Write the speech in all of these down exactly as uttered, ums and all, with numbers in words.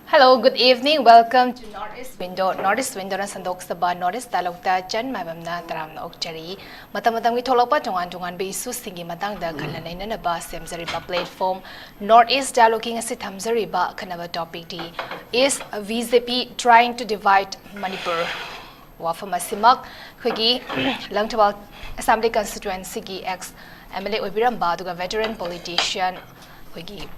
Hello, good evening. Welcome to North East Window. North East Window ꯅ ꯁꯟꯗꯣꯛꯆꯕ North East ꯗꯥꯏꯂꯣꯛꯇ ꯆꯟ ꯃꯥꯏꯕꯝꯅ ꯇꯔꯥꯝꯅ ꯑꯣꯛꯆꯔꯤ꯫ ꯃꯇꯝ ꯃꯇꯝꯒꯤ ꯊꯣꯛꯂꯛꯄ ꯇꯣꯉꯥꯟ ꯇꯣꯉꯥꯟꯕ ꯏꯁꯨꯁꯤꯡꯒꯤ ꯃꯇꯥꯡꯗ ꯈꯟꯅ ꯅꯩꯅꯅꯕ ꯁꯦꯝꯖꯔꯤꯕ platform North East Dialogue ꯀꯤ ꯉꯁꯤ ꯊꯝꯖꯔꯤꯕ ꯑꯈꯟꯅꯕ topic T Is B J P trying to divide Manipur? ꯋꯥꯐꯝ ꯑꯁꯤꯃꯛ ꯑꯩꯈꯣꯏꯒꯤ ꯂꯪꯊꯕꯥꯜ Assembly Constituency ꯒꯤ ex M L A ꯑꯣꯏꯕꯤꯔꯝꯕ ꯑꯗꯨꯒ veteran politician ꯑꯩꯈꯣꯏꯒꯤ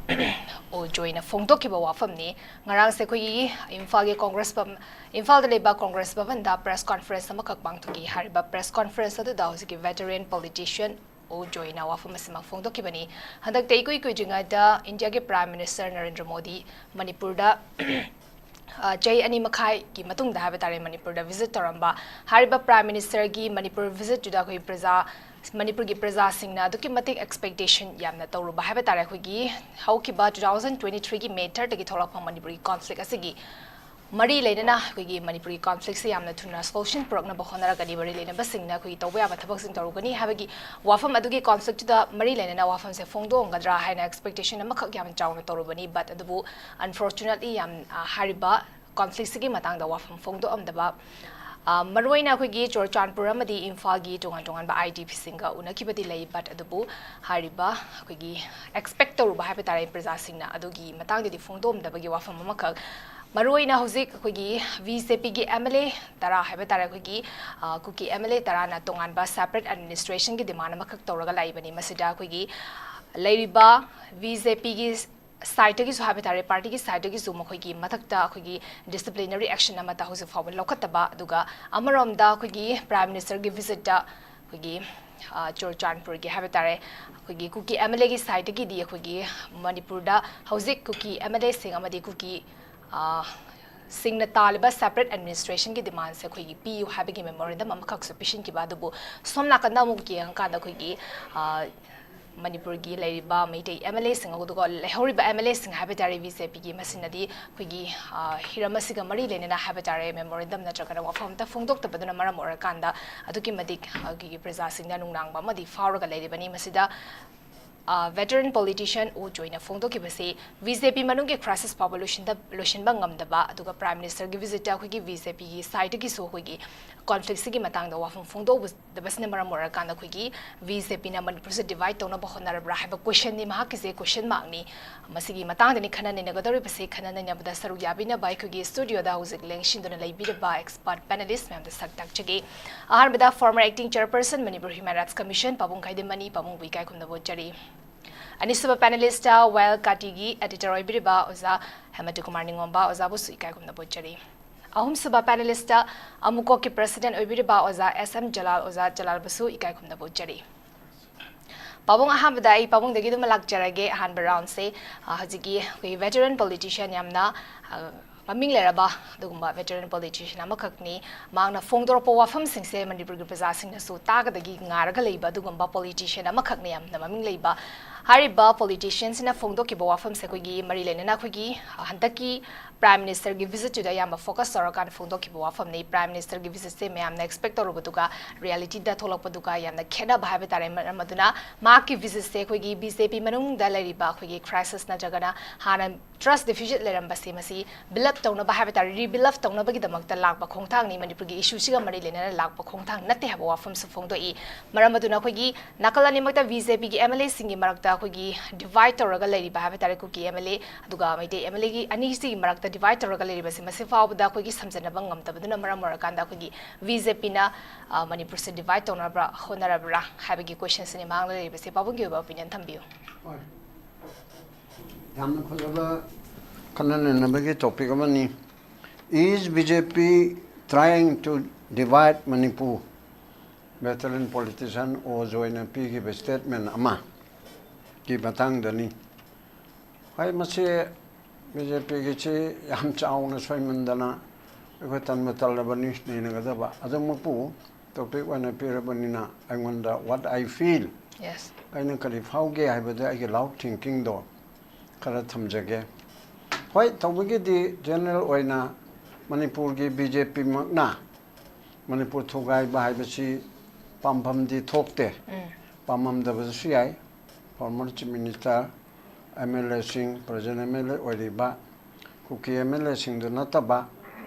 ꯑꯣ ꯖꯣꯏꯅ ꯐꯣꯡꯗꯣꯛꯈꯤꯕ ꯋꯥꯐꯝꯅꯤ꯫ ꯉꯔꯥꯡꯁꯦ ꯑꯩꯈꯣꯏꯒꯤ ꯏꯝꯐꯥꯜꯒꯤ Congress ꯚ-, ꯏꯝꯐꯥꯜꯗ ꯂꯩꯕ Congress ꯚꯕꯟꯗ press conference ꯑꯃꯈꯛ ꯄꯥꯡꯊꯣꯛꯈꯤ꯫ ꯍꯥꯏꯔꯤꯕ press conference ꯑꯗꯨꯗ ꯍꯧꯖꯤꯛꯀꯤ veteran politician ꯑꯣ ꯖꯣꯏꯅ ꯋꯥꯐꯝ ꯑꯁꯤꯃꯛ ꯐꯣꯡꯗꯣꯛꯈꯤꯕꯅꯤ꯫ ꯍꯟꯗꯛꯇ ꯏꯀꯨꯏ ꯀꯨꯏꯗ꯭ꯔꯤꯉꯩꯗ ꯏꯟꯗꯤꯌꯥꯒꯤ Prime Minister ꯅꯔꯦꯟꯗ꯭ꯔ ꯃꯣꯗꯤ ꯃꯅꯤꯄꯨꯔꯗ ꯑ, ꯆꯍꯤ ꯑꯅꯤ ꯃꯈꯥꯏꯒꯤ ꯃꯇꯨꯡꯗ ꯍꯥꯏꯕ ꯇꯥꯔꯦ ꯃꯅꯤꯄꯨꯔꯗ visit ꯇꯧꯔꯝꯕ꯫ ꯍꯥꯏꯔꯤꯕ Prime Minister ꯒꯤ ꯃꯅꯤꯄꯨꯔ visit ꯇꯨꯗ ꯑꯩꯈꯣꯏ ꯄ꯭ꯔꯖꯥ, ꯃꯅꯤꯄꯨꯔꯒꯤ ꯄ꯭ꯔꯖꯥꯁꯤꯡꯅ ꯑꯗꯨꯛꯀꯤ ꯃꯇꯤꯛ expectation ꯌꯥꯝꯅ ꯇꯧꯔꯨꯕ ꯍꯥꯏꯕ ꯇꯥꯔꯦ꯫ ꯑꯩꯈꯣꯏꯒꯤ ꯍꯧꯈꯤꯕ two thousand twenty three ꯒꯤ May third ꯇꯒꯤ ꯊꯣꯛꯂꯛꯄ ꯃꯅꯤꯄꯨꯔꯒꯤ conflict ꯑꯁꯤꯒꯤ ꯃꯔꯤ ꯂꯩꯅꯅ ꯑꯩꯈꯣꯏꯒꯤ ꯃꯅꯤꯄꯨꯔꯒꯤ conflict ꯁꯦ ꯌꯥꯝꯅ ꯊꯨꯅ solution ꯄꯨꯔꯛꯅꯕ ꯍꯣꯠꯅꯔꯒꯅꯤ, ꯃꯔꯤ ꯂꯩꯅꯕꯁꯤꯡꯅ ꯑꯩꯈꯣꯏꯒꯤ ꯇꯧꯕ ꯌꯥꯕ ꯊꯕꯛꯁꯤꯡ ꯇꯧꯔꯨꯒꯅꯤ ꯍꯥꯏꯕꯒꯤ ꯋꯥꯐꯝ ꯑꯗꯨꯒꯤ conflict ꯇꯨꯗ ꯃꯔꯤ ꯂꯩꯅꯅ ꯋꯥꯐꯝꯁꯦ ꯐꯣꯡꯗꯣꯛꯑꯝꯒꯗ꯭ꯔꯥ ꯍꯥꯏꯅ expectation ꯑꯃꯈꯛ ꯌꯥꯝ ꯆꯥꯎꯅ ꯇꯧꯔꯨꯕꯅꯤ꯫ But ꯑꯗꯨꯕꯨ unfortunately ꯌꯥꯝ, ꯑ, ꯍꯥꯏꯔꯤꯕ conflict ꯁꯤꯒꯤ ꯃꯇꯥꯡꯗ ꯋꯥꯐꯝ ꯐꯣꯡꯗꯣꯛꯑꯝꯗꯕ, ꯑ, ꯃꯔꯨꯑꯣꯏꯅ ꯑꯩꯈꯣꯏꯒꯤ ꯆꯨꯔꯆꯥꯟꯄꯨꯔ ꯑꯃꯗꯤ ꯏꯝꯐꯥꯜꯒꯤ ꯇꯣꯉꯥꯟ ꯇꯣꯉꯥꯟꯕ I D P ꯁꯤꯡꯒ ꯎꯅꯈꯤꯕꯗꯤ ꯂꯩ, but ꯑꯗꯨꯕꯨ ꯍꯥꯏꯔꯤꯕ ꯑꯩꯈꯣꯏꯒꯤ expect ꯇꯧꯔꯨꯕ ꯍꯥꯏꯕ ꯇꯥꯔꯦ ꯄ꯭ꯔꯖꯥꯁꯤꯡꯅ ꯑꯗꯨꯒꯤ ꯃꯇꯥꯡꯗꯗꯤ ꯐꯣꯡꯗꯣꯛꯑꯝꯗꯕꯒꯤ ꯋꯥꯐꯝ ꯑꯃꯈꯛ꯫ ꯃꯔꯨꯑꯣꯏꯅ ꯍꯧꯖꯤꯛ ꯑꯩꯈꯣꯏꯒꯤ B J P ꯒꯤ M L A ꯇꯔꯥ ꯍꯥꯏꯕ ꯇꯥꯔꯦ, ꯑꯩꯈꯣꯏꯒꯤ, ꯑ, ꯀꯨꯀꯤ M L A ꯇꯔꯥꯅ ꯇꯣꯉꯥꯟꯕ separate administration ꯒꯤ demand ꯑꯃꯈꯛ ꯇꯧꯔꯒ ꯂꯥꯛꯏꯕꯅꯤ꯫ ꯃꯁꯤꯗ ꯑꯩꯈꯣꯏꯒꯤ ꯂꯩꯔꯤꯕ B J P ꯒꯤ side ꯇꯒꯤꯁꯨ ꯍꯥꯏꯕ ꯇꯥꯔꯦ, party ꯒꯤ side ꯇꯒꯤꯁꯨ ꯃꯈꯣꯏꯒꯤ ꯃꯊꯛꯇ ꯑꯩꯈꯣꯏꯒꯤ disciplinary action ꯑꯃꯠꯇ ꯍꯧꯖꯤꯛ ꯐꯥꯎꯕ ꯂꯧꯈꯠꯇꯕ, ꯑꯗꯨꯒ ꯑꯃꯔꯣꯝꯗ ꯑꯩꯈꯣꯏꯒꯤ Prime Minister ꯒꯤ visit ꯇ ꯑꯩꯈꯣꯏꯒꯤ, ꯑ, ꯆꯨꯔꯆꯥꯟꯄꯨꯔꯒꯤ ꯍꯥꯏꯕ ꯇꯥꯔꯦ, ꯑꯩꯈꯣꯏꯒꯤ ꯀꯨꯀꯤ M L A ꯒꯤ side ꯇꯒꯤꯗꯤ ꯑꯩꯈꯣꯏꯒꯤ ꯃꯅꯤꯄꯨꯔꯗ ꯍꯧꯖꯤꯛ ꯀꯨꯀꯤ M L A ꯁꯤꯡ ꯑꯃꯗꯤ ꯀꯨꯀꯤ, ꯑ, ꯁꯤꯡꯅ ꯇꯥꯜꯂꯤꯕ separate administration ꯒꯤ demand ꯁꯦ ꯑꯩꯈꯣꯏꯒꯤ ꯄꯤꯌꯨ ꯍꯥꯏꯕꯒꯤ memorandum ꯑꯃꯈꯛꯁꯨ ꯄꯤꯁꯤꯟꯈꯤꯕ꯫ ꯑꯗꯨꯕꯨ ꯁꯣꯝ ꯅꯥꯀꯟꯗ ꯑꯃꯨꯛ ꯌꯦꯡꯉꯀꯥꯟꯗ ꯑꯩꯈꯣꯏꯒꯤ, ꯑ, ꯃꯅꯤꯄꯨꯔꯒꯤ ꯂꯩꯔꯤꯕ ꯃꯩꯇꯩ ꯑꯦꯝ ꯑꯦꯜ ꯑꯦꯁꯤꯡ, ꯑꯗꯨꯒ ꯂꯩꯍꯧꯔꯤꯕ ꯑꯦꯝ ꯑꯦꯜ ꯑꯦꯁꯤꯡ ꯍꯥꯏꯕ ꯇꯥꯔꯦ, ꯕꯤ ꯖꯦ ꯄꯤꯒꯤ, ꯃꯁꯤꯅꯗꯤ ꯑꯩꯈꯣꯏꯒꯤ, ꯑ, ꯍꯤꯔꯝ ꯑꯁꯤꯒ ꯃꯔꯤ ꯂꯩꯅꯅ ꯍꯥꯏꯕ ꯇꯥꯔꯦ, ꯃꯦꯃꯣꯔꯦꯟꯗꯝ ꯅꯠꯇ꯭ꯔꯒꯅ ꯋꯥꯐꯝ ꯑꯃꯠꯇ ꯐꯣꯡꯗꯣꯛꯇꯕꯗꯨꯅ ꯃꯔꯝ ꯑꯣꯏꯔꯀꯥꯟꯗ ꯑꯗꯨꯛꯀꯤ ꯃꯇꯤꯛ, ꯑ, ꯑꯩꯈꯣꯏꯒꯤ ꯄ꯭ꯔꯖꯥꯁꯤꯡꯗ ꯅꯨꯡꯅꯥꯡꯕ ꯑꯃꯗꯤ ꯐꯥꯎꯔꯒ ꯂꯩꯔꯤꯕꯅꯤ꯫ ꯃꯁꯤꯗ, ꯑ, veteran politician ꯑꯣ ꯖꯣꯏꯅ ꯐꯣꯡꯗꯣꯛꯈꯤꯕꯁꯤ ꯕꯤ ꯖꯦ ꯄꯤ ꯃꯅꯨꯡꯒꯤ crisis ꯐꯥꯎꯕ ꯂꯣꯏꯁꯤꯟꯗ-, ꯂꯣꯏꯁꯤꯟꯕ ꯉꯝꯗꯕ, ꯑꯗꯨꯒ Prime Ministerꯒꯤ visit ꯑꯩꯈꯣꯏꯒꯤ ꯕꯤ ꯖꯦ ꯄꯤꯒꯤ sideꯇꯒꯤꯁꯨ ꯑꯩꯈꯣꯏꯒꯤ conflictꯁꯤꯒꯤ ꯃꯇꯥꯡꯗ ꯋꯥꯐꯝ ꯐꯣꯡꯗꯣꯛꯎꯕ ꯗꯕꯁꯤꯅ ꯃꯔꯝ ꯑꯣꯏꯔꯀꯥꯟꯗ ꯑꯩꯈꯣꯏꯒꯤ ꯕꯤ ꯖꯦ ꯄꯤꯅ ꯃꯅꯤꯄꯨꯔꯁꯦ divide ꯇꯧꯅꯕ ꯍꯣꯠꯅꯔꯕ꯭ꯔꯥ ꯍꯥꯏꯕ questionꯅꯤ, ꯃꯍꯥꯛꯀꯤꯁꯦ question markꯅꯤ꯫ ꯃꯁꯤꯒꯤ ꯃꯇꯥꯡꯗꯅꯤ ꯈꯟꯅ ꯅꯩꯅꯒꯗꯧꯔꯤꯕꯁꯦ꯫ ꯈꯟꯅ ꯅꯩꯅꯕꯗ ꯁꯔꯨꯛ ꯌꯥꯕꯤꯅꯕ ꯑꯩꯈꯣꯏꯒꯤ studioꯗ ꯍꯧꯖꯤꯛ ꯂꯦꯡꯁꯤꯟꯗꯨꯅ ꯂꯩꯕꯤꯔꯕ expert panelist ꯃꯌꯥꯝꯗ ꯁꯛ ꯇꯥꯛꯆꯒꯦ꯫ ꯑꯍꯥꯟꯕꯗ former acting chairperson Manipur Human Rights Commission ꯄꯥꯕꯨꯡ ꯈꯥꯏꯗꯤꯃꯅꯤ, ꯄꯥꯕꯨꯡꯕꯨ ꯏꯀꯥꯏ ꯈꯨꯝꯅꯕ ꯎꯠꯆꯔꯤ꯫ ꯑꯅꯤꯁꯨꯕ panelistꯇ Wild Cardꯀꯤ editor ꯑꯣꯏꯕꯤꯔꯤꯕ ꯑꯣꯖꯥ ꯍꯦꯃꯟꯇ ꯀꯨꯃꯥꯔ ꯅꯤꯡꯉꯣꯝꯕ, ꯑꯣꯖꯥꯕꯨꯁꯨ ꯏꯀꯥꯏ ꯈꯨꯝꯅꯕ ꯎꯠꯆꯔꯤ꯫ ꯑꯍꯨꯝꯁꯨꯕ panelistꯇ ꯑꯃꯨꯀꯣꯛꯀꯤ president ꯑꯣꯏꯕꯤꯔꯤꯕ ꯑꯣꯖꯥ ꯑꯦꯁ ꯑꯦꯝ ꯖꯂꯥꯜ, ꯑꯣꯖꯥ ꯖꯂꯥꯜꯕꯨꯁꯨ ꯏꯀꯥꯏ ꯈꯨꯝꯅꯕ ꯎꯠꯆꯔꯤ꯫ ꯄꯥꯕꯨꯡ, ꯑꯍꯥꯟꯕꯗ ꯑꯩ ꯄꯥꯕꯨꯡꯗꯒꯤ ꯑꯗꯨꯝ ꯂꯥꯛꯆꯔꯒꯦ꯫ ꯑꯍꯥꯟꯕ roundꯁꯦ, ꯑ, ꯍꯧꯖꯤꯛꯀꯤ ꯑꯩꯈꯣꯏꯒꯤ veteran politician, ꯌꯥꯝꯅ, ꯑ, ꯃꯃꯤꯡ ꯂꯩꯔꯕ ꯑꯗꯨꯒꯨꯝꯕ veteran politician ꯑꯃꯈꯛꯅꯤ꯫ ꯃꯍꯥꯛꯅ ꯐꯣꯡꯗꯣꯔꯛꯄ ꯋꯥꯐꯝꯁꯤꯡꯁꯦ ꯃꯅꯤꯄꯨꯔꯒꯤ ꯄ꯭ꯔꯖꯥꯁꯤꯡꯅꯁꯨ ꯇꯥꯒꯗꯒꯤ ꯉꯥꯏꯔꯒ ꯂꯩꯕ ꯑꯗꯨꯒꯨꯝꯕ politician ꯑꯃꯈꯛꯅꯤ, ꯌꯥꯝꯅ ꯃꯃꯤꯡ ꯂꯩꯕ꯫ ꯍꯥꯏꯔꯤꯕ politicianꯁꯤꯅ ꯐꯣꯡꯗꯣꯛꯈꯤꯕ ꯋꯥꯐꯝꯁꯦ ꯑꯩꯈꯣꯏꯒꯤ ꯃꯔꯤ ꯂꯩꯅꯅ ꯑꯩꯈꯣꯏꯒꯤ, ꯑ, ꯍꯟꯗꯛꯀꯤ Prime Ministerꯒꯤ visitꯇꯨꯗ ꯑꯌꯥꯝꯕ focus ꯇꯧꯔꯀꯥꯟꯗ ꯐꯣꯡꯗꯣꯛꯈꯤꯕ ꯋꯥꯐꯝꯅꯤ꯫ Prime Ministerꯒꯤ visitꯁꯦ ꯃꯌꯥꯝꯅ expect ꯇꯧꯔꯨꯕꯗꯨꯒ realityꯗ ꯊꯣꯛꯂꯛꯄꯗꯨꯒ ꯌꯥꯝꯅ ꯈꯦꯠꯅꯕ ꯍꯥꯏꯕ ꯇꯥꯔꯦ꯫ ꯃꯔꯝ ꯑꯗꯨꯅ ꯃꯍꯥꯛꯀꯤ visitꯁꯦ ꯑꯩꯈꯣꯏꯒꯤ ꯕꯤ ꯖꯦ ꯄꯤ ꯃꯅꯨꯡꯗ ꯂꯩꯔꯤꯕ ꯑꯩꯈꯣꯏꯒꯤ crisis ꯅꯠꯇ꯭ꯔꯒꯅ ꯍꯥꯟꯅ trust deficit ꯂꯩꯔꯝꯕꯁꯦ, ꯃꯁꯤ build up ꯇꯧꯅꯕ ꯍꯥꯏꯕ ꯇꯥꯔꯦ, rebuild up ꯇꯧꯅꯕꯒꯤꯗꯃꯛꯇ ꯂꯥꯛꯄ ꯈꯣꯡꯊꯥꯡꯅꯤ, ꯃꯅꯤꯄꯨꯔꯒꯤ issueꯁꯤꯒ ꯃꯔꯤ ꯂꯩꯅꯅ ꯂꯥꯛꯄ ꯈꯣꯡꯊꯥꯡ ꯅꯠꯇꯦ ꯍꯥꯏꯕ ꯋꯥꯐꯝꯁꯨ ꯐꯣꯡꯗꯣꯛꯏ꯫ ꯃꯔꯝ ꯑꯗꯨꯅ ꯑꯩꯈꯣꯏꯒꯤ ꯅꯥꯀꯜ ꯑꯅꯤꯃꯛꯇ ꯕꯤ ꯖꯦ ꯄꯤꯒꯤ ꯑꯦꯝ ꯑꯦꯜ ꯑꯦꯁꯤꯡꯒꯤ ꯃꯔꯛꯇ ꯑꯩꯈꯣꯏꯒꯤ divide ꯇꯧꯔꯒ ꯂꯩꯔꯤꯕ ꯍꯥꯏꯕ ꯇꯥꯔꯦ, ꯀꯨꯀꯤ ꯑꯦꯝ ꯑꯦꯜ ꯑꯦ ꯑꯗꯨꯒ ꯃꯩꯇꯩ ꯑꯦꯝ ꯑꯦꯜ ꯑꯦꯒꯤ ꯑꯅꯤꯁꯤꯒꯤ ꯃꯔꯛꯇ divide ꯇꯧꯔꯒ ꯂꯩꯔꯤꯕꯁꯦ, ꯃꯁꯤ ꯐꯥꯎꯕꯗ ꯑꯩꯈꯣꯏꯒꯤ ꯁꯝꯖꯟꯅꯕ ꯉꯝꯗꯕꯗꯨꯅ ꯃꯔꯝ ꯑꯣꯏꯔꯀꯥꯟꯗ ꯑꯩꯈꯣꯏꯒꯤ ꯕꯤ ꯖꯦ ꯄꯤꯅ, ꯑ, ꯃꯅꯤꯄꯨꯔꯁꯦ divide ꯇꯧꯅꯕ꯭ꯔꯥ ꯍꯣꯠꯅꯔꯕ꯭ꯔꯥ ꯍꯥꯏꯕꯒꯤ questionꯁꯤꯅꯤ ꯃꯥꯡꯗ ꯂꯩꯔꯤꯕꯁꯦ꯫ ꯄꯥꯕꯨꯡꯒꯤ ꯑꯣꯏꯕ opinion ꯊꯝꯕꯤꯌꯨ꯫ ꯍꯣꯏ꯫ ꯌꯥꯝꯅ ꯐꯖꯕ ꯈꯟꯅ ꯅꯩꯅꯕꯒꯤ topic ꯑꯃꯅꯤ꯫ Is B J P trying to divide Manipur? Veteran politician ꯑꯣ ꯖꯣꯏꯅ ꯄꯤꯈꯤꯕ statement ꯑꯃꯒꯤ ꯃꯇꯥꯡꯗꯅꯤ꯫ ꯍꯣꯏ, ꯃꯁꯤ ꯕꯤ ꯖꯦ ꯄꯤꯒꯤꯁꯤ ꯌꯥꯝ ꯆꯥꯎꯅ ꯁꯣꯏꯃꯟꯗꯅ ꯑꯩꯈꯣꯏ ꯇꯟꯕ ꯇꯜꯂꯕꯅꯤ ꯅꯩꯅꯒꯗꯕ꯫ ꯑꯗꯨꯃꯛꯄꯨ topic ꯑꯣꯏꯅ ꯄꯤꯔꯕꯅꯤꯅ ꯑꯩꯉꯣꯟꯗ what I feel, Yes. ꯑꯩꯅ ꯀꯔꯤ ꯐꯥꯎꯒꯦ ꯍꯥꯏꯕꯗ ꯑꯩꯒꯤ ꯂꯥꯎꯠ ꯊꯤꯡꯀꯤꯡꯗꯣ ꯈꯔ ꯊꯝꯖꯒꯦ꯫ ꯍꯣꯏ, ꯇꯧꯕꯒꯤꯗꯤ ꯖꯦꯅꯔꯦꯜ ꯑꯣꯏꯅ ꯃꯅꯤꯄꯨꯔꯒꯤ ꯕꯤ ꯖꯦ ꯄꯤꯃꯛꯅ ꯃꯅꯤꯄꯨꯔ ꯊꯨꯒꯥꯏꯕ ꯍꯥꯏꯕꯁꯤ ꯄꯥꯝꯐꯝꯗꯤ ꯊꯣꯛꯇꯦ꯫ ꯄꯥꯝꯃꯝꯗꯕꯁꯨ ꯌꯥꯏ꯫ Former chief minister, M L ꯑꯦꯁꯤꯡ, ꯄ꯭ꯔꯖꯦꯟ ꯑꯦꯝ ꯑꯦꯜ ꯑꯦ ꯑꯣꯏꯔꯤꯕ ꯀꯨꯀꯤ ꯑꯦꯝ ꯑꯦꯜ ꯑꯦꯁꯤꯡꯗꯨ ꯅꯠꯇꯕ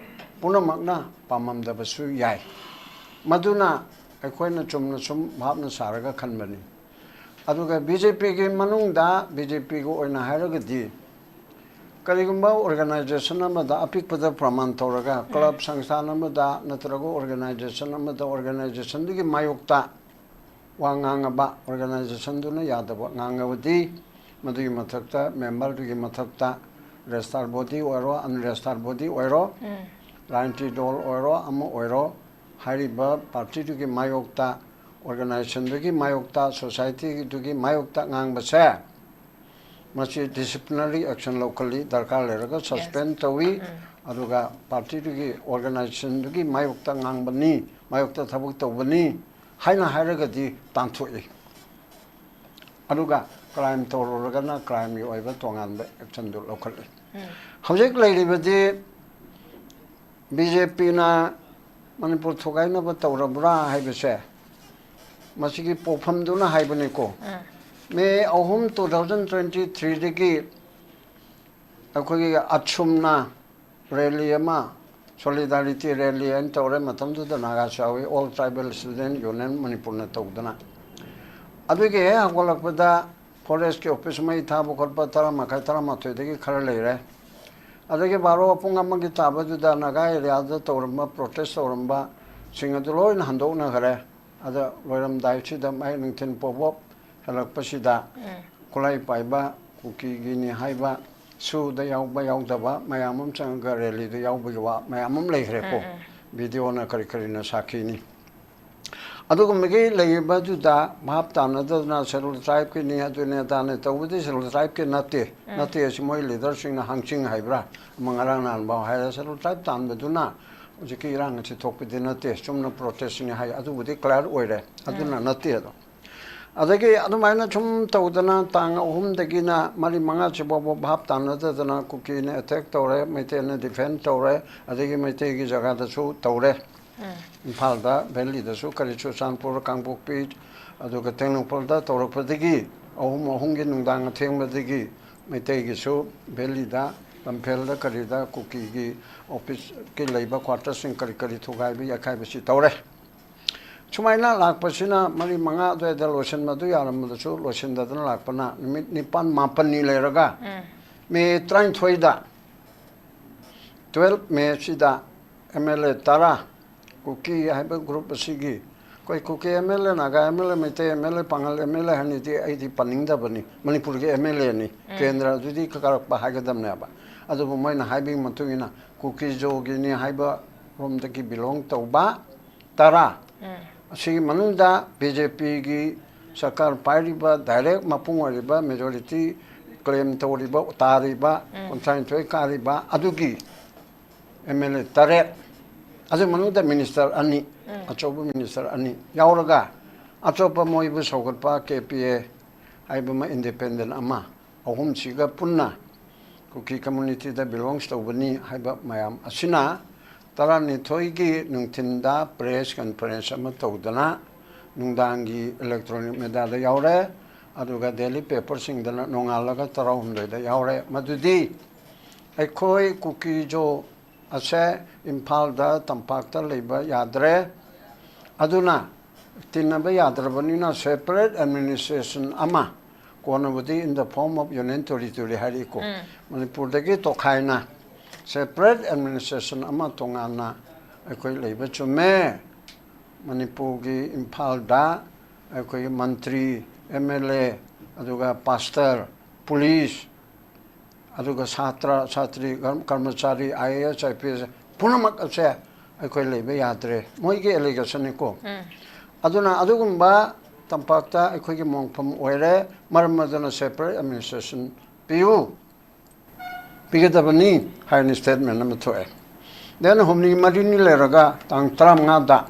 ꯄꯨꯝꯅꯃꯛꯅ ꯄꯥꯝꯃꯝꯗꯕꯁꯨ ꯌꯥꯏ꯫ ꯃꯗꯨꯅ ꯑꯩꯈꯣꯏꯅ ꯆꯨꯝꯅ ꯁꯨꯝ ꯚꯥꯞꯅ ꯁꯥꯔꯒ ꯈꯟꯕꯅꯤ꯫ ꯑꯗꯨꯒ ꯕꯤ ꯖꯦ ꯄꯤꯒꯤ ꯃꯅꯨꯡꯗ, ꯕꯤ ꯖꯦ ꯄꯤꯒꯤ ꯑꯣꯏꯅ ꯍꯥꯏꯔꯒꯗꯤ, ꯀꯔꯤꯒꯨꯝꯕ ꯑꯣꯔꯒꯅꯥꯏꯖꯦꯁꯟ ꯑꯃꯗ, ꯑꯄꯤꯛꯄꯗ ꯄ꯭ꯔꯃꯥꯟ ꯇꯧꯔꯒ, ꯀ꯭ꯂꯕ ꯁꯪꯁꯊꯥꯟ ꯑꯃꯗ ꯅꯠꯇ꯭ꯔꯒ ꯑꯣꯔꯒꯅꯥꯏꯖꯦꯁꯟ ꯑꯃꯗ ꯑꯣꯔꯒꯅꯥꯏꯖꯦꯁꯟꯗꯨꯒꯤ ꯃꯥꯌꯣꯛꯇ ꯋꯥ ꯉꯥꯡꯉꯕ, ꯑꯣꯔꯒꯅꯥꯏꯖꯦꯁꯟꯗꯨꯅ ꯌꯥꯗꯕ ꯉꯥꯡꯉꯕꯗꯤ, ꯃꯗꯨꯒꯤ ꯃꯊꯛꯇ, ꯃꯦꯝꯕꯔꯗꯨꯒꯤ ꯃꯊꯛꯇ, ꯔꯦꯖꯤꯁꯇꯥꯔ ꯕꯣꯗꯤ ꯑꯣꯏꯔꯣ, ꯑꯟꯔꯦꯖꯤꯁꯇꯥꯔ ꯕꯣꯗꯤ ꯑꯣꯏꯔꯣ, ꯂꯥꯏꯟꯇ꯭ꯔꯤ ꯗꯣꯜ ꯑꯣꯏꯔꯣ, ꯑꯃ ꯑꯣꯏꯔꯣ, ꯍꯥꯏꯔꯤꯕ ꯄꯥꯔꯇꯤꯗꯨꯒꯤ ꯃꯥꯌꯣꯛꯇ, ꯑꯣꯔꯒꯅꯥꯏꯖꯦꯁꯟꯗꯨꯒꯤ ꯃꯥꯌꯣꯛꯇ, ꯁꯣꯁꯥꯏꯇꯤꯗꯨꯒꯤ ꯃꯥꯌꯣꯛꯇ ꯉꯥꯡꯕꯁꯦ, ꯃꯁꯤ ꯗꯤꯁꯤꯄ꯭ꯂꯤꯅꯔꯤ ꯑꯦꯛꯁꯟ ꯂꯧꯈꯠꯂꯤ, ꯗꯔꯀꯥꯔ ꯂꯩꯔꯒ ꯁꯁꯄꯦꯟ ꯇꯧꯏ꯫ ꯑꯗꯨꯒ ꯄꯥꯔꯇꯤꯗꯨꯒꯤ, ꯑꯣꯔꯒꯅꯥꯏꯖꯦꯁꯟꯗꯨꯒꯤ ꯃꯥꯌꯣꯛꯇ ꯉꯥꯡꯕꯅꯤ, ꯃꯥꯌꯣꯛꯇ ꯊꯕꯛ ꯇꯧꯕꯅꯤ ꯍꯥꯏꯅ ꯍꯥꯏꯔꯒꯗꯤ ꯇꯥꯟꯊꯣꯛꯏ꯫ ꯑꯗꯨꯒ ꯀ꯭ꯔꯥꯏꯝ ꯇꯧꯔꯨꯔꯒꯅ ꯀ꯭ꯔꯥꯏꯝꯒꯤ ꯑꯣꯏꯕ ꯇꯣꯉꯥꯟꯕ ꯑꯦꯛꯁꯟꯗꯨ ꯂꯧꯈꯠꯂꯤ꯫ ꯍꯧꯖꯤꯛ ꯂꯩꯔꯤꯕꯗꯤ ꯕꯤ ꯖꯦ ꯄꯤꯅ ꯃꯅꯤꯄꯨꯔ ꯊꯨꯒꯥꯏꯅꯕ ꯇꯧꯔꯕ꯭ꯔꯥ ꯍꯥꯏꯕꯁꯦ ꯃꯁꯤꯒꯤ ꯄꯣꯛꯐꯝꯗꯨꯅ ꯍꯥꯏꯕꯅꯤꯀꯣ꯫ ꯃꯦ ꯑꯍꯨꯝ, ꯇꯨ ꯊꯥꯎꯖꯟ ꯇ꯭ꯋꯦꯟꯇꯤ ꯊ꯭ꯔꯤꯗꯒꯤ ꯑꯩꯈꯣꯏꯒꯤ ꯑꯁꯨꯝꯅ ꯔꯦꯂꯤ ꯑꯃ, ꯁꯣꯂꯤꯗꯥꯔꯤꯇꯤ ꯔꯦꯂꯤ ꯍꯥꯏꯅ ꯇꯧꯔꯦ꯫ ꯃꯇꯝꯗꯨꯗ ꯅꯥꯒꯥꯁꯨ ꯌꯥꯎꯏ, ꯑꯣꯜ ꯇ꯭ꯔꯥꯏꯕꯦꯜ ꯏꯁꯇꯨꯗꯦꯟ ꯌꯨꯅꯤꯌꯟ ꯃꯅꯤꯄꯨꯔꯅ ꯇꯧꯗꯅ꯫ ꯑꯗꯨꯒꯤ ꯍꯦꯛ ꯍꯧꯒꯠꯂꯛꯄꯗ ꯐꯣꯔꯦꯁꯀꯤ ꯑꯣꯐꯤꯁ ꯃꯩ ꯊꯥꯕ ꯈꯣꯠꯄ ꯇꯔꯥ ꯃꯈꯥꯏ, ꯇꯔꯥꯃꯥꯊꯣꯏꯗꯒꯤ ꯈꯔ ꯂꯩꯔꯦ꯫ ꯑꯗꯒꯤ ꯕꯥꯔꯣ ꯄꯨꯡ ꯑꯃꯒꯤ ꯇꯥꯕꯗꯨꯗ ꯅꯥꯒꯥ ꯑꯦꯔꯤꯌꯥꯗ ꯇꯧꯔꯝꯕ, ꯄ꯭ꯔꯣꯇꯦꯁ ꯇꯧꯔꯝꯕꯁꯤꯡ ꯑꯗꯨ ꯂꯣꯏꯅ ꯍꯟꯗꯣꯛꯅꯈ꯭ꯔꯦ꯫ ꯑꯗ ꯂꯣꯏꯔꯝꯗꯥꯏꯁꯤꯗ ꯃꯍꯦꯛ ꯅꯤꯡꯊꯤꯟ ꯄꯣꯕꯣꯞ ꯍꯜꯂꯛꯄꯁꯤꯗ ꯈꯨꯠꯂꯥꯏ ꯄꯥꯏꯕ ꯀꯨꯀꯤꯒꯤꯅꯤ ꯍꯥꯏꯕ ꯁꯨꯗ ꯌꯥꯎꯕ ꯌꯥꯎꯗꯕ ꯃꯌꯥꯝ ꯑꯃ ꯆꯪꯉꯒ ꯔꯦꯂꯤꯗ ꯌꯥꯎꯕꯒꯤ ꯋꯥ ꯃꯌꯥꯝ ꯑꯃ ꯂꯩꯈ꯭ꯔꯦꯀꯣ꯫ ꯚꯤꯗꯤꯑꯣꯅ ꯀꯔꯤ ꯀꯔꯤꯅ ꯁꯥꯈꯤꯅꯤ꯫ ꯑꯗꯨꯒꯨꯝꯕꯒꯤ ꯂꯩꯔꯤꯕꯗꯨꯗ ꯚꯥꯞ ꯇꯥꯅꯗꯗꯅ ꯁꯦꯗꯨꯜ ꯇ꯭ꯔꯥꯏꯕꯀꯤꯅꯤ, ꯑꯗꯨꯅꯤ ꯑꯗꯥꯅꯤ ꯇꯧꯕꯗꯤ ꯁꯦꯗꯨꯜ ꯇ꯭ꯔꯥꯏꯕꯀꯤ ꯅꯠꯇꯦ꯫ ꯅꯠꯇꯦ ꯑꯁꯤ ꯃꯣꯏ ꯂꯤꯗꯔꯁꯤꯡꯅ ꯍꯪꯆꯤꯡ ꯍꯥꯏꯕ꯭ꯔꯥ, ꯑꯃ ꯉꯔꯥꯡ ꯅꯍꯥꯟꯐꯥꯎ ꯍꯥꯏꯔꯦ, ꯁꯦꯗꯨꯜ ꯇ꯭ꯔꯥꯏꯕ ꯇꯥꯟꯕꯗꯨꯅ ꯍꯧꯖꯤꯛꯀꯤ ꯏꯔꯥꯡ ꯑꯁꯤ ꯊꯣꯛꯄꯗꯤ ꯅꯠꯇꯦ, ꯆꯨꯝꯅ ꯄ꯭ꯔꯣꯇꯦꯁꯅꯤ ꯍꯥꯏ꯫ ꯑꯗꯨꯕꯨꯗꯤ ꯀ꯭ꯂꯤꯌꯥꯔ ꯑꯣꯏꯔꯦ, ꯑꯗꯨꯅ ꯅꯠꯇꯦ ꯑꯗꯣ꯫ ꯑꯗꯒꯤ ꯑꯗꯨꯃꯥꯏꯅ ꯁꯨꯝ ꯇꯧꯗꯅ ꯇꯥꯡ ꯑꯍꯨꯝꯗꯒꯤꯅ ꯃꯔꯤ ꯃꯉꯥꯁꯤ ꯐꯥꯎꯕ ꯚꯥꯞ ꯇꯥꯅꯗꯗꯅ ꯀꯨꯀꯤꯅ ꯑꯦꯇꯦꯛ ꯇꯧꯔꯦ, ꯃꯩꯇꯩꯅ ꯗꯤꯐꯦꯟ ꯇꯧꯔꯦ, ꯑꯗꯒꯤ ꯃꯩꯇꯩꯒꯤ ꯖꯒꯥꯗꯁꯨ ꯇꯧꯔꯦ꯫ ꯏꯝꯐꯥꯜꯗ, ꯚꯦꯂꯤꯗꯁꯨ, ꯀꯔꯤ, ꯆꯨꯔꯆꯥꯟꯄꯨꯔ, ꯀꯥꯡꯄꯣꯛꯄꯤ, ꯑꯗꯨꯒ ꯇꯦꯡꯅꯧꯄꯜꯗ ꯇꯧꯔꯛꯄꯗꯒꯤ ꯑꯍꯨꯝ ꯑꯍꯨꯝꯒꯤ ꯅꯨꯡꯗꯥꯡ ꯑꯊꯦꯡꯕꯗꯒꯤ ꯃꯩꯇꯩꯒꯤꯁꯨ ꯚꯦꯂꯤꯗ, ꯂꯝꯐꯦꯜꯗ, ꯀꯔꯤꯗ, ꯀꯨꯀꯤꯒꯤ ꯑꯣꯐꯤꯁꯀꯤ ꯂꯩꯕ ꯀ꯭ꯋꯥꯇꯔꯁꯤꯡ ꯀꯔꯤ ꯀꯔꯤ ꯊꯨꯒꯥꯏꯕ ꯌꯥꯈꯥꯏꯕꯁꯤ ꯇꯧꯔꯦ꯫ ꯁꯨꯃꯥꯏꯅ ꯂꯥꯛꯄꯁꯤꯅ ꯃꯔꯤ ꯃꯉꯥ ꯑꯗꯨꯋꯥꯏꯗ ꯂꯣꯏꯁꯤꯟꯕꯗꯨ ꯌꯥꯔꯝꯕꯗꯁꯨ ꯂꯣꯏꯁꯤꯟꯗꯗꯅ ꯂꯥꯛꯄꯅ ꯅꯨꯃꯤꯠ ꯅꯤꯄꯥꯜ ꯃꯥꯄꯜꯅꯤ ꯂꯩꯔꯒ ꯃꯦ ꯇꯔꯥꯅꯤꯊꯣꯏꯗ, ꯇꯨꯌꯦꯜꯐ ꯃꯦꯁꯤꯗ ꯑꯦꯝ ꯑꯦꯜ ꯑꯦ ꯇꯔꯥ, ꯀꯨꯀꯤ ꯍꯥꯏꯕ ꯒ꯭ꯔꯨꯞ ꯑꯁꯤꯒꯤ, ꯑꯩꯈꯣꯏ Kuki M L A, Naga M L A, Meitei M L A, Pangal M L A ꯍꯥꯏꯅꯗꯤ ꯑꯩꯗꯤ ꯄꯟꯅꯤꯡꯗꯕꯅꯤ, ꯃꯅꯤꯄꯨꯔꯒꯤ ꯑꯦꯝ ꯑꯦꯜ ꯑꯦꯅꯤ, ꯀꯦꯟꯗ꯭ꯔ ꯑꯗꯨꯗꯤ ꯀꯥꯔꯛꯄ ꯍꯥꯏꯒꯗꯕꯅꯦꯕ꯫ ꯑꯗꯨꯕꯨ ꯃꯣꯏꯅ ꯍꯥꯏꯕꯒꯤ ꯃꯇꯨꯡ ꯏꯟꯅ ꯀꯨꯀꯤꯖꯣꯒꯤꯅꯤ ꯍꯥꯏꯕ ꯔꯣꯝꯗꯒꯤ ꯕꯤꯂꯣꯡ ꯇꯧꯕ ꯇꯔꯥ, ꯑꯁꯤꯒꯤ ꯃꯅꯨꯡꯗ ꯕꯤ ꯖꯦ ꯄꯤꯒꯤ ꯁꯔꯀꯥꯔ ꯄꯥꯏꯔꯤꯕ ꯗꯥꯏꯔꯦꯛ ꯃꯄꯨꯡ ꯑꯣꯏꯔꯤꯕ ꯃꯦꯖꯣꯔꯤꯇꯤ ꯀ꯭ꯂꯦꯝ ꯇꯧꯔꯤꯕ, ꯇꯥꯔꯤꯕ, ꯀꯨꯟꯊ꯭ꯔꯥꯅꯤꯊꯣꯏ ꯀꯥꯔꯤꯕ ꯑꯗꯨꯒꯤ ꯑꯦꯝ ꯑꯦꯜ ꯑꯦ ꯇꯔꯦꯠ, ꯑꯗꯨ ꯃꯅꯨꯡꯗ ꯃꯤꯅꯤꯁꯇꯔ ꯑꯅꯤ, ꯑꯆꯧꯕ ꯃꯤꯅꯤꯁꯇꯔ ꯑꯅꯤ ꯌꯥꯎꯔꯒ, ꯑꯇꯣꯞꯄ ꯃꯣꯏꯕꯨ ꯁꯧꯒꯠꯄ ꯀꯦ ꯄꯤ ꯑꯦ ꯍꯥꯏꯕ ꯑꯃ, ꯏꯟꯗꯤꯄꯦꯟꯗꯦꯟ ꯑꯃ, ꯑꯍꯨꯝꯁꯤꯒ ꯄꯨꯟꯅ ꯀꯨꯀꯤ ꯀꯝꯃꯨꯅꯤꯇꯤꯗ ꯕꯤꯂꯣꯡꯁ ꯇꯧꯕꯅꯤ ꯍꯥꯏꯕ ꯃꯌꯥꯝ ꯑꯁꯤꯅ ꯇꯔꯥꯅꯤꯊꯣꯏꯒꯤ ꯅꯨꯡꯊꯤꯟꯗ ꯄ꯭ꯔꯦꯁ ꯀꯟꯐꯔꯦꯟꯁ ꯑꯃ ꯇꯧꯗꯅ, ꯅꯨꯡꯗꯥꯡꯒꯤ ꯏꯂꯦꯛꯇ꯭ꯔꯣꯅꯤꯛ ꯃꯦꯗꯤꯌꯥꯗ ꯌꯥꯎꯔꯦ, ꯑꯗꯨꯒ ꯗꯦꯂꯤ ꯄꯦꯄꯔꯁꯤꯡꯗꯅ ꯅꯣꯡꯉꯥꯜꯂꯒ ꯇꯔꯥꯍꯨꯝꯗꯣꯏꯗ ꯌꯥꯎꯔꯦ꯫ ꯃꯗꯨꯗꯤ ꯑꯩꯈꯣꯏ ꯀꯨꯀꯤꯖꯣ ꯑꯁꯦ ꯏꯝꯐꯥꯜꯗ, ꯇꯝꯄꯥꯛꯇ ꯂꯩꯕ ꯌꯥꯗ꯭ꯔꯦ꯫ ꯑꯗꯨꯅ ꯇꯤꯟꯅꯕ ꯌꯥꯗ꯭ꯔꯕꯅꯤꯅ separate administration ꯑꯃ, ꯀꯣꯟꯅꯕꯨꯗꯤ in the form of union territory ꯍꯥꯏꯔꯛꯏꯀꯣ, ꯃꯅꯤꯄꯨꯔꯗꯒꯤ ꯇꯣꯈꯥꯏꯅ separate administration ꯑꯃ ꯇꯣꯉꯥꯟꯅ ꯑꯩꯈꯣꯏ ꯂꯩꯕ ꯆꯨꯝꯃꯦ꯫ ꯃꯅꯤꯄꯨꯔꯒꯤ ꯏꯝꯐꯥꯜꯗ ꯑꯩꯈꯣꯏꯒꯤ ꯃꯟꯇ꯭ꯔꯤ, ꯑꯦꯝ ꯑꯦꯜ ꯑꯦ, ꯑꯗꯨꯒ ꯄꯥꯁꯇꯔ, ꯄꯨꯂꯤꯁ, ꯑꯗꯨꯒ ꯁꯥꯇ꯭ꯔ, ꯁꯥꯇ꯭ꯔꯤ, ꯀꯔꯃꯆꯥꯔꯤ, I A S, I P S ꯄꯨꯝꯅꯃꯛ ꯑꯁꯦ ꯑꯩꯈꯣꯏ ꯂꯩꯕ ꯌꯥꯗ꯭ꯔꯦ, ꯃꯣꯏꯒꯤ ꯑꯦꯂꯤꯒꯦꯁꯟꯅꯤꯀꯣ꯫ ꯑꯗꯨꯅ ꯑꯗꯨꯒꯨꯝꯕ ꯇꯝꯄꯥꯛꯇ ꯑꯩꯈꯣꯏꯒꯤ ꯃꯣꯡꯐꯝ ꯑꯣꯏꯔꯦ, ꯃꯔꯝ ꯑꯗꯨꯅ separate administration ꯄꯤꯌꯨ, ꯄꯤꯒꯗꯕꯅꯤ ꯍꯥꯏꯅ ꯁ꯭ꯇꯦꯠꯃꯦꯟ ꯑꯃ ꯊꯣꯛꯑꯦ꯫ ꯗꯦꯟ ꯍꯨꯝꯅꯤ ꯃꯔꯤꯅꯤ ꯂꯩꯔꯒ ꯇꯥꯡ ꯇꯔꯥꯃꯉꯥꯗ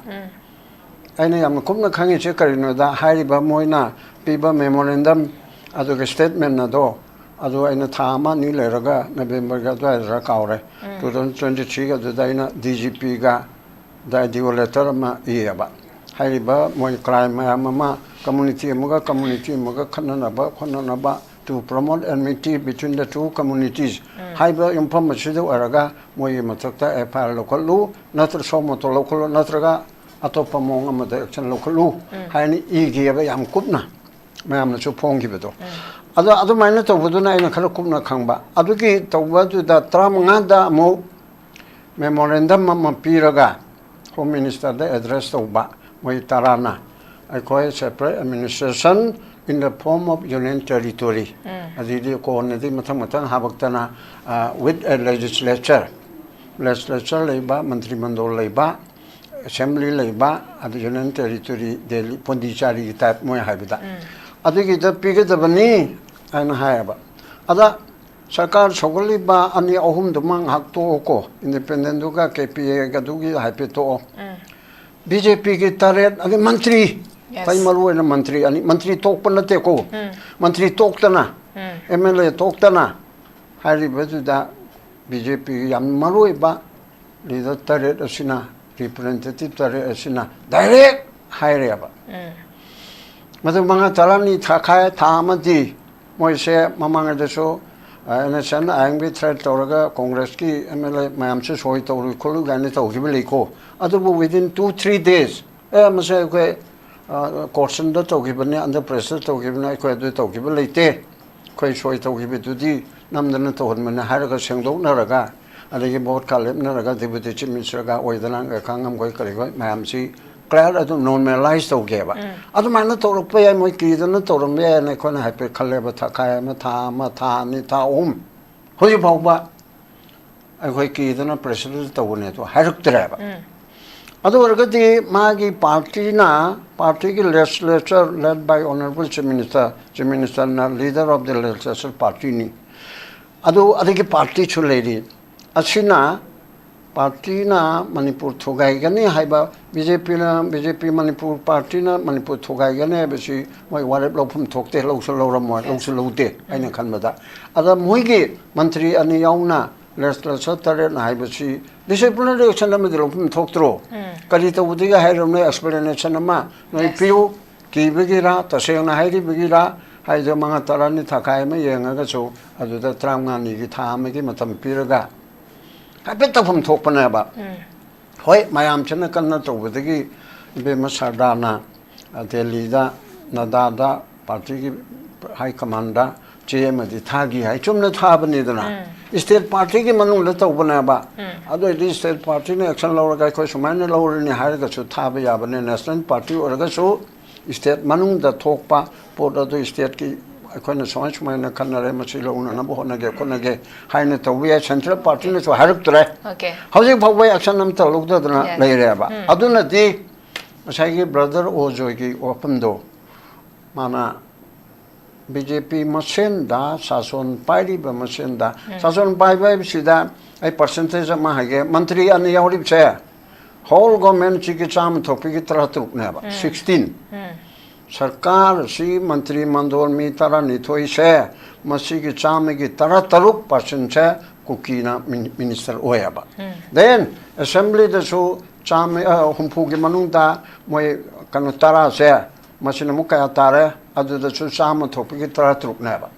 ꯑꯩꯅ ꯌꯥꯝꯅ ꯀꯨꯞꯅ ꯈꯪꯉꯤꯁꯦ ꯀꯔꯤꯅꯣꯗ, ꯍꯥꯏꯔꯤꯕ ꯃꯣꯏꯅ ꯄꯤꯕ memorandum ꯑꯗꯨꯒ statement ꯑꯗꯣ, ꯑꯗꯨ ꯑꯩꯅ ꯊꯥ ꯑꯃ ꯑꯅꯤ ꯂꯩꯔꯒ, ꯅꯕꯦꯝꯕꯔꯒꯤ ꯑꯗꯨꯋꯥꯏꯗꯔ ꯀꯥꯎꯔꯦ, two thousand twenty three ꯑꯗꯨꯗ ꯑꯩꯅ D G P ꯒ ꯗꯥꯏꯗꯤꯑꯣ letter ꯑꯃ ꯏꯌꯦꯕ꯫ ꯍꯥꯏꯔꯤꯕ ꯃꯣꯏ crime ꯃꯌꯥꯝ ꯑꯃ, community ꯑꯃꯒ community ꯑꯃꯒ ꯈꯠꯅꯅꯕ ꯈꯣꯠꯅꯅꯕ, to promote enmity between the two communities ꯍꯥꯏꯕ ꯌꯨꯝꯐꯝ ꯑꯁꯤꯗ ꯑꯣꯏꯔꯒ ꯃꯣꯏꯒꯤ ꯃꯊꯛꯇ F I R ꯂꯧꯈꯠꯂꯨ, ꯅꯠꯇ꯭ꯔ suo motu ꯂꯧꯈꯠꯂꯨ, ꯅꯠꯇ꯭ꯔꯒ ꯑꯇꯣꯞꯄ ꯃꯑꯣꯡ ꯑꯃꯗ action ꯂꯧꯈꯠꯂꯨ ꯍꯥꯏꯅ ꯏꯈꯤꯑꯕ, ꯌꯥꯝ ꯀꯨꯞꯅ ꯃꯌꯥꯝꯅꯁꯨ ꯐꯣꯡꯈꯤꯕꯗꯣ꯫ ꯑꯗꯣ ꯑꯗꯨꯃꯥꯏꯅ ꯇꯧꯕꯗꯨꯅ ꯑꯩꯅ ꯈꯔ ꯀꯨꯞꯅ ꯈꯪꯕ꯫ ꯑꯗꯨꯒꯤ ꯇꯧꯕꯗꯨꯗ ꯇꯔꯥꯃꯉꯥꯗ ꯑꯃꯨꯛ memorandum ꯑꯃ ꯄꯤꯔꯒ Home Minister ꯗ address ꯇꯧꯕ, ꯃꯣꯏ ꯇꯔꯥꯅ, ꯑꯩꯈꯣꯏ separate administration in the form of union territory, ꯑꯗꯩꯗꯤ ꯀꯣꯟꯅꯗꯤ ꯃꯊꯪ ꯃꯊꯪ ꯍꯥꯄꯛꯇꯅ, ꯑ, with a legislature, legislature ꯂꯩꯕ, ꯃꯟꯇ꯭ꯔꯤ ꯃꯟꯗꯣꯜ ꯂꯩꯕ, assembly ꯂꯩꯕ, ꯑꯗꯨ union territory, ꯗꯦꯜꯂꯤ, ꯄꯣꯟꯗꯤꯆꯥꯔꯤꯒꯤ type ꯃꯣꯏ ꯍꯥꯏꯕꯗ, ꯑꯗꯨꯒꯤꯗ ꯄꯤꯒꯗꯕꯅꯤ ꯍꯥꯏꯅ ꯍꯥꯏꯌꯦꯕ꯫ ꯑꯗ ꯁꯔꯀꯥꯔ ꯁꯧꯒꯠꯂꯤꯕ ꯑꯅꯤ ꯑꯍꯨꯝꯗꯨꯃ ꯉꯥꯏꯍꯥꯛ ꯇꯣꯛꯑꯣꯀꯣ, independent ꯗꯨꯒ K P A ꯒꯗꯨꯒꯤ ꯍꯥꯏꯐꯦꯠ ꯇꯣꯛꯑꯣ꯫ B J P ꯒꯤ ꯇꯔꯦꯠ, ꯑꯗꯩ ꯃꯟꯇ꯭ꯔꯤ, Yes. ꯈ꯭ꯋꯥꯏ ꯃꯔꯨ ꯑꯣꯏꯅ ꯃꯟꯇ꯭ꯔꯤ ꯑꯅꯤ, ꯃꯟꯇ꯭ꯔꯤ ꯇꯣꯛꯄ ꯅꯠꯇꯦꯀꯣ, ꯃꯟꯇ꯭ꯔꯤ ꯇꯣꯛꯇꯅ, M L A ꯇꯣꯛꯇꯅ, ꯍꯥꯏꯔꯤꯕꯗꯨꯗ B J P ꯒꯤ ꯌꯥꯝ ꯃꯔꯨ ꯑꯣꯏꯕ leader ꯇꯔꯦꯠ ꯑꯁꯤꯅ, representative ꯇꯔꯦꯠ ꯑꯁꯤꯅ direct ꯍꯥꯏꯔꯦꯕ꯫ ꯃꯗꯨ ꯃꯉꯥ ꯇꯔꯥꯅꯤ ꯊꯥꯈꯥꯏ, ꯊꯥ ꯑꯃꯗꯤ ꯃꯣꯏꯁꯦ ꯃꯃꯥꯡꯉꯩꯗꯁꯨ, ꯑ, N S N ꯑꯥꯏꯟꯒꯤ threat ꯇꯧꯔꯒ ꯀꯣꯡꯒ꯭ꯔꯦꯁꯀꯤ M L A ꯃꯌꯥꯝꯁꯦ ꯁꯣꯏ ꯇꯧꯔꯨꯏ ꯈꯣꯠꯂꯨꯏ ꯀꯥꯏꯅ ꯇꯧꯈꯤꯕ ꯂꯩꯀꯣ꯫ ꯑꯗꯨꯕꯨ within two three days, ꯑꯦ, ꯃꯁꯦ ꯑꯩꯈꯣꯏ, ꯑ, coercion ꯗ ꯇꯧꯈꯤꯕꯅꯤ, under pressure ꯇꯧꯈꯤꯕꯅꯤ, ꯑꯩꯈꯣꯏ ꯑꯗꯨ ꯇꯧꯈꯤꯕ ꯂꯩꯇꯦ, ꯑꯩꯈꯣꯏ ꯁꯣꯏ ꯇꯧꯈꯤꯕꯗꯨꯗꯤ ꯅꯝꯗꯅ ꯇꯧꯍꯟꯕꯅꯤ ꯍꯥꯏꯔꯒ ꯁꯦꯡꯗꯣꯛꯅꯔꯒ, ꯑꯗꯒꯤ ꯚꯣꯠꯀ ꯂꯦꯞꯅꯔꯒ Deputy Chief Minister ꯒ ꯑꯣꯏꯗꯅ ꯈꯥꯡꯉꯝꯈꯣꯏ ꯀꯔꯤꯈꯣꯏ ꯃꯌꯥꯝꯁꯤ clear ꯑꯗꯨꯝ normalize ꯇꯧꯒꯦꯕ꯫ ꯑꯗꯨꯃꯥꯏꯅ ꯇꯧꯔꯛꯄ ꯌꯥꯏ, ꯃꯣꯏ ꯀꯤꯗꯅ ꯇꯧꯔꯝꯕ ꯌꯥꯏꯅ ꯑꯩꯈꯣꯏꯅ ꯍꯥꯏꯐꯦꯠ ꯈꯜꯂꯦꯕ꯫ ꯊꯥꯈꯥꯏ ꯑꯃ, ꯊꯥ ꯑꯃ, ꯊꯥ ꯑꯅꯤ, ꯊꯥ ꯑꯍꯨꯝ, ꯍꯧꯖꯤꯛ ꯐꯥꯎꯕ ꯑꯩꯈꯣꯏ ꯀꯤꯗꯅ pressure ꯇꯧꯕꯅꯦ ꯑꯗꯣ ꯍꯥꯏꯔꯛꯇ꯭ꯔꯦꯕ꯫ ꯑꯗꯨ ꯑꯣꯏꯔꯒꯗꯤ ꯃꯥꯒꯤ party ꯅ, party ꯒꯤ legislature led by Honorable Chief Minister, Chief Minister ꯅ leader of the legislature party ꯅꯤ꯫ ꯑꯗꯨ, ꯑꯗꯒꯤ party ꯁꯨ ꯂꯩꯔꯤ꯫ ꯑꯁꯤꯅ ꯄꯥꯔꯇꯤꯅ ꯃꯅꯤꯄꯨꯔ ꯊꯨꯒꯥꯏꯒꯅꯤ ꯍꯥꯏꯕ, ꯕꯤ ꯖꯦ ꯄꯤꯅ, ꯕꯤ ꯖꯦ ꯄꯤ ꯃꯅꯤꯄꯨꯔ ꯄꯥꯔꯇꯤꯅ ꯃꯅꯤꯄꯨꯔ ꯊꯨꯒꯥꯏꯒꯅꯤ ꯍꯥꯏꯕꯁꯤ ꯃꯣꯏ ꯋꯥꯔꯦꯞ ꯂꯧꯐꯝ ꯊꯣꯛꯇꯦ, ꯂꯧꯁꯨ ꯂꯧꯔꯝꯃꯣꯏ, ꯂꯧꯁꯨ ꯂꯧꯗꯦ ꯑꯩꯅ ꯈꯟꯕꯗ꯫ ꯑꯗ ꯃꯣꯏꯒꯤ ꯃꯟꯇ꯭ꯔꯤ ꯑꯅꯤ ꯌꯥꯎꯅ ꯂꯦꯖꯤꯁꯂꯦꯆꯔ ꯇꯔꯦꯠꯅ ꯍꯥꯏꯕꯁꯤ ꯗꯤꯁꯤꯄ꯭ꯂꯤꯅꯔꯤ ꯑꯦꯛꯁꯟ ꯑꯃꯗꯤ ꯂꯧꯐꯝ ꯊꯣꯛꯇ꯭ꯔꯣ? ꯀꯔꯤ ꯇꯧꯕꯗꯒꯤ ꯍꯥꯏꯔꯕꯅꯣ? ꯑꯦꯛꯁꯄ꯭ꯂꯦꯅꯦꯁꯟ ꯑꯃ ꯅꯣꯏ ꯄꯤꯌꯨ꯫ ꯀꯤꯕꯒꯤꯔ, ꯇꯁꯦꯡꯅ ꯍꯥꯏꯔꯤꯕꯒꯤꯔ, ꯍꯥꯏꯗꯣ ꯃꯉꯥ ꯇꯔꯥꯅꯤ ꯊꯥꯈꯥꯏ ꯑꯃ ꯌꯦꯡꯉꯒꯁꯨ ꯑꯗꯨꯗ ꯇꯔꯥꯃꯉꯥꯅꯤꯒꯤ ꯊꯥ ꯑꯃꯒꯤ ꯃꯇꯝ ꯄꯤꯔꯒ ꯍꯥꯏꯐꯦꯠ ꯇꯧꯐꯝ ꯊꯣꯛꯄꯅꯦꯕ꯫ ꯍꯣꯏ, ꯃꯌꯥꯝꯁꯤꯅ ꯀꯟꯅ ꯇꯧꯕꯗꯒꯤ ꯏꯕꯦꯝꯃ ꯁꯔꯗꯥꯅ, ꯑ, ꯗꯦꯜꯂꯤꯗ ꯅꯗꯥꯗ ꯄꯥꯔꯇꯤꯒꯤ ꯍꯥꯏ ꯀꯃꯥꯟꯗ ꯆꯦ ꯑꯃꯗꯤ ꯊꯥꯈꯤ ꯍꯥꯏ꯫ ꯆꯨꯝꯅ ꯊꯥꯕꯅꯤꯗꯅ꯫ ꯁ꯭ꯇꯦꯠ ꯄꯥꯔꯇꯤꯒꯤ ꯃꯅꯨꯡꯗ ꯇꯧꯕꯅꯦꯕ꯫ ꯑꯗꯨ ꯑꯣꯏꯔꯗꯤ ꯁ꯭ꯇꯦꯠ ꯄꯥꯔꯇꯤꯅ ꯑꯦꯛꯁꯟ ꯂꯧꯔꯒ ꯑꯩꯈꯣꯏ ꯁꯨꯃꯥꯏꯅ ꯂꯧꯔꯅꯤ ꯍꯥꯏꯔꯒꯁꯨ ꯊꯥꯕ ꯌꯥꯕꯅꯦ꯫ ꯅꯦꯁꯅꯦꯜ ꯄꯥꯔꯇꯤ ꯑꯣꯏꯔꯒꯁꯨ ꯁ꯭ꯇꯦꯠ ꯃꯅꯨꯡꯗ ꯊꯣꯛꯄ ꯄꯣꯠ ꯑꯗꯨ ꯁ꯭ꯇꯦꯠꯀꯤ ꯑꯩꯈꯣꯏꯅ ꯁꯨꯃꯥꯏ ꯁꯨꯃꯥꯏꯅ ꯈꯟꯅꯔꯦ, ꯃꯁꯤ ꯂꯧꯅꯅꯕ ꯍꯣꯠꯅꯒꯦ ꯈꯣꯠꯅꯒꯦ ꯍꯥꯏꯅ ꯇꯧꯕ ꯌꯥꯏ꯫ ꯁꯦꯟꯇ꯭ꯔꯦꯜ ꯄꯥꯔꯇꯤꯅꯁꯨ ꯍꯥꯏꯔꯛꯇ꯭ꯔꯦ꯫ ꯍꯧꯖꯤꯛ ꯐꯥꯎꯕ ꯑꯦꯛꯁꯟ ꯑꯝꯇ ꯂꯧꯗꯗꯅ ꯂꯩꯔꯦꯕ꯫ ꯑꯗꯨꯅꯗꯤ ꯉꯁꯥꯏꯒꯤ ꯕ꯭ꯔꯗꯔ ꯑꯣꯖꯣꯏꯒꯤ ꯋꯥꯐꯝꯗꯣ, ꯃꯥꯅ ꯕꯤ ꯖꯦ ꯄꯤ ꯃꯁꯦꯟꯗ, ꯁꯥꯁꯣꯟ ꯄꯥꯏꯔꯤꯕ ꯃꯁꯦꯟꯗ, ꯁꯥꯁꯣꯟ ꯄꯥꯏꯕ ꯍꯥꯏꯕꯁꯤꯗ ꯑꯩ ꯄꯥꯔꯁꯦꯟꯇꯦꯖ ꯑꯃ ꯍꯥꯏꯒꯦ, ꯃꯟꯇ꯭ꯔꯤ ꯑꯅꯤ ꯌꯥꯎꯔꯤꯕꯁꯦ ꯍꯣꯜ ꯒꯣꯔꯃꯦꯟꯁꯤꯒꯤ ꯆꯥꯝꯃ ꯊꯣꯛꯄꯒꯤ ꯇꯔꯥꯇꯔꯨꯛꯅꯦꯕ, ꯁꯤꯛꯁꯇꯤꯟ꯫ ꯁꯔꯀꯥꯔ ꯑꯁꯤ ꯃꯟꯇ꯭ꯔꯤ ꯃꯟꯗꯣꯜ ꯃꯤ ꯇꯔꯥꯅꯤꯊꯣꯏꯁꯦ, ꯃꯁꯤꯒꯤ ꯆꯥꯝꯃꯒꯤ ꯇꯔꯥꯇꯔꯨꯛ ꯄꯥꯔꯁꯦꯟꯁꯦ ꯀꯨꯀꯤꯅ ꯃꯤꯅꯤ-, ꯃꯤꯅꯤꯁꯇꯔ ꯑꯣꯏꯌꯦꯕ꯫ ꯗꯦꯟ ꯑꯦꯁꯦꯝꯕ꯭ꯂꯤꯗꯁꯨ ꯆꯥꯝꯃ, ꯑ, ꯍꯨꯝꯐꯨꯒꯤ ꯃꯅꯨꯡꯗ ꯃꯣꯏ ꯀꯩꯅꯣ ꯇꯔꯥꯁꯦ, ꯃꯁꯤꯅ ꯑꯃꯨꯛ ꯀꯌꯥ ꯇꯥꯔꯦ? ꯑꯗꯨꯗꯁꯨ ꯆꯥꯝꯃ ꯊꯣꯛꯄꯒꯤ ꯇꯔꯥꯇꯔꯨꯛꯅꯦꯕ꯫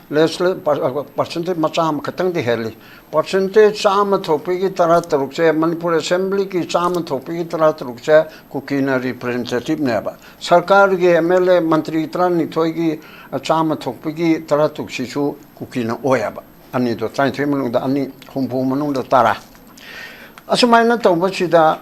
ꯂꯦꯖꯤꯁꯂꯦ-, ꯄꯥꯔ-, ꯄꯥꯔꯁꯦꯟꯇꯦꯖ ꯃꯆꯥ ꯑꯃꯈꯛꯇꯪꯗꯤ ꯍꯦꯜꯂꯤ꯫ ꯄꯥꯔꯁꯦꯟꯇꯦꯖ ꯆꯥꯝꯃ ꯊꯣꯛꯄꯒꯤ ꯇꯔꯥꯇꯔꯨꯛꯁꯦ, ꯃꯅꯤꯄꯨꯔ ꯑꯦꯁꯦꯝꯕ꯭ꯂꯤꯒꯤ ꯆꯥꯝꯃ ꯊꯣꯛꯄꯒꯤ ꯇꯔꯥꯇꯔꯨꯛꯁꯦ ꯀꯨꯀꯤꯅ ꯔꯤꯄ꯭ꯔꯖꯦꯟꯇꯦꯇꯤꯞꯅꯦꯕ꯫ ꯁꯔꯀꯥꯔꯒꯤ ꯑꯦꯝ ꯑꯦꯜ ꯑꯦ ꯃꯟꯇ꯭ꯔꯤ ꯇꯔꯥꯅꯤꯊꯣꯏꯒꯤ, ꯑ, ꯆꯥꯝꯃ ꯊꯣꯛꯄꯒꯤ ꯇꯔꯥꯇꯔꯨꯛꯁꯤꯁꯨ ꯀꯨꯀꯤꯅ ꯑꯣꯏꯌꯦꯕ꯫ ꯑꯅꯤꯗꯣ, ꯇꯔꯥꯅꯤꯊꯣꯏ ꯃꯅꯨꯡꯗ ꯑꯅꯤ, ꯍꯨꯝꯐꯨ ꯃꯅꯨꯡꯗ ꯇꯔꯥ꯫ ꯑꯁꯨꯃꯥꯏꯅ ꯇꯧꯕꯁꯤꯗ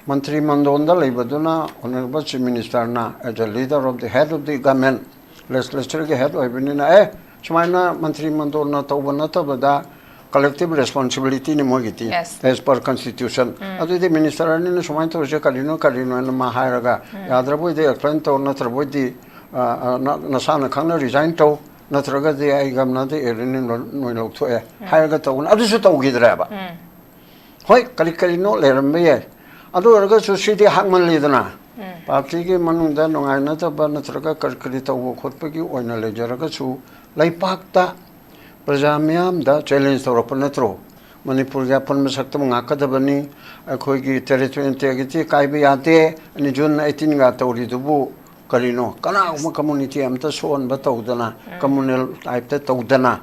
ꯃꯟꯇ꯭ꯔꯤ ꯃꯟꯗꯣꯟꯗ ꯂꯩꯕꯗꯨꯅ, Honourable Chief Minister ꯅ, as a leader of the head of the government, ꯂꯦꯖꯤꯁꯂꯦꯆꯔꯒꯤ ꯍꯦꯗ ꯑꯣꯏꯕꯅꯤꯅ, ꯑꯦ, ꯁꯨꯃꯥꯏꯅ ꯃꯟꯇ꯭ꯔꯤ ꯃꯟꯗꯣꯟꯅ ꯇꯧꯕ ꯅꯠꯇꯕꯗ collective responsibility ꯅꯤ ꯃꯣꯏꯒꯤꯗꯤ, Yes. as per constitution꯫ ꯑꯗꯨꯗꯤ ꯃꯤꯅꯤꯁꯇꯔ ꯑꯅꯤꯅ ꯁꯨꯃꯥꯏꯅ ꯇꯧꯔꯤꯁꯦ ꯀꯔꯤꯅꯣ, ꯀꯔꯤꯅꯣ ꯍꯥꯏꯅ ꯃꯥ ꯍꯥꯏꯔꯒ, ꯌꯥꯗ꯭ꯔꯕꯣꯏꯗꯤ ꯑꯦꯛꯁꯄ꯭ꯂꯦꯟ ꯇꯧ, ꯅꯠꯇ꯭ꯔꯕꯣꯏꯗꯤ, ꯑ, ꯑ, ꯅ-, ꯅꯁꯥꯅ ꯈꯪꯅ ꯔꯤꯖꯥꯏꯟ ꯇꯧ, ꯅꯠꯇ꯭ꯔꯒꯗꯤ ꯑꯩ ꯒꯝꯅꯗ ꯑꯦꯔꯤꯅꯤꯡ ꯅꯣꯏ ꯂꯧꯊꯣꯛꯑꯦ ꯍꯥꯏꯔꯒ ꯇꯧꯕꯅ, ꯑꯗꯨꯁꯨ ꯇꯧꯈꯤꯗ꯭ꯔꯦꯕ꯫ ꯍꯣꯏ, ꯀꯔꯤ ꯀꯔꯤꯅꯣ ꯂꯩꯔꯝꯕ ꯌꯥꯏ꯫ ꯑꯗꯨ ꯑꯣꯏꯔꯒꯁꯨ ꯁꯤꯗꯤ ꯍꯥꯡꯃꯜꯂꯤꯗꯅ꯫ ꯎꯝ꯫ ꯄꯥꯔꯇꯤꯒꯤ ꯃꯅꯨꯡꯗ ꯅꯨꯡꯉꯥꯏꯅꯗꯕ ꯅꯠꯇ꯭ꯔꯒ ꯀꯔꯤ ꯀꯔꯤ ꯇꯧꯕ ꯈꯣꯠꯄꯒꯤ ꯑꯣꯏꯅ ꯂꯩꯖꯔꯒꯁꯨ, ꯂꯩꯄꯥꯛꯇ ꯄ꯭ꯔꯖꯥ ꯃꯤꯌꯥꯝꯗ ꯆꯦꯂꯦꯟꯖ ꯇꯧꯔꯛꯄ ꯅꯠꯇ꯭ꯔꯣ? ꯃꯅꯤꯄꯨꯔꯒꯤ ꯑꯄꯨꯟꯕ ꯁꯛꯇꯝ ꯉꯥꯛꯀꯗꯕꯅꯤ, ꯑꯩꯈꯣꯏꯒꯤ ꯇꯦꯔꯤꯇꯣꯔꯤ ꯏꯟꯇꯦꯒ꯭ꯔꯤꯇꯤ ꯀꯥꯏꯕ ꯌꯥꯗꯦ, ꯑꯅꯤ ꯖꯨꯟ ꯑꯩꯠꯇꯤꯟꯒ ꯇꯧꯔꯤꯗꯨꯕꯨ ꯀꯔꯤꯅꯣ? ꯀꯅꯥꯒꯨꯝꯕ ꯀꯝꯃꯨꯅꯤꯇꯤ ꯑꯝꯇ ꯁꯣꯛꯍꯟꯕ ꯇꯧꯗꯅ, ꯎꯝ꯫ ꯀꯝꯃꯨꯅꯦꯜ ꯇꯥꯏꯞꯇ ꯇꯧꯗꯅ,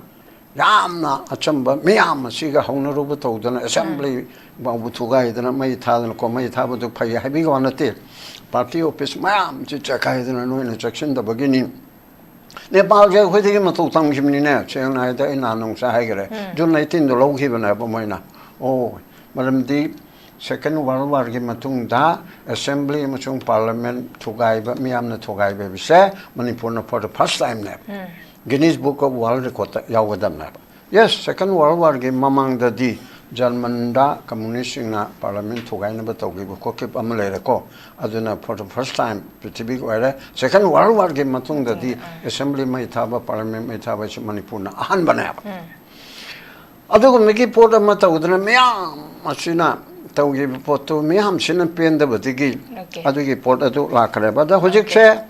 ꯌꯥꯝꯅ ꯑꯆꯝꯕ ꯃꯤꯌꯥꯝ ꯑꯁꯤꯒ ꯍꯧꯅꯔꯨꯕ ꯇꯧꯗꯅ, ꯎꯝ꯫ ꯑꯦꯁꯦꯝꯕ꯭ꯂꯤ ꯐꯥꯎꯕ ꯊꯨꯒꯥꯏꯗꯅ, ꯃꯩ ꯊꯥꯗꯅꯀꯣ, ꯃꯩ ꯊꯥꯕꯗꯨ ꯐꯩ ꯍꯥꯏꯕꯒꯤ ꯋꯥ ꯅꯠꯇꯦ, ꯄꯥꯔꯇꯤ ꯑꯣꯐꯤꯁ ꯃꯌꯥꯝꯁꯤ ꯆꯦꯈꯥꯏꯗꯅ ꯅꯣꯏꯅ ꯆꯦꯛꯁꯤꯟꯗꯕꯒꯤꯅꯤ꯫ ꯅꯦꯄꯥꯜꯁꯦ ꯑꯩꯈꯣꯏꯗꯒꯤ ꯃꯇꯧ ꯇꯝꯈꯤꯕꯅꯤꯅꯦ, ꯁꯦꯡꯅ ꯍꯥꯏꯔꯗꯤ ꯑꯩ ꯅꯍꯥꯟ ꯅꯣꯡꯁꯥ ꯍꯥꯏꯈ꯭ꯔꯦ, ꯎꯝ꯫ ꯖꯨꯟ ꯑꯩꯠꯇꯤꯟꯗꯣ ꯂꯧꯈꯤꯕꯅꯦꯕ ꯃꯣꯏꯅ꯫ ꯑꯣ, ꯃꯔꯝꯗꯤ ꯁꯦꯀꯦꯟ ꯋꯥꯔꯜ ꯋꯥꯔꯒꯤ ꯃꯇꯨꯡꯗ ꯑꯦꯁꯦꯝꯕ꯭ꯂꯤ ꯑꯃꯁꯨꯡ ꯄꯥꯔꯂꯤꯌꯥꯃꯦꯟ ꯊꯨꯒꯥꯏꯕ, ꯃꯤꯌꯥꯝꯅ ꯊꯨꯒꯥꯏꯕ ꯍꯥꯏꯕꯁꯦ ꯃꯅꯤꯄꯨꯔꯅ for the first time ꯅꯦꯕ꯫ ꯎꯝ꯫ ꯒꯤꯅꯤꯁ ꯕꯨꯛ ꯑꯣꯐ ꯋꯥꯔꯜ ꯔꯦꯀꯣꯔꯠꯇ ꯌꯥꯎꯒꯗꯕꯅꯦꯕ꯫ ꯌꯦꯁ, ꯁꯦꯀꯦꯟ ꯋꯥꯔꯜ ꯋꯥꯔꯒꯤ ꯃꯃꯥꯡꯗꯗꯤ ꯖꯔꯃꯟꯗ ꯀꯝꯃꯨꯅꯤꯁꯁꯤꯡꯅ ꯄꯥꯔꯂꯤꯌꯥꯃꯦꯟ ꯊꯨꯒꯥꯏꯅꯕ ꯇꯧꯈꯤꯕ ꯈꯣꯠꯈꯤꯕ ꯑꯃ ꯂꯩꯔꯦꯀꯣ꯫ ꯑꯗꯨꯅ for the first time ꯄ꯭ꯔꯤꯊꯤꯕꯤꯒꯤ ꯑꯣꯏꯔꯦ꯫ ꯁꯦꯀꯦꯟ ꯋꯥꯔꯜ ꯋꯥꯔꯒꯤ ꯃꯇꯨꯡꯗꯗꯤ ꯎꯝ꯫ ꯑꯦꯁꯦꯝꯕ꯭ꯂꯤ ꯃꯩ ꯊꯥꯕ, ꯄꯥꯔꯂꯤꯌꯥꯃꯦꯟ ꯃꯩ ꯊꯥꯕ ꯍꯥꯏꯁꯤ ꯃꯅꯤꯄꯨꯔꯅ ꯑꯍꯥꯟꯕꯅꯦꯕ꯫ ꯎꯝ꯫ ꯑꯗꯨꯒꯨꯝꯕꯒꯤ ꯄꯣꯠ ꯑꯃ ꯇꯧꯗꯅ ꯃꯌꯥꯝ ꯑꯁꯤꯅ ꯇꯧꯈꯤꯕ ꯄꯣꯠꯇꯨ ꯃꯌꯥꯝꯁꯤꯅ ꯄꯦꯟꯗꯕꯗꯒꯤ ꯑꯣꯀꯦ꯫ ꯑꯗꯨꯒꯤ ꯄꯣꯠ ꯑꯗꯨ ꯂꯥꯛꯈ꯭ꯔꯦꯕ꯫ ꯑꯗ ꯍꯧꯖꯤꯛꯁꯦ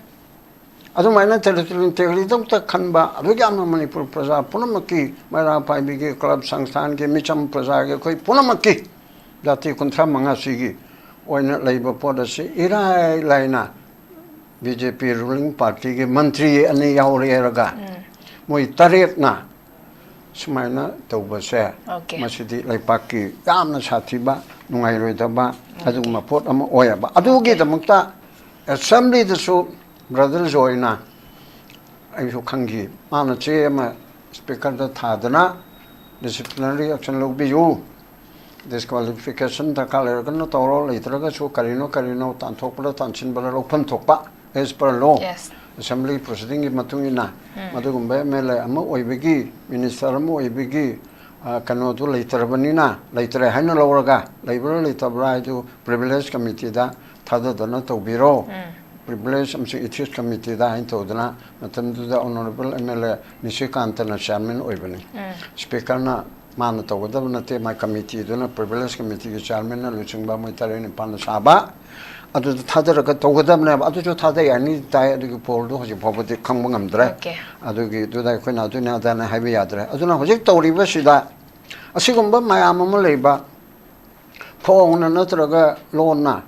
ꯑꯗꯨꯃꯥꯏꯅ ꯇꯦꯔꯤꯇꯣꯔꯤꯌꯦꯜ ꯏꯟꯇꯦꯒ꯭ꯔꯤꯇꯤꯗ ꯈꯟꯕ, ꯑꯗꯨꯒꯤ ꯌꯥꯝꯅ ꯃꯅꯤꯄꯨꯔ ꯄ꯭ꯔꯖꯥ ꯄꯨꯝꯅꯃꯛꯀꯤ, ꯃꯩꯔꯥ ꯄꯥꯏꯕꯤꯒꯤ, ꯀ꯭ꯂꯕ ꯁꯪꯁꯊꯥꯟꯒꯤ, ꯃꯤꯆꯝ ꯄ꯭ꯔꯖꯥꯒꯤ, ꯑꯩꯈꯣꯏ ꯄꯨꯝꯅꯃꯛꯀꯤ ꯖꯥꯇꯤ ꯀꯨꯟꯊ꯭ꯔꯥ ꯃꯉꯥꯁꯤꯒꯤ ꯑꯣꯏꯅ ꯂꯩꯕ ꯄꯣꯠ ꯑꯁꯤ ꯏꯔꯥꯏ ꯂꯥꯏꯅ ꯕꯤ ꯖꯦ ꯄꯤ ꯔꯨꯂꯤꯡ ꯄꯥꯔꯇꯤꯒꯤ ꯃꯟꯇ꯭ꯔꯤ ꯑꯅꯤ ꯌꯥꯎꯔꯦꯔꯒ ꯎꯝ꯫ ꯃꯣꯏ ꯇꯔꯦꯠꯅ ꯁꯨꯃꯥꯏꯅ ꯇꯧꯕꯁꯦ, ꯑꯣꯀꯦ꯫ ꯃꯁꯤꯗꯤ ꯂꯩꯄꯥꯛꯀꯤ ꯌꯥꯝꯅ ꯁꯥꯊꯤꯕ, ꯅꯨꯡꯉꯥꯏꯔꯣꯏꯗꯕ ꯑꯣꯀꯦ꯫ ꯑꯗꯨꯒꯨꯝꯕ ꯄꯣꯠ ꯑꯃ ꯑꯣꯏꯌꯦꯕ꯫ ꯑꯗꯨꯒꯤꯗꯃꯛꯇ ꯑꯦꯁꯦꯝꯕ꯭ꯂꯤꯗꯁꯨ ꯕ꯭ꯔꯗꯔ ꯖꯣꯏꯅ, ꯑꯩꯁꯨ ꯈꯪꯈꯤ, ꯃꯥꯅ ꯆꯦ ꯑꯃ ꯁ꯭ꯄꯤꯀꯔꯗ ꯊꯥꯗꯅ, "ꯗꯤꯁꯤꯄ꯭ꯂꯤꯅꯔꯤ ꯑꯦꯛꯁꯟ ꯂꯧꯕꯤꯌꯨ, ꯗꯤꯁꯀ꯭ꯋꯥꯂꯤꯐꯤꯀꯦꯁꯟ ꯗꯔꯀꯥꯔ ꯂꯩꯔꯒꯅ ꯇꯧꯔꯣ, ꯂꯩꯇ꯭ꯔꯒꯁꯨ ꯀꯔꯤꯅꯣ ꯀꯔꯤꯅꯣ ꯇꯥꯟꯊꯣꯛꯄ꯭ꯔꯥ ꯇꯥꯟꯁꯤꯟꯕ꯭ꯔꯥ ꯂꯧꯐꯝ ꯊꯣꯛꯄ, as per law, yes. Assembly ꯄ꯭ꯔꯣꯁꯤꯗꯤꯡꯒꯤ ꯃꯇꯨꯡ ꯏꯟꯅ, ꯎꯝ꯫ ꯃꯗꯨꯒꯨꯝꯕ ꯑꯦꯝ ꯑꯦꯜ ꯑꯦ ꯑꯃ ꯑꯣꯏꯕꯒꯤ, ꯃꯤꯅꯤꯁꯇꯔ ꯑꯃ ꯑꯣꯏꯕꯒꯤ, ꯑ, ꯀꯩꯅꯣꯗꯨ ꯂꯩꯇ꯭ꯔꯕꯅꯤꯅ, ꯂꯩꯇ꯭ꯔꯦ ꯍꯥꯏꯅ ꯂꯧꯔꯒ, ꯂꯩꯕ꯭ꯔꯥ ꯂꯩꯇꯕ꯭ꯔꯥ ꯍꯥꯏꯗꯨ ꯄ꯭ꯔꯤꯚꯤꯂꯦꯖ ꯀꯃꯤꯇꯤꯗ ꯊꯥꯗꯗꯅ ꯇꯧꯕꯤꯔꯣ꯫ ꯎꯝ꯫ ꯄ꯭ꯔꯤꯚꯤꯂꯦꯖ ꯑꯃꯁꯨꯡ ꯏꯊꯤꯛꯁ ꯀꯃꯤꯇꯤꯗ ꯍꯥꯏꯅ ꯇꯧꯗꯅ, ꯃꯇꯝꯗꯨꯗ ꯑꯣꯅꯔꯦꯕꯜ ꯑꯦꯝ ꯑꯦꯜ ꯑꯦ ꯅꯤꯁꯤꯀꯥꯟꯇꯅ ꯆꯤꯌꯥꯔꯃꯦꯟ ꯑꯣꯏꯕꯅꯤ꯫ ꯎꯝ꯫ ꯁ꯭ꯄꯤꯀꯔꯅ ꯃꯥꯅ ꯇꯧꯒꯗꯕ ꯅꯠꯇꯦ, ꯃꯥꯏ ꯀꯃꯤꯇꯤꯗꯨꯅ, ꯄ꯭ꯔꯤꯚꯤꯂꯦꯖ ꯀꯃꯤꯇꯤꯒꯤ ꯆꯤꯌꯥꯔꯃꯦꯟꯅ ꯂꯨꯆꯤꯡꯕ ꯃꯣꯏ ꯇꯔꯦꯠ ꯅꯤꯄꯥꯜꯅ ꯁꯥꯕ, ꯑꯗꯨꯗ ꯊꯥꯗꯔꯒ ꯇꯧꯒꯗꯕꯅꯦꯕ꯫ ꯑꯗꯨꯁꯨ ꯊꯥꯗꯩ ꯍꯥꯏꯅꯤ ꯇꯥꯏ, ꯑꯗꯨꯒꯤ ꯄꯣꯜꯗꯣ ꯍꯧꯖꯤꯛ ꯐꯥꯎꯕꯗꯤ ꯈꯪꯕ ꯉꯝꯗ꯭ꯔꯦ꯫ Okay. ꯑꯗꯨꯒꯤꯗꯨꯗ ꯑꯩꯈꯣꯏꯅ ꯑꯗꯨꯅꯤ ꯑꯗꯥꯅꯤ ꯍꯥꯏꯕ ꯌꯥꯗ꯭ꯔꯦ꯫ ꯑꯗꯨꯅ ꯍꯧꯖꯤꯛ ꯇꯧꯔꯤꯕꯁꯤꯗ ꯑꯁꯤꯒꯨꯝꯕ ꯃꯌꯥꯝ ꯑꯃ ꯂꯩꯕ, ꯐꯣꯡꯅ ꯅꯠꯇ꯭ꯔꯒ ꯂꯣꯟꯅ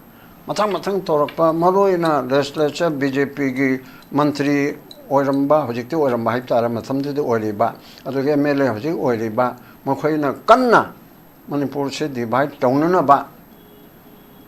ꯃꯊꯪ ꯃꯊꯪ ꯇꯧꯔꯛꯄ, ꯃꯔꯨ ꯑꯣꯏꯅ ꯂꯦꯖꯤꯁꯂꯦꯆꯔ, ꯕꯤ ꯖꯦ ꯄꯤꯒꯤ ꯃꯟꯇ꯭ꯔꯤ ꯑꯣꯏꯔꯝꯕ, ꯍꯧꯖꯤꯛꯇꯤ ꯑꯣꯏꯔꯝꯕ ꯍꯥꯏꯕ ꯇꯥꯔꯦ, ꯃꯇꯝꯗꯨꯗꯤ ꯑꯣꯏꯔꯤꯕ, ꯑꯗꯨꯒ ꯑꯦꯝ ꯑꯦꯜ ꯑꯦ ꯍꯧꯖꯤꯛ ꯑꯣꯏꯔꯤꯕ, ꯃꯈꯣꯏꯅ ꯀꯟꯅ ꯃꯅꯤꯄꯨꯔꯁꯦ ꯗꯤꯚꯥꯏꯠ ꯇꯧꯅꯅꯕ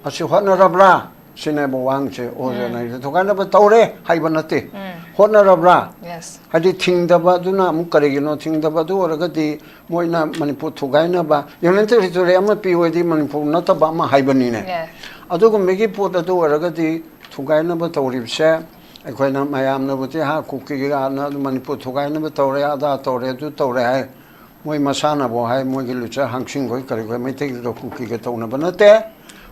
ꯑꯁꯤ ꯍꯣꯠꯅꯔꯕ꯭ꯔꯥ? ꯁꯤꯅꯦꯕ ꯋꯥꯍꯪꯁꯦ꯫ ꯑꯣꯖꯥꯅ ꯑꯩꯁꯦ ꯊꯨꯒꯥꯏꯅꯕ ꯇꯧꯔꯦ ꯍꯥꯏꯕ ꯅꯠꯇꯦ, ꯍꯣꯠꯅꯔꯕ꯭ꯔꯥ? Yes. ꯍꯥꯏꯗꯤ ꯊꯤꯡꯗꯕ ꯑꯗꯨꯅ ꯑꯃꯨꯛ ꯀꯔꯤꯒꯤꯅꯣ? ꯊꯤꯡꯗꯕ ꯑꯗꯨ ꯑꯣꯏꯔꯒꯗꯤ ꯃꯣꯏꯅ ꯃꯅꯤꯄꯨꯔ ꯊꯨꯒꯥꯏꯅꯕ ꯌꯨꯅꯤꯌꯟ ꯇꯦꯔꯤꯇꯣꯔꯤ ꯑꯃ ꯄꯤꯌꯨ ꯍꯥꯏꯗꯤ ꯃꯅꯤꯄꯨꯔ ꯅꯠꯇꯕ ꯑꯃ ꯍꯥꯏꯕꯅꯤꯅꯦ꯫ Yes. ꯑꯗꯨꯒꯨꯝꯕꯒꯤ ꯄꯣꯠ ꯑꯗꯨ ꯑꯣꯏꯔꯒꯗꯤ ꯊꯨꯒꯥꯏꯅꯕ ꯇꯧꯔꯤꯕꯁꯦ, ꯑꯩꯈꯣꯏꯅ ꯃꯌꯥꯝꯅꯕꯨꯗꯤ ꯍꯥ ꯀꯨꯀꯤꯒꯤ ꯍꯥꯟꯅ ꯃꯅꯤꯄꯨꯔ ꯊꯨꯒꯥꯏꯅꯕ ꯇꯧꯔꯦ, ꯑꯗꯥ ꯇꯧꯔꯦ, ꯑꯗꯨ ꯇꯧꯔꯦ ꯍꯥꯏ꯫ ꯃꯣꯏ ꯃꯁꯥꯅꯕꯨ ꯍꯥꯏ, ꯃꯣꯏꯒꯤ ꯂꯨꯆꯥ ꯍꯥꯡꯁꯤꯡꯈꯣꯏ ꯀꯔꯤꯈꯣꯏ ꯃꯩꯇꯩꯒꯤꯗ ꯀꯨꯀꯤꯒ ꯇꯧꯅꯕ ꯅꯠꯇꯦ꯫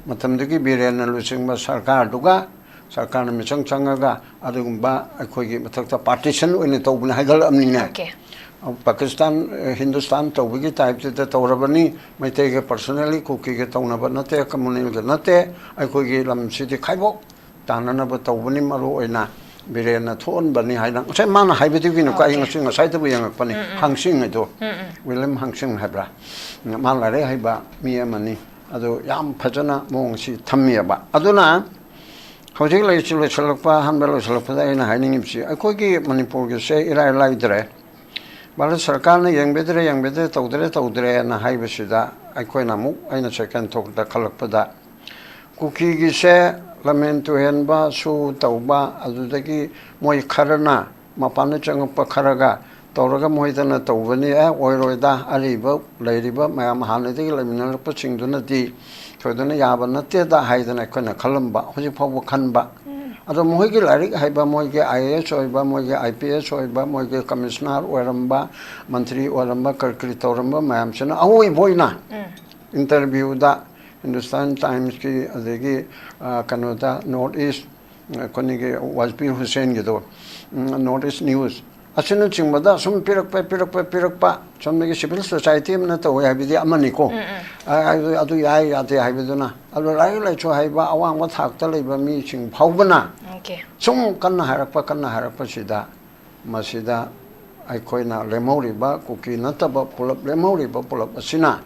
ꯃꯇꯝꯗꯨꯒꯤ ꯕꯤꯔꯦꯟꯅ ꯂꯨꯆꯤꯡꯕ ꯁꯔꯀꯥꯔꯗꯨꯒ, ꯁꯔꯀꯥꯔꯅ ꯃꯤꯆꯪ ꯆꯪꯉꯒ ꯑꯗꯨꯒꯨꯝꯕ ꯑꯩꯈꯣꯏꯒꯤ ꯃꯊꯛꯇ ꯄꯥꯔꯇꯤꯁꯟ ꯑꯣꯏꯅ ꯇꯧꯕꯅꯤ ꯍꯥꯏꯒꯠꯂꯛꯑꯕꯅꯤꯅꯦ꯫ Okay. ꯄꯥꯀꯤꯁꯇꯥꯟ, ꯑ, ꯍꯤꯟꯗꯨꯁꯇꯥꯟ ꯇꯧꯕꯒꯤ ꯇꯥꯏꯞꯇꯨꯗ ꯇꯧꯔꯕꯅꯤ꯫ ꯃꯩꯇꯩꯒ ꯄꯔꯁꯣꯅꯦꯜꯂꯤ ꯀꯨꯀꯤꯒ ꯇꯧꯅꯕ ꯅꯠꯇꯦ, ꯀꯝꯃꯨꯅꯦꯜꯒ ꯅꯠꯇꯦ, ꯑꯩꯈꯣꯏꯒꯤ ꯂꯝꯁꯤꯗꯤ ꯈꯥꯏꯕꯣꯛ ꯇꯥꯅꯅꯕ ꯇꯧꯕꯅꯤ, ꯃꯔꯨ ꯑꯣꯏꯅ ꯕꯤꯔꯦꯟꯅ ꯊꯣꯛꯍꯟꯕꯅꯤ ꯍꯥꯏꯅ ꯉꯁꯥꯏ ꯃꯥꯅ ꯍꯥꯏꯕꯗꯨꯒꯤꯅꯀꯣ꯫ ꯑꯩ Okay. ꯉꯁꯤ ꯉꯁꯥꯏꯗꯕꯨ ꯌꯦꯡꯉꯛꯄꯅꯤ꯫ ꯍꯥꯡꯁꯤꯡ ꯍꯥꯏꯗꯣ, ꯋꯤꯂꯤꯌꯝ ꯍꯥꯡꯁꯤꯡ ꯍꯥꯏꯕ꯭ꯔꯥ? ꯃꯥ ꯂꯥꯏꯔꯤꯛ ꯍꯩꯕ ꯃꯤ ꯑꯃꯅꯤ꯫ ꯑꯗꯨ ꯌꯥꯝ ꯐꯖꯅ ꯃꯑꯣꯡꯁꯤ ꯊꯝꯃꯤꯑꯕ꯫ ꯑꯗꯨꯅ ꯍꯧꯖꯤꯛ ꯂꯩꯁꯤ ꯂꯣꯏꯁꯤꯜꯂꯛꯄ, ꯑꯍꯥꯟꯕ ꯂꯣꯏꯁꯤꯜꯂꯛꯄꯗ ꯑꯩꯅ ꯍꯥꯏꯅꯤꯡꯉꯤꯕꯁꯤ, ꯑꯩꯈꯣꯏꯒꯤ ꯃꯅꯤꯄꯨꯔꯒꯤꯁꯦ ꯏꯔꯥꯏ ꯂꯥꯏꯗ꯭ꯔꯦ꯫ ꯚꯥꯔꯠ ꯁꯔꯀꯥꯔꯅ ꯌꯦꯡꯕꯤꯗ꯭ꯔꯦ, ꯌꯦꯡꯕꯤꯗ꯭ꯔꯦ, ꯇꯧꯗ꯭ꯔꯦ, ꯇꯧꯗ꯭ꯔꯦꯅ ꯍꯥꯏꯕꯁꯤꯗ, ꯑꯩꯈꯣꯏꯅ ꯑꯃꯨꯛ, ꯑꯩꯅ ꯁꯦꯀꯦꯟ ꯊꯣꯛꯇ ꯈꯜꯂꯛꯄꯗ, ꯀꯨꯀꯤꯒꯤꯁꯦ ꯂꯝꯍꯦꯟ ꯇꯨꯍꯦꯟꯕ, ꯁꯨ ꯇꯧꯕ, ꯑꯗꯨꯗꯒꯤ ꯃꯣꯏ ꯈꯔꯅ, ꯃꯄꯥꯟꯗ ꯆꯪꯉꯛꯄ ꯈꯔꯒ ꯇꯧꯔꯒ ꯃꯣꯏꯗꯅ ꯇꯧꯕꯅꯤ, ꯑꯦ, ꯑꯣꯏꯔꯣꯏꯗ, ꯑꯔꯤꯕ ꯂꯩꯔꯤꯕ ꯃꯌꯥꯝ ꯍꯥꯟꯅꯗꯒꯤ ꯂꯩꯃꯤꯟꯅꯔꯛꯄꯁꯤꯡꯗꯨꯅꯗꯤ ꯊꯣꯏꯗꯅ ꯌꯥꯕ ꯅꯠꯇꯦꯗ ꯍꯥꯏꯗꯅ ꯑꯩꯈꯣꯏꯅ ꯈꯜꯂꯝꯕ, ꯍꯧꯖꯤꯛ ꯐꯥꯎꯕ ꯈꯟꯕ꯫ ꯑꯗꯣ ꯃꯈꯣꯏꯒꯤ ꯂꯥꯏꯔꯤꯛ ꯍꯩꯕ, ꯃꯣꯏꯒꯤ ꯑꯥꯏ ꯑꯦ ꯑꯦꯁ ꯑꯣꯏꯕ, ꯃꯣꯏꯒꯤ ꯑꯥꯏ ꯄꯤ ꯑꯦꯁ ꯑꯣꯏꯕ, ꯃꯣꯏꯒꯤ ꯀꯃꯤꯁꯅꯔ ꯑꯣꯏꯔꯝꯕ, ꯃꯟꯇ꯭ꯔꯤ ꯑꯣꯏꯔꯝꯕ, ꯀꯔꯤ ꯀꯔꯤ ꯇꯧꯔꯝꯕ ꯃꯌꯥꯝꯁꯤꯅ ꯑꯋꯣꯏꯕ ꯑꯣꯏꯅ ꯏꯟꯇꯔꯚ꯭ꯌꯨꯗ ꯍꯤꯟꯗꯨꯁꯇꯥꯟ ꯇꯥꯏꯝꯁꯀꯤ, ꯑꯗꯒꯤ, ꯑ, ꯀꯩꯅꯣꯗ, ꯅꯣꯔꯠ ꯏꯁ, ꯑꯩꯈꯣꯏꯒꯤ ꯋꯥꯖꯄꯤꯔ ꯍꯨꯁꯦꯟꯒꯤꯗꯣ, ꯎꯝ, ꯅꯣꯔꯠ ꯏꯁ ꯅ꯭ꯌꯨꯁ, ꯑꯁꯤꯅꯆꯤꯡꯕꯗ ꯁꯨꯝ ꯄꯤꯔꯛꯄ, ꯄꯤꯔꯛꯄ, ꯄꯤꯔꯛꯄ, ꯁꯣꯝꯗꯒꯤ civil society ꯑꯃꯅ ꯇꯧꯋꯦ ꯍꯥꯏꯕꯗꯤ ꯑꯃꯅꯤꯀꯣ꯫ ꯑ, ꯑꯗꯨ, ꯑꯗꯨ ꯌꯥꯏ ꯌꯥꯗꯦ ꯍꯥꯏꯕꯗꯨꯅ꯫ ꯑꯗꯣ ꯂꯥꯏꯔꯤꯛ ꯂꯥꯏꯁꯨ ꯍꯩꯕ, ꯑꯋꯥꯡꯕ ꯊꯥꯛꯇ ꯂꯩꯕ ꯃꯤꯁꯤꯡ ꯐꯥꯎꯕꯅ Okay. ꯁꯨꯝ ꯀꯟꯅ ꯍꯥꯏꯔꯛꯄ, ꯀꯟꯅ ꯍꯥꯏꯔꯛꯄꯁꯤꯗ, ꯃꯁꯤꯗ ꯑꯩꯈꯣꯏꯅ ꯂꯦꯝꯍꯧꯔꯤꯕ, ꯀꯨꯀꯤ ꯅꯠꯇꯕ ꯄꯨꯂꯞ ꯂꯦꯝꯍꯧꯔꯤꯕ ꯄꯨꯂꯞ ꯑꯁꯤꯅ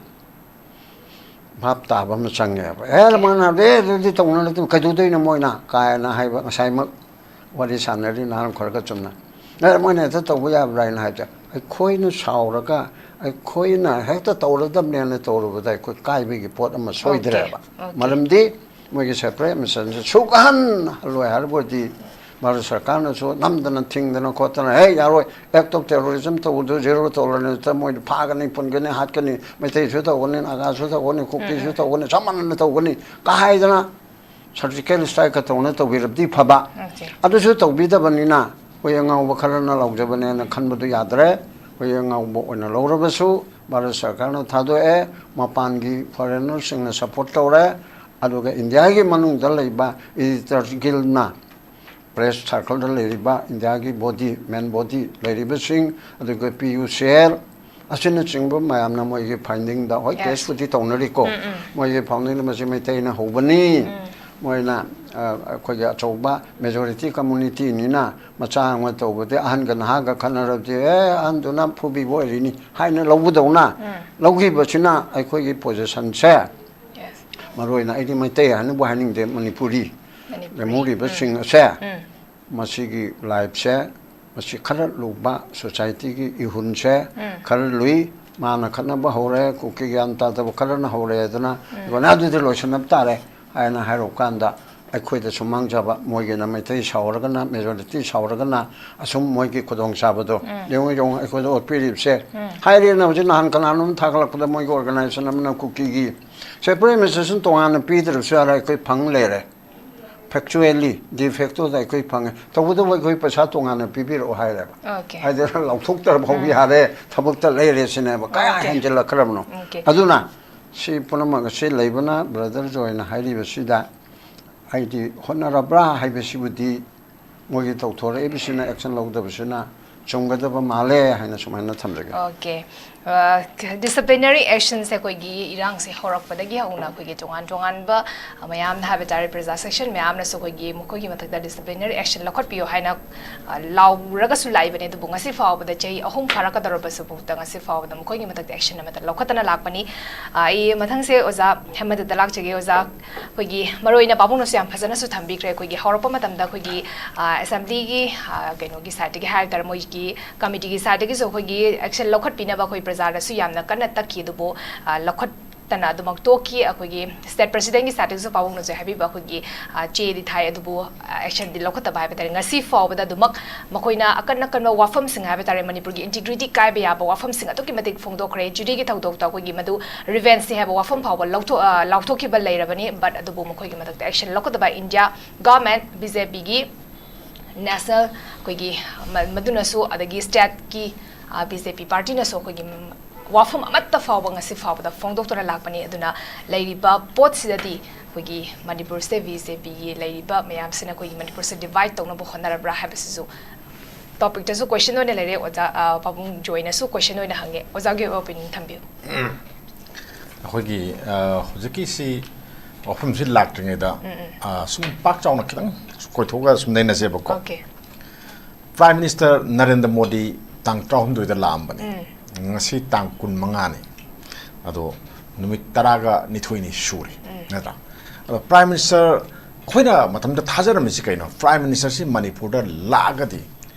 ꯚꯥꯞ ꯇꯥꯕ ꯑꯃ ꯆꯪꯉꯦꯕ꯫ ꯑꯦ, ꯃꯣꯏꯅ, "ꯑꯦ, ꯑꯗꯨꯗꯤ ꯇꯧꯅꯔꯗꯤ ꯀꯩꯗꯧꯗꯣꯏꯅꯣ ꯃꯣꯏꯅ?" ꯀꯥꯏꯅ ꯍꯥꯏꯕ, ꯉꯁꯥꯏꯃꯛ ꯋꯥꯔꯤ ꯁꯥꯟꯅꯔꯤ ꯅꯍꯥꯟ ꯈꯔꯒ ꯆꯨꯝꯅ꯫ "ꯑꯦ, ꯃꯣꯏꯅ ꯍꯦꯛꯇ ꯇꯧꯕ ꯌꯥꯕ꯭ꯔꯥ?" ꯍꯥꯏꯅ ꯍꯥꯏꯕꯁꯦ, ꯑꯩꯈꯣꯏꯅ ꯁꯥꯎꯔꯒ, ꯑꯩꯈꯣꯏꯅ ꯍꯦꯛꯇ ꯇꯧꯔꯗꯕꯅꯦꯅ ꯇꯧꯔꯨꯕꯗ ꯑꯩꯈꯣꯏ ꯀꯥꯏꯕꯒꯤ ꯄꯣꯠ ꯑꯃ ꯁꯣꯏꯗ꯭ꯔꯦꯕ꯫ Okay, okay. ꯃꯔꯝꯗꯤ ꯃꯣꯏꯒꯤ separate administration ꯁꯨꯛꯍꯟ ꯍꯜꯂꯣꯏ ꯍꯥꯏꯔꯕꯗꯤ, ꯚꯥꯔꯠ ꯁꯔꯀꯥꯔꯅꯁꯨ ꯅꯝꯗꯅ ꯊꯤꯡꯗꯅ ꯈꯣꯠꯇꯅ, "ꯍꯦ, ꯌꯥꯔꯣꯏ, act of terrorism ꯇꯧꯕꯗꯨ zero tolerance ꯇ ꯃꯣꯏꯗꯤ ꯐꯥꯒꯅꯤ, ꯄꯨꯟꯒꯅꯤ, ꯍꯥꯠꯀꯅꯤ, ꯃꯩꯇꯩꯁꯨ ꯇꯧꯒꯅꯤ, ꯅꯥꯒꯥꯁꯨ ꯇꯧꯒꯅꯤ, ꯀꯨꯀꯤꯁꯨ ꯇꯧꯒꯅꯤ, ꯆꯞ ꯃꯥꯟꯅꯅ ꯇꯧꯒꯅꯤ" ꯀ ꯍꯥꯏꯗꯅ surgical strike ꯀ ꯇꯧꯅ ꯇꯧꯕꯤꯔꯕꯗꯤ ꯐꯕ꯫ Okay. ꯑꯗꯨꯁꯨ ꯇꯧꯕꯤꯗꯕꯅꯤꯅ ꯑꯩꯈꯣꯏ ꯑꯉꯥꯎꯕ ꯈꯔꯅ ꯂꯧꯖꯕꯅꯦꯅ ꯈꯟꯕꯗꯨ ꯌꯥꯗ꯭ꯔꯦ꯫ ꯑꯩꯈꯣꯏ ꯑꯉꯥꯎꯕ ꯑꯣꯏꯅ ꯂꯧꯔꯕꯁꯨ ꯚꯥꯔꯠ ꯁꯔꯀꯥꯔꯅ ꯊꯥꯗꯣꯛꯑꯦ, ꯃꯄꯥꯟꯒꯤ foreigner ꯁꯤꯡꯅ support ꯇꯧꯔꯦ, ꯑꯗꯨꯒ ꯏꯟꯗꯤꯌꯥꯒꯤ ꯃꯅꯨꯡꯗ ꯂꯩꯕ editor guild ꯅ, press circle ꯗ ꯂꯩꯔꯤꯕ ꯏꯟꯗꯤꯌꯥꯒꯤ body, main body ꯂꯩꯔꯤꯕꯁꯤꯡ, ꯑꯗꯨꯒ P U C L ꯑꯁꯤꯅꯆꯤꯡꯕ ꯃꯌꯥꯝꯅ ꯃꯣꯏꯒꯤ finding ꯗ, ꯍꯣꯏ, Yes. case ꯄꯨꯗꯤ ꯇꯧꯅꯔꯤꯀꯣ, ꯃꯣꯏꯒꯤ finding ꯗ ꯃꯁꯤ ꯃꯩꯇꯩꯅ ꯍꯧꯕꯅꯤ, ꯃꯣꯏꯅ, ꯑ, ꯑꯩꯈꯣꯏꯒꯤ ꯑꯆꯧꯕ majority community ꯅꯤꯅ ꯃꯆꯥ ꯑꯃ ꯇꯧꯕꯗꯤ ꯑꯍꯟꯒ ꯅꯍꯥꯒ ꯈꯠꯅꯔꯕꯗꯤ, "ꯑꯦ, ꯑꯍꯟꯗꯨꯅ ꯐꯨꯕꯤꯕ ꯑꯣꯏꯔꯤꯅꯤ" ꯍꯥꯏꯅ ꯂꯧꯒꯗꯧꯅ ꯂꯧꯈꯤꯕꯁꯤꯅ ꯑꯩꯈꯣꯏꯒꯤ position ꯁꯦ, Yes. ꯃꯔꯨ ꯑꯣꯏꯅ ꯑꯩꯗꯤ ꯃꯩꯇꯩ ꯍꯥꯏꯅꯕꯨ ꯍꯥꯏꯅꯤꯡꯗꯦ, ꯃꯅꯤꯄꯨꯔꯤ ꯃꯅꯤꯄꯨꯔꯤ꯫ ꯂꯦꯝꯍꯧꯔꯤꯕꯁꯤꯡ ꯑꯁꯦ, ꯃꯁꯤꯒꯤ life ꯁꯦ, ꯃꯁꯤ ꯈꯔ ꯂꯨꯕ, society ꯒꯤ ꯏꯍꯨꯜꯁꯦ ꯈꯔ ꯂꯨꯏ꯫ ꯃꯥꯅ ꯈꯠꯅꯕ ꯍꯧꯔꯦ, ꯀꯨꯀꯤ ꯒ꯭ꯌꯥꯟ ꯇꯥꯗꯕ ꯈꯔꯅ ꯍꯧꯔꯦ ꯍꯥꯏꯗꯅ, ꯑꯗꯨꯅ ꯑꯗꯨꯗꯤ ꯂꯣꯏꯁꯤꯟꯅꯕ ꯇꯥꯔꯦ ꯍꯥꯏꯅ ꯍꯥꯏꯔꯨꯕ ꯀꯥꯟꯗ, ꯑꯩꯈꯣꯏꯗꯁꯨ ꯃꯥꯡꯖꯕ, ꯃꯣꯏꯒꯤꯅ ꯃꯩꯇꯩ ꯁꯥꯎꯔꯒꯅ, majority ꯁꯥꯎꯔꯒꯅ ꯑꯁꯨꯝ ꯃꯣꯏꯒꯤ ꯈꯨꯗꯣꯡꯆꯥꯕꯗꯣ ꯌꯦꯡꯉꯨ, ꯌꯦꯡꯉꯨ, ꯑꯩꯈꯣꯏꯗ ꯑꯣꯠꯄꯤꯔꯤꯕꯁꯦ꯫ ꯍꯥꯏꯔꯦꯅ ꯍꯧꯖꯤꯛ ꯅꯍꯥꯟ ꯀꯅꯥꯅꯣꯝ ꯊꯥꯒꯠꯂꯛꯄꯗ ꯃꯣꯏꯒꯤ organization ꯑꯃꯅ ꯀꯨꯀꯤꯒꯤ separate administration ꯇꯣꯉꯥꯟꯅ ꯄꯤꯗ꯭ꯔꯁꯨ ꯌꯥꯔꯦ, ꯑꯩꯈꯣꯏ ꯐꯪ ꯂꯩꯔꯦ꯫ Factually, de facto ꯗ ꯑꯩꯈꯣꯏ ꯐꯪꯉꯦ, ꯇꯧꯕꯇꯕꯨ ꯑꯩꯈꯣꯏ ꯄꯩꯁꯥ ꯇꯣꯉꯥꯟꯅ ꯄꯤꯕꯤꯔꯛꯑꯣ ꯍꯥꯏꯔꯦꯕ꯫ Okay. ꯍꯥꯏꯗꯤ ꯂꯧꯊꯣꯛꯇ꯭ꯔ ꯐꯥꯎ ꯌꯥꯔꯦ, ꯊꯕꯛꯇ ꯂꯩꯔꯦ ꯁꯤꯅꯦꯕ꯫ ꯀꯌꯥ Okay. ꯍꯦꯟꯖꯤꯜꯂꯛꯈ꯭ꯔꯕꯅꯣ? Okay. ꯑꯗꯨꯅ ꯁꯤ ꯄꯨꯝꯅꯃꯛ ꯑꯁꯤ ꯂꯩꯕꯅ, brother ꯖꯣꯏꯅ ꯍꯥꯏꯔꯤꯕꯁꯤꯗ ꯑꯩꯗꯤ ꯍꯣꯠꯅꯔꯕ꯭ꯔꯥ ꯍꯥꯏꯕꯁꯤꯕꯨꯗꯤ, ꯃꯣꯏꯒꯤ ꯇꯧꯊꯣꯔꯛꯏꯕꯁꯤꯅ, action ꯂꯧꯗꯕꯁꯤꯅ ꯆꯨꯝꯒꯗꯕ ꯃꯥꯜꯂꯦ ꯍꯥꯏꯅ ꯁꯨꯃꯥꯏꯅ ꯊꯝꯖꯒꯦ꯫ ꯑꯣꯀꯦ꯫ ꯗꯤꯁꯤꯄ꯭ꯂꯤꯅꯔꯤ ꯑꯦꯛꯁꯟꯁꯦ ꯑꯩꯈꯣꯏꯒꯤ ꯏꯔꯥꯡꯁꯦ ꯍꯧꯔꯛꯄꯗꯒꯤ ꯍꯧꯅ ꯑꯩꯈꯣꯏꯒꯤ ꯇꯣꯉꯥꯟ ꯇꯣꯉꯥꯟꯕ ꯃꯌꯥꯝꯅ ꯍꯥꯏꯕ ꯇꯥꯔꯦ, ꯄ꯭ꯔꯖꯥ ꯁꯦꯛꯁꯟ ꯃꯌꯥꯝꯅꯁꯨ ꯑꯩꯈꯣꯏꯒꯤ ꯃꯈꯣꯏꯒꯤ ꯃꯊꯛꯇ ꯗꯤꯁꯤꯄ꯭ꯂꯤꯅꯔꯤ ꯑꯦꯛꯁꯟ ꯂꯧꯈꯠꯄꯤꯌꯨ ꯍꯥꯏꯅ ꯂꯥꯎꯔꯒꯁꯨ ꯂꯥꯛꯏꯕꯅꯤ꯫ ꯑꯗꯨꯕꯨ ꯉꯁꯤ ꯐꯥꯎꯕꯗ ꯆꯍꯤ ꯑꯍꯨꯝ ꯐꯥꯔꯛꯀꯗꯧꯔꯕꯁꯨ ꯐꯥꯎꯗ ꯉꯁꯤ ꯐꯥꯎꯕꯗ ꯃꯈꯣꯏꯒꯤ ꯃꯊꯛꯇ ꯑꯦꯛꯁꯟ ꯑꯃꯠꯇ ꯂꯧꯈꯠꯇꯅ ꯂꯥꯛꯄꯅꯤ꯫ ꯑꯩ ꯃꯊꯪꯁꯦ ꯑꯣꯖꯥ ꯍꯦꯃꯟꯇꯗ ꯂꯥꯛꯆꯒꯦ꯫ ꯑꯣꯖꯥ, ꯑꯩꯈꯣꯏꯒꯤ ꯃꯔꯨꯑꯣꯏꯅ ꯄꯥꯕꯨꯡꯅꯁꯨ ꯌꯥꯝ ꯐꯖꯅꯁꯨ ꯊꯝꯕꯤꯈ꯭ꯔꯦ꯫ ꯑꯩꯈꯣꯏꯒꯤ ꯍꯧꯔꯛꯄ ꯃꯇꯝꯗ ꯑꯩꯈꯣꯏꯒꯤ ꯑꯦꯁꯦꯝꯕ꯭ꯂꯤꯒꯤ ꯀꯩꯅꯣꯒꯤ ꯁꯥꯏꯠꯇꯒꯤ ꯍꯥꯏꯕ ꯇꯥꯔꯦ, ꯃꯣꯏꯒꯤ ꯀꯃꯤꯇꯤꯒꯤ ꯁꯥꯏꯠꯇꯒꯤꯁꯨ ꯑꯩꯈꯣꯏꯒꯤ ꯑꯦꯛꯁꯟ ꯂꯧꯈꯠꯄꯤꯅꯕ ꯑꯩꯈꯣꯏ ꯄ꯭ꯔꯖꯥꯗꯁꯨ ꯌꯥꯝꯅ ꯀꯟꯅ ꯇꯛꯈꯤ꯫ ꯑꯗꯨꯕꯨ ꯂꯧꯈꯠ ꯇꯅ ꯑꯗꯨꯃꯛ ꯇꯣꯛꯈꯤ꯫ ꯑꯩꯈꯣꯏꯒꯤ ꯁ꯭ꯇꯦꯠ ꯄ꯭ꯔꯦꯁꯤꯗꯦꯟꯒꯤ ꯁꯥꯏꯠꯇꯒꯤꯁꯨ ꯄꯥꯕꯨꯡꯅꯁꯨ ꯍꯥꯏꯕꯤꯕ ꯑꯩꯈꯣꯏꯒꯤ ꯆꯦꯗꯤ ꯊꯥꯏ, ꯑꯗꯨꯕꯨ ꯑꯦꯛꯁꯟꯗꯤ ꯂꯧꯈꯠꯇꯕ ꯍꯥꯏꯕ ꯇꯥꯔꯦ꯫ ꯉꯁꯤ ꯐꯥꯎꯕꯗ ꯑꯗꯨꯃꯛ ꯃꯈꯣꯏꯅ ꯑꯀꯟ ꯑꯀꯟꯕ ꯋꯥꯐꯝꯁꯤꯡ ꯍꯥꯏꯕ ꯇꯥꯔꯦ, ꯃꯅꯤꯄꯨꯔꯒꯤ ꯏꯟꯇꯤꯒ꯭ꯔꯤꯇꯤ ꯀꯥꯏꯕ ꯌꯥꯕ ꯋꯥꯐꯝꯁꯤꯡ ꯑꯗꯨꯛꯀꯤ ꯃꯇꯤꯛ ꯐꯣꯡꯗꯣꯛꯈ꯭ꯔꯦ꯫ ꯖꯨꯔꯤꯒꯤ ꯊꯧꯗꯣꯛꯇ ꯑꯩꯈꯣꯏꯒꯤ ꯃꯗꯨ ꯔꯤꯚꯦꯟꯁꯅꯤ ꯍꯥꯏꯕ ꯋꯥꯐꯝ ꯐꯥꯎꯕ ꯂꯧꯊꯣꯛ ꯂꯥꯎꯊꯣꯛꯈꯤꯕ ꯂꯩꯔꯕꯅꯤ꯫ ꯕꯠ ꯑꯗꯨꯕꯨ ꯃꯈꯣꯏꯒꯤ ꯃꯊꯛꯇ ꯑꯦꯛꯁꯟ ꯂꯧꯈꯠꯇꯕ ꯏꯟꯗꯤꯌꯥ ꯒꯚꯔꯟꯃꯦꯟꯠ, ꯕꯤ ꯖꯦ ꯄꯤꯒꯤ ꯅꯦꯁꯅꯦꯜ ꯑꯩꯈꯣꯏꯒꯤ ꯃꯗꯨꯅꯁꯨ, ꯑꯗꯒꯤ ꯁ꯭ꯇꯦꯠꯀꯤ ꯕꯤ ꯖꯦ ꯄꯤ ꯄꯥꯔꯇꯤꯅꯁꯨ ꯑꯩꯈꯣꯏꯒꯤ ꯋꯥꯐꯝ ꯑꯃꯠꯇ ꯐꯥꯎꯕ ꯉꯁꯤ ꯐꯥꯎꯕꯗ ꯐꯣꯡꯗꯣꯛꯇꯨꯅ ꯂꯥꯛꯄꯅꯤ꯫ ꯑꯗꯨꯅ ꯂꯩꯔꯤꯕ ꯄꯣꯠꯁꯤꯗꯗꯤ ꯑꯩꯈꯣꯏꯒꯤ ꯃꯅꯤꯄꯨꯔꯁꯦ ꯕꯤ ꯖꯦ ꯄꯤꯒꯤ ꯂꯩꯔꯤꯕ ꯃꯌꯥꯝꯁꯤꯅ ꯑꯩꯈꯣꯏꯒꯤ ꯃꯅꯤꯄꯨꯔꯁꯦ ꯗꯤꯚꯥꯏꯠ ꯇꯧꯅꯕ ꯍꯣꯠꯅꯔꯕ꯭ꯔꯥ ꯍꯥꯏꯕꯁꯤꯁꯨ ꯇꯣꯄꯤꯛꯇꯁꯨ ꯀꯣꯏꯁꯟ ꯑꯣꯏꯅ ꯂꯩꯔꯦ꯫ ꯑꯣꯖꯥ, ꯄꯥꯕꯨꯡ ꯖꯣꯏꯅꯁꯨ ꯀꯣꯏꯁꯟ ꯑꯣꯏꯅ ꯍꯪꯉꯦ꯫ ꯑꯣꯖꯥꯒꯤ ꯑꯣꯏꯕ ꯑꯣꯄꯤꯅꯤꯌꯟ ꯊꯝꯕꯤꯌꯨ꯫ ꯑꯩꯈꯣꯏꯒꯤ ꯍꯧꯖꯤꯛꯀꯤꯁꯤ ꯋꯥꯐꯝꯁꯤ ꯂꯥꯛꯇ꯭ꯔꯤꯉꯩꯗ ꯁꯨꯝ ꯄꯥꯛ ꯆꯥꯎꯅ ꯈꯤꯇꯪ ꯀꯣꯏꯊꯣꯛꯑꯒ ꯁꯨꯝ ꯅꯩꯅꯁꯦꯕꯀꯣ꯫ ꯄ꯭ꯔꯥꯏꯝ ꯃꯤꯅꯤꯁꯇꯔ ꯅꯔꯦꯟꯗ꯭ꯔ ꯃꯣꯗꯤ ꯇꯥꯡ ꯇꯔꯥꯍꯨꯝꯗꯣꯏꯗ ꯂꯥꯛꯑꯝꯕꯅꯤ꯫ ꯉꯁꯤ ꯇꯥꯡ ꯀꯨꯟꯃꯉꯥꯅꯤ꯫ ꯑꯗꯣ ꯅꯨꯃꯤꯠ ꯇꯔꯥꯒ ꯅꯤꯊꯣꯏꯅꯤ ꯁꯨꯔꯦ, ꯅꯠꯇ꯭ꯔꯥ? ꯑꯗꯣ ꯄ꯭ꯔꯥꯏꯝ ꯃꯤꯅꯤꯁꯇꯔ ꯑꯩꯈꯣꯏꯅ ꯃꯇꯝꯗ ꯊꯥꯖꯔꯝꯃꯤꯁꯤ ꯀꯩꯅꯣ? ꯄ꯭ꯔꯥꯏꯝ ꯃꯤꯅꯤꯁꯇꯔꯁꯤ ꯃꯅꯤꯄꯨꯔꯗ ꯂꯥꯛꯑꯒꯗꯤ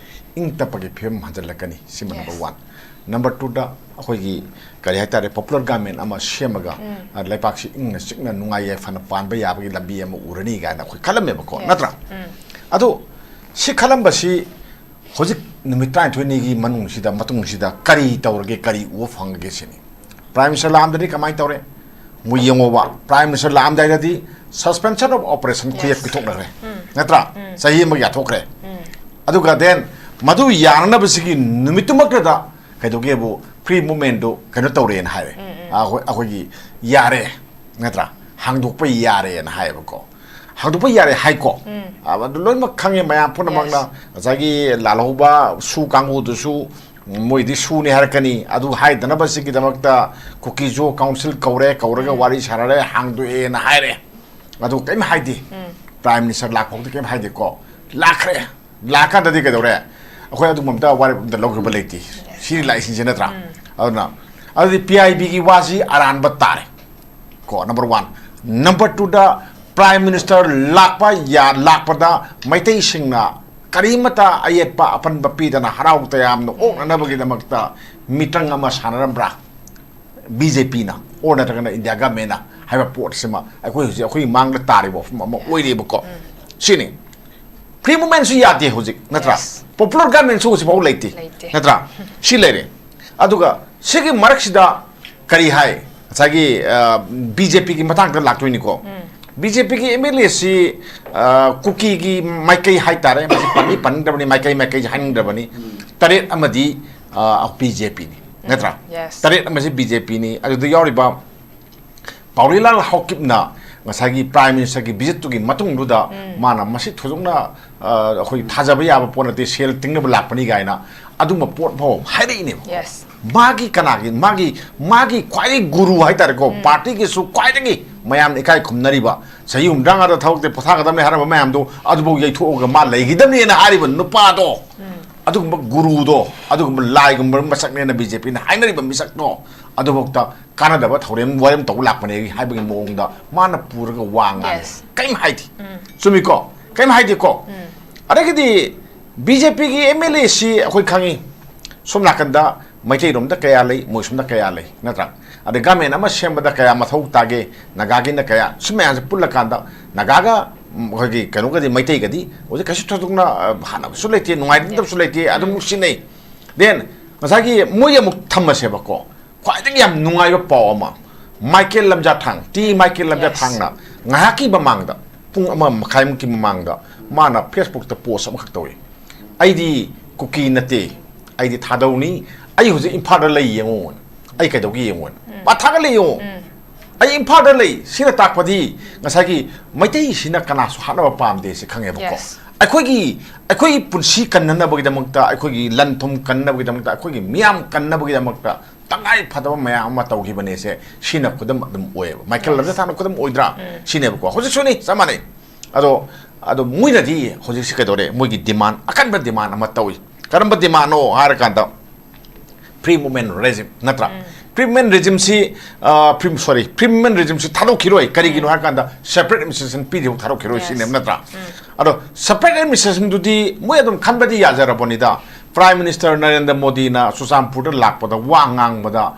ꯏꯪ ꯇꯞꯄꯒꯤ ꯐꯤꯕꯝ ꯍꯟꯖꯜꯂꯛꯀꯅꯤ꯫ ꯁꯤꯃ ꯅꯝꯕꯔ ꯋꯥꯟ꯫ ꯅꯝꯕꯔ ꯇꯨꯗ ꯑꯩꯈꯣꯏꯒꯤ ꯀꯔꯤ ꯍꯥꯏꯇꯥꯔꯦ, ꯄꯣꯄꯨꯂꯔ ꯒꯚꯔꯟꯃꯦꯟꯠ ꯑꯃ ꯁꯦꯝꯃꯒ ꯂꯩꯕꯥꯛꯁꯤ ꯏꯪꯅ ꯆꯤꯛꯅ ꯅꯨꯡꯉꯥꯏ ꯌꯥꯏꯐꯅ ꯄꯥꯟꯕ ꯌꯥꯕꯒꯤ ꯂꯝꯕꯤ ꯑꯃ ꯎꯔꯅꯤ ꯀꯥꯏꯅ ꯑꯩꯈꯣꯏ ꯈꯜꯂꯝꯃꯦꯕꯀꯣ, ꯅꯠꯇ꯭ꯔꯥ? ꯑꯗꯣ ꯁꯤ ꯈꯜꯂꯝꯕꯁꯤ ꯍꯧꯖꯤꯛ ꯅꯨꯃꯤꯠ ꯇꯔꯥꯅꯤꯊꯣꯏꯅꯤꯒꯤ ꯃꯅꯨꯡꯁꯤꯗ, ꯃꯇꯨꯡꯁꯤꯗ ꯀꯔꯤ ꯇꯧꯔꯒꯦ, ꯀꯔꯤ ꯎꯕ ꯐꯪꯒꯒꯦ ꯁꯤꯅꯤ꯫ ꯄ꯭ꯔꯥꯏꯝ ꯃꯤꯅꯤꯁꯇꯔ ꯂꯥꯛꯑꯝꯗꯥꯏꯗꯤ ꯀꯃꯥꯏꯅ ꯇꯧꯔꯦ? ꯃꯣꯏ ꯌꯦꯡꯉꯣꯕ, ꯄ꯭ꯔꯥꯏꯝ ꯃꯤꯅꯤꯁꯇꯔ ꯂꯥꯛꯑꯝꯗꯥꯏꯗꯗꯤ suspension of operation ꯈꯨꯌꯦꯛ ꯄꯤꯊꯣꯛꯅꯈ꯭ꯔꯦ, ꯅꯠꯇ꯭ꯔꯥ? ꯆꯍꯤ ꯑꯃ ꯌꯥꯊꯣꯛꯈ꯭ꯔꯦ꯫ ꯑꯗꯨꯒ then ꯃꯗꯨ ꯌꯥꯅꯅꯕꯁꯤꯒꯤ ꯅꯨꯃꯤꯠꯇꯨꯃꯛꯇꯗ ꯀꯩꯗꯧꯒꯦꯕꯨ, ꯐ꯭ꯔꯤ ꯃꯨꯞꯃꯦꯟꯗꯨ ꯀꯩꯅꯣ ꯇꯧꯔꯦꯅ ꯍꯥꯏꯔꯦ꯫ ꯑꯩꯈꯣꯏ, ꯑꯩꯈꯣꯏꯒꯤ ꯌꯥꯔꯦ, ꯅꯠꯇ꯭ꯔꯥ? ꯍꯥꯡꯗꯣꯛꯄ ꯌꯥꯔꯦꯅ ꯍꯥꯏꯌꯦꯕꯀꯣ꯫ ꯍꯥꯡꯗꯣꯛꯄ ꯌꯥꯔꯦ ꯍꯥꯏꯀꯣ꯫ ꯑꯗꯨ ꯂꯣꯏꯅꯃꯛ ꯈꯪꯉꯦ ꯃꯌꯥꯝ ꯄꯨꯝꯅꯃꯛꯅ꯫ Yes. ꯉꯁꯥꯏꯒꯤ ꯂꯥꯜꯍꯧꯕ ꯁꯨ ꯀꯥꯡꯕꯨꯗꯨꯁꯨ ꯃꯣꯏꯗꯤ ꯁꯨꯅꯤ ꯍꯥꯏꯔꯛꯀꯅꯤ꯫ ꯑꯗꯨ ꯍꯥꯏꯗꯅꯕꯁꯤꯒꯤꯗꯃꯛꯇ ꯀꯨꯀꯤꯖꯨ ꯀꯥꯎꯟꯁꯤꯜ ꯀꯧꯔꯦ, ꯀꯧꯔꯒ ꯋꯥꯔꯤ ꯁꯥꯟꯅꯔꯦ, ꯍꯥꯡꯗꯣꯛꯑꯦꯅ ꯍꯥꯏꯔꯦ꯫ ꯑꯗꯨ ꯀꯔꯤꯝ ꯍꯥꯏꯗꯦ꯫ Prime Minister ꯂꯥꯛꯄ ꯐꯥꯎꯗꯤ ꯀꯔꯤꯝ ꯍꯥꯏꯗꯦꯀꯣ꯫ ꯂꯥꯛꯈ꯭ꯔꯦ꯫ ꯂꯥꯛꯀꯥꯟꯗꯗꯤ ꯀꯩꯗꯧꯔꯦ? ꯑꯩꯈꯣꯏ ꯑꯗꯨꯒꯨꯝꯕ ꯑꯝꯇ ꯋꯥꯔꯦꯞ ꯑꯝꯇ ꯂꯧꯈꯤꯕ ꯂꯩꯇꯦ꯫ ꯁꯤꯅꯤ ꯂꯥꯛꯏꯁꯤꯡꯁꯦ ꯅꯠꯇ꯭ꯔꯥ? ꯑꯗꯨꯅ ꯑꯗꯨꯗꯤ P I B ꯒꯤ ꯋꯥꯁꯤ ꯑꯔꯥꯟꯕ ꯇꯥꯔꯦ꯫ ꯀꯣ, number one꯫ Number two ꯗ Prime Minister ꯂꯥꯛꯄ ꯌꯥ-, ꯂꯥꯛꯄꯗ ꯃꯩꯇꯩꯁꯤꯡꯅ ꯀꯔꯤꯃꯇ ꯑꯌꯦꯠꯄ ꯑꯄꯟꯕ ꯄꯤꯗꯅ ꯍꯔꯥꯎ ꯇꯌꯥꯝꯅ ꯑꯣꯛꯅꯅꯕꯒꯤꯗꯃꯛꯇ ꯃꯤꯇꯪ ꯑꯃ ꯁꯥꯟꯅꯔꯝꯕ꯭ꯔꯥ? B J P ꯅ, or ꯅꯠꯇ꯭ꯔꯒꯅ India government ꯅ ꯍꯥꯏꯕ ꯄꯣꯠꯁꯤꯃ ꯑꯩꯈꯣꯏ ꯍꯧꯖꯤꯛ ꯑꯩꯈꯣꯏꯒꯤ ꯃꯥꯡꯗ ꯇꯥꯔꯤꯕ ꯋꯥꯐꯝ ꯑꯃ ꯑꯣꯏꯔꯤꯕꯀꯣ꯫ ꯁꯤꯅꯤ꯫ Free movement ꯁꯨ ꯌꯥꯗꯦ ꯍꯧꯖꯤꯛ, ꯅꯠꯇ꯭ꯔꯥ? Yes. Popular government ꯁꯨ ꯍꯧꯖꯤꯛꯐꯥꯎ ꯂꯩꯇꯦ, ꯂꯩꯇꯦ꯫ ꯅꯠꯇ꯭ꯔꯥ? ꯁꯤ ꯂꯩꯔꯦ꯫ ꯑꯗꯨꯒ ꯁꯤꯒꯤ ꯃꯔꯛꯁꯤꯗ ꯀꯔꯤ ꯍꯥꯏ? ꯉꯁꯥꯏꯒꯤ, ꯑ, B J P ꯒꯤ ꯃꯇꯥꯡꯗ ꯂꯥꯛꯇꯣꯏꯅꯤꯀꯣ꯫ B J P ꯒꯤ M L A ꯁꯤ, ꯑ, ꯀꯨꯀꯤꯒꯤ ꯃꯥꯏꯀꯩ ꯍꯥꯏꯇꯥꯔꯦ, ꯃꯁꯤ ꯄꯟꯗꯤ ꯄꯟꯅꯤꯡꯗꯕꯅꯤ, ꯃꯥꯏꯀꯩ, ꯃꯥꯏꯀꯩꯁꯦ ꯍꯥꯏꯅꯤꯡꯗꯕꯅꯤ꯫ ꯇꯔꯦꯠ ꯑꯃꯗꯤ, ꯑ, B J P ꯅꯤ, ꯅꯠꯇ꯭ꯔꯥ? Yes. ꯇꯔꯦꯠ ꯑꯃꯁꯤ B J P ꯅꯤ꯫ ꯑꯗꯨꯗ ꯌꯥꯎꯔꯤꯕ ꯄꯥꯎꯔꯩꯂꯥꯜ ꯍꯥꯎꯀꯤꯞꯅ ꯉꯁꯥꯏꯒꯤ Prime Minister ꯒꯤ visit ꯇꯨꯒꯤ ꯃꯇꯨꯡꯗꯨꯗ ꯃꯥꯅ ꯃꯁꯤ ꯊꯣꯏꯗꯣꯛꯅ, ꯑ, ꯑꯩꯈꯣꯏ ꯊꯥꯖꯕ ꯌꯥꯕ ꯄꯣꯠ ꯅꯠꯇꯦ, ꯁꯦꯜ ꯇꯤꯡꯅꯕ ꯂꯥꯛꯄꯅꯤ ꯀꯥꯏꯅ ꯑꯗꯨꯝꯕ ꯄꯣꯠ ꯐꯥꯎꯕ ꯍꯥꯏꯔꯛꯏꯅꯦꯕ꯫ Yes. ꯃꯥꯒꯤ ꯀꯅꯥꯒꯤ, ꯃꯥꯒꯤ, ꯃꯥꯒꯤ ꯈ꯭ꯋꯥꯏꯗꯒꯤ ꯒꯨꯔꯨ ꯍꯥꯏꯇꯥꯔꯦꯀꯣ, party ꯒꯤꯁꯨ ꯈ꯭ꯋꯥꯏꯗꯒꯤ ꯃꯌꯥꯝꯅ ꯏꯀꯥꯏ ꯈꯨꯝꯅꯔꯤꯕ, ꯆꯍꯤ ꯍꯨꯝꯗ꯭ꯔꯥꯉꯥꯗ ꯊꯕꯛꯇ ꯄꯣꯊꯥꯒꯗꯕꯅꯤ ꯍꯥꯏꯔꯝꯕ ꯃꯌꯥꯝꯗꯣ ꯑꯗꯨꯐꯥꯎ ꯌꯩꯊꯣꯛꯑꯒ ꯃꯥ ꯂꯩꯈꯤꯗꯕꯅꯦꯅ ꯍꯥꯏꯔꯤꯕ ꯅꯨꯄꯥꯗꯣ, ꯑꯗꯨꯒꯨꯝꯕ ꯒꯨꯔꯨꯗꯣ, ꯑꯗꯨꯒꯨꯝꯕ ꯂꯥꯏꯒꯨꯝꯕ ꯃꯁꯛꯅꯦꯅ B J P ꯅ ꯍꯥꯏꯅꯔꯤꯕ ꯃꯤꯁꯛꯇꯣ ꯑꯗꯨꯐꯥꯎꯗ ꯀꯥꯟꯅꯗꯕ ꯊꯧꯔꯦꯝ ꯋꯥꯔꯦꯝ ꯇꯧꯕ ꯂꯥꯛꯄꯅꯦ ꯍꯥꯏꯕꯒꯤ ꯃꯑꯣꯡꯗ ꯃꯥꯅ ꯄꯨꯔꯒ ꯋꯥ ꯉꯥꯡꯉꯦ꯫ Yes. ꯀꯔꯤꯝ ꯍꯥꯏꯗꯦ꯫ ꯆꯨꯝꯃꯤꯀꯣ? ꯀꯔꯤꯝ ꯍꯥꯏꯗꯦꯀꯣ? ꯑꯗꯒꯤꯗꯤ B J P ꯒꯤ M L A ꯁꯤ ꯑꯩꯈꯣꯏ ꯈꯪꯉꯤ꯫ ꯁꯣꯝ ꯅꯥꯀꯟꯗ ꯃꯩꯇꯩꯔꯣꯝꯗ ꯀꯌꯥ ꯂꯩ, ꯃꯣꯏ ꯁꯣꯝꯗ ꯀꯌꯥ ꯂꯩ, ꯅꯠꯇ꯭ꯔꯥ? ꯑꯗꯩ government ꯑꯃ ꯁꯦꯝꯕꯗ ꯀꯌꯥ ꯃꯊꯧ ꯇꯥꯒꯦ, ꯅꯥꯒꯥꯒꯤꯅ ꯀꯌꯥ, ꯁꯤ ꯃꯌꯥꯝꯁꯦ ꯄꯨꯜꯂꯀꯥꯟꯗ ꯅꯥꯒꯥꯒ, ꯎꯝ, ꯑꯩꯈꯣꯏꯒꯤ ꯀꯩꯅꯣꯒꯗꯤ, ꯃꯩꯇꯩꯒꯗꯤ ꯍꯧꯖꯤꯛ ꯀꯩꯁꯨ ꯊꯣꯏꯗꯣꯛꯅ, ꯑ, ꯍꯥꯟꯅꯕꯁꯨ ꯂꯩꯇꯦ, ꯅꯨꯡꯉꯥꯏꯅꯗꯕꯁꯨ ꯂꯩꯇꯦ, ꯑꯗꯨꯝ ꯅꯨꯡꯁꯤꯅꯩ꯫ Then ꯉꯁꯥꯏꯒꯤ ꯃꯣꯏ ꯑꯃꯨꯛ ꯊꯝꯃꯁꯦꯕꯀꯣ꯫ ꯈ꯭ꯋꯥꯏꯗꯒꯤ ꯌꯥꯝ ꯅꯨꯡꯉꯥꯏꯕ ꯄꯥꯎ ꯑꯃ, ꯃꯥꯏꯀꯦꯜ ꯂꯝꯖꯥꯊꯥꯡ, ꯇꯤ ꯃꯥꯏꯀꯦꯜ ꯂꯝꯖꯥꯊꯥꯡꯅ ꯉꯥꯏꯍꯥꯛꯀꯤ ꯃꯃꯥꯡꯗ, ꯄꯨꯡ ꯑꯃ ꯃꯈꯥꯏꯃꯨꯛꯀꯤ ꯃꯃꯥꯡꯗ ꯃꯥꯅ Facebook ꯇ post ꯑꯃꯈꯛ ꯇꯧꯏ꯫ "ꯑꯩꯗꯤ ꯀꯨꯀꯤ ꯅꯠꯇꯦ, ꯑꯩꯗꯤ ꯊꯥꯗꯧꯅꯤ, ꯑꯩ ꯍꯧꯖꯤꯛ ꯏꯝꯐꯥꯜꯗ ꯂꯩ ꯌꯦꯡꯉꯣ, ꯑꯩ ꯀꯩꯗꯧꯒꯦ ꯌꯦꯡꯉꯣ"꯫ ꯃꯥ ꯊꯥꯒꯠꯂꯦ ꯌꯦꯡꯉꯣ꯫ ꯑꯩ ꯏꯝꯐꯥꯜꯗ ꯂꯩ꯫ ꯁꯤꯅ ꯇꯥꯛꯄꯗꯤ ꯉꯁꯥꯏꯒꯤ ꯃꯩꯇꯩꯁꯤꯅ ꯀꯅꯥꯁꯨ ꯍꯥꯠꯅꯕ ꯄꯥꯝꯗꯦ ꯁꯤ ꯈꯪꯉꯦꯕꯀꯣ꯫ Yes. ꯑꯩꯈꯣꯏꯒꯤ, ꯑꯩꯈꯣꯏꯒꯤ ꯄꯨꯟꯁꯤ ꯀꯟꯅꯅꯕꯒꯤꯗꯃꯛꯇ, ꯑꯩꯈꯣꯏꯒꯤ ꯂꯟ ꯊꯨꯝ ꯀꯟꯅꯕꯒꯤꯗꯃꯛꯇ, ꯑꯩꯈꯣꯏꯒꯤ ꯃꯤꯌꯥꯝ ꯀꯟꯅꯕꯒꯤꯗꯃꯛꯇ ꯇꯉꯥꯏ ꯐꯗꯕ ꯃꯌꯥꯝ ꯑꯃ ꯇꯧꯈꯤꯕꯅꯦ ꯁꯦ꯫ ꯁꯤꯅ ꯈꯨꯗꯝ ꯑꯗꯨꯝ ꯑꯣꯏꯌꯦꯕ꯫ ꯃꯥꯏꯀꯦꯜ, yes, ꯂꯝꯖꯥꯊꯥꯡꯅ ꯈꯨꯗꯝ ꯑꯣꯏꯗ꯭ꯔꯥ? ꯎꯝ꯫ ꯁꯤꯅꯦꯕꯀꯣ꯫ ꯍꯧꯖꯤꯛꯁꯨꯅꯤ, ꯆꯞ ꯃꯥꯟꯅꯩ꯫ ꯑꯗꯣ, ꯑꯗꯣ ꯃꯣꯏꯅꯗꯤ ꯍꯧꯖꯤꯛꯁꯤ ꯀꯩꯗꯧꯔꯦ? ꯃꯣꯏꯒꯤ demand, ꯑꯀꯟꯕ demand ꯑꯃ ꯇꯧꯏ꯫ ꯀꯔꯝꯕ demandꯅꯣ ꯍꯥꯏꯔꯀꯥꯟꯗ, free movement regime ꯅꯠꯇ꯭ꯔꯥ? ꯎꯝ꯫ Free movement regimeꯁꯤ, ꯑ, free, sorry, free movement regimeꯁꯤ ꯊꯥꯗꯣꯛꯈꯤꯔꯣꯏ꯫ ꯀꯔꯤꯒꯤꯅꯣ, ꯎꯝ, ꯍꯥꯏꯔꯀꯥꯟꯗ, separate administration ꯄꯤꯗ꯭ꯔꯤꯐꯥꯎ ꯊꯥꯗꯣꯛꯈꯤꯔꯣꯏ, yes, ꯁꯤꯅꯦꯕ ꯅꯠꯇ꯭ꯔꯥ? ꯎꯝ꯫ ꯑꯗꯣ separate administrationꯗꯨꯗꯤ ꯃꯣꯏ ꯑꯗꯨꯝ ꯈꯟꯕꯗꯤ ꯌꯥꯖꯔꯕꯅꯤꯗ꯫ Prime Minister ꯅꯔꯦꯟꯗ꯭ꯔ ꯃꯣꯗꯤꯅ ꯆꯨꯔꯆꯥꯟꯄꯨꯔꯗ ꯂꯥꯛꯄꯗ ꯋꯥ ꯉꯥꯡꯕꯗ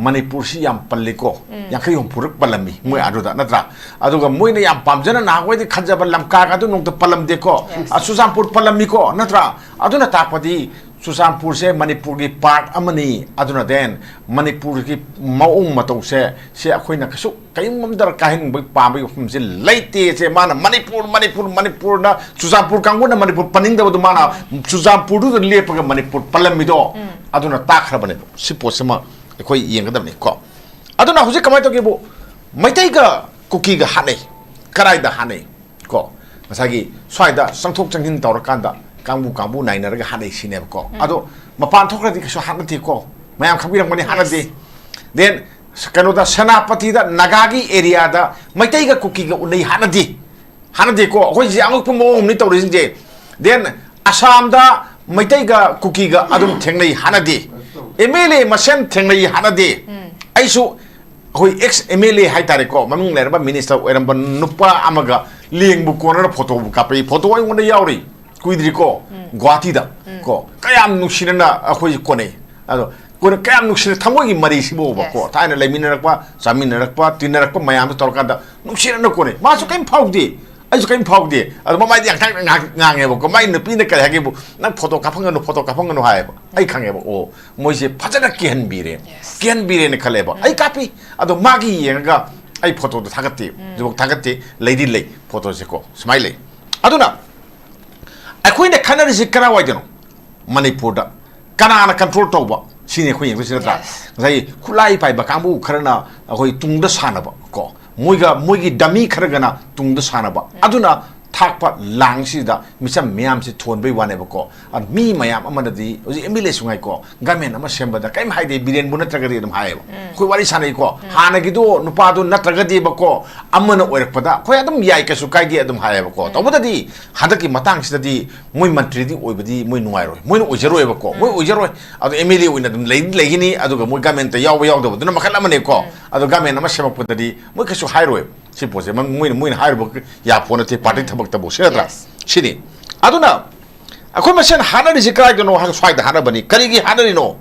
ꯃꯅꯤꯄꯨꯔꯁꯤ ꯌꯥꯝ ꯄꯜꯂꯤꯀꯣ꯫ ꯎꯝ꯫ ꯌꯥꯡꯈꯩ ꯍꯨꯝꯐꯨꯔꯛ ꯄꯜꯂꯝꯃꯤ ꯃꯣꯏ, ꯎꯝ, ꯑꯗꯨꯗ, ꯅꯠꯇ꯭ꯔꯥ? ꯑꯗꯨꯒ ꯃꯣꯏꯅ ꯌꯥꯝ ꯄꯥꯝꯖꯅ ꯅꯍꯥꯟꯋꯥꯏꯗꯤ ꯈꯟꯖꯕ ꯂꯝꯀꯥꯒ ꯑꯗꯨ ꯅꯣꯡꯇ ꯄꯜꯂꯝꯗꯦꯀꯣ꯫ Yes. ꯑ, ꯆꯨꯔꯆꯥꯟꯄꯨꯔ ꯄꯜꯂꯝꯃꯤꯀꯣ, ꯅꯠꯇ꯭ꯔꯥ? ꯑꯗꯨꯅ ꯇꯥꯛꯄꯗꯤ ꯆꯨꯔꯆꯥꯟꯄꯨꯔꯁꯦ ꯃꯅꯤꯄꯨꯔꯒꯤ part ꯑꯃꯅꯤ꯫ ꯑꯗꯨꯅ then ꯃꯅꯤꯄꯨꯔꯒꯤ ꯃꯑꯣꯡ ꯃꯇꯧꯁꯦ, ꯁꯤ ꯑꯩꯈꯣꯏꯅ ꯀꯩꯁꯨ ꯀꯔꯤꯒꯨꯝꯕ ꯑꯃꯗ ꯀꯥꯍꯟꯅꯤꯡꯕ ꯄꯥꯝꯕꯒꯤ ꯋꯥꯐꯝꯁꯦ ꯂꯩꯇꯦ꯫ ꯁꯦ ꯃꯥꯅ ꯃꯅꯤꯄꯨꯔ, ꯃꯅꯤꯄꯨꯔ, ꯃꯅꯤꯄꯨꯔꯅ, ꯆꯨꯔꯆꯥꯟꯄꯨꯔ ꯀꯥꯡꯕꯨꯅ ꯃꯅꯤꯄꯨꯔ ꯄꯟꯅꯤꯡꯗꯕꯗꯨ ꯃꯥꯅ ꯆꯨꯔꯆꯥꯟꯄꯨꯔꯗꯨꯗ ꯂꯦꯞꯄꯒ ꯃꯅꯤꯄꯨꯔ ꯄꯜꯂꯝꯃꯤꯗꯣ, ꯎꯝ, ꯑꯗꯨꯅ ꯇꯥꯛꯈ꯭ꯔꯕꯅꯦꯕ꯫ ꯁꯤ ꯄꯣꯠꯁꯤꯃ ꯑꯩꯈꯣꯏ ꯌꯦꯡꯒꯗꯕꯅꯤ ꯀꯣ꯫ ꯑꯗꯨꯅ ꯍꯧꯖꯤꯛ ꯀꯃꯥꯏꯅ ꯇꯧꯒꯦꯕꯨ, ꯃꯩꯇꯩꯒ ꯀꯨꯀꯤꯒ ꯍꯥꯠꯅꯩ꯫ ꯀꯗꯥꯏꯗ ꯍꯥꯠꯅꯩ? ꯀꯣ, ꯉꯁꯥꯏꯒꯤ ꯁ꯭ꯋꯥꯏꯗ ꯆꯪꯊꯣꯛ ꯆꯪꯁꯤꯟ ꯇꯧꯔꯀꯥꯟꯗ ꯀꯥꯡꯕꯨ ꯀꯥꯡꯕꯨ ꯅꯥꯏꯅꯔꯒ ꯍꯥꯠꯅꯩ ꯁꯤꯅꯦꯕꯀꯣ꯫ ꯎꯝ꯫ ꯑꯗꯣ ꯃꯄꯥꯟ ꯊꯣꯛꯈ꯭ꯔꯗꯤ ꯀꯩꯁꯨ ꯍꯥꯠꯅꯗꯦꯀꯣ꯫ ꯃꯌꯥꯝ ꯈꯪꯕꯤꯔꯝꯒꯅꯤ, ꯍꯥꯠꯅꯗꯦ꯫ Yes. Then ꯀꯩꯅꯣꯗ, ꯁꯦꯅꯥꯄꯇꯤꯗ ꯅꯥꯒꯥꯒꯤ areaꯗ ꯃꯩꯇꯩꯒ ꯀꯨꯀꯤꯒ ꯎꯅꯩ, ꯍꯥꯠꯅꯗꯦ꯫ ꯍꯥꯠꯅꯗꯦꯀꯣ꯫ ꯑꯩꯈꯣꯏꯁꯦ ꯑꯉꯛꯄ ꯃꯑꯣꯡ ꯑꯃꯅꯤ ꯇꯧꯔꯤꯁꯤꯡꯁꯦ꯫ Then ꯑꯁꯥꯝꯗ ꯃꯩꯇꯩꯒ ꯀꯨꯀꯤꯒ ꯑꯗꯨꯝ ꯊꯦꯡꯅꯩ, ꯍꯥꯠꯅꯗꯦ꯫ MLA ꯃꯁꯦꯟ ꯊꯦꯡꯅꯩ, ꯍꯥꯠꯅꯗꯦ꯫ ꯎꯝ꯫ ꯑꯩꯁꯨ ꯑꯩꯈꯣꯏ ex MLA ꯍꯥꯏꯇꯥꯔꯦꯀꯣ, ꯃꯃꯤꯡ ꯂꯩꯔꯕ minister ꯑꯣꯏꯔꯝꯕ ꯅꯨꯄꯥ ꯑꯃꯒ ꯂꯦꯡꯕꯨ ꯀꯣꯟꯅꯅ ꯐꯣꯇꯣꯕꯨ ꯀꯥꯞꯄꯛꯏ꯫ ꯐꯣꯇꯣ ꯑꯩꯉꯣꯟꯗ ꯌꯥꯎꯔꯤ, ꯀꯨꯏꯗ꯭ꯔꯤꯀꯣ, ꯎꯝ, ꯒꯨꯋꯥꯍꯥꯇꯤꯗ, ꯎꯝ, ꯀꯣ, ꯀꯌꯥꯝ ꯅꯨꯡꯁꯤꯅꯅ ꯑꯩꯈꯣꯏꯁꯤ ꯀꯣꯟꯅꯩ꯫ ꯑꯗꯣ ꯀꯣꯟꯅ ꯀꯌꯥꯝ ꯅꯨꯡꯁꯤꯅ, ꯊꯃꯣꯏꯒꯤ ꯃꯔꯤꯁꯤꯕꯨꯕꯀꯣ, yes, ꯊꯥꯏꯅ ꯂꯩꯃꯤꯟꯅꯔꯛꯄ, ꯆꯥꯃꯤꯟꯅꯔꯛꯄ, ꯇꯤꯟꯅꯔꯛꯄ ꯃꯌꯥꯝꯗꯣ ꯇꯧꯔꯀꯥꯟꯗ ꯅꯨꯡꯁꯤꯅꯅ ꯀꯣꯟꯅꯩ꯫ ꯃꯥꯁꯨ ꯀꯔꯤꯝ ꯐꯥꯎꯗꯦ, ꯑꯩꯁꯨ ꯀꯔꯤꯝ ꯐꯥꯎꯗꯦ꯫ ꯑꯗꯣ ꯃꯃꯥꯏꯗꯤ ꯌꯥꯡꯊꯛ ꯉꯥꯡ-, ꯉꯥꯡꯉꯦꯕꯀꯣ꯫ ꯃꯥꯏ ꯅꯨꯄꯤꯅ ꯀꯔꯤ ꯍꯥꯏꯒꯦꯕꯨ, "ꯅꯪ ꯐꯣꯇꯣ ꯀꯥꯞꯍꯟꯒꯅꯨ, ꯐꯣꯇꯣ ꯀꯥꯞꯍꯟꯒꯅꯨ" ꯍꯥꯏꯌꯦꯕ꯫ ꯑꯩ ꯈꯪꯉꯦꯕ, ꯑꯣ, ꯃꯣꯏꯁꯦ ꯐꯖꯅ ꯀꯤꯍꯟꯕꯤꯔꯦ, yes, ꯀꯤꯍꯟꯕꯤꯔꯦꯅ ꯈꯜꯂꯦꯕ꯫ ꯎꯝ꯫ ꯑꯩ ꯀꯥꯞꯄꯤ, ꯑꯗꯣ ꯃꯥꯒꯤ ꯌꯦꯡꯉꯒ ꯑꯩ ꯐꯣꯇꯣꯗꯣ ꯊꯥꯒꯠꯇꯦ꯫ ꯎꯝ꯫ ꯍꯧꯖꯤꯛꯐꯥꯎ ꯊꯥꯒꯠꯇꯦ, ꯂꯩꯗꯤ ꯂꯩ ꯐꯣꯇꯣꯁꯦꯀꯣ, ꯁꯨꯃꯥꯏꯅ ꯂꯩ꯫ ꯑꯗꯨꯅ ꯑꯩꯈꯣꯏꯅ ꯈꯟꯅꯔꯤꯁꯤ ꯀꯔꯥꯏꯋꯥꯏꯗꯅꯣ? ꯃꯅꯤꯄꯨꯔꯗ꯫ ꯀꯅꯥꯅ control ꯇꯧꯕ? ꯁꯤꯅꯤ ꯑꯩꯈꯣꯏ ꯌꯦꯡꯗꯣꯏꯁꯤ, ꯅꯠꯇ꯭ꯔꯥ? ꯉꯁꯥꯏꯒꯤ ꯈꯨꯠꯂꯥꯏ ꯄꯥꯏꯕ ꯀꯥꯡꯕꯨ ꯈꯔꯅ ꯑꯩꯈꯣꯏ ꯇꯨꯡꯗ ꯁꯥꯟꯅꯕ ꯀꯣ, ꯃꯣꯏꯒ ꯃꯣꯏꯒꯤ ꯗꯃꯤ ꯈꯔꯒꯅ ꯇꯨꯡꯗ ꯁꯥꯟꯅꯕ, ꯑꯗꯨꯅ ꯊꯥꯛꯄ ꯂꯥꯡꯁꯤꯗ ꯃꯤꯆꯝ ꯃꯤꯌꯥꯝꯁꯤ ꯊꯣꯟꯕꯩ ꯋꯥꯅꯦꯕꯀꯣ꯫ ꯑ, ꯃꯤ ꯃꯌꯥꯝ ꯑꯃꯅꯗꯤ ꯍꯧꯖꯤꯛ ꯑꯦꯝ ꯑꯦꯜ ꯑꯦꯁꯨ ꯉꯥꯏꯀꯣ, ꯒꯃꯦꯟ ꯑꯃ ꯁꯦꯝꯕꯗ ꯀꯔꯤꯝ ꯍꯥꯏꯗꯦ, ꯕꯤꯔꯦꯟꯕꯨ ꯅꯠꯇ꯭ꯔꯒꯗꯤ ꯑꯗꯨꯝ ꯍꯥꯏꯌꯦꯕ꯫ ꯑꯩꯈꯣꯏ ꯋꯥꯔꯤ ꯁꯥꯟꯅꯩꯀꯣ, ꯍꯥꯟꯅꯒꯤꯗꯣ ꯅꯨꯄꯥꯗꯣ ꯅꯠꯇ꯭ꯔꯒꯗꯤꯕꯀꯣ, ꯑꯃꯅ ꯑꯣꯏꯔꯛꯄꯗ ꯑꯩꯈꯣꯏ ꯑꯗꯨꯝ ꯌꯥꯏ, ꯀꯩꯁꯨ ꯀꯥꯏꯗꯦ ꯑꯗꯨꯝ ꯍꯥꯏꯌꯦꯕꯀꯣ꯫ ꯇꯧꯕꯗꯗꯤ ꯍꯟꯗꯛꯀꯤ ꯃꯇꯥꯡꯁꯤꯗꯗꯤ ꯃꯣꯏ ꯃꯟꯇ꯭ꯔꯤꯗꯤ ꯑꯣꯏꯕꯗꯤ ꯃꯣꯏ ꯅꯨꯡꯉꯥꯏꯔꯣꯏ, ꯃꯣꯏꯅ ꯑꯣꯏꯖꯔꯣꯏꯕꯀꯣ, ꯃꯣꯏ ꯑꯣꯏꯖꯔꯣꯏ꯫ ꯑꯗꯣ ꯑꯦꯝ ꯑꯦꯜ ꯑꯦ ꯑꯣꯏꯅ ꯑꯗꯨꯝ ꯂꯩ-, ꯂꯩꯒꯅꯤ, ꯑꯗꯨꯒ ꯃꯣꯏ ꯒꯃꯦꯟꯇ ꯌꯥꯎꯕ ꯌꯥꯎꯗꯕꯗꯨꯅ ꯃꯈꯜ ꯑꯃꯅꯦꯀꯣ꯫ ꯑꯗꯣ ꯒꯃꯦꯟ ꯑꯃ ꯁꯦꯝꯃꯛꯄꯗꯗꯤ ꯃꯣꯏ ꯀꯩꯁꯨ ꯍꯥꯏꯔꯣꯏ꯫ ꯁꯤ ꯄꯣꯠꯁꯦ ꯃ-, ꯃꯣꯏꯅ, ꯃꯣꯏꯅ ꯍꯥꯏꯔꯨꯕ ꯌꯥꯄꯣꯠ ꯅꯠꯇꯦ, ꯄꯥꯔꯇꯤ ꯊꯕꯛꯇꯕꯨ, ꯁꯤ ꯅꯠꯇ꯭ꯔꯥ? ꯁꯤꯅꯤ꯫ ꯑꯗꯨꯅ ꯑꯩꯈꯣꯏ ꯃꯁꯦꯟ ꯍꯥꯠꯅꯔꯤꯁꯤ ꯀꯗꯥꯏꯗꯅꯣ ꯍꯥꯏ, ꯁ꯭ꯋꯥꯏꯗ ꯍꯥꯠꯅꯕꯅꯤ꯫ ꯀꯔꯤꯒꯤ ꯍꯥꯠꯅꯔꯤꯅꯣ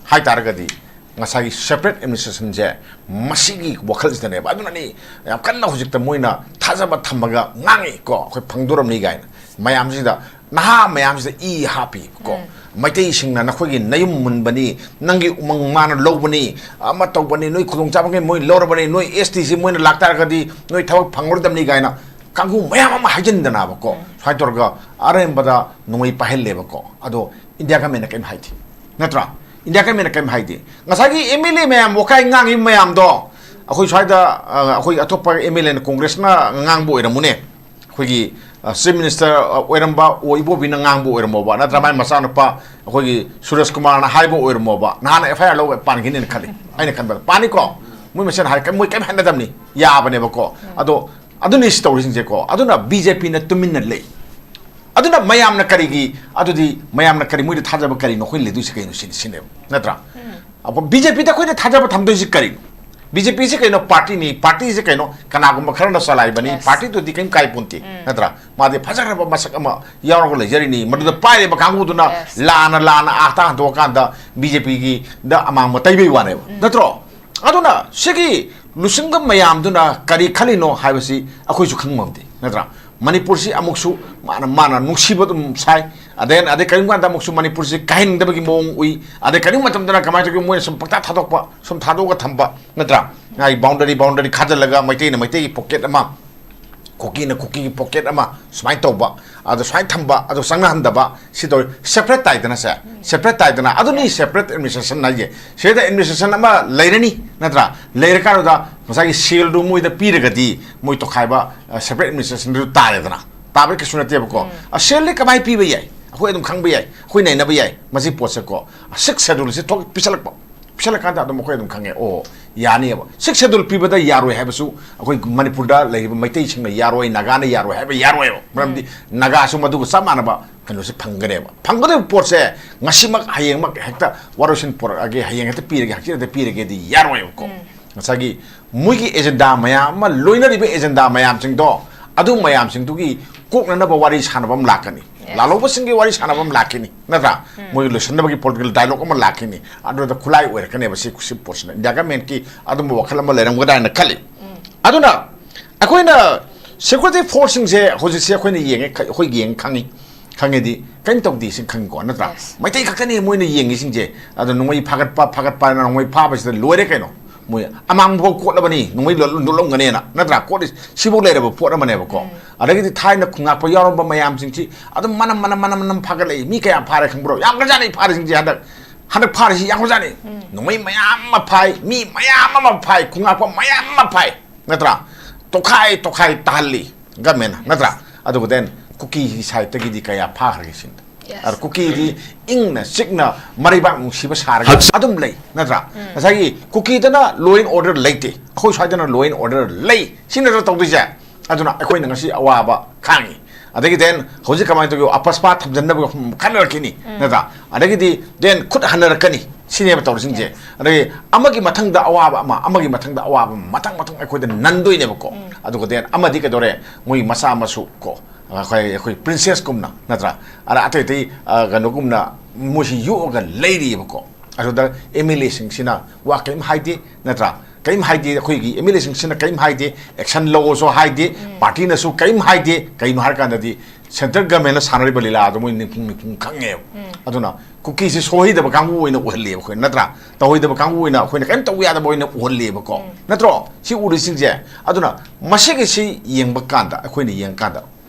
ꯍꯥꯏ ꯇꯥꯔꯒꯗꯤ, ꯉꯁꯥꯏꯒꯤ separate administrationꯁꯦ ꯃꯁꯤꯒꯤ ꯋꯥꯈꯜꯁꯤꯗꯅꯦꯕ꯫ ꯑꯗꯨꯅꯅꯤ ꯌꯥꯝ ꯀꯟꯅ ꯍꯧꯖꯤꯛꯇ ꯃꯣꯏꯅ ꯊꯥꯖꯕ ꯊꯝꯃꯒ ꯉꯥꯡꯉꯤ ꯀꯣ, ꯑꯩꯈꯣꯏ ꯐꯪꯗꯣꯔꯝꯅꯤ ꯀꯥꯏꯅ꯫ ꯃꯌꯥꯝꯁꯤꯗ, ꯅꯍꯥ ꯃꯌꯥꯝꯁꯤꯗ ꯏ ꯍꯥꯞꯄꯤꯕꯀꯣ꯫ ꯃꯩꯇꯩꯁꯤꯡꯅ ꯅꯈꯣꯏꯒꯤ ꯅꯌꯨꯝ ꯃꯨꯟꯕꯅꯤ, ꯅꯪꯒꯤ ꯎꯃꯪ ꯃꯥꯅ ꯂꯧꯕꯅꯤ, ꯑꯃ ꯇꯧꯕꯅꯤ, ꯅꯣꯏ ꯈꯨꯗꯣꯡꯆꯥꯕꯈꯩ ꯃꯣꯏ ꯂꯧꯔꯕꯅꯤ, ꯅꯣꯏ ꯑꯦꯁ ꯇꯤꯁꯤ ꯃꯣꯏꯅ ꯂꯥꯛꯇꯥꯔꯒꯗꯤ ꯅꯣꯏ ꯊꯕꯛ ꯐꯪꯉꯔꯣꯏꯗꯕꯅꯤ ꯀꯥꯏꯅ ꯀꯥꯡꯕꯨ ꯃꯌꯥꯝ ꯑꯃ ꯍꯥꯏꯖꯤꯟꯗꯅꯕꯀꯣ꯫ ꯁꯨꯃꯥꯏꯅ ꯇꯧꯔꯒ ꯑꯔꯦꯝꯕꯗ ꯅꯣꯡꯃꯩ ꯄꯥꯏꯍꯜꯂꯦꯕꯀꯣ꯫ ꯑꯗꯣ ꯏꯟꯗꯤꯌꯥ ꯒꯃꯦꯟꯅ ꯀꯔꯤꯝ ꯍꯥꯏꯗꯦ, ꯅꯠꯇ꯭ꯔꯥ? ꯏꯟꯗꯤꯌꯥ ꯒꯃꯦꯟꯅ ꯀꯔꯤꯝ ꯍꯥꯏꯗꯦ꯫ ꯉꯁꯥꯏꯒꯤ ꯑꯦꯝ ꯑꯦꯜ ꯑꯦ ꯃꯌꯥꯝ ꯋꯥꯀꯥꯏ ꯉꯥꯡꯉꯤꯕ ꯃꯌꯥꯝꯗꯣ, ꯑꯩꯈꯣꯏ ꯁ꯭ꯋꯥꯏꯗ, ꯑ, ꯑꯩꯈꯣꯏ ꯑꯇꯣꯞꯄ ꯑꯦꯝ ꯑꯦꯜ ꯑꯦꯅ, ꯀꯣꯡꯒ꯭ꯔꯦꯁꯅ ꯉꯥꯡꯕ ꯑꯣꯏꯔꯝꯃꯨꯅꯦ, ꯑꯩꯈꯣꯏꯒꯤ, ꯑ, ꯆꯤꯐ ꯃꯤꯅꯤꯁꯇꯔ, ꯑ, ꯑꯣꯏꯔꯝꯕ ꯑꯣ ꯏꯕꯣꯕꯤꯅ ꯉꯥꯡꯕ ꯑꯣꯏꯔꯝꯃꯣꯕ, ꯅꯠꯇ꯭ꯔ ꯃꯥꯏ ꯃꯆꯥꯅꯨꯄꯥ ꯑꯩꯈꯣꯏꯒꯤ ꯁꯨꯔꯖ ꯀꯨꯃꯥꯔꯅ ꯍꯥꯏꯕ ꯑꯣꯏꯔꯝꯃꯣꯕ, ꯅꯍꯥꯟ ꯑꯦꯐ ꯑꯥꯏ ꯑꯥꯔ ꯂꯧꯕ ꯄꯥꯟꯈꯤꯅꯤꯅ ꯈꯜꯂꯤ, ꯑꯩꯅ ꯈꯟꯕꯗ꯫ ꯄꯥꯅꯤꯀꯣ? ꯃꯣꯏ ꯃꯁꯦꯟ ꯍꯥꯏ, ꯃꯣꯏ ꯀꯔꯤꯝ ꯍꯥꯏꯅꯗꯕꯅꯤ, ꯌꯥꯕꯅꯦꯕꯀꯣ꯫ ꯑꯗꯣ ꯑꯗꯨꯅꯤ ꯁꯤ ꯇꯧꯔꯤꯁꯤꯡꯁꯦꯀꯣ꯫ ꯑꯗꯨꯅ ꯕꯤ ꯖꯦ ꯄꯤꯅ ꯇꯨꯃꯤꯟꯅ ꯂꯩ꯫ ꯑꯗꯨꯅ ꯃꯌꯥꯝꯅ ꯀꯔꯤꯒꯤ, ꯑꯗꯨꯗꯤ ꯃꯌꯥꯝꯅ ꯀꯔꯤ, ꯃꯣꯏꯗ ꯊꯥꯖꯕ ꯀꯔꯤꯅꯣ? ꯑꯩꯈꯣꯏꯅ ꯂꯩꯗꯣꯏꯁꯤ ꯀꯩꯅꯣ? ꯁꯤꯅꯤ, ꯁꯤꯅꯦꯕ, ꯅꯠꯇ꯭ꯔꯥ? ꯑꯩꯈꯣꯏ ꯕꯤ ꯖꯦ ꯄꯤꯗ ꯑꯩꯈꯣꯏꯅ ꯊꯥꯖꯕ ꯊꯝꯗꯣꯏꯁꯤ ꯀꯔꯤꯅꯣ? ꯕꯤ ꯖꯦ ꯄꯤꯁꯤ ꯀꯩꯅꯣ? ꯄꯥꯔꯇꯤꯅꯤ꯫ ꯄꯥꯔꯇꯤꯁꯤ ꯀꯩꯅꯣ? ꯀꯅꯥꯒꯨꯝꯕ ꯈꯔꯅ ꯆꯂꯥꯏꯕꯅꯤ꯫ Yes. ꯄꯥꯔꯇꯤꯗꯨꯗꯤ ꯀꯔꯤꯝ ꯀꯥꯏ ꯄꯣꯟꯇꯦ, ꯅꯠꯇ꯭ꯔꯥ? ꯃꯥꯗꯤ ꯐꯖꯈ꯭ꯔꯕ ꯃꯁꯛ ꯑꯃ ꯌꯥꯎꯔꯒ ꯂꯩꯖꯔꯤꯅꯤ꯫ ꯃꯗꯨꯗ ꯄꯥꯏꯔꯤꯕ ꯀꯥꯡꯕꯨꯗꯨꯅ Yes. ꯂꯥꯟꯅ, ꯂꯥꯟꯅ ꯑꯥ ꯇꯥ ꯍꯟꯗꯣꯛꯑꯀꯥꯟꯗ ꯕꯤ ꯖꯦ ꯄꯤꯒꯤꯗ ꯑꯃꯥꯡꯕ ꯇꯩꯕꯩ ꯋꯥꯅꯦꯕ, ꯅꯠꯇ꯭ꯔꯣ? ꯑꯗꯨꯅ ꯁꯤꯒꯤ ꯂꯨꯆꯤꯡꯕ ꯃꯌꯥꯝꯗꯨꯅ ꯀꯔꯤ ꯈꯜꯂꯤꯅꯣ ꯍꯥꯏꯕꯁꯤ ꯑꯩꯈꯣꯏꯁꯨ ꯈꯪꯕ ꯉꯝꯗꯦ, ꯅꯠꯇ꯭ꯔꯥ? ꯃꯅꯤꯄꯨꯔꯁꯤ ꯑꯃꯨꯛꯁꯨ ꯃꯥꯅ, ꯃꯥꯅ ꯅꯨꯡꯁꯤꯕ ꯑꯗꯨꯝ ꯁꯥꯏ, ꯑꯗꯩ, ꯑꯗꯩ ꯀꯔꯤꯒꯨꯝꯕ ꯀꯥꯟꯗ ꯑꯃꯨꯛꯁꯨ ꯃꯅꯤꯄꯨꯔꯁꯤ ꯀꯥꯏꯍꯟꯅꯤꯡꯗꯕꯒꯤ ꯃꯑꯣꯡ ꯎꯏ, ꯑꯗꯩ ꯀꯔꯤꯒꯨꯝꯕ ꯃꯇꯝꯗꯅ ꯀꯃꯥꯏꯅ ꯇꯧꯒꯦ, ꯃꯣꯏꯅ ꯁꯨꯝ ꯄꯪꯊꯥ ꯊꯥꯗꯣꯛꯄ, ꯁꯨꯝ ꯊꯥꯗꯣꯛꯑꯒ ꯊꯝꯕ, ꯅꯠꯇ꯭ꯔꯥ? ꯃꯥꯒꯤ ꯕꯥꯎꯟꯗꯔꯤ, ꯕꯥꯎꯟꯗꯔꯤ ꯈꯥꯖꯤꯜꯂꯒ ꯃꯩꯇꯩꯅ ꯃꯩꯇꯩꯒꯤ ꯄꯣꯀꯦꯠ ꯑꯃ ꯀꯨꯀꯤꯅ ꯀꯨꯀꯤꯒꯤ ꯄꯣꯀꯦꯠ ꯑꯃ ꯁꯨꯃꯥꯏꯅ ꯇꯧꯕ, ꯑꯗꯣ ꯁꯨꯃꯥꯏꯅ ꯊꯝꯕ, ꯑꯗꯣ ꯆꯪꯅꯍꯟꯗꯕ, ꯁꯤ ꯇꯧꯔꯤ꯫ ꯁꯦꯄꯔꯦꯠ ꯇꯥꯏꯗꯅ ꯁꯦ, ꯁꯦꯄꯔꯦꯠ ꯇꯥꯏꯗꯅ꯫ ꯑꯗꯨꯅꯤ ꯁꯦꯄꯔꯦꯠ ꯑꯦꯗꯃꯤꯅꯤꯁꯇ꯭ꯔꯦꯁꯟ ꯍꯥꯏꯁꯦ꯫ ꯁꯤꯗ ꯑꯦꯗꯃꯤꯅꯤꯁꯇ꯭ꯔꯦꯁꯟ ꯑꯃ ꯂꯩꯔꯅꯤ, ꯅꯠꯇ꯭ꯔꯥ? ꯂꯩꯔꯀꯥꯟꯗꯨꯗ ꯉꯁꯥꯏꯒꯤ ꯁꯦꯜꯗꯨ ꯃꯣꯏꯗ ꯄꯤꯔꯒꯗꯤ ꯃꯣꯏ ꯇꯣꯈꯥꯏꯕ, ꯑ, ꯁꯦꯄꯔꯦꯠ ꯑꯦꯗꯃꯤꯅꯤꯁꯇ꯭ꯔꯦꯁꯟꯗꯨ ꯇꯥꯔꯦꯗꯅ꯫ ꯇꯥꯕ ꯀꯩꯁꯨ ꯅꯠꯇꯦꯕꯀꯣ꯫ ꯑ, ꯁꯦꯜꯗꯤ ꯀꯃꯥꯏꯅ ꯄꯤꯕ ꯌꯥꯏ? ꯑꯩꯈꯣꯏ ꯑꯗꯨꯝ ꯈꯪꯕ ꯌꯥꯏ, ꯑꯩꯈꯣꯏ ꯅꯩꯅꯕ ꯌꯥꯏ ꯃꯁꯤ ꯄꯣꯠꯁꯦꯀꯣ꯫ ꯁꯤꯛꯁ ꯁꯦꯗꯨꯜꯁꯦ ꯊꯣꯛ ꯄꯤꯁꯜꯂꯛꯄ, ꯄꯤꯁꯜꯂꯀꯥꯟꯗ ꯑꯗꯨꯝ ꯑꯩꯈꯣꯏ ꯑꯗꯨꯝ ꯈꯪꯉꯦ, ꯑꯣ, ꯌꯥꯅꯤꯕ꯫ ꯁꯤꯛꯁ ꯁꯦꯗꯨꯜ ꯄꯤꯕꯗ ꯌꯥꯔꯣꯏ ꯍꯥꯏꯕꯁꯨ ꯑꯩꯈꯣꯏ ꯃꯅꯤꯄꯨꯔꯗ ꯂꯩꯔꯤꯕ ꯃꯩꯇꯩꯁꯤꯡꯅ ꯌꯥꯔꯣꯏ, ꯅꯥꯒꯥꯅ ꯌꯥꯔꯣꯏ ꯍꯥꯏꯕ ꯌꯥꯔꯣꯏꯕ꯫ ꯃꯔꯝꯗꯤ ꯅꯥꯒꯥꯁꯨ ꯃꯗꯨꯒ ꯆꯞ ꯃꯥꯟꯅꯕ ꯀꯩꯅꯣꯁꯦ ꯐꯪꯒꯅꯦꯕ꯫ ꯐꯪꯒꯗꯕ ꯄꯣꯠꯁꯦ ꯉꯁꯤꯃꯛ, ꯍꯌꯦꯡꯃꯛ ꯍꯦꯛꯇ ꯋꯥꯔꯣꯏꯁꯤꯟ ꯄꯨꯔꯛꯑꯒꯦ, ꯍꯌꯦꯡ ꯍꯦꯛꯇ ꯄꯤꯔꯒꯦ, ꯍꯪꯆꯤꯠ ꯍꯦꯛꯇ ꯄꯤꯔꯒꯦꯗꯤ ꯌꯥꯔꯣꯏꯕꯀꯣ꯫ ꯉꯁꯥꯏꯒꯤ ꯃꯣꯏꯒꯤ ꯑꯦꯖꯦꯟꯗꯥ ꯃꯌꯥꯝ ꯑꯃ, ꯂꯣꯏꯅꯔꯤꯕ ꯑꯦꯖꯦꯟꯗꯥ ꯃꯌꯥꯝꯁꯤꯡꯗꯣ, ꯑꯗꯨ ꯃꯌꯥꯝꯁꯤꯡꯗꯨꯒꯤ ꯀꯣꯛꯅꯅꯕ ꯋꯥꯔꯤ ꯁꯥꯟꯅꯕ ꯑꯃ ꯂꯥꯛꯀꯅꯤ꯫ ꯂꯥꯜꯍꯧꯕꯁꯤꯡꯒꯤ ꯋꯥꯔꯤ ꯁꯥꯟꯅꯕ ꯑꯃ ꯂꯥꯛꯈꯤꯅꯤ, ꯅꯠꯇ꯭ꯔꯥ? ꯃꯣꯏꯒꯤ ꯂꯣꯏꯁꯤꯟꯅꯕꯒꯤ ꯄꯣꯂꯤꯇꯤꯀꯦꯜ ꯗꯥꯏꯂꯣꯒ ꯑꯃ ꯂꯥꯛꯈꯤꯅꯤ꯫ ꯑꯗꯨꯗ ꯈꯨꯠꯂꯥꯏ ꯑꯣꯏꯔꯛꯀꯅꯦꯕ ꯁꯤ, ꯁꯤ ꯄꯣꯠꯁꯤꯅ꯫ ꯏꯟꯗꯤꯌꯥ ꯒꯃꯦꯟꯀꯤ ꯑꯗꯨꯝꯕ ꯋꯥꯈꯜ ꯑꯃ ꯂꯩꯔꯝꯒꯗ꯭ꯔꯥ ꯍꯥꯏꯅ ꯈꯜꯂꯤ꯫ ꯑꯗꯨꯅ ꯑꯩꯈꯣꯏꯅ ꯁꯦꯀ꯭ꯌꯨꯔꯤꯇꯤ ꯐꯣꯔꯁꯁꯤꯡꯁꯦ ꯍꯧꯖꯤꯛꯁꯦ ꯑꯩꯈꯣꯏꯅ ꯌꯦꯡꯉꯦ, ꯑꯩꯈꯣꯏ ꯌꯦꯡꯉꯦ ꯈꯪꯉꯤ꯫ ꯈꯪꯉꯦꯗꯤ ꯀꯔꯤꯝ ꯇꯧꯗꯦ ꯁꯤ ꯈꯪꯉꯤꯀꯣ, ꯅꯠꯇ꯭ꯔꯥ? ꯃꯩꯇꯩ ꯈꯛꯇꯅꯤ ꯃꯣꯏꯅ ꯌꯦꯡꯉꯤꯁꯤꯡꯁꯦ꯫ ꯑꯗꯣ ꯅꯣꯡꯃꯩ ꯐꯥꯒꯠꯄ, ꯐꯥꯒꯠꯄ ꯍꯥꯏꯅ ꯅꯣꯡꯃꯩ ꯐꯥꯕꯁꯤꯗ ꯂꯣꯏꯔꯦ ꯀꯩꯅꯣ꯫ ꯃꯣꯏ ꯑꯃꯥꯡꯕꯐꯥꯎ ꯀꯣꯠꯂꯕꯅꯤ, ꯅꯣꯡꯃꯩ ꯂꯣꯠ-, ꯂꯣꯠꯂꯝꯒꯅꯦꯅ, ꯅꯠꯇ꯭ꯔꯥ? ꯀꯣꯠꯂꯤ-, ꯁꯤꯐꯥꯎ ꯂꯩꯔꯕ ꯄꯣꯠ ꯑꯃꯅꯦꯕꯀꯣ꯫ ꯑꯗꯒꯤꯗꯤ ꯊꯥꯏꯅ ꯈꯨꯉꯥꯛꯄ ꯌꯥꯎꯔꯝꯕ ꯃꯌꯥꯝꯁꯤꯡꯁꯤ ꯑꯗꯨꯝ ꯃꯅꯝ, ꯃꯅꯝ, ꯃꯅꯝ, ꯃꯅꯝ ꯐꯥꯒꯠꯂꯛꯏ꯫ ꯃꯤ ꯀꯌꯥ ꯐꯥꯔꯦ ꯈꯪꯕ꯭ꯔꯣ? ꯌꯥꯝꯈ꯭ꯔꯖꯥꯠꯅꯤ ꯐꯥꯔꯤꯁꯤꯡꯁꯦ ꯍꯟꯗꯛ꯫ ꯍꯟꯗꯛ ꯐꯥꯔꯤꯁꯤ ꯌꯥꯝꯈ꯭ꯔꯖꯥꯠꯅꯤ꯫ ꯅꯣꯡꯃꯩ ꯃꯌꯥꯝ ꯑꯃ ꯐꯥꯏ, ꯃꯤ ꯃꯌꯥꯝ ꯑꯃ ꯐꯥꯏ, ꯈꯨꯉꯥꯛꯄ ꯃꯌꯥꯝ ꯑꯃ ꯐꯥꯏ, ꯅꯠꯇ꯭ꯔꯥ? ꯇꯣꯈꯥꯏ ꯇꯣꯈꯥꯏ ꯇꯥꯍꯜꯂꯤ ꯒꯃꯦꯟꯅ, ꯅꯠꯇ꯭ꯔꯥ? ꯑꯗꯨꯒ then ꯀꯨꯀꯤꯒꯤ ꯁꯥꯏꯠꯇꯒꯤꯗꯤ ꯀꯌꯥ ꯐꯥꯈ꯭ꯔꯒꯦ ꯁꯤꯅꯤ꯫ ꯑꯗ ꯀꯨꯀꯤꯗꯤ ꯏꯪꯅ ꯆꯤꯛꯅ ꯃꯔꯩꯕꯥꯛ ꯅꯨꯡꯁꯤꯕ ꯁꯥꯔꯒ ꯑꯗꯨꯝ ꯂꯩ, ꯅꯠꯇ꯭ꯔꯥ? ꯉꯁꯥꯏꯒꯤ ꯀꯨꯀꯤꯗꯅ law and order ꯂꯩꯇꯦ, ꯑꯩꯈꯣꯏ ꯁ꯭ꯋꯥꯏꯗꯅ law and order ꯂꯩ, ꯁꯤ ꯅꯠꯇ꯭ꯔꯥ ꯇꯧꯗꯣꯏꯁꯦ? ꯑꯗꯨꯅ ꯑꯩꯈꯣꯏꯅ ꯉꯁꯤ ꯑꯋꯥꯕ ꯈꯥꯡꯉꯤ꯫ ꯑꯗꯒꯤ then ꯍꯧꯖꯤꯛ ꯀꯃꯥꯏꯅ ꯇꯧꯒꯦ? ꯑꯄꯁꯄꯥ ꯊꯝꯖꯟꯅꯕꯒ ꯈꯟꯅꯔꯛꯈꯤꯅꯤ, ꯅꯠꯇ꯭ꯔꯥ? ꯑꯗꯒꯤꯗꯤ then ꯈꯨꯠ ꯍꯟꯅꯔꯛꯀꯅꯤ, ꯁꯤꯅꯦꯕ ꯇꯧꯔꯤꯁꯤꯡꯁꯦ꯫ ꯑꯗꯒꯤ ꯑꯃꯒꯤ ꯃꯊꯪꯗ ꯑꯋꯥꯕ ꯑꯃ, ꯑꯃꯒꯤ ꯃꯊꯪꯗ ꯑꯋꯥꯕ ꯑꯃ, ꯃꯊꯪ ꯃꯊꯪ ꯑꯩꯈꯣꯏꯗ ꯅꯟꯗꯣꯏꯅꯦꯕꯀꯣ꯫ ꯑꯗꯨꯒ then ꯑꯃꯗꯤ ꯀꯩꯗꯧꯔꯦ? ꯃꯣꯏ ꯃꯆꯥ ꯃꯁꯨ ꯀꯣ, ꯑꯩꯈꯣꯏ, ꯑꯩꯈꯣꯏ ꯄ꯭ꯔꯤꯟꯁꯦꯁꯀꯨꯝꯅ, ꯅꯠꯇ꯭ꯔꯥ? ꯑꯗ ꯑꯇꯩ ꯑꯇꯩ, ꯑ, ꯀꯩꯅꯣꯒꯨꯝꯅ ꯃꯣꯏꯁꯤ ꯌꯣꯛꯑꯒ ꯂꯩꯔꯤꯕꯀꯣ꯫ ꯑꯗꯨꯗ ꯑꯦꯝ ꯑꯦꯜ ꯑꯦꯁꯤꯡꯁꯤꯅ ꯋꯥ ꯀꯔꯤꯝ ꯍꯥꯏꯗꯦ, ꯅꯠꯇ꯭ꯔꯥ? ꯀꯔꯤꯝ ꯍꯥꯏꯗꯦ, ꯑꯩꯈꯣꯏꯒꯤ ꯑꯦꯝ ꯑꯦꯜ ꯑꯦꯁꯤꯡꯁꯤꯅ ꯀꯔꯤꯝ ꯍꯥꯏꯗꯦ, ꯑꯦꯛꯁꯟ ꯂꯧꯑꯣꯁꯨ ꯍꯥꯏꯗꯦ, ꯄꯥꯔꯇꯤꯅꯁꯨ ꯀꯔꯤꯝ ꯍꯥꯏꯗꯦ꯫ ꯀꯩꯅꯣ ꯍꯥꯏꯔꯀꯥꯟꯗꯗꯤ ꯁꯦꯟꯇ꯭ꯔꯦꯜ ꯒꯃꯦꯟꯅ ꯁꯥꯟꯅꯔꯤꯕ ꯂꯤꯂꯥꯗꯣ ꯃꯣꯏ ꯅꯤꯡꯄꯨꯡ ꯅꯤꯡꯄꯨꯡ ꯈꯪꯉꯦꯕ꯫ ꯑꯗꯨꯅ ꯀꯨꯀꯤꯁꯦ ꯁꯣꯏꯗꯕ ꯀꯥꯡꯕꯨ ꯑꯣꯏꯅ ꯎꯍꯜꯂꯦꯕ ꯑꯩꯈꯣꯏ, ꯅꯠꯇ꯭ꯔꯥ? ꯇꯧꯍꯩꯗꯕ ꯀꯥꯡꯕꯨ ꯑꯣꯏꯅ ꯑꯩꯈꯣꯏꯅ ꯀꯔꯤꯝ ꯇꯧꯕ ꯌꯥꯗꯕ ꯑꯣꯏꯅ ꯎꯍꯜꯂꯦꯕꯀꯣ꯫ ꯅꯠꯇ꯭ꯔꯣ? ꯁꯤ ꯎꯔꯤꯁꯤꯡꯁꯦ꯫ ꯑꯗꯨꯅ ꯃꯁꯤꯒꯤꯁꯤ ꯌꯦꯡꯕ ꯀꯥꯟꯗ, ꯑꯩꯈꯣꯏꯅ ꯌꯦꯡꯀꯥꯟꯗ,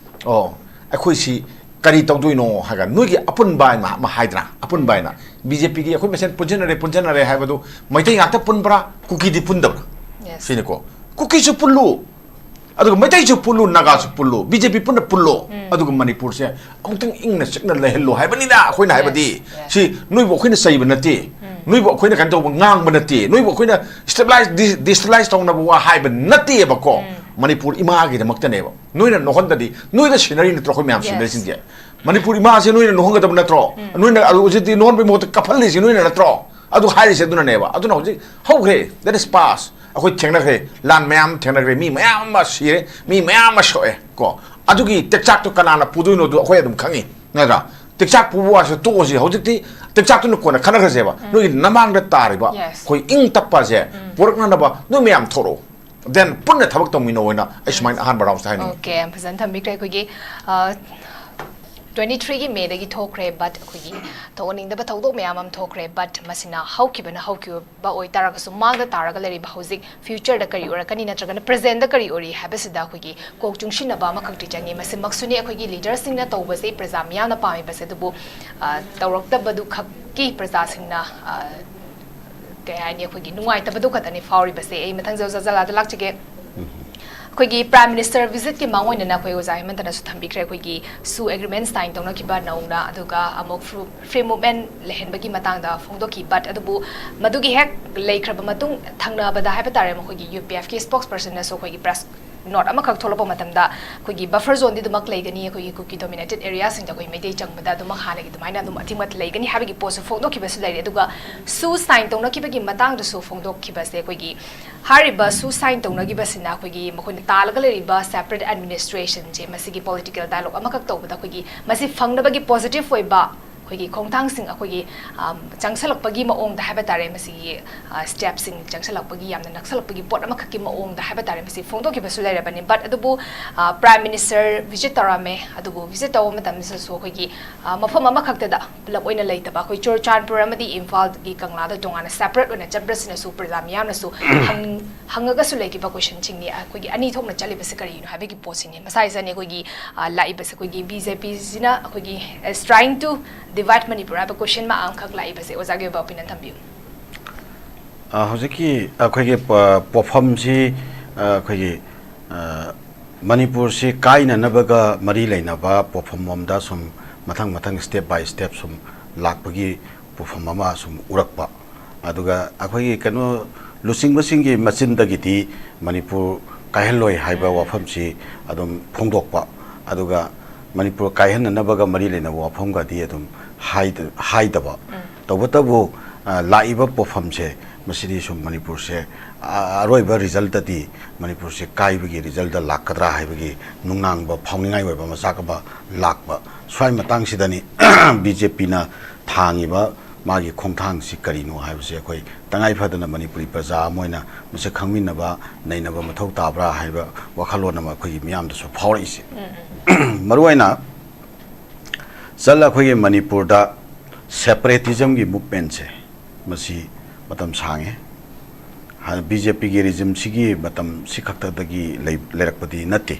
ꯑꯣ, ꯑꯩꯈꯣꯏꯁꯤ ꯀꯔꯤ ꯇꯧꯗꯣꯏꯅꯣ ꯍꯥꯏꯔꯒ, ꯅꯣꯏꯒꯤ ꯑꯄꯨꯟꯕ ꯍꯥꯏꯅ ꯑꯃ ꯍꯥꯏꯗ꯭ꯔꯥ? ꯑꯄꯨꯟꯕ ꯍꯥꯏꯅ ꯕꯤ ꯖꯦ ꯄꯤꯒꯤ ꯑꯩꯈꯣꯏ ꯃꯁꯦꯟ ꯄꯨꯟꯁꯤꯟꯅꯔꯦ, ꯄꯨꯟꯁꯤꯟꯅꯔꯦ ꯍꯥꯏꯕꯗꯨ ꯃꯩꯇꯩ ꯉꯥꯛꯇ ꯄꯨꯟꯕ꯭ꯔꯥ, ꯀꯨꯀꯤꯗꯤ ꯄꯨꯟꯗꯕ꯭ꯔꯥ? Yes. ꯁꯤꯅꯤꯀꯣ꯫ ꯀꯨꯀꯤꯁꯨ ꯄꯨꯜꯂꯨ, ꯑꯗꯨꯒ ꯃꯩꯇꯩꯁꯨ ꯄꯨꯜꯂꯨ, ꯅꯥꯒꯥꯁꯨ ꯄꯨꯜꯂꯨ, ꯕꯤ ꯖꯦ ꯄꯤ ꯄꯨꯟꯅ ꯄꯨꯜꯂꯣ, ꯑꯗꯨꯒ ꯃꯅꯤꯄꯨꯔꯁꯦ ꯑꯃꯨꯛꯇꯪ ꯏꯪꯅ ꯆꯤꯛꯅ ꯂꯩꯍꯜꯂꯣ ꯍꯥꯏꯕꯅꯤꯗ ꯑꯩꯈꯣꯏꯅ ꯍꯥꯏꯕꯗꯤ꯫ Yes, yes. ꯁꯤ ꯅꯣꯏꯕꯨ ꯑꯩꯈꯣꯏꯅ ꯆꯩꯕ ꯅꯠꯇꯦ, ꯅꯣꯏꯕꯨ ꯑꯩꯈꯣꯏꯅ ꯀꯩꯅꯣ ꯇꯧꯕ ꯉꯥꯡꯕ ꯅꯠꯇꯦ, ꯅꯣꯏꯕꯨ ꯑꯩꯈꯣꯏꯅ ꯁ꯭ꯇꯦꯕꯤꯂꯥꯏꯁ, ꯗꯤ-, ꯗꯤꯁꯇꯦꯕꯤꯂꯥꯏꯁ ꯇꯧꯅꯕ ꯋꯥ ꯍꯥꯏꯕ ꯅꯠꯇꯦꯕꯀꯣ꯫ ꯃꯅꯤꯄꯨꯔ ꯏꯃꯥꯒꯤꯗꯃꯛꯇꯅꯦꯕ꯫ ꯅꯣꯏꯅ ꯅꯣꯛꯍꯟꯗꯗꯤ, ꯅꯣꯏꯗ ꯁꯤꯟꯅꯔꯤ ꯅꯠꯇ꯭ꯔꯣ ꯑꯩꯈꯣꯏ ꯃꯌꯥꯝ Yes. ꯁꯤꯟꯅꯔꯤꯁꯤꯡꯁꯦ? ꯃꯅꯤꯄꯨꯔ ꯏꯃꯥꯁꯦ ꯅꯣꯏꯅ ꯅꯣꯛꯍꯟꯒꯗꯕ ꯅꯠꯇ꯭ꯔꯣ? ꯅꯣꯏꯅ ꯑꯗꯨ ꯍꯧꯖꯤꯛꯇꯤ ꯅꯣꯛꯍꯟꯕꯒꯤ ꯃꯍꯨꯠꯇ ꯀꯞꯍꯜꯂꯤꯁꯤ ꯅꯣꯏꯅ ꯅꯠꯇ꯭ꯔꯣ? ꯑꯗꯨ ꯍꯥꯏꯔꯤꯁꯦ ꯑꯗꯨꯅꯅꯦꯕ꯫ ꯑꯗꯨꯅ ꯍꯧꯖꯤꯛ ꯍꯧꯈ꯭ꯔꯦ, that is past꯫ ꯑꯩꯈꯣꯏ ꯊꯦꯡꯅꯈ꯭ꯔꯦ, ꯂꯥꯟ ꯃꯌꯥꯝ ꯊꯦꯡꯅꯈ꯭ꯔꯦ, ꯃꯤ ꯃꯌꯥꯝ ꯑꯃ ꯁꯤꯔꯦ, ꯃꯤ ꯃꯌꯥꯝ ꯑꯃ ꯁꯣꯛꯑꯦ ꯀꯣ꯫ ꯑꯗꯨꯒꯤ ꯇꯦꯛꯆꯥꯛꯇꯣ ꯀꯅꯥꯅ ꯄꯨꯗꯣꯏꯅꯣꯗꯣ ꯑꯩꯈꯣꯏ ꯑꯗꯨꯝ ꯈꯪꯉꯤ, ꯅꯠꯇ꯭ꯔꯥ? ꯇꯦꯛꯆꯥꯛ ꯄꯨꯕ ꯋꯥꯁꯦ ꯇꯣꯛꯑꯁꯤ, ꯍꯧꯖꯤꯛꯇꯤ ꯇꯦꯛꯆꯥꯛꯇꯨꯅ ꯀꯣꯟꯅ ꯈꯟꯅꯈ꯭ꯔꯁꯦꯕ꯫ ꯅꯣꯏꯒꯤ ꯅꯃꯥꯡꯗ ꯇꯥꯔꯤꯕ Yes. ꯑꯩꯈꯣꯏ ꯏꯪ ꯇꯞꯄꯁꯦ ꯄꯨꯔꯛꯅꯅꯕ ꯅꯣꯏ ꯃꯌꯥꯝ ꯊꯣꯛꯂꯛꯑꯣ, then ꯄꯨꯟꯅ ꯊꯕꯛ ꯇꯧꯃꯤꯟꯅꯧ ꯍꯥꯏꯅ ꯑꯩ ꯁꯨꯃꯥꯏꯅ ꯑꯍꯥꯟꯕ ꯔꯥꯎꯟꯁꯇ ꯍꯥꯏꯅꯤꯡꯉꯤ꯫ Okay, ꯌꯥꯝ ꯐꯖꯅ ꯊꯝꯕꯤꯈ꯭ꯔꯦ꯫ ꯑꯩꯈꯣꯏꯒꯤ, ꯑ, twenty three ꯒꯤ May ꯗꯒꯤ ꯊꯣꯛꯈ꯭ꯔꯦ, but ꯑꯩꯈꯣꯏꯒꯤ ꯊꯣꯛꯍꯟꯅꯤꯡꯗꯕ ꯊꯧꯗꯣꯛ ꯃꯌꯥꯝ ꯑꯃ ꯊꯣꯛꯈ꯭ꯔꯦ, but ꯃꯁꯤꯅ ꯍꯧꯈꯤꯕꯅ ꯍꯧꯈꯤꯕ ꯑꯣꯏꯇꯥꯔꯒꯁꯨ, ꯃꯥꯡꯗ ꯇꯥꯔꯒ ꯂꯩꯔꯤꯕ ꯍꯧꯖꯤꯛ future ꯗ ꯀꯔꯤ ꯑꯣꯏꯔꯛꯀꯅꯤ ꯅꯠꯇ꯭ꯔꯒꯅ present ꯗ ꯀꯔꯤ ꯑꯣꯏꯔꯤ ꯍꯥꯏꯕꯁꯤꯗ ꯑꯩꯈꯣꯏꯒꯤ ꯀꯣꯛ ꯆꯨꯡꯁꯤꯟꯅꯕ ꯑꯃꯈꯛꯇꯤ ꯆꯪꯉꯤ꯫ ꯃꯁꯤꯃꯛꯁꯨꯅꯤ ꯑꯩꯈꯣꯏꯒꯤ leader ꯁꯤꯡꯅ ꯇꯧꯕꯁꯦ ꯄ꯭ꯔꯖꯥ ꯃꯤꯌꯥꯝꯅ ꯄꯥꯝꯃꯤꯕꯁꯦ, ꯑꯗꯨꯕꯨ, ꯑ, ꯇꯧꯔꯛꯇꯕꯗꯨ ꯈꯛꯀꯤ ꯄ꯭ꯔꯖꯥꯁꯤꯡꯅ, ꯑ, ꯀꯩ ꯍꯥꯏꯅꯤ, ꯑꯩꯈꯣꯏꯒꯤ ꯅꯨꯡꯉꯥꯏꯇꯕꯗꯨ ꯈꯛꯇꯅꯤ ꯐꯥꯎꯔꯤꯕꯁꯦ꯫ ꯑꯩ ꯃꯊꯪ ꯖ-, ꯖꯖꯂꯥꯗ ꯂꯥꯛꯆꯒꯦ꯫ ꯑꯩꯈꯣꯏꯒꯤ Prime Minister visit ꯀꯤ ꯃꯥꯡ ꯑꯣꯏꯅꯅ ꯑꯩꯈꯣꯏ ꯑꯣꯖꯥ ꯍꯦꯃꯟꯇꯅꯁꯨ ꯊꯝꯕꯤꯈ꯭ꯔꯦ, ꯑꯩꯈꯣꯏꯒꯤ SoO agreement sign ꯇꯧꯅꯈꯤꯕ ꯅꯧꯅ, ꯑꯗꯨꯒ ꯑꯃꯨꯛ fru-, free movement ꯂꯩꯍꯟꯕꯒꯤ ꯃꯇꯥꯡꯗ ꯐꯣꯡꯗꯣꯛꯈꯤ꯫ But ꯑꯗꯨꯕꯨ ꯃꯗꯨꯒꯤ ꯍꯦꯛ ꯂꯩꯈ꯭ꯔꯕ ꯃꯇꯨꯡ ꯊꯪꯅꯕꯗ ꯍꯥꯏꯕ ꯇꯥꯔꯦ, ꯃꯈꯣꯏꯒꯤ UPF ꯀꯤ spokesperson ꯅꯁꯨ ꯑꯩꯈꯣꯏꯒꯤ press note ꯑꯃꯈꯛ ꯊꯣꯛꯂꯛꯄ ꯃꯇꯝꯗ, ꯑꯩꯈꯣꯏꯒꯤ buffer zone ꯗꯤ ꯑꯗꯨꯃꯛ ꯂꯩꯒꯅꯤ, ꯑꯩꯈꯣꯏꯒꯤ ꯀꯨꯀꯤ dominated area ꯁꯤꯡꯗ ꯑꯩꯈꯣꯏ ꯃꯩꯇꯩ ꯆꯪꯕꯗ ꯑꯗꯨꯃꯛ ꯍꯥꯟꯅꯒꯤ ꯑꯗꯨꯃꯥꯏꯅ ꯑꯗꯨꯝ ꯑꯊꯤꯡꯕ ꯂꯩꯒꯅꯤ ꯍꯥꯏꯕꯒꯤ ꯄꯣꯠꯁꯨ ꯐꯣꯡꯗꯣꯛꯈꯤꯕꯁꯨ ꯂꯩꯔꯦ꯫ ꯑꯗꯨꯒ SoO sign ꯇꯧꯅꯈꯤꯕꯒꯤ ꯃꯇꯥꯡꯗꯁꯨ ꯐꯣꯡꯗꯣꯛꯈꯤꯕꯁꯦ, ꯑꯩꯈꯣꯏꯒꯤ ꯍꯥꯏꯔꯤꯕ SoO sign ꯇꯧꯅꯈꯤꯕꯁꯤꯅ ꯑꯩꯈꯣꯏꯒꯤ ꯃꯈꯣꯏꯅ ꯇꯥꯜꯂꯒ ꯂꯩꯔꯤꯕ separate administration ꯁꯦ, ꯃꯁꯤꯒꯤ political dialogue ꯑꯃꯈꯛ ꯇꯧꯕꯗ ꯑꯩꯈꯣꯏꯒꯤ ꯃꯁꯤ ꯐꯪꯅꯕꯒꯤ positive ꯑꯣꯏꯕ ꯑꯩꯈꯣꯏꯒꯤ ꯈꯣꯡꯊꯥꯡꯁꯤꯡ ꯑꯩꯈꯣꯏꯒꯤ ꯑꯝ, ꯆꯪꯁꯜꯂꯛꯄꯒꯤ ꯃꯑꯣꯡꯗ ꯍꯥꯏꯕ ꯇꯥꯔꯦ, ꯃꯁꯤꯒꯤ ꯁ꯭ꯇꯦꯞꯁꯤꯡ ꯆꯪꯁꯜꯂꯛꯄꯒꯤ, ꯌꯥꯝꯅ ꯅꯛꯁꯜꯂꯛꯄꯒꯤ ꯄꯣꯠ ꯑꯃꯈꯛꯀꯤ ꯃꯑꯣꯡꯗ ꯍꯥꯏꯕ ꯇꯥꯔꯦ, ꯃꯁꯤ ꯐꯣꯡꯗꯣꯛꯈꯤꯕꯁꯨ ꯂꯩꯔꯕꯅꯤ꯫ ꯕꯠ ꯑꯗꯨꯕꯨ ꯄ꯭ꯔꯥꯏꯝ ꯃꯤꯅꯤꯁꯇꯔ ꯚꯤꯖꯤꯠ ꯇꯧꯔꯝꯃꯦ꯫ ꯑꯗꯨꯕꯨ ꯚꯤꯖꯤꯠ ꯇꯧꯕ ꯃꯇꯝꯗꯁꯨ ꯑꯩꯈꯣꯏꯒꯤ ꯃꯐꯝ ꯑꯃꯈꯛꯇꯗ ꯄꯨꯂꯞ ꯑꯣꯏꯅ ꯂꯩꯇꯕ, ꯑꯩꯈꯣꯏ ꯆꯨꯔꯆꯥꯟꯄꯨꯔ ꯑꯃꯗꯤ ꯏꯝꯐꯥꯜꯒꯤ ꯀꯪꯂꯥꯗ ꯇꯣꯉꯥꯟꯅ ꯁꯦꯄꯔꯦꯠ ꯑꯣꯏꯅ ꯆꯠꯄ꯭ꯔꯁꯤꯅꯁꯨ ꯄ꯭ꯔꯖꯥ ꯃꯤꯌꯥꯝꯅꯁꯨ ꯍꯪ- ꯍꯪꯉꯒꯁꯨ ꯂꯩꯈꯤꯕ ꯀꯣꯏꯁꯟꯁꯤꯡꯅꯤ꯫ ꯑꯩꯈꯣꯏꯒꯤ ꯑꯅꯤ ꯊꯣꯛꯅ ꯆꯠꯂꯤꯕꯁꯦ ꯀꯔꯤꯒꯤꯅꯣ ꯍꯥꯏꯕꯒꯤ ꯄꯣꯠꯁꯤꯅꯤ꯫ ꯃꯁꯥꯏꯁꯤꯅꯤ ꯑꯩꯈꯣꯏꯒꯤ ꯂꯥꯛꯏꯕꯁꯦ ꯑꯩꯈꯣꯏꯒꯤ ꯕꯤ ꯖꯦ ꯄꯤꯁꯤꯅ ꯑꯩꯈꯣꯏꯒꯤ is trying to divide Manipur ꯍꯥꯏꯕ ꯀꯣꯏꯁꯟ ꯑꯃꯈꯛ ꯂꯥꯛꯏꯕꯁꯦ꯫ ꯑꯣꯖꯥꯒꯤ ꯑꯣꯏꯕ ꯑꯣꯄꯤꯅꯤꯌꯟ ꯊꯝꯕꯤꯌꯨ꯫ ꯍꯧꯖꯤꯛꯀꯤ ꯑꯩꯈꯣꯏꯒꯤ ꯄꯣꯐꯝꯁꯤ ꯑꯩꯈꯣꯏꯒꯤ ꯃꯅꯤꯄꯨꯔꯁꯤ ꯀꯥꯏꯅꯅꯕꯒ ꯃꯔꯤ ꯂꯩꯅꯕ ꯄꯣꯐꯝ ꯑꯃꯗ ꯁꯨꯝ ꯃꯊꯪ ꯃꯊꯪ step by step ꯁꯨꯝ ꯂꯥꯛꯄꯒꯤ ꯄꯣꯐꯝ ꯑꯃ ꯁꯨꯝ ꯎꯔꯛꯄ꯫ ꯑꯗꯨꯒ ꯑꯩꯈꯣꯏꯒꯤ ꯀꯩꯅꯣ ꯂꯨꯆꯤꯡꯕꯁꯤꯡꯒꯤ ꯃꯆꯤꯟꯗꯒꯤꯗꯤ ꯃꯅꯤꯄꯨꯔ ꯀꯥꯏꯍꯜꯂꯣꯏ ꯍꯥꯏꯕ ꯋꯥꯐꯝꯁꯤ ꯑꯗꯨꯝ ꯐꯣꯡꯗꯣꯛꯄ꯫ ꯑꯗꯨꯒ ꯃꯅꯤꯄꯨꯔ ꯀꯥꯏꯍꯟꯅꯅꯕꯒ ꯃꯔꯤ ꯂꯩꯅꯕ ꯋꯥꯐꯝꯒꯗꯤ ꯑꯗꯨꯝ ꯍꯥꯏꯗ- ꯍꯥꯏꯗꯕ꯫ ꯇꯧꯕꯇꯕꯨ ꯂꯥꯛꯏꯕ ꯄꯣꯐꯝꯁꯦ ꯃꯁꯤꯗꯤ ꯁꯨꯝ ꯃꯅꯤꯄꯨꯔꯁꯦ ꯑꯔꯣꯏꯕ ꯔꯤꯖꯜꯇꯗꯤ ꯃꯅꯤꯄꯨꯔꯁꯦ ꯀꯥꯏꯕꯒꯤ ꯔꯤꯖꯜꯇ ꯂꯥꯛꯀꯗ꯭ꯔꯥ ꯍꯥꯏꯕꯒꯤ ꯅꯨꯡꯅꯥꯡꯕ ꯐꯥꯎꯅꯤꯡꯉꯥꯏ ꯑꯣꯏꯕ ꯃꯆꯥꯛ ꯑꯃ ꯂꯥꯛꯄ꯫ ꯁ꯭ꯋꯥꯏ ꯃꯇꯥꯡꯁꯤꯗꯅꯤ ꯕꯤ ꯖꯦ ꯄꯤꯅ ꯊꯥꯡꯉꯤꯕ ꯃꯥꯒꯤ ꯈꯣꯡꯊꯥꯡꯁꯤ ꯀꯔꯤꯅꯣ ꯍꯥꯏꯕꯁꯦ ꯑꯩꯈꯣꯏ ꯇꯉꯥꯏ ꯐꯗꯅ ꯃꯅꯤꯄꯨꯔꯤ ꯄ꯭ꯔꯖꯥ ꯑꯃ ꯑꯣꯏꯅ ꯃꯁꯤ ꯈꯪꯃꯤꯟꯅꯕ ꯅꯩꯅꯕ ꯃꯊꯧ ꯇꯥꯕ꯭ꯔꯥ ꯍꯥꯏꯕ ꯋꯥꯈꯜꯂꯣꯟ ꯑꯃ ꯑꯩꯈꯣꯏꯒꯤ ꯃꯤꯌꯥꯝꯗꯁꯨ ꯐꯥꯎꯔꯛꯏꯁꯦ꯫ ꯃꯔꯨꯑꯣꯏꯅ ꯆꯜ ꯑꯩꯈꯣꯏꯒꯤ ꯃꯅꯤꯄꯨꯔꯗ ꯁꯦꯄꯔꯦꯇꯤꯖꯝꯒꯤ ꯃꯨꯞꯃꯦꯟꯁꯦ ꯃꯁꯤ ꯃꯇꯝ ꯁꯥꯡꯉꯦ꯫ ꯕꯤ ꯖꯦ ꯄꯤꯒꯤ ꯔꯤꯖꯤꯝꯁꯤꯒꯤ ꯃꯇꯝꯁꯤ ꯈꯛꯇꯗꯒꯤ ꯂꯩꯔꯛꯄꯗꯤ ꯅꯠꯇꯦ꯫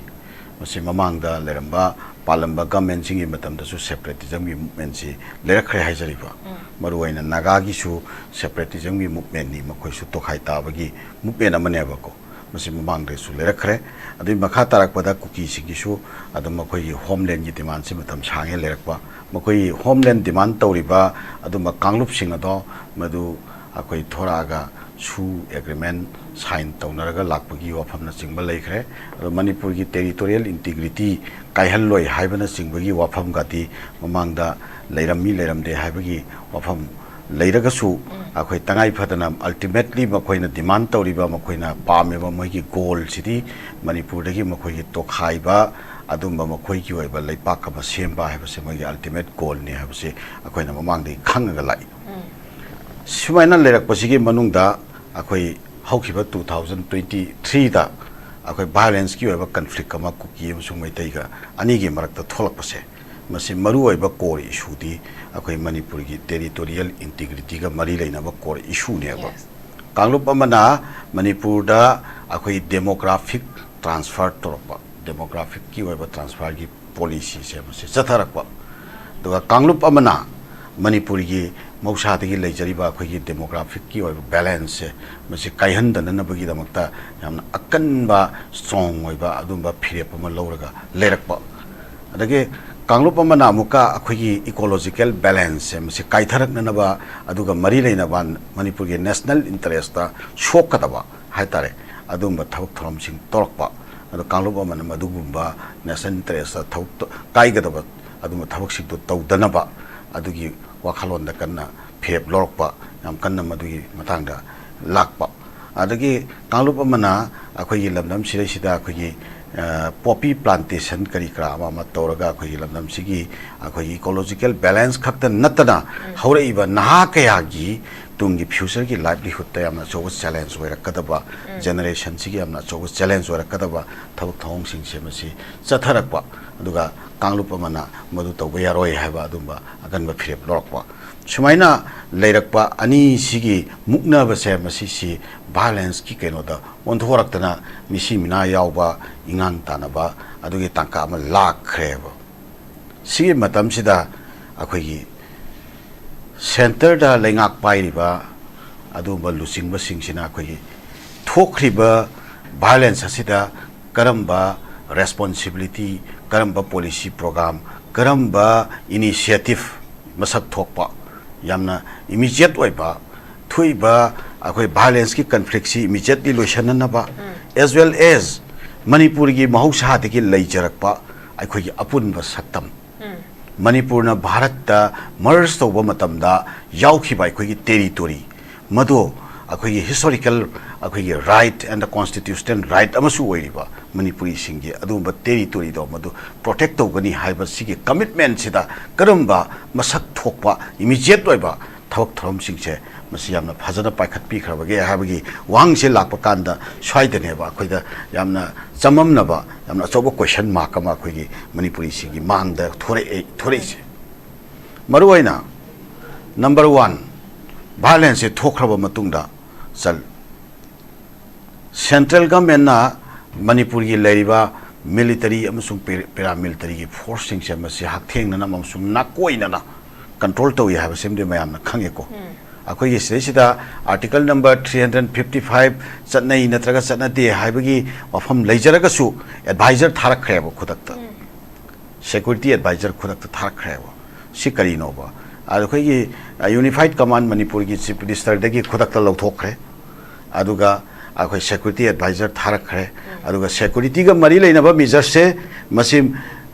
ꯃꯁꯤ ꯃꯃꯥꯡꯗ ꯂꯩꯔꯝꯕ ꯄꯥꯜꯂꯝꯕ ꯒꯃꯦꯟꯁꯤꯡꯒꯤ ꯃꯇꯝꯗꯁꯨ ꯁꯦꯄꯔꯦꯇꯤꯖꯝꯒꯤ ꯃꯨꯞꯃꯦꯟꯁꯤ ꯂꯩꯔꯛꯈ꯭ꯔꯦ ꯍꯥꯏꯖꯔꯤꯕ꯫ ꯃꯔꯨꯑꯣꯏꯅ ꯅꯥꯒꯥꯒꯤꯁꯨ ꯁꯦꯄꯔꯦꯇꯤꯖꯝꯒꯤ ꯃꯨꯞꯃꯦꯟꯅꯤ, ꯃꯈꯣꯏꯁꯨ ꯇꯣꯈꯥꯏ ꯇꯥꯕꯒꯤ ꯃꯨꯞꯃꯦꯟ ꯑꯃꯅꯦꯕꯀꯣ꯫ ꯃꯁꯤ ꯃꯃꯥꯡꯗꯁꯨ ꯂꯩꯔꯛꯈ꯭ꯔꯦ꯫ ꯑꯗꯨꯒꯤ ꯃꯈꯥ ꯇꯥꯔꯛꯄꯗ ꯀꯨꯀꯤꯁꯤꯡꯒꯤꯁꯨ ꯑꯗꯨꯝ ꯃꯈꯣꯏꯒꯤ ꯍꯣꯝꯂꯦꯟꯒꯤ ꯗꯤꯃꯥꯟꯁꯤ ꯃꯇꯝ ꯁꯥꯡꯉꯦ ꯂꯩꯔꯛꯄ꯫ ꯃꯈꯣꯏꯒꯤ ꯍꯣꯝꯂꯦꯟ ꯗꯤꯃꯥꯟ ꯇꯧꯔꯤꯕ ꯑꯗꯨꯝꯕ ꯀꯥꯡꯂꯨꯞꯁꯤꯡ ꯑꯗꯣ ꯃꯗꯨ ꯑꯩꯈꯣꯏ ꯊꯣꯔꯛꯑꯒ ꯁꯨ ꯑꯦꯒ꯭ꯔꯤꯃꯦꯟ ꯁꯥꯏꯟ ꯇꯧꯅꯔꯒ ꯂꯥꯛꯄꯒꯤ ꯋꯥꯐꯝꯅꯆꯤꯡꯕ ꯂꯩꯈ꯭ꯔꯦ꯫ ꯑꯗꯣ ꯃꯅꯤꯄꯨꯔꯒꯤ ꯇꯦꯔꯤꯇꯣꯔꯤꯌꯦꯜ ꯏꯟꯇꯤꯒ꯭ꯔꯤꯇꯤ ꯀꯥꯏꯍꯜꯂꯣꯏ ꯍꯥꯏꯕꯅꯆꯤꯡꯕꯒꯤ ꯋꯥꯐꯝꯒꯗꯤ ꯃꯃꯥꯡꯗ ꯂꯩꯔꯝꯃꯤ ꯂꯩꯔꯝꯗꯦ ꯍꯥꯏꯕꯒꯤ ꯋꯥꯐꯝ ꯂꯩꯔꯒꯁꯨ ꯑꯩꯈꯣꯏ ꯇꯉꯥꯏ ꯐꯗꯅ ꯑꯜꯇꯤꯃꯦꯠꯂꯤ ꯃꯈꯣꯏꯅ ꯗꯤꯃꯥꯟ ꯇꯧꯔꯤꯕ, ꯃꯈꯣꯏꯅ ꯄꯥꯝꯃꯤꯕ ꯃꯣꯏꯒꯤ ꯒꯣꯜꯁꯤꯗꯤ ꯃꯅꯤꯄꯨꯔꯗꯒꯤ ꯃꯈꯣꯏꯒꯤ ꯇꯣꯈꯥꯏꯕ ꯑꯗꯨꯝꯕ ꯃꯈꯣꯏꯒꯤ ꯑꯣꯏꯕ ꯂꯩꯄꯥꯛ ꯑꯃ ꯁꯦꯝꯕ ꯍꯥꯏꯕꯁꯦ ꯃꯣꯏꯒꯤ ultimate goalꯅꯤ ꯍꯥꯏꯕꯁꯦ ꯑꯩꯈꯣꯏꯅ ꯃꯃꯥꯡꯗꯒꯤ ꯈꯪꯉꯒ ꯂꯥꯛꯏ꯫ ꯁꯨꯃꯥꯏꯅ ꯂꯩꯔꯛꯄꯁꯤꯒꯤ ꯃꯅꯨꯡꯗ ꯑꯩꯈꯣꯏ ꯍꯧꯈꯤꯕ two thousand twenty threeꯗ ꯑꯩꯈꯣꯏ violenceꯀꯤ ꯑꯣꯏꯕ conflict ꯑꯃ ꯀꯨꯀꯤ ꯑꯃꯁꯨꯡ ꯃꯩꯇꯩꯒ ꯑꯅꯤꯒꯤ ꯃꯔꯛꯇ ꯊꯣꯛꯂꯛꯄꯁꯦ, ꯃꯁꯤ ꯃꯔꯨꯑꯣꯏꯕ core issueꯗꯤ ꯑꯩꯈꯣꯏ ꯃꯅꯤꯄꯨꯔꯒꯤ territorial integrityꯒ ꯃꯔꯤ ꯂꯩꯅꯕ core issueꯅꯦꯕ꯫ Yes. ꯀꯥꯡꯂꯨꯞ ꯑꯃꯅ ꯃꯅꯤꯄꯨꯔꯗ ꯑꯩꯈꯣꯏ demographic transfer ꯇꯧꯔꯛꯄ, demographicꯀꯤ ꯑꯣꯏꯕ transferꯒꯤ policyꯁꯦ ꯃꯁꯤ ꯆꯠꯊꯔꯛꯄ, ꯑꯗꯨꯒ ꯀꯥꯡꯂꯨꯞ ꯑꯃꯅ ꯃꯅꯤꯄꯨꯔꯒꯤ ꯃꯍꯧꯁꯥꯗꯒꯤ ꯂꯩꯖꯔꯤꯕ ꯑꯩꯈꯣꯏꯒꯤ demographicꯀꯤ ꯑꯣꯏꯕ balanceꯁꯦ ꯃꯁꯤ ꯀꯥꯏꯍꯟꯗꯅꯅꯕꯒꯤꯗꯃꯛꯇ ꯌꯥꯝꯅ ꯑꯀꯟꯕ, strong ꯑꯣꯏꯕ ꯑꯗꯨꯝꯕ ꯐꯤꯔꯦꯞ ꯑꯃ ꯂꯧꯔꯒ ꯂꯩꯔꯛꯄ꯫ ꯑꯗꯒꯤ ꯀꯥꯡꯂꯨꯞ ꯑꯃꯅ ꯑꯃꯨꯛꯀ ꯑꯩꯈꯣꯏꯒꯤ ecological balanceꯁꯦ ꯃꯁꯤ ꯀꯥꯏꯊꯔꯛꯅꯅꯕ, ꯑꯗꯨꯒ ꯃꯔꯤ ꯂꯩꯅꯕ ꯃꯅꯤꯄꯨꯔꯒꯤ national interestꯇ ꯁꯣꯛꯀꯗꯕ ꯍꯥꯏꯇꯥꯔꯦ, ꯑꯗꯨꯒꯨꯝꯕ ꯊꯕꯛ ꯊꯧꯔꯝꯁꯤꯡ ꯇꯧꯔꯛꯄ꯫ ꯑꯗꯣ ꯀꯥꯡꯂꯨꯞ ꯑꯃꯅ ꯃꯗꯨꯒꯨꯝꯕ national interestꯇ ꯊꯕꯛ ꯀꯥꯏꯒꯗꯕ ꯑꯗꯨꯒꯨꯝꯕ ꯊꯕꯛꯁꯤꯡꯗꯨ ꯇꯧꯗꯅꯕ ꯑꯗꯨꯒꯤ ꯋꯥꯈꯜꯂꯣꯟꯗ ꯀꯟꯅ ꯐꯤꯔꯦꯞ ꯂꯧꯔꯛꯄ, ꯌꯥꯝ ꯀꯟꯅ ꯃꯗꯨꯒꯤ ꯃꯇꯥꯡꯗ ꯂꯥꯛꯄ꯫ ꯑꯗꯒꯤ ꯀꯥꯡꯂꯨꯞ ꯑꯃꯅ ꯑꯩꯈꯣꯏꯒꯤ ꯂꯝꯗꯝ ꯁꯤꯗꯩꯁꯤꯗ ꯑꯩꯈꯣꯏꯒꯤ, ꯑ, poppy plantation ꯀꯔꯤ ꯀꯔꯥ ꯑꯃ ꯑꯃ ꯇꯧꯔꯒ ꯑꯩꯈꯣꯏꯒꯤ ꯂꯝꯗꯝꯁꯤꯒꯤ ꯑꯩꯈꯣꯏꯒꯤ ecological balance ꯈꯛꯇ ꯅꯠꯇꯅ ꯍꯧꯔꯛꯏꯕ ꯅꯍꯥ ꯀꯌꯥꯒꯤ ꯇꯨꯡꯒꯤ futureꯒꯤ livelihoodꯇ ꯌꯥꯝꯅ ꯑꯆꯧꯕ challenge ꯑꯣꯏꯔꯛꯀꯗꯕ, generationꯁꯤꯒꯤ ꯌꯥꯝꯅ ꯑꯆꯧꯕ challenge ꯑꯣꯏꯔꯛꯀꯗꯕ ꯊꯕꯛ ꯊꯧꯑꯣꯡꯁꯤꯡꯁꯦ ꯃꯁꯤ ꯆꯠꯊꯔꯛꯄ, ꯑꯗꯨꯒ ꯀꯥꯡꯂꯨꯞ ꯑꯃꯅ ꯃꯗꯨ ꯇꯧꯕ ꯌꯥꯔꯣꯏ ꯍꯥꯏꯕ ꯑꯗꯨꯝꯕ ꯑꯀꯟꯕ ꯐꯤꯔꯦꯞ ꯂꯧꯔꯛꯄ꯫ ꯁꯨꯃꯥꯏꯅ ꯂꯩꯔꯛꯄ ꯑꯅꯤꯁꯤꯒꯤ ꯃꯨꯛꯅꯕꯁꯦ ꯃꯁꯤꯁꯤ violenceꯀꯤ ꯀꯩꯅꯣꯗ ꯑꯣꯟꯊꯣꯔꯛꯇꯅ ꯃꯤꯁꯤ ꯃꯤꯅꯥ ꯌꯥꯎꯕ, ꯏꯉꯥꯡ ꯇꯥꯟꯅꯕ ꯑꯗꯨꯒꯤ ꯇꯥꯡꯀꯛ ꯑꯃ ꯂꯥꯛꯈ꯭ꯔꯦꯕ꯫ ꯁꯤꯒꯤ ꯃꯇꯝꯁꯤꯗ ꯑꯩꯈꯣꯏꯒꯤ centreꯗ ꯂꯩꯉꯥꯛ ꯄꯥꯏꯔꯤꯕ ꯑꯗꯨꯒꯨꯝꯕ ꯂꯨꯆꯤꯡꯕꯁꯤꯡꯁꯤꯅ ꯑꯩꯈꯣꯏꯒꯤ ꯊꯣꯛꯈ꯭ꯔꯤꯕ violence ꯑꯁꯤꯗ ꯀꯔꯝꯕ responsibility, ꯀꯔꯝꯕ policy program, ꯀꯔꯝꯕ initiative ꯃꯁꯛ ꯊꯣꯛꯄ, ꯌꯥꯝꯅ immediate ꯑꯣꯏꯕ, ꯊꯣꯛꯏꯕ ꯑꯩꯈꯣꯏ violenceꯀꯤ conflictꯁꯤ immediately ꯂꯣꯏꯁꯤꯟꯅꯅꯕ, as well as ꯃꯅꯤꯄꯨꯔꯒꯤ ꯃꯍꯧꯁꯥꯗꯒꯤ ꯂꯩꯖꯔꯛꯄ ꯑꯩꯈꯣꯏꯒꯤ ꯑꯄꯨꯟꯕ ꯁꯛꯇꯝ, ꯃꯅꯤꯄꯨꯔꯅ ꯚꯥꯔꯠꯇ merge ꯇꯧꯕ ꯃꯇꯝꯗ ꯌꯥꯎꯈꯤꯕ ꯑꯩꯈꯣꯏꯒꯤ territory, ꯃꯗꯨ ꯑꯩꯈꯣꯏꯒꯤ historical ꯑꯩꯈꯣꯏꯒꯤ right and the constitutional right ꯑꯃꯁꯨ ꯑꯣꯏꯔꯤꯕ ꯃꯅꯤꯄꯨꯔꯤꯁꯤꯡꯒꯤ ꯑꯗꯨꯒꯨꯝꯕ territoryꯗꯣ ꯃꯗꯨ protect ꯇꯧꯒꯅꯤ ꯍꯥꯏꯕ ꯁꯤꯒꯤ commitmentꯁꯤꯗ ꯀꯔꯝꯕ ꯃꯁꯛ ꯊꯣꯛꯄ immediate ꯑꯣꯏꯕ ꯊꯕꯛ ꯊꯧꯔꯝꯁꯤꯡꯁꯦ ꯃꯁꯤ ꯌꯥꯝꯅ ꯐꯖꯅ ꯄꯥꯏꯈꯠꯄꯤꯈ꯭ꯔꯕꯒꯦ ꯍꯥꯏꯕꯒꯤ ꯋꯥꯍꯪꯁꯦ ꯂꯥꯛꯄ ꯀꯥꯟꯗ ꯁ꯭ꯋꯥꯏꯗꯅꯦꯕ ꯑꯩꯈꯣꯏꯗ ꯌꯥꯝꯅ ꯆꯃꯝꯅꯕ, ꯌꯥꯝꯅ ꯑꯆꯧꯕ question mark ꯑꯃ ꯑꯩꯈꯣꯏꯒꯤ ꯃꯅꯤꯄꯨꯔꯤꯁꯤꯡꯒꯤ ꯃꯥꯡꯗ ꯊꯣꯔꯛꯑꯦ, ꯊꯣꯔꯛꯏꯁꯦ꯫ ꯃꯔꯨꯑꯣꯏꯅ number one, violenceꯁꯦ ꯊꯣꯛꯈ꯭ꯔꯕ ꯃꯇꯨꯡꯗ ꯆꯜ-, central governmentꯅ ꯃꯅꯤꯄꯨꯔꯒꯤ ꯂꯩꯔꯤꯕ military ꯑꯃꯁꯨꯡ ꯄꯦ-, paramilitaryꯒꯤ forceꯁꯤꯡꯁꯦ ꯃꯁꯤ ꯍꯛꯊꯦꯡꯅꯅ ꯑꯃꯁꯨꯡ ꯅꯥꯀꯣꯏꯅꯅ control ꯇꯧꯏ ꯍꯥꯏꯕꯁꯤꯃꯗꯤ ꯃꯌꯥꯝꯅ ꯈꯪꯉꯦꯀꯣ꯫ ꯑꯩꯈꯣꯏꯒꯤ ꯁꯤꯗꯩꯁꯤꯗ article number three hundred fifty five ꯆꯠꯅꯩ ꯅꯠꯇ꯭ꯔꯒ ꯆꯠꯅꯗꯦ ꯍꯥꯏꯕꯒꯤ ꯋꯥꯐꯝ ꯂꯩꯖꯔꯒꯁꯨ advisor ꯊꯥꯔꯛꯈ꯭ꯔꯦꯕ ꯈꯨꯗꯛꯇ꯫ Security advisor ꯈꯨꯗꯛꯇ ꯊꯥꯔꯛꯈ꯭ꯔꯦꯕ꯫ ꯁꯤ ꯀꯔꯤꯅꯣꯕ? ꯑꯗ ꯑꯩꯈꯣꯏꯒꯤ, ꯑ, unified command ꯃꯅꯤꯄꯨꯔꯒꯤ chief ministerꯗꯒꯤ ꯈꯨꯗꯛꯇ ꯂꯧꯊꯣꯛꯈ꯭ꯔꯦ꯫ ꯑꯗꯨꯒ ꯑꯩꯈꯣꯏ security advisor ꯊꯥꯔꯛꯈ꯭ꯔꯦ꯫ ꯑꯗꯨꯒ securityꯒ ꯃꯔꯤ ꯂꯩꯅꯕ measuresꯁꯦ ꯃꯁꯤ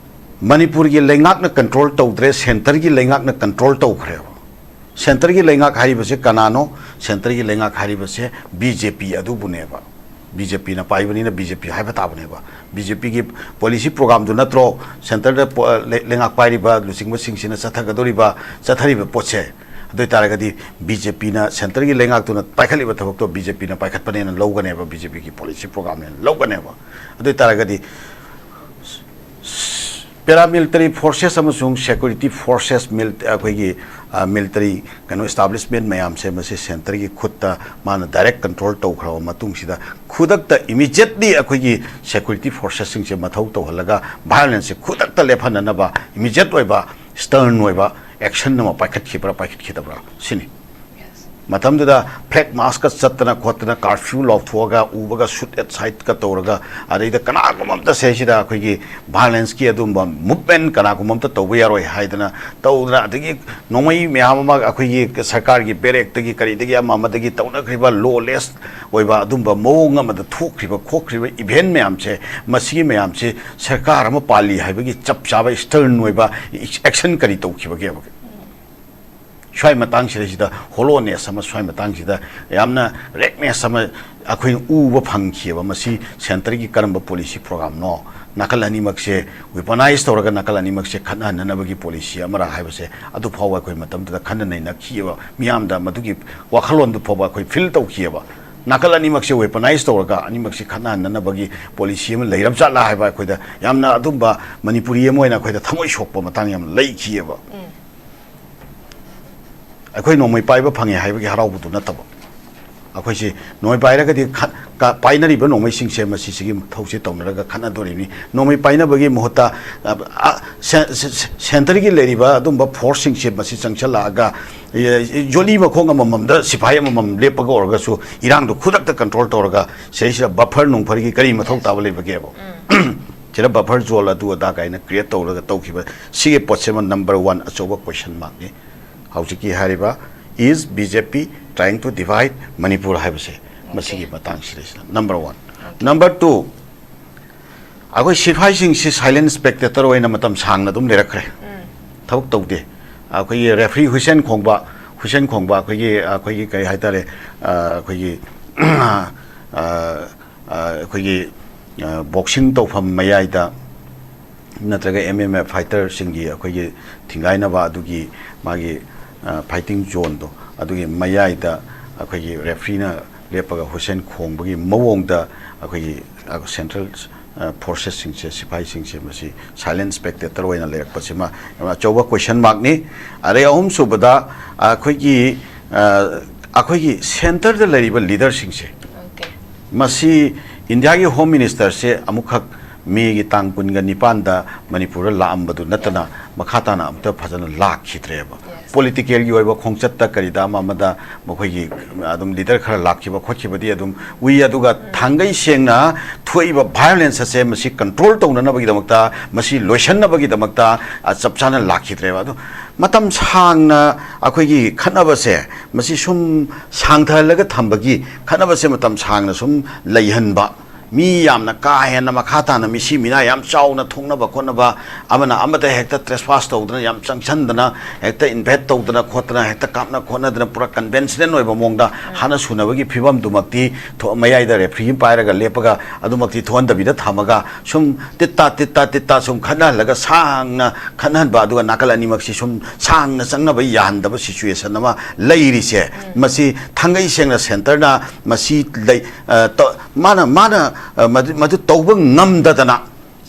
ꯃꯅꯤꯄꯨꯔꯒꯤ ꯂꯩꯉꯥꯛꯅ control ꯇꯧꯗ꯭ꯔꯦ, centreꯒꯤ ꯂꯩꯉꯥꯛꯅ control ꯇꯧꯈ꯭ꯔꯦꯕ꯫ Centreꯒꯤ ꯂꯩꯉꯥꯛ ꯍꯥꯏꯔꯤꯕꯁꯦ ꯀꯅꯥꯅꯣ? Centreꯒꯤ ꯂꯩꯉꯥꯛ ꯍꯥꯏꯔꯤꯕꯁꯦ BJP ꯑꯗꯨꯕꯨꯅꯦꯕ꯫ BJPꯅ ꯄꯥꯏꯕꯅꯤꯅ BJP ꯍꯥꯏꯕ ꯇꯥꯕꯅꯦꯕ꯫ BJPꯒꯤ policy programꯗꯨ ꯅꯠꯇ꯭ꯔꯣ centreꯗ ꯄꯣ-, ꯂꯩ-, ꯂꯩꯉꯥꯛ ꯄꯥꯏꯔꯤꯕ ꯂꯨꯆꯤꯡꯕꯁꯤꯡꯁꯤꯅ ꯆꯠꯊꯒꯗꯧꯔꯤꯕ, ꯆꯠꯊꯔꯤꯕ ꯄꯣꯠꯁꯦ? ꯑꯗꯨ ꯑꯣꯏ ꯇꯥꯔꯒꯗꯤ BJPꯅ centreꯒꯤ ꯂꯩꯉꯥꯛꯇꯨꯅ ꯄꯥꯏꯈꯠꯂꯤꯕ ꯊꯕꯛꯇꯣ BJPꯅ ꯄꯥꯏꯈꯠꯄꯅꯦꯅ ꯂꯧꯒꯅꯦꯕ, BJPꯒꯤ policy programꯅꯦꯅ ꯂꯧꯒꯅꯦꯕ꯫ ꯑꯗꯨ ꯑꯣꯏ ꯇꯥꯔꯒꯗꯤ paramilitary forces ꯑꯃꯁꯨꯡ security forces, mil-, ꯑꯩꯈꯣꯏꯒꯤ, ꯑ, military ꯀꯩꯅꯣ establishment ꯃꯌꯥꯝꯁꯦ ꯃꯁꯤ centreꯒꯤ ꯈꯨꯠꯇ ꯃꯥꯅ direct control ꯇꯧꯈ꯭ꯔꯕ ꯃꯇꯨꯡꯁꯤꯗ ꯈꯨꯗꯛꯇ immediately ꯑꯩꯈꯣꯏꯒꯤ security forcesꯁꯤꯡꯁꯦ ꯃꯊꯧ ꯇꯧꯍꯜꯂꯒ violenceꯁꯦ ꯈꯨꯗꯛꯇ ꯂꯦꯞꯍꯟꯅꯅꯕ immediate ꯑꯣꯏꯕ stern ꯑꯣꯏꯕ action ꯑꯃ ꯄꯥꯏꯈꯠꯈꯤꯕ꯭ꯔꯥ ꯄꯥꯏꯈꯠꯈꯤꯗꯕ꯭ꯔꯥ ꯁꯤꯅꯤ꯫ ꯃꯇꯝꯗꯨꯗ flag marchꯀ ꯆꯠꯇꯅ ꯈꯣꯠꯇꯅ, curfew ꯂꯥꯎꯊꯣꯛꯑꯒ ꯎꯕꯒ shoot at sightꯀ ꯇꯧꯔꯒ, ꯑꯗꯩꯗ ꯀꯅꯥꯒꯨꯝꯕ ꯑꯝꯇ ꯁꯤꯗꯩꯁꯤꯗ ꯑꯩꯈꯣꯏꯒꯤ violenceꯀꯤ ꯑꯗꯨꯝꯕ movement ꯀꯅꯥꯒꯨꯝꯕ ꯑꯝꯇ ꯇꯧꯕ ꯌꯥꯔꯣꯏ ꯍꯥꯏꯗꯅ ꯇꯧꯗꯅ, ꯑꯗꯒꯤ ꯅꯣꯡꯃꯩ ꯃꯌꯥꯝ ꯑꯃ ꯑꯩꯈꯣꯏꯒꯤ ꯁꯔꯀꯥꯔꯒꯤ barrackꯇꯒꯤ ꯀꯔꯤꯗꯒꯤ ꯑꯃ ꯑꯃꯗꯒꯤ ꯇꯧꯅꯈ꯭ꯔꯤꯕ lawless ꯑꯣꯏꯕ ꯑꯗꯨꯝꯕ ꯃꯑꯣꯡ ꯑꯃꯗ ꯊꯣꯛꯈ꯭ꯔꯤꯕ ꯈꯣꯠꯈ꯭ꯔꯤꯕ event ꯃꯌꯥꯝꯁꯦ, ꯃꯁꯤꯒꯤ ꯃꯌꯥꯝꯁꯦ ꯁꯔꯀꯥꯔ ꯑꯃ ꯄꯥꯜꯂꯤ ꯍꯥꯏꯕꯒꯤ ꯆꯞ ꯆꯥꯕ stern ꯑꯣꯏꯕ action ꯀꯔꯤ ꯇꯧꯈꯤꯕꯒꯦꯕ? ꯁ꯭ꯋꯥꯏ ꯃꯇꯥꯡꯁꯤꯗꯩꯁꯤꯗ hollowness ꯑꯃ, ꯁ꯭ꯋꯥꯏ ꯃꯇꯥꯡꯁꯤꯗ ꯌꯥꯝꯅ ꯔꯦꯛꯅꯦꯁ ꯑꯃ ꯑꯩꯈꯣꯏꯅ ꯎꯕ ꯐꯪꯈꯤꯑꯕ꯫ ꯃꯁꯤ ꯁꯦꯟꯇꯔꯒꯤ ꯀꯔꯝꯕ ꯄꯣꯂꯤꯁꯤ ꯄ꯭ꯔꯣꯒ꯭ꯔꯥꯝꯅꯣ? ꯅꯥꯀꯜ ꯑꯅꯤꯃꯛꯁꯦ ꯋꯦꯄꯅꯥꯏꯁ ꯇꯧꯔꯒ ꯅꯥꯀꯜ ꯑꯅꯤꯃꯛꯁꯦ ꯈꯠꯅꯍꯟꯅꯅꯕꯒꯤ ꯄꯣꯂꯤꯁꯤ ꯑꯃꯔ ꯍꯥꯏꯕꯁꯦ ꯑꯗꯨ ꯐꯥꯎꯕ ꯑꯩꯈꯣꯏ ꯃꯇꯝꯗꯨꯗ ꯈꯟꯅ ꯅꯩꯅꯈꯤꯑꯕ꯫ ꯃꯤꯌꯥꯝꯗ ꯃꯗꯨꯒꯤ ꯋꯥꯈꯜꯂꯣꯟꯗꯨ ꯐꯥꯎꯕ ꯑꯩꯈꯣꯏ ꯐꯤꯜ ꯇꯧꯈꯤꯑꯕ꯫ ꯅꯥꯀꯜ ꯑꯅꯤꯃꯛꯁꯦ ꯋꯦꯄꯅꯥꯏꯁ ꯇꯧꯔꯒ ꯑꯅꯤꯃꯛꯁꯦ ꯈꯠꯅꯍꯟꯅꯅꯕꯒꯤ ꯄꯣꯂꯤꯁꯤ ꯑꯃ ꯂꯩꯔꯕ ꯖꯥꯠꯂꯥ ꯍꯥꯏꯕ ꯑꯩꯈꯣꯏꯗ ꯌꯥꯝꯅ ꯑꯗꯨꯝꯕ ꯃꯅꯤꯄꯨꯔꯤ ꯑꯃ ꯑꯣꯏꯅ ꯑꯩꯈꯣꯏꯗ ꯊꯃꯣꯏ ꯁꯣꯛꯄ ꯃꯇꯥꯡ ꯌꯥꯝ ꯂꯩꯈꯤꯑꯕ꯫ ꯑꯩꯈꯣꯏ ꯅꯣꯡꯃꯩ ꯄꯥꯏꯕ ꯐꯪꯉꯦ ꯍꯥꯏꯕꯒꯤ ꯍꯔꯥꯎꯕꯗꯨ ꯅꯠꯇꯕ, ꯑꯩꯈꯣꯏꯁꯤ ꯅꯣꯡꯃꯩ ꯄꯥꯏꯔꯒꯗꯤ ꯈꯠ-, ꯀ-, ꯄꯥꯏꯅꯔꯤꯕ ꯅꯣꯡꯃꯩꯁꯤꯡꯁꯦ ꯃꯁꯤꯁꯤꯒꯤ ꯃꯊꯧꯁꯦ ꯇꯧꯅꯔꯒ ꯈꯠꯅꯗꯣꯔꯤꯕꯅꯤ꯫ ꯅꯣꯡꯃꯩ ꯄꯥꯏꯅꯕꯒꯤ ꯃꯍꯨꯠꯇ, ꯑ, ꯑ, ꯁꯦ-, ꯁꯦ-, ꯁꯦ-, ꯁꯦꯟꯇꯔꯒꯤ ꯂꯩꯔꯤꯕ ꯑꯗꯨꯝꯕ ꯐꯣꯔꯁꯁꯤꯡꯁꯦ ꯃꯁꯤ ꯆꯪꯁꯤꯜꯂꯛꯑꯒ, ꯑꯦ, ꯖꯣꯂꯤ ꯃꯈꯣꯡ ꯑꯃꯃꯝꯗ ꯁꯤꯐꯥꯏ ꯑꯃꯃꯝ ꯂꯦꯞꯄꯒ ꯑꯣꯏꯔꯒꯁꯨ ꯏꯔꯥꯡꯗꯣ ꯈꯨꯗꯛꯇ ꯀꯟꯇ꯭ꯔꯣꯜ ꯇꯧꯔꯒ ꯁꯤꯗꯩꯁꯤꯗ ꯕꯐꯔ ꯅꯨꯡꯐꯔꯒꯤ ꯀꯔꯤ ꯃꯊꯧ ꯇꯥꯕ ꯂꯩꯕꯒꯦꯕ? ꯁꯤꯗ ꯕꯐꯔ ꯖꯣꯟ ꯑꯗꯨ ꯑꯗꯥ ꯀꯥꯏꯅ ꯀ꯭ꯔꯤꯌꯦꯠ ꯇꯧꯔꯒ ꯇꯧꯈꯤꯕ ꯁꯤꯒꯤ ꯄꯣꯠꯁꯤꯃ ꯅꯝꯕꯔ ꯋꯥꯟ ꯑꯆꯧꯕ ꯀꯣꯏꯁꯟ ꯃꯥꯔꯛꯅꯤ꯫ ꯍꯧꯖꯤꯛꯀꯤ ꯍꯥꯏꯔꯤꯕ "Is B J P trying to divide Manipur?" ꯍꯥꯏꯕꯁꯦ, ꯃꯁꯤꯒꯤ ꯃꯇꯥꯡꯁꯤꯗꯩꯁꯤꯗ ꯅꯝꯕꯔ ꯋꯥꯟ꯫ ꯅꯝꯕꯔ ꯇꯨ, ꯑꯩꯈꯣꯏ ꯁꯤꯐꯥꯏꯁꯤꯡꯁꯤ ꯁꯥꯏꯂꯦꯟ ꯁ꯭ꯄꯦꯛꯇꯦꯇꯔ ꯑꯣꯏꯅ ꯃꯇꯝ ꯁꯥꯡꯅ ꯑꯗꯨꯝ ꯂꯩꯔꯛꯈ꯭ꯔꯦ꯫ ꯊꯕꯛ ꯇꯧꯗꯦ꯫ ꯑꯩꯈꯣꯏꯒꯤ ꯔꯦꯐ꯭ꯔꯤ ꯍꯨꯏꯁꯦꯟ ꯈꯣꯡꯕ, ꯍꯨꯏꯁꯦꯟ ꯈꯣꯡꯕ ꯑꯩꯈꯣꯏꯒꯤ, ꯑꯩꯈꯣꯏꯒꯤ ꯀꯔꯤ ꯍꯥꯏꯇꯥꯔꯦ, ꯑ, ꯑꯩꯈꯣꯏꯒꯤ, ꯑ, ꯑ, ꯑꯩꯈꯣꯏꯒꯤ, ꯑ, ꯕꯣꯛꯁꯤꯡ ꯇꯧꯐꯝ ꯃꯌꯥꯏꯗ ꯅꯠꯇ꯭ꯔꯒ M M A ꯐꯥꯏꯇꯔꯁꯤꯡꯒꯤ ꯑꯩꯈꯣꯏꯒꯤ ꯊꯤꯡꯒꯥꯏꯅꯕ ꯑꯗꯨꯒꯤ ꯃꯥꯒꯤ, ꯑ, ꯐꯥꯏꯇꯤꯡ ꯖꯣꯟꯗꯣ, ꯑꯗꯨꯒꯤ ꯃꯌꯥꯏꯗ ꯑꯩꯈꯣꯏꯒꯤ ꯔꯦꯐ꯭ꯔꯤꯅ ꯂꯦꯞꯄꯒ ꯍꯨꯏꯁꯦꯟ ꯈꯣꯡꯕꯒꯤ ꯃꯑꯣꯡꯗ ꯑꯩꯈꯣꯏꯒꯤ, ꯑ, ꯁꯦꯟꯇ꯭ꯔꯦꯜ, ꯑ, ꯐꯣꯔꯁꯦꯁꯁꯤꯡꯁꯦ, ꯁꯤꯐꯥꯏꯁꯤꯡꯁꯦ ꯃꯁꯤ ꯁꯥꯏꯂꯦꯟ ꯁ꯭ꯄꯦꯛꯇꯦꯇꯔ ꯑꯣꯏꯅ ꯂꯩꯔꯛꯄꯁꯤꯃ ꯌꯥꯝꯅ ꯑꯆꯧꯕ ꯀꯣꯏꯁꯟ ꯃꯥꯔꯛꯅꯤ꯫ ꯑꯗꯩ ꯑꯍꯨꯝꯁꯨꯕꯗ ꯑꯩꯈꯣꯏꯒꯤ, ꯑ, ꯑꯩꯈꯣꯏꯒꯤ ꯁꯦꯟꯇꯔꯗ ꯂꯩꯔꯤꯕ ꯂꯤꯗꯔꯁꯤꯡꯁꯦ ꯃꯁꯤ ꯏꯟꯗꯤꯌꯥꯒꯤ ꯍꯣꯝ ꯃꯤꯅꯤꯁꯇꯔꯁꯦ ꯑꯃꯨꯛꯈꯛ ꯃꯦꯒꯤ ꯇꯥꯡ ꯀꯨꯟꯒ ꯅꯤꯄꯥꯟꯗ ꯃꯅꯤꯄꯨꯔꯗ ꯂꯥꯛꯑꯝꯕꯗꯨ ꯅꯠꯇꯅ ꯃꯈꯥ ꯇꯥꯅ ꯑꯃꯨꯛꯇ ꯐꯖꯅ ꯂꯥꯛꯈꯤꯗ꯭ꯔꯦꯕ꯫ ꯄꯣꯂꯤꯇꯤꯀꯦꯜꯒꯤ ꯑꯣꯏꯕ ꯈꯣꯡꯆꯠꯇ ꯀꯔꯤꯗ ꯑꯃ ꯑꯃꯗ ꯃꯈꯣꯏꯒꯤ ꯑꯗꯨꯝ ꯂꯤꯗꯔ ꯈꯔ ꯂꯥꯛꯈꯤꯕ ꯈꯣꯠꯈꯤꯕꯗꯤ ꯑꯗꯨꯝ ꯎꯏ, ꯑꯗꯨꯒ ꯊꯥꯡꯒꯩ ꯁꯦꯡꯅ ꯊꯣꯛꯏꯕ ꯚꯥꯏꯑꯣꯂꯦꯟꯁ ꯑꯁꯦ ꯃꯁꯤ ꯀꯟꯇ꯭ꯔꯣꯜ ꯇꯧꯅꯅꯕꯒꯤꯗꯃꯛꯇ, ꯃꯁꯤ ꯂꯣꯏꯁꯤꯟꯅꯕꯒꯤꯗꯃꯛꯇ, ꯑ, ꯆꯞ ꯆꯥꯅ ꯂꯥꯛꯈꯤꯗ꯭ꯔꯦꯕ꯫ ꯑꯗꯣ ꯃꯇꯝ ꯁꯥꯡꯅ ꯑꯩꯈꯣꯏꯒꯤ ꯈꯠꯅꯕꯁꯦ ꯃꯁꯤ ꯁꯨꯝ ꯁꯥꯡꯊꯍꯜꯂꯒ ꯊꯝꯕꯒꯤ, ꯈꯠꯅꯕꯁꯦ ꯃꯇꯝ ꯁꯥꯡꯅ ꯁꯨꯝ ꯂꯩꯍꯟꯕ, ꯃꯤ ꯌꯥꯝꯅ ꯀꯥ ꯍꯦꯟꯅ ꯃꯈꯥ ꯇꯥꯅ ꯃꯤꯁꯤ ꯃꯤꯅꯥ ꯌꯥꯝ ꯆꯥꯎꯅ ꯊꯣꯛꯅꯕ ꯈꯣꯠꯅꯕ, ꯑꯃꯅ ꯑꯃꯗ ꯍꯦꯛꯇ trespass ꯇꯧꯗꯅ, ꯌꯥꯝ ꯆꯪꯁꯟꯗꯅ, ꯍꯦꯛꯇ invade ꯇꯧꯗꯅ ꯈꯣꯠꯇꯅ, ꯍꯦꯛꯇ ꯀꯥꯞꯅ ꯈꯣꯠꯅꯗꯅ, ꯄꯨꯔꯥ conventional ꯑꯣꯏꯕ ꯃꯑꯣꯡꯗ ꯍꯥꯠꯅ ꯁꯨꯅꯕꯒꯤ ꯐꯤꯕꯝꯗꯨꯃꯛꯇꯤ ꯊꯣꯛ-, ꯃꯌꯥꯏꯗ referee ꯑꯃ ꯄꯥꯏꯔꯒ ꯂꯦꯞꯄꯒ ꯑꯗꯨꯃꯛꯇꯤ ꯊꯣꯛꯍꯟꯗꯕꯤꯗ ꯊꯝꯃꯒ, ꯁꯨꯝ ꯇꯤꯠ ꯇꯥ, ꯇꯤꯠ ꯇꯥ, ꯇꯤꯠ ꯇꯥ ꯁꯨꯝ ꯈꯠꯅꯍꯜꯂꯒ, ꯁꯥꯡꯅ ꯈꯠꯅꯍꯟꯕ, ꯑꯗꯨꯒ ꯅꯥꯀꯜ ꯑꯅꯤꯃꯛꯁꯤ ꯁꯨꯝ ꯁꯥꯡꯅ ꯆꯪꯅꯕ ꯌꯥꯍꯟꯗꯕ situation ꯑꯃ ꯂꯩꯔꯤꯁꯦ, ꯃꯁꯤ ꯊꯥꯡꯒꯩ ꯁꯦꯡꯅ centreꯅ ꯃꯁꯤ ꯂꯩ-, ꯑ, ꯇ-, ꯃꯥꯅ, ꯃꯥꯅ, ꯑ, ꯃꯗꯨ, ꯃꯗꯨ ꯇꯧꯕ ꯉꯝꯗꯗꯅ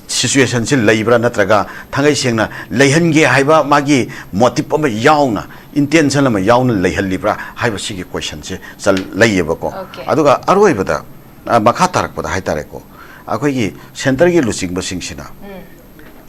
situationꯁꯤ ꯂꯩꯕ꯭ꯔꯥ, ꯅꯠꯇ꯭ꯔꯒ ꯊꯥꯡꯒꯩ ꯁꯦꯡꯅ ꯂꯩꯍꯟꯒꯦ ꯍꯥꯏꯕ ꯃꯥꯒꯤ motive ꯑꯃ ꯌꯥꯎꯅ, intention ꯑꯃ ꯌꯥꯎꯅ ꯂꯩꯍꯜꯂꯤꯕ꯭ꯔꯥ ꯍꯥꯏꯕꯁꯤꯒꯤ questionꯁꯦ ꯆꯜ-, ꯂꯩꯌꯦꯕꯀꯣ꯫ Okay. ꯑꯗꯨꯒ ꯑꯔꯣꯏꯕꯗ, ꯑ, ꯃꯈꯥ ꯇꯥꯔꯛꯄꯗ ꯍꯥꯏꯇꯥꯔꯦꯀꯣ, ꯑꯩꯈꯣꯏꯒꯤ centreꯒꯤ ꯂꯨꯆꯤꯡꯕꯁꯤꯡꯁꯤꯅ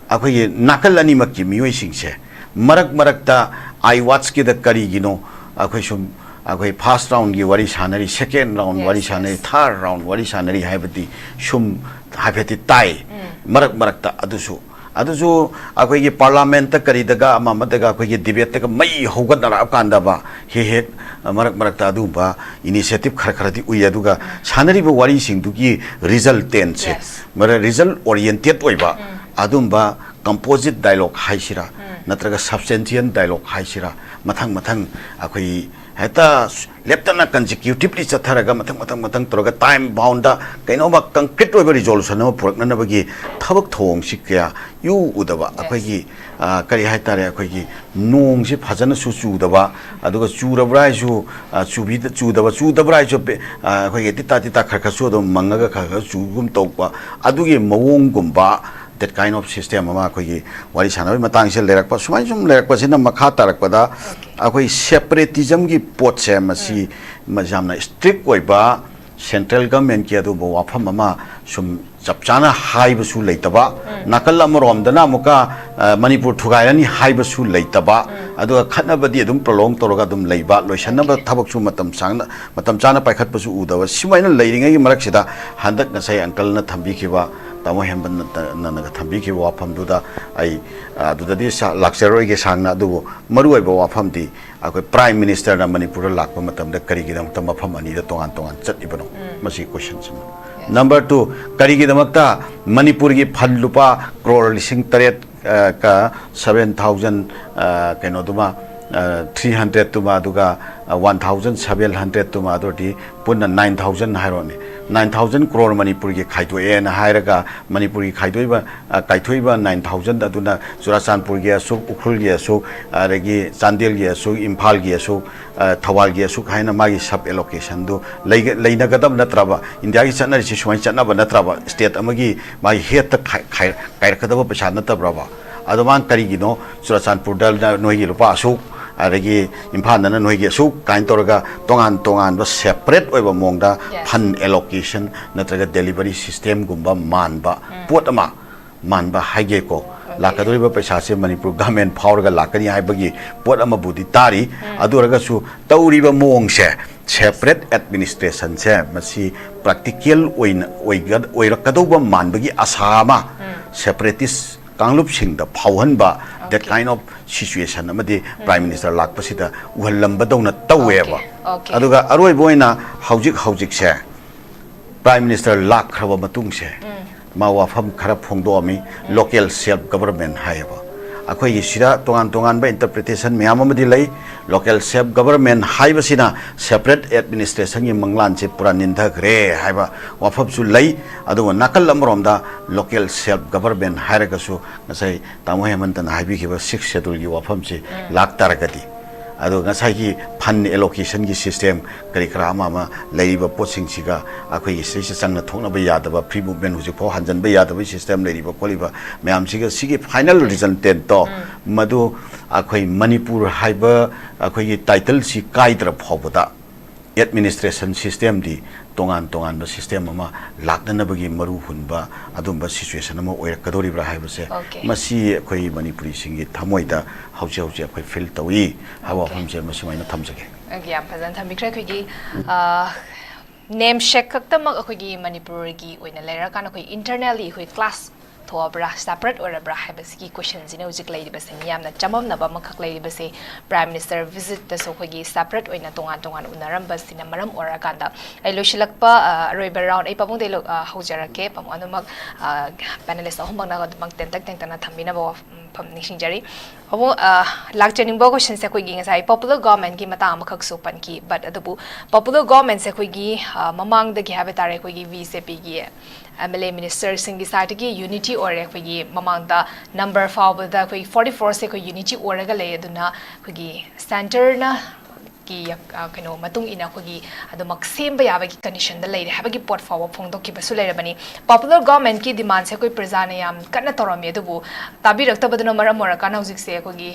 ꯑꯩꯈꯣꯏꯒꯤ ꯅꯥꯀꯜ ꯑꯅꯤꯃꯛꯀꯤ ꯃꯤꯑꯣꯏꯁꯤꯡꯁꯦ ꯃꯔꯛ ꯃꯔꯛꯇ I watchꯀꯤꯗ ꯀꯔꯤꯒꯤꯅꯣ ꯑꯩꯈꯣꯏ ꯁꯨꯝ, ꯑꯩꯈꯣꯏ first roundꯒꯤ ꯋꯥꯔꯤ ꯁꯥꯟꯅꯔꯤ, second round ꯋꯥꯔꯤ Yes, ꯁꯥꯟꯅꯔꯤ, yes. Third round ꯋꯥꯔꯤ ꯁꯥꯟꯅꯔꯤ ꯍꯥꯏꯕꯗꯤ ꯁꯨꯝ ꯍꯥꯏꯐꯦꯠꯇꯤ ꯇꯥꯏ ꯃꯔꯛ ꯃꯔꯛꯇ꯫ ꯑꯗꯨꯁꯨ, ꯑꯗꯨꯁꯨ ꯑꯩꯈꯣꯏꯒꯤ parliamentꯇ ꯀꯔꯤꯗꯒ ꯑꯃ ꯑꯃꯗꯒ ꯑꯩꯈꯣꯏꯒꯤ debateꯇꯒ ꯃꯩ ꯍꯧꯒꯠꯅꯔꯛꯑꯀꯥꯟꯗꯕ ꯍꯦꯛ ꯍꯦꯛ ꯃꯔꯛ ꯃꯔꯛꯇ ꯑꯗꯨꯒꯨꯝꯕ initiative ꯈꯔ ꯈꯔꯗꯤ ꯎꯏ꯫ ꯑꯗꯨꯒ ꯁꯥꯟꯅꯔꯤꯕ ꯋꯥꯔꯤꯁꯤꯡꯗꯨꯒꯤ resultantꯁꯦ, Yes. ꯃꯔ-, result oriented ꯑꯣꯏꯕ ꯑꯗꯨꯝꯕ composite dialogue ꯍꯥꯏꯁꯤꯔꯥ, ꯅꯠꯇ꯭ꯔꯒ substantial dialogue ꯍꯥꯏꯁꯤꯔꯥ, ꯃꯊꯪ ꯃꯊꯪ ꯑꯩꯈꯣꯏ ꯍꯦꯛꯇ ꯂꯦꯞꯇꯅ consecutively ꯆꯠꯊꯔꯒ ꯃꯊꯪ ꯃꯊꯪ ꯃꯊꯪ ꯇꯧꯔꯒ time boundꯗ ꯀꯩꯅꯣꯝꯃ concrete ꯑꯣꯏꯕ resolution ꯑꯃ ꯄꯨꯔꯛꯅꯅꯕꯒꯤ ꯊꯕꯛ ꯊꯧꯑꯣꯡꯁꯤ ꯀꯌꯥ ꯏꯎ ꯎꯗꯕ꯫ Yes. ꯑꯩꯈꯣꯏꯒꯤ, ꯑ, ꯀꯔꯤ ꯍꯥꯏꯇꯥꯔꯦ, ꯑꯩꯈꯣꯏꯒꯤ ꯅꯣꯡꯁꯤ ꯐꯖꯅꯁꯨ ꯆꯨꯗꯕ, ꯑꯗꯨꯒ ꯆꯨꯔꯕ꯭ꯔꯥ ꯍꯥꯏꯁꯨ, ꯑ, ꯆꯨꯕꯤꯗ-, ꯆꯨꯗꯕ, ꯆꯨꯗꯕ꯭ꯔꯥ ꯍꯥꯏꯁꯨ ꯄꯦ-, ꯑ, ꯑꯩꯈꯣꯏꯒꯤ ꯇꯤꯇꯥ ꯇꯤꯇꯥ ꯈꯔ ꯈꯔꯁꯨ ꯑꯗꯨꯝ ꯃꯪꯉꯒ ꯈꯔ ꯈꯔ ꯆꯨꯒꯨꯝ ꯇꯧꯕ, ꯑꯗꯨꯒꯤ ꯃꯑꯣꯡꯒꯨꯝꯕ, that kind of system ꯑꯃ ꯑꯩꯈꯣꯏꯒꯤ ꯋꯥꯔꯤ ꯁꯥꯟꯅꯕꯒꯤ ꯃꯇꯥꯡꯁꯦ ꯂꯩꯔꯛꯄ, ꯁꯨꯃꯥꯏꯅ ꯁꯨꯝ ꯂꯩꯔꯛꯄꯁꯤꯅ ꯃꯈꯥ ꯇꯥꯔꯛꯄꯗ ꯑꯩꯈꯣꯏ separatismꯒꯤ ꯄꯣꯠꯁꯦ ꯃꯁꯤ ꯃ-, ꯌꯥꯝꯅ strict ꯑꯣꯏꯕ central governmentꯀꯤ ꯑꯗꯨꯒꯨꯝꯕ ꯋꯥꯐꯝ ꯑꯃ ꯁꯨꯝ ꯆꯞ ꯆꯥꯅ ꯍꯥꯏꯕꯁꯨ ꯂꯩꯇꯕ, ꯅꯥꯀꯜ ꯑꯃꯔꯣꯝꯗꯅ ꯑꯃꯨꯛꯀ, ꯑ, ꯃꯅꯤꯄꯨꯔ ꯊꯨꯒꯥꯏꯔꯅꯤ ꯍꯥꯏꯕꯁꯨ ꯂꯩꯇꯕ, ꯑꯗꯨꯒ ꯈꯠꯅꯕꯗꯤ ꯑꯗꯨꯝ prolong ꯇꯧꯔꯒ ꯑꯗꯨꯝ ꯂꯩꯕ, ꯂꯣꯏꯁꯟꯅꯕ Okay. ꯊꯕꯛꯁꯨ ꯃꯇꯝ ꯁꯥꯡꯅ, ꯃꯇꯝ ꯆꯥꯅ ꯄꯥꯏꯈꯠꯄꯁꯨ ꯎꯗꯕ, ꯁꯨꯃꯥꯏꯅ ꯂꯩꯔꯤꯉꯩꯒꯤ ꯃꯔꯛꯁꯤꯗ ꯍꯟꯗꯛ ꯉꯁꯥꯏ uncleꯅ ꯊꯝꯕꯤꯈꯤꯕ, ꯇꯥꯃꯣ ꯍꯦꯃꯟꯇꯅꯒ ꯊꯝꯕꯤꯈꯤꯕ ꯋꯥꯐꯝꯗꯨꯗ ꯑꯩ, ꯑ, ꯑꯗꯨꯗꯗꯤ ꯁꯥ-, ꯂꯥꯛꯆꯔꯣꯏꯒꯦ ꯁꯥꯡꯅ, ꯑꯗꯨꯕꯨ ꯃꯔꯨꯑꯣꯏꯕ ꯋꯥꯐꯝꯗꯤ ꯑꯩꯈꯣꯏ Prime Ministerꯅ ꯃꯅꯤꯄꯨꯔꯗ ꯂꯥꯛꯄ ꯃꯇꯝꯗ ꯀꯔꯤꯒꯤꯗꯃꯛꯇ ꯃꯐꯝ ꯑꯅꯤꯗ ꯇꯣꯉꯥꯟ ꯇꯣꯉꯥꯟ ꯆꯠꯂꯤꯕꯅꯣ? ꯎꯝ꯫ ꯃꯁꯤꯒꯤ questionꯁꯤꯃ꯫ Yes. Number two, ꯀꯔꯤꯒꯤꯗꯃꯛꯇ ꯃꯅꯤꯄꯨꯔꯒꯤ ꯐꯟ ꯂꯨꯄꯥ ꯀ꯭ꯔꯣꯔ ꯂꯤꯁꯤꯡ ꯇꯔꯦꯠ, ꯑ, ꯀ seven thousand, ꯑ, ꯀꯩꯅꯣꯗꯨꯃ, ꯑ, three hundred ꯇꯨꯃ, ꯑꯗꯨꯒ, ꯑ, one thousand seven hundred ꯇꯨꯃ, ꯑꯗꯨ ꯑꯣꯏꯔꯗꯤ ꯄꯨꯟꯅ nine thousand ꯍꯥꯏꯔꯣꯅꯦ꯫ Nine thousand ꯀ꯭ꯔꯣꯔ ꯃꯅꯤꯄꯨꯔꯒꯤ ꯈꯥꯏꯗꯣꯛꯑꯦꯅ ꯍꯥꯏꯔꯒ, ꯃꯅꯤꯄꯨꯔꯒꯤ ꯈꯥꯏꯗꯣꯛꯏꯕ, ꯑ, ꯀꯥꯏꯊꯣꯛꯏꯕ nine thousand ꯑꯗꯨꯅ ꯆꯨꯔꯥꯆꯥꯟꯄꯨꯔꯒꯤ ꯑꯁꯨꯛ, ꯎꯈ꯭ꯔꯨꯜꯒꯤ ꯑꯁꯨꯛ, ꯑꯗꯒꯤ ꯆꯥꯟꯗꯦꯜꯒꯤ ꯑꯁꯨꯛ, ꯏꯝꯐꯥꯜꯒꯤ ꯑꯁꯨꯛ, ꯑ, ꯊꯧꯕꯥꯜꯒꯤ ꯑꯁꯨꯛ ꯍꯥꯏꯅ ꯃꯥꯒꯤ sub allocation ꯗꯨ ꯂꯩꯒ-, ꯂꯩꯅꯒꯗꯕ ꯅꯠꯇ꯭ꯔꯕ? ꯏꯟꯗꯤꯌꯥꯒꯤ ꯆꯠꯅꯔꯤꯁꯤ ꯁꯨꯃꯥꯏꯅ ꯆꯠꯅꯕ ꯅꯠꯇ꯭ꯔꯕ? State ꯑꯃꯒꯤ ꯃꯥꯒꯤ head ꯇ ꯈꯥꯏ-, ꯈꯥꯏ-, ꯀꯥꯏꯔꯛꯀꯗꯕ ꯄꯩꯁꯥ ꯅꯠꯇꯕ꯭ꯔꯕ? ꯑꯗꯣ ꯃꯥꯅ ꯀꯔꯤꯒꯤꯅꯣ ꯆꯨꯔꯥꯆꯥꯟꯄꯨꯔꯗ ꯅꯣꯏꯒꯤ ꯂꯨꯄꯥ ꯑꯁꯨꯛ, ꯑꯗꯒꯤ ꯏꯝꯐꯥꯜꯗꯅ ꯅꯣꯏꯒꯤ ꯑꯁꯨꯛ ꯀꯥꯏꯅ ꯇꯧꯔꯒ ꯇꯣꯉꯥꯟ ꯇꯣꯉꯥꯟꯕ separate ꯑꯣꯏꯕ ꯃꯑꯣꯡꯗ Yes. fund allocation ꯅꯠꯇ꯭ꯔꯒ delivery system ꯒꯨꯝꯕ ꯃꯥꯟꯕ ꯎꯝ꯫ ꯄꯣꯠ ꯑꯃ ꯃꯥꯟꯕ ꯍꯥꯏꯒꯦꯀꯣ꯫ Okay. ꯂꯥꯛꯀꯗꯧꯔꯤꯕ ꯄꯩꯁꯥꯁꯦ ꯃꯅꯤꯄꯨꯔ government ꯐꯥꯎꯔꯒ ꯂꯥꯛꯀꯅꯤ ꯍꯥꯏꯕꯒꯤ ꯄꯣꯠ ꯑꯃꯕꯨꯗꯤ ꯇꯥꯔꯤ꯫ ꯎꯝ꯫ ꯑꯗꯨ ꯑꯣꯏꯔꯒꯁꯨ ꯇꯧꯔꯤꯕ ꯃꯑꯣꯡꯁꯦ, separate administration ꯁꯦ ꯃꯁꯤ practical ꯑꯣꯏꯅ ꯑꯣꯏꯒ-, ꯑꯣꯏꯔꯛꯀꯗꯧꯕ ꯃꯥꯟꯕꯒꯤ ꯑꯁꯥ ꯑꯃ ꯎꯝ꯫ Separatist ꯀꯥꯡꯂꯨꯞꯁꯤꯡꯗ ꯐꯥꯎꯍꯟꯕ, that Okay. kind of situation ꯑꯃꯗꯤ ꯎꯝ꯫ Prime Minister ꯂꯥꯛꯄꯁꯤꯗ ꯎꯍꯜꯂꯝꯕꯗꯧꯅ ꯇꯧꯋꯦꯕ꯫ Okay, okay. ꯑꯗꯨꯒ ꯑꯔꯣꯏꯕ ꯑꯣꯏꯅ ꯍꯧꯖꯤꯛ ꯍꯧꯖꯤꯛꯁꯦ Prime Minister ꯂꯥꯛꯈ꯭ꯔꯕ ꯃꯇꯨꯡꯁꯦ, ꯎꯝ꯫ ꯃꯥ ꯋꯥꯐꯝ ꯈꯔ ꯐꯣꯡꯗꯣꯛꯑꯝꯃꯤ, ꯎꯝ꯫ Local self government ꯍꯥꯏꯌꯦꯕ꯫ ꯑꯩꯈꯣꯏꯒꯤ ꯁꯤꯗ ꯇꯣꯉꯥꯟ ꯇꯣꯉꯥꯟꯕ interpretation ꯃꯌꯥꯝ ꯑꯃꯗꯤ ꯂꯩ꯫ Local self government ꯍꯥꯏꯕꯁꯤꯅ separate administration ꯒꯤ ꯃꯪꯂꯥꯟꯁꯦ ꯄꯨꯔꯥ ꯅꯤꯟꯊꯈ꯭ꯔꯦ ꯍꯥꯏꯕ ꯋꯥꯐꯝꯁꯨ ꯂꯩ꯫ ꯑꯗꯨꯒ ꯅꯥꯀꯜ ꯑꯃꯔꯣꯝꯗ local self government ꯍꯥꯏꯔꯒꯁꯨ ꯉꯁꯥꯏ ꯇꯥꯃꯣ ꯍꯦꯃꯟꯇꯅ ꯍꯥꯏꯕꯤꯈꯤꯕ Sixth Schedule ꯒꯤ ꯋꯥꯐꯝꯁꯤ ꯎꯝ꯫ ꯂꯥꯛꯇꯥꯔꯒꯗꯤ, ꯑꯗꯣ ꯉꯁꯥꯏꯒꯤ fund allocation ꯒꯤ system ꯀꯔꯤ ꯀꯔꯥ ꯑꯃ ꯑꯃ ꯂꯩꯔꯤꯕ ꯄꯣꯠꯁꯤꯡꯁꯤꯒ ꯑꯩꯈꯣꯏꯒꯤ ꯁꯤꯗꯩꯁꯤꯗ ꯆꯪꯅ ꯊꯣꯛꯅꯕ ꯌꯥꯗꯕ, free movement ꯍꯧꯖꯤꯛꯐꯥꯎ ꯍꯟꯖꯟꯕ ꯌꯥꯗꯕꯒꯤ system ꯂꯩꯔꯤꯕ ꯈꯣꯠꯂꯤꯕ ꯃꯌꯥꯝꯁꯤꯒ, ꯁꯤꯒꯤ final resultant ꯇꯣ, ꯎꯝ꯫ ꯃꯗꯨ ꯑꯩꯈꯣꯏ ꯃꯅꯤꯄꯨꯔ ꯍꯥꯏꯕ ꯑꯩꯈꯣꯏꯒꯤ title ꯁꯤ ꯀꯥꯏꯗ꯭ꯔ ꯐꯥꯎꯕꯗ administration system ꯗꯤ ꯇꯣꯉꯥꯟ ꯇꯣꯉꯥꯟꯕ system ꯑꯃ ꯂꯥꯛꯅꯅꯕꯒꯤ ꯃꯔꯨ ꯍꯨꯟꯕ ꯑꯗꯨꯝꯕ situation ꯑꯃ ꯑꯣꯏꯔꯛꯀꯗꯧꯔꯤꯕ꯭ꯔꯥ ꯍꯥꯏꯕꯁꯦ, Okay. ꯃꯁꯤ ꯑꯩꯈꯣꯏ ꯃꯅꯤꯄꯨꯔꯤꯁꯤꯡꯒꯤ ꯊꯃꯣꯏꯗ ꯍꯧꯖꯤꯛ ꯍꯧꯖꯤꯛ ꯑꯩꯈꯣꯏ feel ꯇꯧꯏ ꯍꯥꯏꯕ Okay. ꯋꯥꯐꯝꯁꯦ ꯃꯁꯨꯃꯥꯏꯅ ꯊꯝꯖꯒꯦ꯫ Okay, ꯌꯥꯝ ꯐꯖꯅ ꯊꯝꯕꯤꯈ꯭ꯔꯦ꯫ ꯑꯩꯈꯣꯏꯒꯤ, ꯑ, namesake ꯈꯛꯇꯃꯛ ꯑꯩꯈꯣꯏꯒꯤ ꯃꯅꯤꯄꯨꯔꯒꯤ ꯑꯣꯏꯅ ꯂꯩꯔꯀꯥꯟꯗ ꯑꯩꯈꯣꯏ internally ꯑꯩꯈꯣꯏ clash ꯊꯣꯛꯑꯕ꯭ꯔꯥ, ꯁꯦꯄꯔꯦꯠ ꯑꯣꯏꯔꯕ꯭ꯔꯥ ꯍꯥꯏꯕꯁꯤꯒꯤ ꯀꯣꯏꯁꯟꯁꯤꯅ ꯍꯧꯖꯤꯛ ꯂꯩꯔꯤꯕꯁꯦ꯫ ꯃꯤꯌꯥꯝꯅ ꯆꯃꯝꯅꯕ ꯑꯃꯈꯛ ꯂꯩꯔꯤꯕꯁꯦ, ꯄ꯭ꯔꯥꯏꯝ ꯃꯤꯅꯤꯁꯇꯔ ꯚꯤꯖꯤꯠꯇꯁꯨ ꯑꯩꯈꯣꯏꯒꯤ ꯁꯦꯄꯔꯦꯠ ꯑꯣꯏꯅ ꯇꯣꯉꯥꯟ ꯇꯣꯉꯥꯟ ꯎꯅꯔꯝꯕꯁꯤꯅ ꯃꯔꯝ ꯑꯣꯏꯔꯀꯥꯟꯗ꯫ ꯑꯩ ꯂꯣꯏꯁꯤꯜꯂꯛꯄ, ꯑ, ꯑꯔꯣꯏꯕ ꯔꯥꯎꯟ ꯑꯩ ꯄꯥꯕꯨꯡꯗꯩ ꯂꯧ-, ꯑ, ꯍꯧꯖꯔꯛꯀꯦ꯫ ꯄꯥꯕꯨꯡ ꯑꯗꯨꯃꯛ, ꯑ, ꯄꯦꯅꯦꯂꯤꯁ ꯑꯍꯨꯝꯃꯛꯅ ꯑꯗꯨꯃꯛ ꯇꯦꯟꯇꯛ ꯇꯦꯟꯇꯛꯅ ꯊꯝꯕꯤꯅꯕ ꯋꯥꯐꯝ ꯅꯤꯡꯁꯤꯡꯖꯔꯤ꯫ ꯄꯥꯕꯨꯡ, ꯑ, ꯂꯥꯛꯆꯅꯤꯡꯕ ꯀꯣꯏꯁꯟꯁꯦ ꯑꯩꯈꯣꯏꯒꯤ ꯉꯁꯥꯏ ꯄꯣꯄꯨꯂꯔ ꯒꯣꯚꯔꯟꯃꯦꯟꯠꯀꯤ ꯃꯇꯥꯡ ꯑꯃꯈꯛꯁꯨ ꯄꯟꯈꯤ, ꯕꯠ ꯑꯗꯨꯕꯨ ꯄꯣꯄꯨꯂꯔ ꯒꯣꯚꯔꯟꯃꯦꯟꯠꯁꯦ ꯑꯩꯈꯣꯏꯒꯤ, ꯑ, ꯃꯃꯥꯡꯗꯒꯤ ꯍꯥꯏꯕ ꯇꯥꯔꯦ, ꯑꯩꯈꯣꯏꯒꯤ ꯕꯤ ꯖꯦ ꯄꯤꯒꯤ ꯑꯦꯝ ꯑꯦꯜ ꯑꯦ ꯃꯤꯅꯤꯁꯇꯔꯁꯤꯡꯒꯤ ꯁꯥꯏꯠꯇꯒꯤ ꯌꯨꯅꯤꯇꯤ ꯑꯣꯏꯔꯦ꯫ ꯑꯩꯈꯣꯏꯒꯤ ꯃꯃꯥꯡꯗ ꯅꯝꯕꯔ ꯐꯥꯎꯕꯗ ꯑꯩꯈꯣꯏ ꯐꯣꯔꯇꯤ ꯐꯣꯔꯁꯦ ꯑꯩꯈꯣꯏ ꯌꯨꯅꯤꯇꯤ ꯑꯣꯏꯔꯒ ꯂꯩ꯫ ꯑꯗꯨꯅ ꯑꯩꯈꯣꯏꯒꯤ ꯁꯦꯟꯇꯔꯅ ꯀꯤ, ꯑ, ꯀꯩꯅꯣ ꯃꯇꯨꯡ ꯏꯟꯅ ꯑꯩꯈꯣꯏꯒꯤ ꯑꯗꯨꯃꯛ ꯁꯦꯝꯕ ꯌꯥꯕꯒꯤ ꯀꯟꯗꯤꯁꯟꯗ ꯂꯩꯔꯦ ꯍꯥꯏꯕꯒꯤ ꯄꯣꯠ ꯐꯥꯎꯕ ꯐꯣꯡꯗꯣꯛꯈꯤꯕꯁꯨ ꯂꯩꯔꯕꯅꯤ꯫ ꯄꯣꯄꯨꯂꯔ ꯒꯣꯚꯔꯟꯃꯦꯟꯠꯀꯤ ꯗꯤꯃꯥꯟꯁꯦ ꯑꯩꯈꯣꯏ ꯄ꯭ꯔꯖꯥꯅ ꯌꯥꯝ ꯀꯟꯅ ꯇꯧꯔꯝꯃꯤ, ꯑꯗꯨꯕꯨ ꯇꯥꯕꯤꯔꯛꯇꯕꯗꯨꯅ ꯃꯔꯝ ꯑꯣꯏꯔꯀꯥꯟꯗ ꯍꯧꯖꯤꯛꯁꯦ ꯑꯩꯈꯣꯏꯒꯤ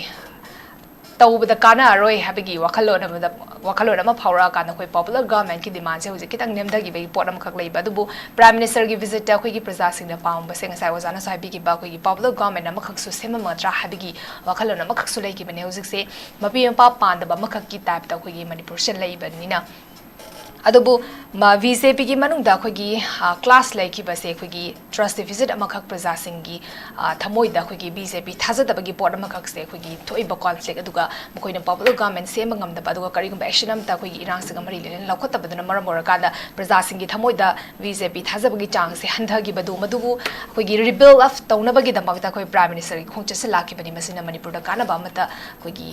ꯇꯧꯕꯗ ꯀꯥꯟꯅꯔꯔꯣꯏ ꯍꯥꯏꯕꯒꯤ ꯋꯥꯈꯜꯂꯣꯟ ꯑꯃꯗ, ꯋꯥꯈꯜꯂꯣꯟ ꯑꯃ ꯐꯥꯎꯔꯛꯑꯀꯥꯟꯗ ꯑꯩꯈꯣꯏ ꯄꯣꯄꯨꯂꯔ ꯒꯣꯚꯔꯟꯃꯦꯟꯠꯀꯤ ꯗꯤꯃꯥꯟꯁꯦ ꯍꯧꯖꯤꯛ ꯈꯤꯇꯪ ꯅꯦꯝꯊꯈꯤꯕꯒꯤ ꯄꯣꯠ ꯑꯃꯈꯛ ꯂꯩꯕ꯫ ꯑꯗꯨꯕꯨ ꯄ꯭ꯔꯥꯏꯝ ꯃꯤꯅꯤꯁꯇꯔꯒꯤ ꯚꯤꯖꯤꯠꯇ ꯑꯩꯈꯣꯏꯒꯤ ꯄ꯭ꯔꯖꯥꯁꯤꯡꯅ ꯄꯥꯝꯕꯁꯦ ꯉꯁꯥꯏ ꯑꯣꯖꯥꯅꯁꯨ ꯍꯥꯏꯕꯤꯈꯤꯕ ꯑꯩꯈꯣꯏꯒꯤ ꯄꯣꯄꯨꯂꯔ ꯒꯣꯚꯔꯟꯃꯦꯟꯠ ꯑꯃꯈꯛꯁꯨ ꯁꯦꯝꯃꯝꯃꯗ꯭ꯔꯥ ꯍꯥꯏꯕꯒꯤ ꯋꯥꯈꯜꯂꯣꯟ ꯑꯃꯈꯛꯁꯨ ꯂꯩꯈꯤꯕꯅꯦ꯫ ꯍꯧꯖꯤꯛꯁꯦ ꯃꯄꯤ ꯃꯄꯥ ꯄꯥꯟꯗꯕ ꯑꯃꯈꯛꯀꯤ ꯇꯥꯏꯞꯇ ꯑꯩꯈꯣꯏꯒꯤ ꯃꯅꯤꯄꯨꯔꯁꯦ ꯂꯩꯕꯅꯤꯅ꯫ ꯑꯗꯨꯕꯨ ꯃ-, ꯕꯤ ꯖꯦ ꯄꯤꯒꯤ ꯃꯅꯨꯡꯗ ꯑꯩꯈꯣꯏꯒꯤ, ꯑ, ꯀ꯭ꯂꯥꯁ ꯂꯩꯈꯤꯕꯁꯦ ꯑꯩꯈꯣꯏꯒꯤ ꯇ꯭ꯔꯁ ꯗꯤꯐꯤꯁꯤꯠ ꯑꯃꯈꯛ ꯄ꯭ꯔꯖꯥꯁꯤꯡꯒꯤ, ꯑ, ꯊꯃꯣꯏꯗ ꯑꯩꯈꯣꯏꯒꯤ ꯕꯤ ꯖꯦ ꯄꯤ ꯊꯥꯖꯗꯕꯒꯤ ꯄꯣꯠ ꯑꯃꯈꯛꯁꯦ ꯑꯩꯈꯣꯏꯒꯤ ꯊꯣꯛꯏꯕ ꯀꯣꯟꯐ꯭ꯂꯤꯛ ꯑꯗꯨꯒ ꯃꯈꯣꯏꯅ ꯄꯣꯄꯨꯂꯔ ꯒꯣꯚꯔꯟꯃꯦꯟꯠ ꯁꯦꯝꯕ ꯉꯝꯗꯕ, ꯑꯗꯨꯒ ꯀꯔꯤꯒꯨꯝꯕ ꯑꯦꯛꯁꯟ ꯑꯃꯠꯇ ꯑꯩꯈꯣꯏꯒꯤ ꯏꯔꯥꯡꯁꯤꯒ ꯃꯔꯤ ꯂꯩꯅꯅ ꯂꯧꯈꯠꯇꯕꯗꯨꯅ ꯃꯔꯝ ꯑꯣꯏꯔꯀꯥꯟꯗ ꯄ꯭ꯔꯖꯥꯁꯤꯡꯒꯤ ꯊꯃꯣꯏꯗ ꯕꯤ ꯖꯦ ꯄꯤ ꯊꯥꯖꯕꯒꯤ ꯆꯥꯡꯁꯦ ꯍꯟꯊꯈꯤꯕꯗꯨ, ꯃꯗꯨꯕꯨ ꯑꯩꯈꯣꯏꯒꯤ ꯔꯤꯕꯤꯜ ꯑꯞ ꯇꯧꯅꯕꯒꯤꯗꯃꯛꯇ ꯑꯩꯈꯣꯏ ꯄ꯭ꯔꯥꯏꯝ ꯃꯤꯅꯤꯁꯇꯔꯒꯤ ꯈꯣꯡꯆꯠꯁꯦ ꯂꯥꯛꯈꯤꯕꯅꯤ꯫ ꯃꯁꯤꯅ ꯃꯅꯤꯄꯨꯔꯗ ꯀꯥꯟꯅꯕ ꯑꯃꯠꯇ ꯑꯩꯈꯣꯏꯒꯤ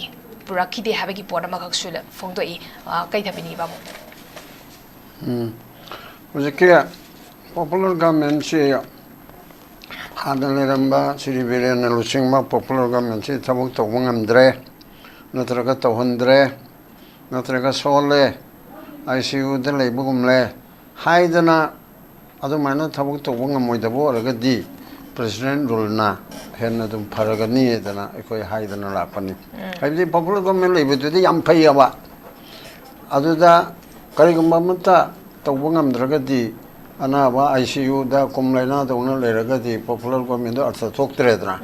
ꯄꯨꯔꯛꯈꯤꯗꯦ ꯍꯥꯏꯕꯒꯤ ꯄꯣꯠ ꯑꯃꯈꯛꯁꯨ ꯐꯣꯡꯗꯣꯛꯏ꯫ ꯑ, ꯀꯩ ꯊꯝꯕꯤꯅꯤꯡꯉꯤ ꯄꯥꯕꯨꯡ? ꯎꯝ꯫ ꯍꯧꯖꯤꯛꯀꯤ ꯄꯣꯄꯨꯂꯔ ꯒꯣꯚꯔꯟꯃꯦꯟꯠꯁꯤ ꯍꯥꯟꯅ ꯂꯩꯔꯝꯕ ꯁ꯭ꯔꯤ ꯕꯤꯔꯦꯟꯅ ꯂꯨꯆꯤꯡꯕ ꯄꯣꯄꯨꯂꯔ ꯒꯣꯚꯔꯟꯃꯦꯟꯠꯁꯤ ꯊꯕꯛ ꯇꯧꯕ ꯉꯝꯗ꯭ꯔꯦ, ꯅꯠꯇ꯭ꯔꯒ ꯇꯧꯍꯟꯗ꯭ꯔꯦ, ꯅꯠꯇ꯭ꯔꯒ ꯁꯣꯜꯂꯦ, ꯑꯥꯏ ꯁꯤ ꯌꯨꯗ ꯂꯩꯕꯒꯨꯝꯂꯦ ꯍꯥꯏꯗꯅ ꯑꯗꯨꯃꯥꯏꯅ ꯊꯕꯛ ꯇꯧꯕ ꯉꯝꯃꯣꯏꯗꯕ ꯑꯣꯏꯔꯒꯗꯤ ꯄ꯭ꯔꯦꯁꯤꯗꯦꯟꯠ ꯔꯨꯜꯅ ꯍꯦꯟꯅ ꯑꯗꯨꯝ ꯐꯔꯒꯅꯤꯗꯅ ꯑꯩꯈꯣꯏ ꯍꯥꯏꯗꯅ ꯂꯥꯛꯄꯅꯤ꯫ ꯍꯥꯏꯕꯗꯤ ꯄꯣꯄꯨꯂꯔ ꯒꯣꯚꯔꯟꯃꯦꯟꯠ ꯂꯩꯕꯗꯨꯗꯤ ꯌꯥꯝ ꯐꯩꯌꯦꯕ꯫ ꯑꯗꯨꯗ ꯀꯔꯤꯒꯨꯝꯕ ꯑꯃꯠꯇ ꯇꯧꯕ ꯉꯝꯗ꯭ꯔꯒꯗꯤ, ꯑꯅꯥꯕ ꯑꯥꯏ ꯁꯤ ꯌꯨꯗ ꯀꯨꯝ ꯂꯥꯏꯅꯥꯗꯧꯅ ꯂꯩꯔꯒꯗꯤ ꯄꯣꯄꯨꯂꯔ ꯒꯣꯚꯔꯟꯃꯦꯟꯠꯗꯣ ꯑꯔꯊ ꯊꯣꯛꯇ꯭ꯔꯦꯗꯅ꯫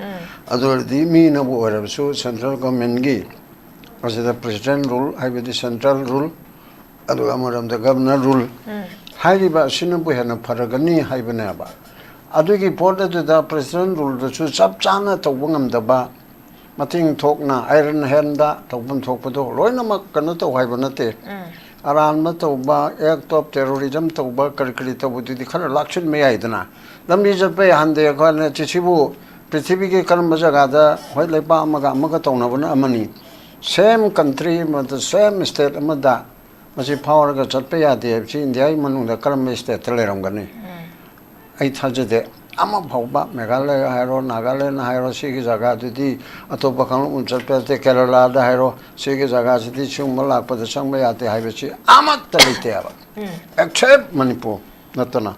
ꯑꯗꯨ ꯑꯣꯏꯔꯗꯤ ꯃꯤꯅꯕꯨ ꯑꯣꯏꯔꯕꯁꯨ ꯁꯦꯟꯇ꯭ꯔꯦꯜ ꯒꯣꯚꯔꯟꯃꯦꯟꯠꯀꯤ ꯑꯁꯤꯗ ꯄ꯭ꯔꯦꯁꯤꯗꯦꯟꯠ ꯔꯨꯜ, ꯍꯥꯏꯕꯗꯤ ꯁꯦꯟꯇ꯭ꯔꯦꯜ ꯔꯨꯜ, ꯑꯗꯨꯒ ꯑꯃꯔꯣꯝꯗ ꯒꯚꯔꯅꯔ ꯔꯨꯜ ꯍꯥꯏꯔꯤꯕ ꯑꯁꯤꯅꯕꯨ ꯍꯦꯟꯅ ꯐꯔꯒꯅꯤ ꯍꯥꯏꯕꯅꯦꯕ꯫ ꯑꯗꯨꯒꯤ ꯄꯣꯠ ꯑꯗꯨꯗ president ruleꯗꯁꯨ ꯆꯞ ꯆꯥꯅ ꯇꯧꯕ ꯉꯝꯗꯕ, ꯃꯇꯤꯡ ꯊꯣꯛꯅ iron handꯗ ꯇꯧꯐꯝ ꯊꯣꯛꯄꯗꯣ ꯂꯣꯏꯅꯃꯛ ꯀꯩꯅꯣ ꯇꯧ ꯍꯥꯏꯕ ꯅꯠꯇꯦ꯫ ꯑꯔꯥꯟꯕ ꯇꯧꯕ, act of terrorism ꯇꯧꯕ, ꯀꯔꯤ ꯀꯔꯤ ꯇꯧꯕꯗꯨꯗꯤ ꯈꯔ ꯂꯥꯛꯁꯤꯟꯕ ꯌꯥꯏꯗꯅ꯫ ꯂꯝꯕꯤ ꯆꯠꯄ ꯌꯥꯍꯟꯗꯦ ꯑꯩꯈꯣꯏꯅ ꯁꯤꯕꯨ ꯄ꯭ꯔꯤꯊꯤꯕꯤꯒꯤ ꯀꯔꯝꯕ ꯖꯒꯥꯗ ꯍꯣꯏ ꯂꯩꯕꯥꯛ ꯑꯃꯒ ꯑꯃꯒ ꯇꯧꯅꯕꯅ ꯑꯃꯅꯤ, same country ꯑꯃꯗ, same state ꯑꯃꯗ ꯃꯁꯤ ꯐꯥꯎꯔꯒ ꯆꯠꯄ ꯌꯥꯗꯦ ꯍꯥꯏꯕꯁꯤ ꯏꯟꯗꯤꯌꯥꯒꯤ ꯃꯅꯨꯡꯗ ꯀꯔꯝꯕ stateꯇ ꯂꯩꯔꯝꯒꯅꯤ? ꯑꯩ ꯊꯥꯖꯗꯦ꯫ ꯑꯃ ꯐꯥꯎꯕ, ꯃꯦꯘꯥꯂꯌ ꯍꯥꯏꯔꯣ, ꯅꯥꯒꯥꯂꯦꯟ ꯍꯥꯏꯔꯣ, ꯁꯤꯒꯤ ꯖꯒꯥꯗꯨꯗꯤ ꯑꯇꯣꯞꯄ ꯀꯥꯡꯂꯨꯞ ꯑꯃ ꯆꯠꯄ ꯌꯥꯗꯦ, ꯀꯦꯔꯂꯥꯗ ꯍꯥꯏꯔꯣ, ꯁꯤꯒꯤ ꯖꯒꯥꯁꯤꯗꯤ ꯁꯤꯒꯨꯝꯕ ꯂꯥꯛꯄꯗ ꯆꯪꯕ ꯌꯥꯗꯦ ꯍꯥꯏꯕꯁꯤ ꯑꯃꯠꯇ ꯂꯩꯇꯦ ꯍꯥꯏꯕ꯫ Except ꯃꯅꯤꯄꯨꯔ ꯅꯠꯇꯅ꯫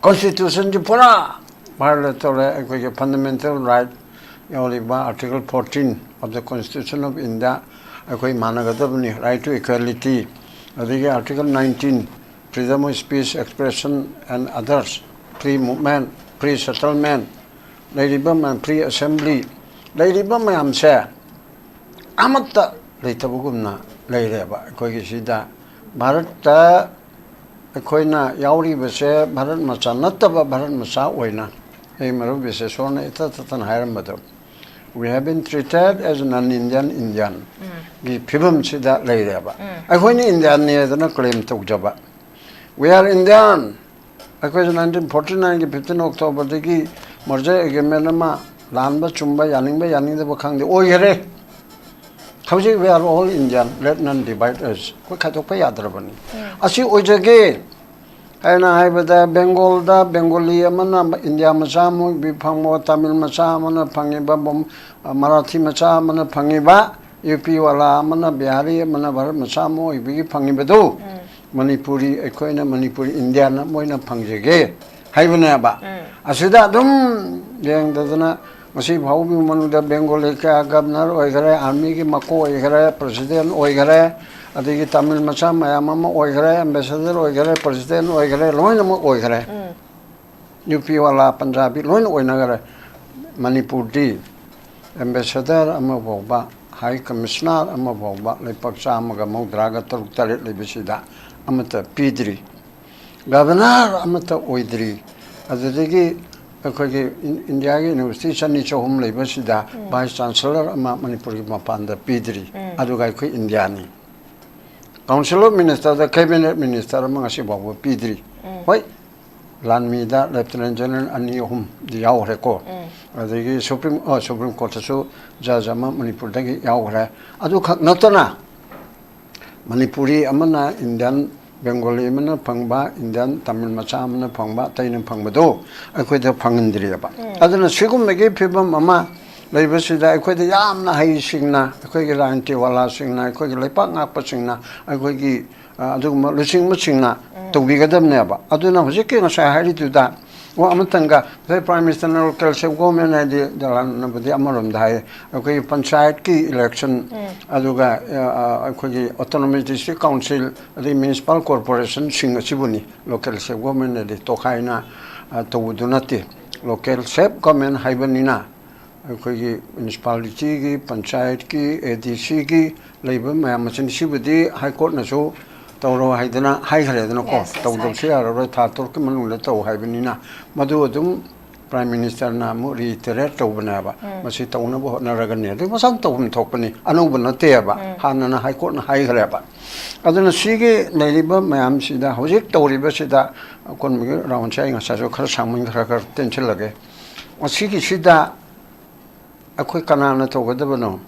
Constitutionꯁꯤ ꯄꯨꯔꯥ violate ꯇꯧꯔꯦ꯫ ꯑꯩꯈꯣꯏꯒꯤ fundamental right ꯌꯥꯎꯔꯤꯕ Article fourteen of the Constitution of India ꯑꯩꯈꯣꯏ ꯃꯥꯟꯅꯒꯗꯕꯅꯤ, right to equality, ꯑꯗꯒꯤ Article nineteen, freedom of speech, expression and others, free movement, free settlement, ꯂꯩꯔꯤꯕ ꯃꯌꯥꯝ, free assembly, ꯂꯩꯔꯤꯕ ꯃꯌꯥꯝꯁꯦ ꯑꯃꯠꯇ ꯂꯩꯇꯕꯒꯨꯝꯅ ꯂꯩꯔꯦꯕ ꯑꯩꯈꯣꯏꯒꯤ ꯁꯤꯗ꯫ ꯚꯥꯔꯠꯇ ꯑꯩꯈꯣꯏꯅ ꯌꯥꯎꯔꯤꯕꯁꯦ ꯚꯥꯔꯠ ꯃꯆꯥ ꯅꯠꯇꯕ ꯚꯥꯔꯠ ꯃꯆꯥ ꯑꯣꯏꯅ, ꯑꯩ ꯃꯔꯨꯞ ꯕꯤꯁꯦꯁꯣꯔꯅ ꯏꯊꯠ ꯊꯠꯇꯅ ꯍꯥꯏꯔꯝꯕꯗꯣ, "We have been treated as non-Indian Indian"ꯒꯤ ꯐꯤꯕꯝꯁꯤꯗ ꯂꯩꯔꯦꯕ꯫ ꯑꯩꯈꯣꯏꯅ Indianꯅꯤ ꯍꯥꯏꯗꯅ claim ꯇꯧꯖꯕ, "We are Indian", ꯑꯩꯈꯣꯏꯁꯨ nineteen forty nineꯒꯤ fifteen Octoberꯗꯒꯤ merger agreement ꯑꯃ ꯂꯥꯟꯕ ꯆꯨꯝꯕ, ꯌꯥꯅꯤꯡꯕ ꯌꯥꯅꯤꯡꯗꯕ ꯈꯪꯗꯦ, ꯑꯣꯏꯈꯔꯦ꯫ ꯍꯧꯖꯤꯛ "We are all Indian, let none divide us", ꯑꯩꯈꯣꯏ ꯈꯥꯏꯗꯣꯛꯄ ꯌꯥꯗ꯭ꯔꯕꯅꯤ꯫ ꯑꯁꯤ ꯑꯣꯏꯖꯒꯦ ꯍꯥꯏꯅ ꯍꯥꯏꯕꯗ, ꯕꯦꯡꯒꯣꯜꯗ ꯕꯦꯡꯒꯣꯂꯤ ꯑꯃꯅ ꯏꯟꯗꯤꯌꯥ ꯃꯆꯥ ꯑꯃ ꯑꯣꯏꯕꯤ ꯐꯪꯕ, ꯇꯥꯃꯤꯜ ꯃꯆꯥ ꯑꯃꯅ ꯐꯪꯉꯤꯕ, ꯕꯣꯝ-, ꯃꯔꯥꯊꯤ ꯃꯆꯥ ꯑꯃꯅ ꯐꯪꯉꯤꯕ, ꯌꯨ ꯄꯤ ꯋꯥꯂꯥ ꯑꯃꯅ, ꯕꯤꯍꯥꯔꯤ ꯑꯃꯅ ꯚꯥꯔꯠ ꯃꯆꯥ ꯑꯃ ꯑꯣꯏꯕꯒꯤ ꯐꯪꯉꯤꯕꯗꯨ, ꯃꯅꯤꯄꯨꯔꯤ, ꯑꯩꯈꯣꯏꯅ ꯃꯅꯤꯄꯨꯔꯤ ꯏꯟꯗꯤꯌꯥꯅ ꯃꯣꯏꯅ ꯐꯪꯖꯒꯦ ꯍꯥꯏꯕꯅꯦꯕ꯫ ꯑꯁꯤꯗ ꯑꯗꯨꯝ ꯌꯦꯡꯗꯗꯅ ꯉꯁꯤ ꯐꯥꯎꯕꯒꯤ ꯃꯅꯨꯡꯗ ꯕꯦꯡꯒꯣꯂꯤ ꯀꯌꯥ governor ꯑꯣꯏꯈꯔꯦ, armyꯒꯤ ꯃꯀꯣꯛ ꯑꯣꯏꯈꯔꯦ, president ꯑꯣꯏꯈꯔꯦ, ꯑꯗꯒꯤ ꯇꯥꯃꯤꯜ ꯃꯆꯥ ꯃꯌꯥꯝ ꯑꯃ ꯑꯣꯏꯈꯔꯦ, ambassador ꯑꯣꯏꯈꯔꯦ, president ꯑꯣꯏꯈꯔꯦ, ꯂꯣꯏꯅꯃꯛ ꯑꯣꯏꯈꯔꯦ꯫ ꯌꯨ ꯄꯤ ꯋꯥꯂꯥ, ꯄꯟꯖꯥꯕꯤ ꯂꯣꯏꯅ ꯑꯣꯏꯅꯈꯔꯦ꯫ ꯃꯅꯤꯄꯨꯔꯗꯤ ambassador ꯑꯃ ꯐꯥꯎꯕ, high commissioner ꯑꯃ ꯐꯥꯎꯕ ꯂꯩꯄꯥꯛ ꯆꯥꯝꯃꯒ ꯃꯧꯗ꯭ꯔꯥꯒ ꯇꯔꯨꯛ ꯇꯔꯦꯠ ꯂꯩꯕꯁꯤꯗ ꯑꯃꯠꯇ ꯄꯤꯗ꯭ꯔꯤ꯫ Governor ꯑꯃꯠꯇ ꯑꯣꯏꯗ꯭ꯔꯤ꯫ ꯑꯗꯨꯗꯒꯤ ꯑꯩꯈꯣꯏꯒꯤ ꯏꯟꯗꯤꯌꯥꯒꯤ ꯌꯨꯅꯤꯚꯔꯁꯤꯇꯤ ꯆꯅꯤ ꯆꯍꯨꯝ ꯂꯩꯕꯁꯤꯗ ꯚꯥꯏꯁ ꯆꯥꯟꯁꯦꯂꯔ ꯑꯃ ꯃꯅꯤꯄꯨꯔꯒꯤ ꯃꯄꯥꯟꯗ ꯄꯤꯗ꯭ꯔꯤ꯫ ꯑꯗꯨꯒ ꯑꯩꯈꯣꯏ ꯏꯟꯗꯤꯌꯥꯅꯤ꯫ ꯀꯥꯎꯟꯁꯤꯜ ꯑꯣꯐ ꯃꯤꯅꯤꯁꯇꯔꯗ ꯀꯦꯕꯤꯅꯦꯠ ꯃꯤꯅꯤꯁꯇꯔ ꯑꯃ ꯉꯁꯤ ꯐꯥꯎꯕ ꯄꯤꯗ꯭ꯔꯤ꯫ ꯍꯣꯏ, ꯂꯥꯟꯃꯤꯗ ꯂꯦꯐꯇꯤꯅꯦꯟ ꯖꯦꯅꯔꯦꯜ ꯑꯅꯤ ꯑꯍꯨꯝꯗꯤ ꯌꯥꯎꯈ꯭ꯔꯦꯀꯣ꯫ ꯑꯗꯒꯤ ꯁꯨꯄ꯭ꯔꯤꯝ ꯑ, ꯁꯨꯄ꯭ꯔꯤꯝ ꯀꯣꯔꯠꯇꯁꯨ ꯖꯖ ꯑꯃ ꯃꯅꯤꯄꯨꯔꯗꯒꯤ ꯌꯥꯎꯈ꯭ꯔꯦ꯫ ꯑꯗꯨꯈꯛ ꯅꯠꯇꯅ ꯃꯅꯤꯄꯨꯔꯤ ꯑꯃꯅ ꯏꯟꯗꯤꯌꯥꯟ ꯕꯦꯡꯒꯣꯂꯤ ꯑꯃꯅ ꯐꯪꯕ, ꯏꯟꯗꯤꯌꯥꯟ ꯇꯥꯃꯤꯜ ꯃꯆꯥ ꯑꯃꯅ ꯐꯪꯕ, ꯑꯇꯩꯅ ꯐꯪꯕꯗꯣ ꯑꯩꯈꯣꯏꯗ ꯐꯪꯍꯟꯗ꯭ꯔꯤꯑꯕ꯫ ꯑꯗꯨꯅ ꯁꯤꯒꯨꯝꯕꯒꯤ ꯐꯤꯕꯝ ꯑꯃ ꯂꯩꯕꯁꯤꯗ ꯑꯩꯈꯣꯏꯗ ꯌꯥꯝꯅ ꯍꯩꯁꯤꯡꯅ, ꯑꯩꯈꯣꯏꯒꯤ ꯔꯥꯖꯅꯤꯇꯤ ꯋꯥꯂꯥꯁꯤꯡꯅ, ꯑꯩꯈꯣꯏꯒꯤ ꯂꯩꯄꯥꯛ ꯉꯥꯛꯄꯁꯤꯡꯅ ꯑꯩꯈꯣꯏꯒꯤ, ꯑ, ꯑꯗꯨꯒꯨꯝꯕ ꯂꯨꯆꯤꯡꯕꯁꯤꯡꯅ ꯇꯧꯕꯤꯒꯗꯕꯅꯦꯕ꯫ ꯑꯗꯨꯅ ꯍꯧꯖꯤꯛꯀꯤ ꯉꯁꯥꯏ ꯍꯥꯏꯔꯤꯗꯨꯗ ꯋꯥ ꯑꯃꯇꯪꯒ, ꯉꯁꯥꯏ ꯄ꯭ꯔꯥꯏꯝ ꯃꯤꯅꯤꯁꯇꯔꯅ ꯂꯣꯀꯦꯜ ꯁꯦꯜꯐ ꯒꯣꯚꯔꯟꯃꯦꯟ ꯍꯥꯏꯗꯤ ꯖꯂꯥꯟꯅꯕꯨꯗꯤ ꯑꯃꯔꯣꯝꯗ ꯍꯥꯏꯌꯦ, ꯑꯩꯈꯣꯏꯒꯤ ꯄꯟꯆꯥꯌꯠꯀꯤ ꯏꯂꯦꯛꯁꯟ, ꯑꯗꯨꯒ, ꯑ, ꯑ, ꯑꯩꯈꯣꯏꯒꯤ ꯑꯣꯇꯣꯅꯣꯃꯁ ꯗꯤꯁꯇ꯭ꯔꯤꯛ ꯀꯥꯎꯟꯁꯤꯜ, ꯑꯗꯩ ꯃ꯭ꯌꯨꯅꯤꯁꯤꯄꯥꯜ ꯀꯣꯔꯄꯣꯔꯦꯁꯟꯁꯤꯡ ꯑꯁꯤꯕꯨꯅꯤ ꯂꯣꯀꯦꯜ ꯁꯦꯜꯐ ꯒꯣꯚꯔꯟꯃꯦꯟꯅꯗꯤ ꯇꯣꯈꯥꯏꯅ, ꯑ, ꯇꯧꯕꯗꯨ ꯅꯠꯇꯦ꯫ ꯂꯣꯀꯦꯜ ꯁꯦꯜꯐ ꯒꯣꯚꯔꯟꯃꯦꯟ ꯍꯥꯏꯕꯅꯤꯅ ꯑꯩꯈꯣꯏꯒꯤ ꯃ꯭ꯌꯨꯅꯤꯁꯤꯄꯥꯂꯤꯇꯤꯒꯤ, ꯄꯟꯆꯥꯌꯠꯀꯤ, ꯑꯦ ꯗꯤ ꯁꯤꯒꯤ ꯂꯩꯕ ꯃꯌꯥꯝ ꯑꯁꯤꯅ, ꯁꯤꯕꯨꯗꯤ ꯍꯥꯏ ꯀꯣꯔꯠꯅꯁꯨ ꯇꯧꯔꯣ ꯍꯥꯏꯗꯅ ꯍꯥꯏꯈ꯭ꯔꯦꯗꯅꯀꯣ꯫ Yes, yes, ꯇꯧꯗꯕꯁꯨ ꯍꯥꯏꯈ꯭ꯔꯦ꯫ ꯌꯥꯔꯔꯣꯏ, ꯊꯥ ꯇꯔꯨꯛꯀꯤ ꯃꯅꯨꯡꯗ ꯇꯧ ꯍꯥꯏꯕꯅꯤꯅ, ꯃꯗꯨ ꯑꯗꯨꯝ ꯄ꯭ꯔꯥꯏꯝ ꯃꯤꯅꯤꯁꯇꯔꯅ ꯑꯃꯨꯛ ꯔꯤꯏꯇꯔꯦꯠ ꯇꯧꯕꯅꯦꯕ꯫ ꯃꯁꯤ ꯇꯧꯅꯕ ꯍꯣꯠꯅꯔꯒꯅꯤ꯫ ꯑꯗꯨ ꯃꯁꯥꯅ ꯇꯧꯐꯝ ꯊꯣꯛꯄꯅꯤ, ꯑꯅꯧꯕ ꯅꯠꯇꯦꯕ꯫ ꯍꯥꯟꯅꯅ ꯍꯥꯏ ꯀꯣꯔꯠꯅ ꯍꯥꯏꯈ꯭ꯔꯦꯕ꯫ ꯑꯗꯨꯅ ꯁꯤꯒꯤ ꯂꯩꯔꯤꯕ ꯃꯌꯥꯝꯁꯤꯗ, ꯍꯧꯖꯤꯛ ꯇꯧꯔꯤꯕꯁꯤꯗ, ꯑꯀꯣꯟꯕꯒꯤ ꯔꯥꯎꯟꯁꯦ ꯑꯩ ꯉꯁꯥꯏꯁꯨ ꯈꯔ ꯁꯥꯡꯃꯟ, ꯈꯔ ꯈꯔ ꯇꯦꯟꯁꯤꯜꯂꯒꯦ꯫ ꯃꯁꯤꯒꯤꯁꯤꯗ ꯑꯩꯈꯣꯏ ꯀꯅꯥꯅ ꯇꯧꯒꯗꯕꯅꯣ?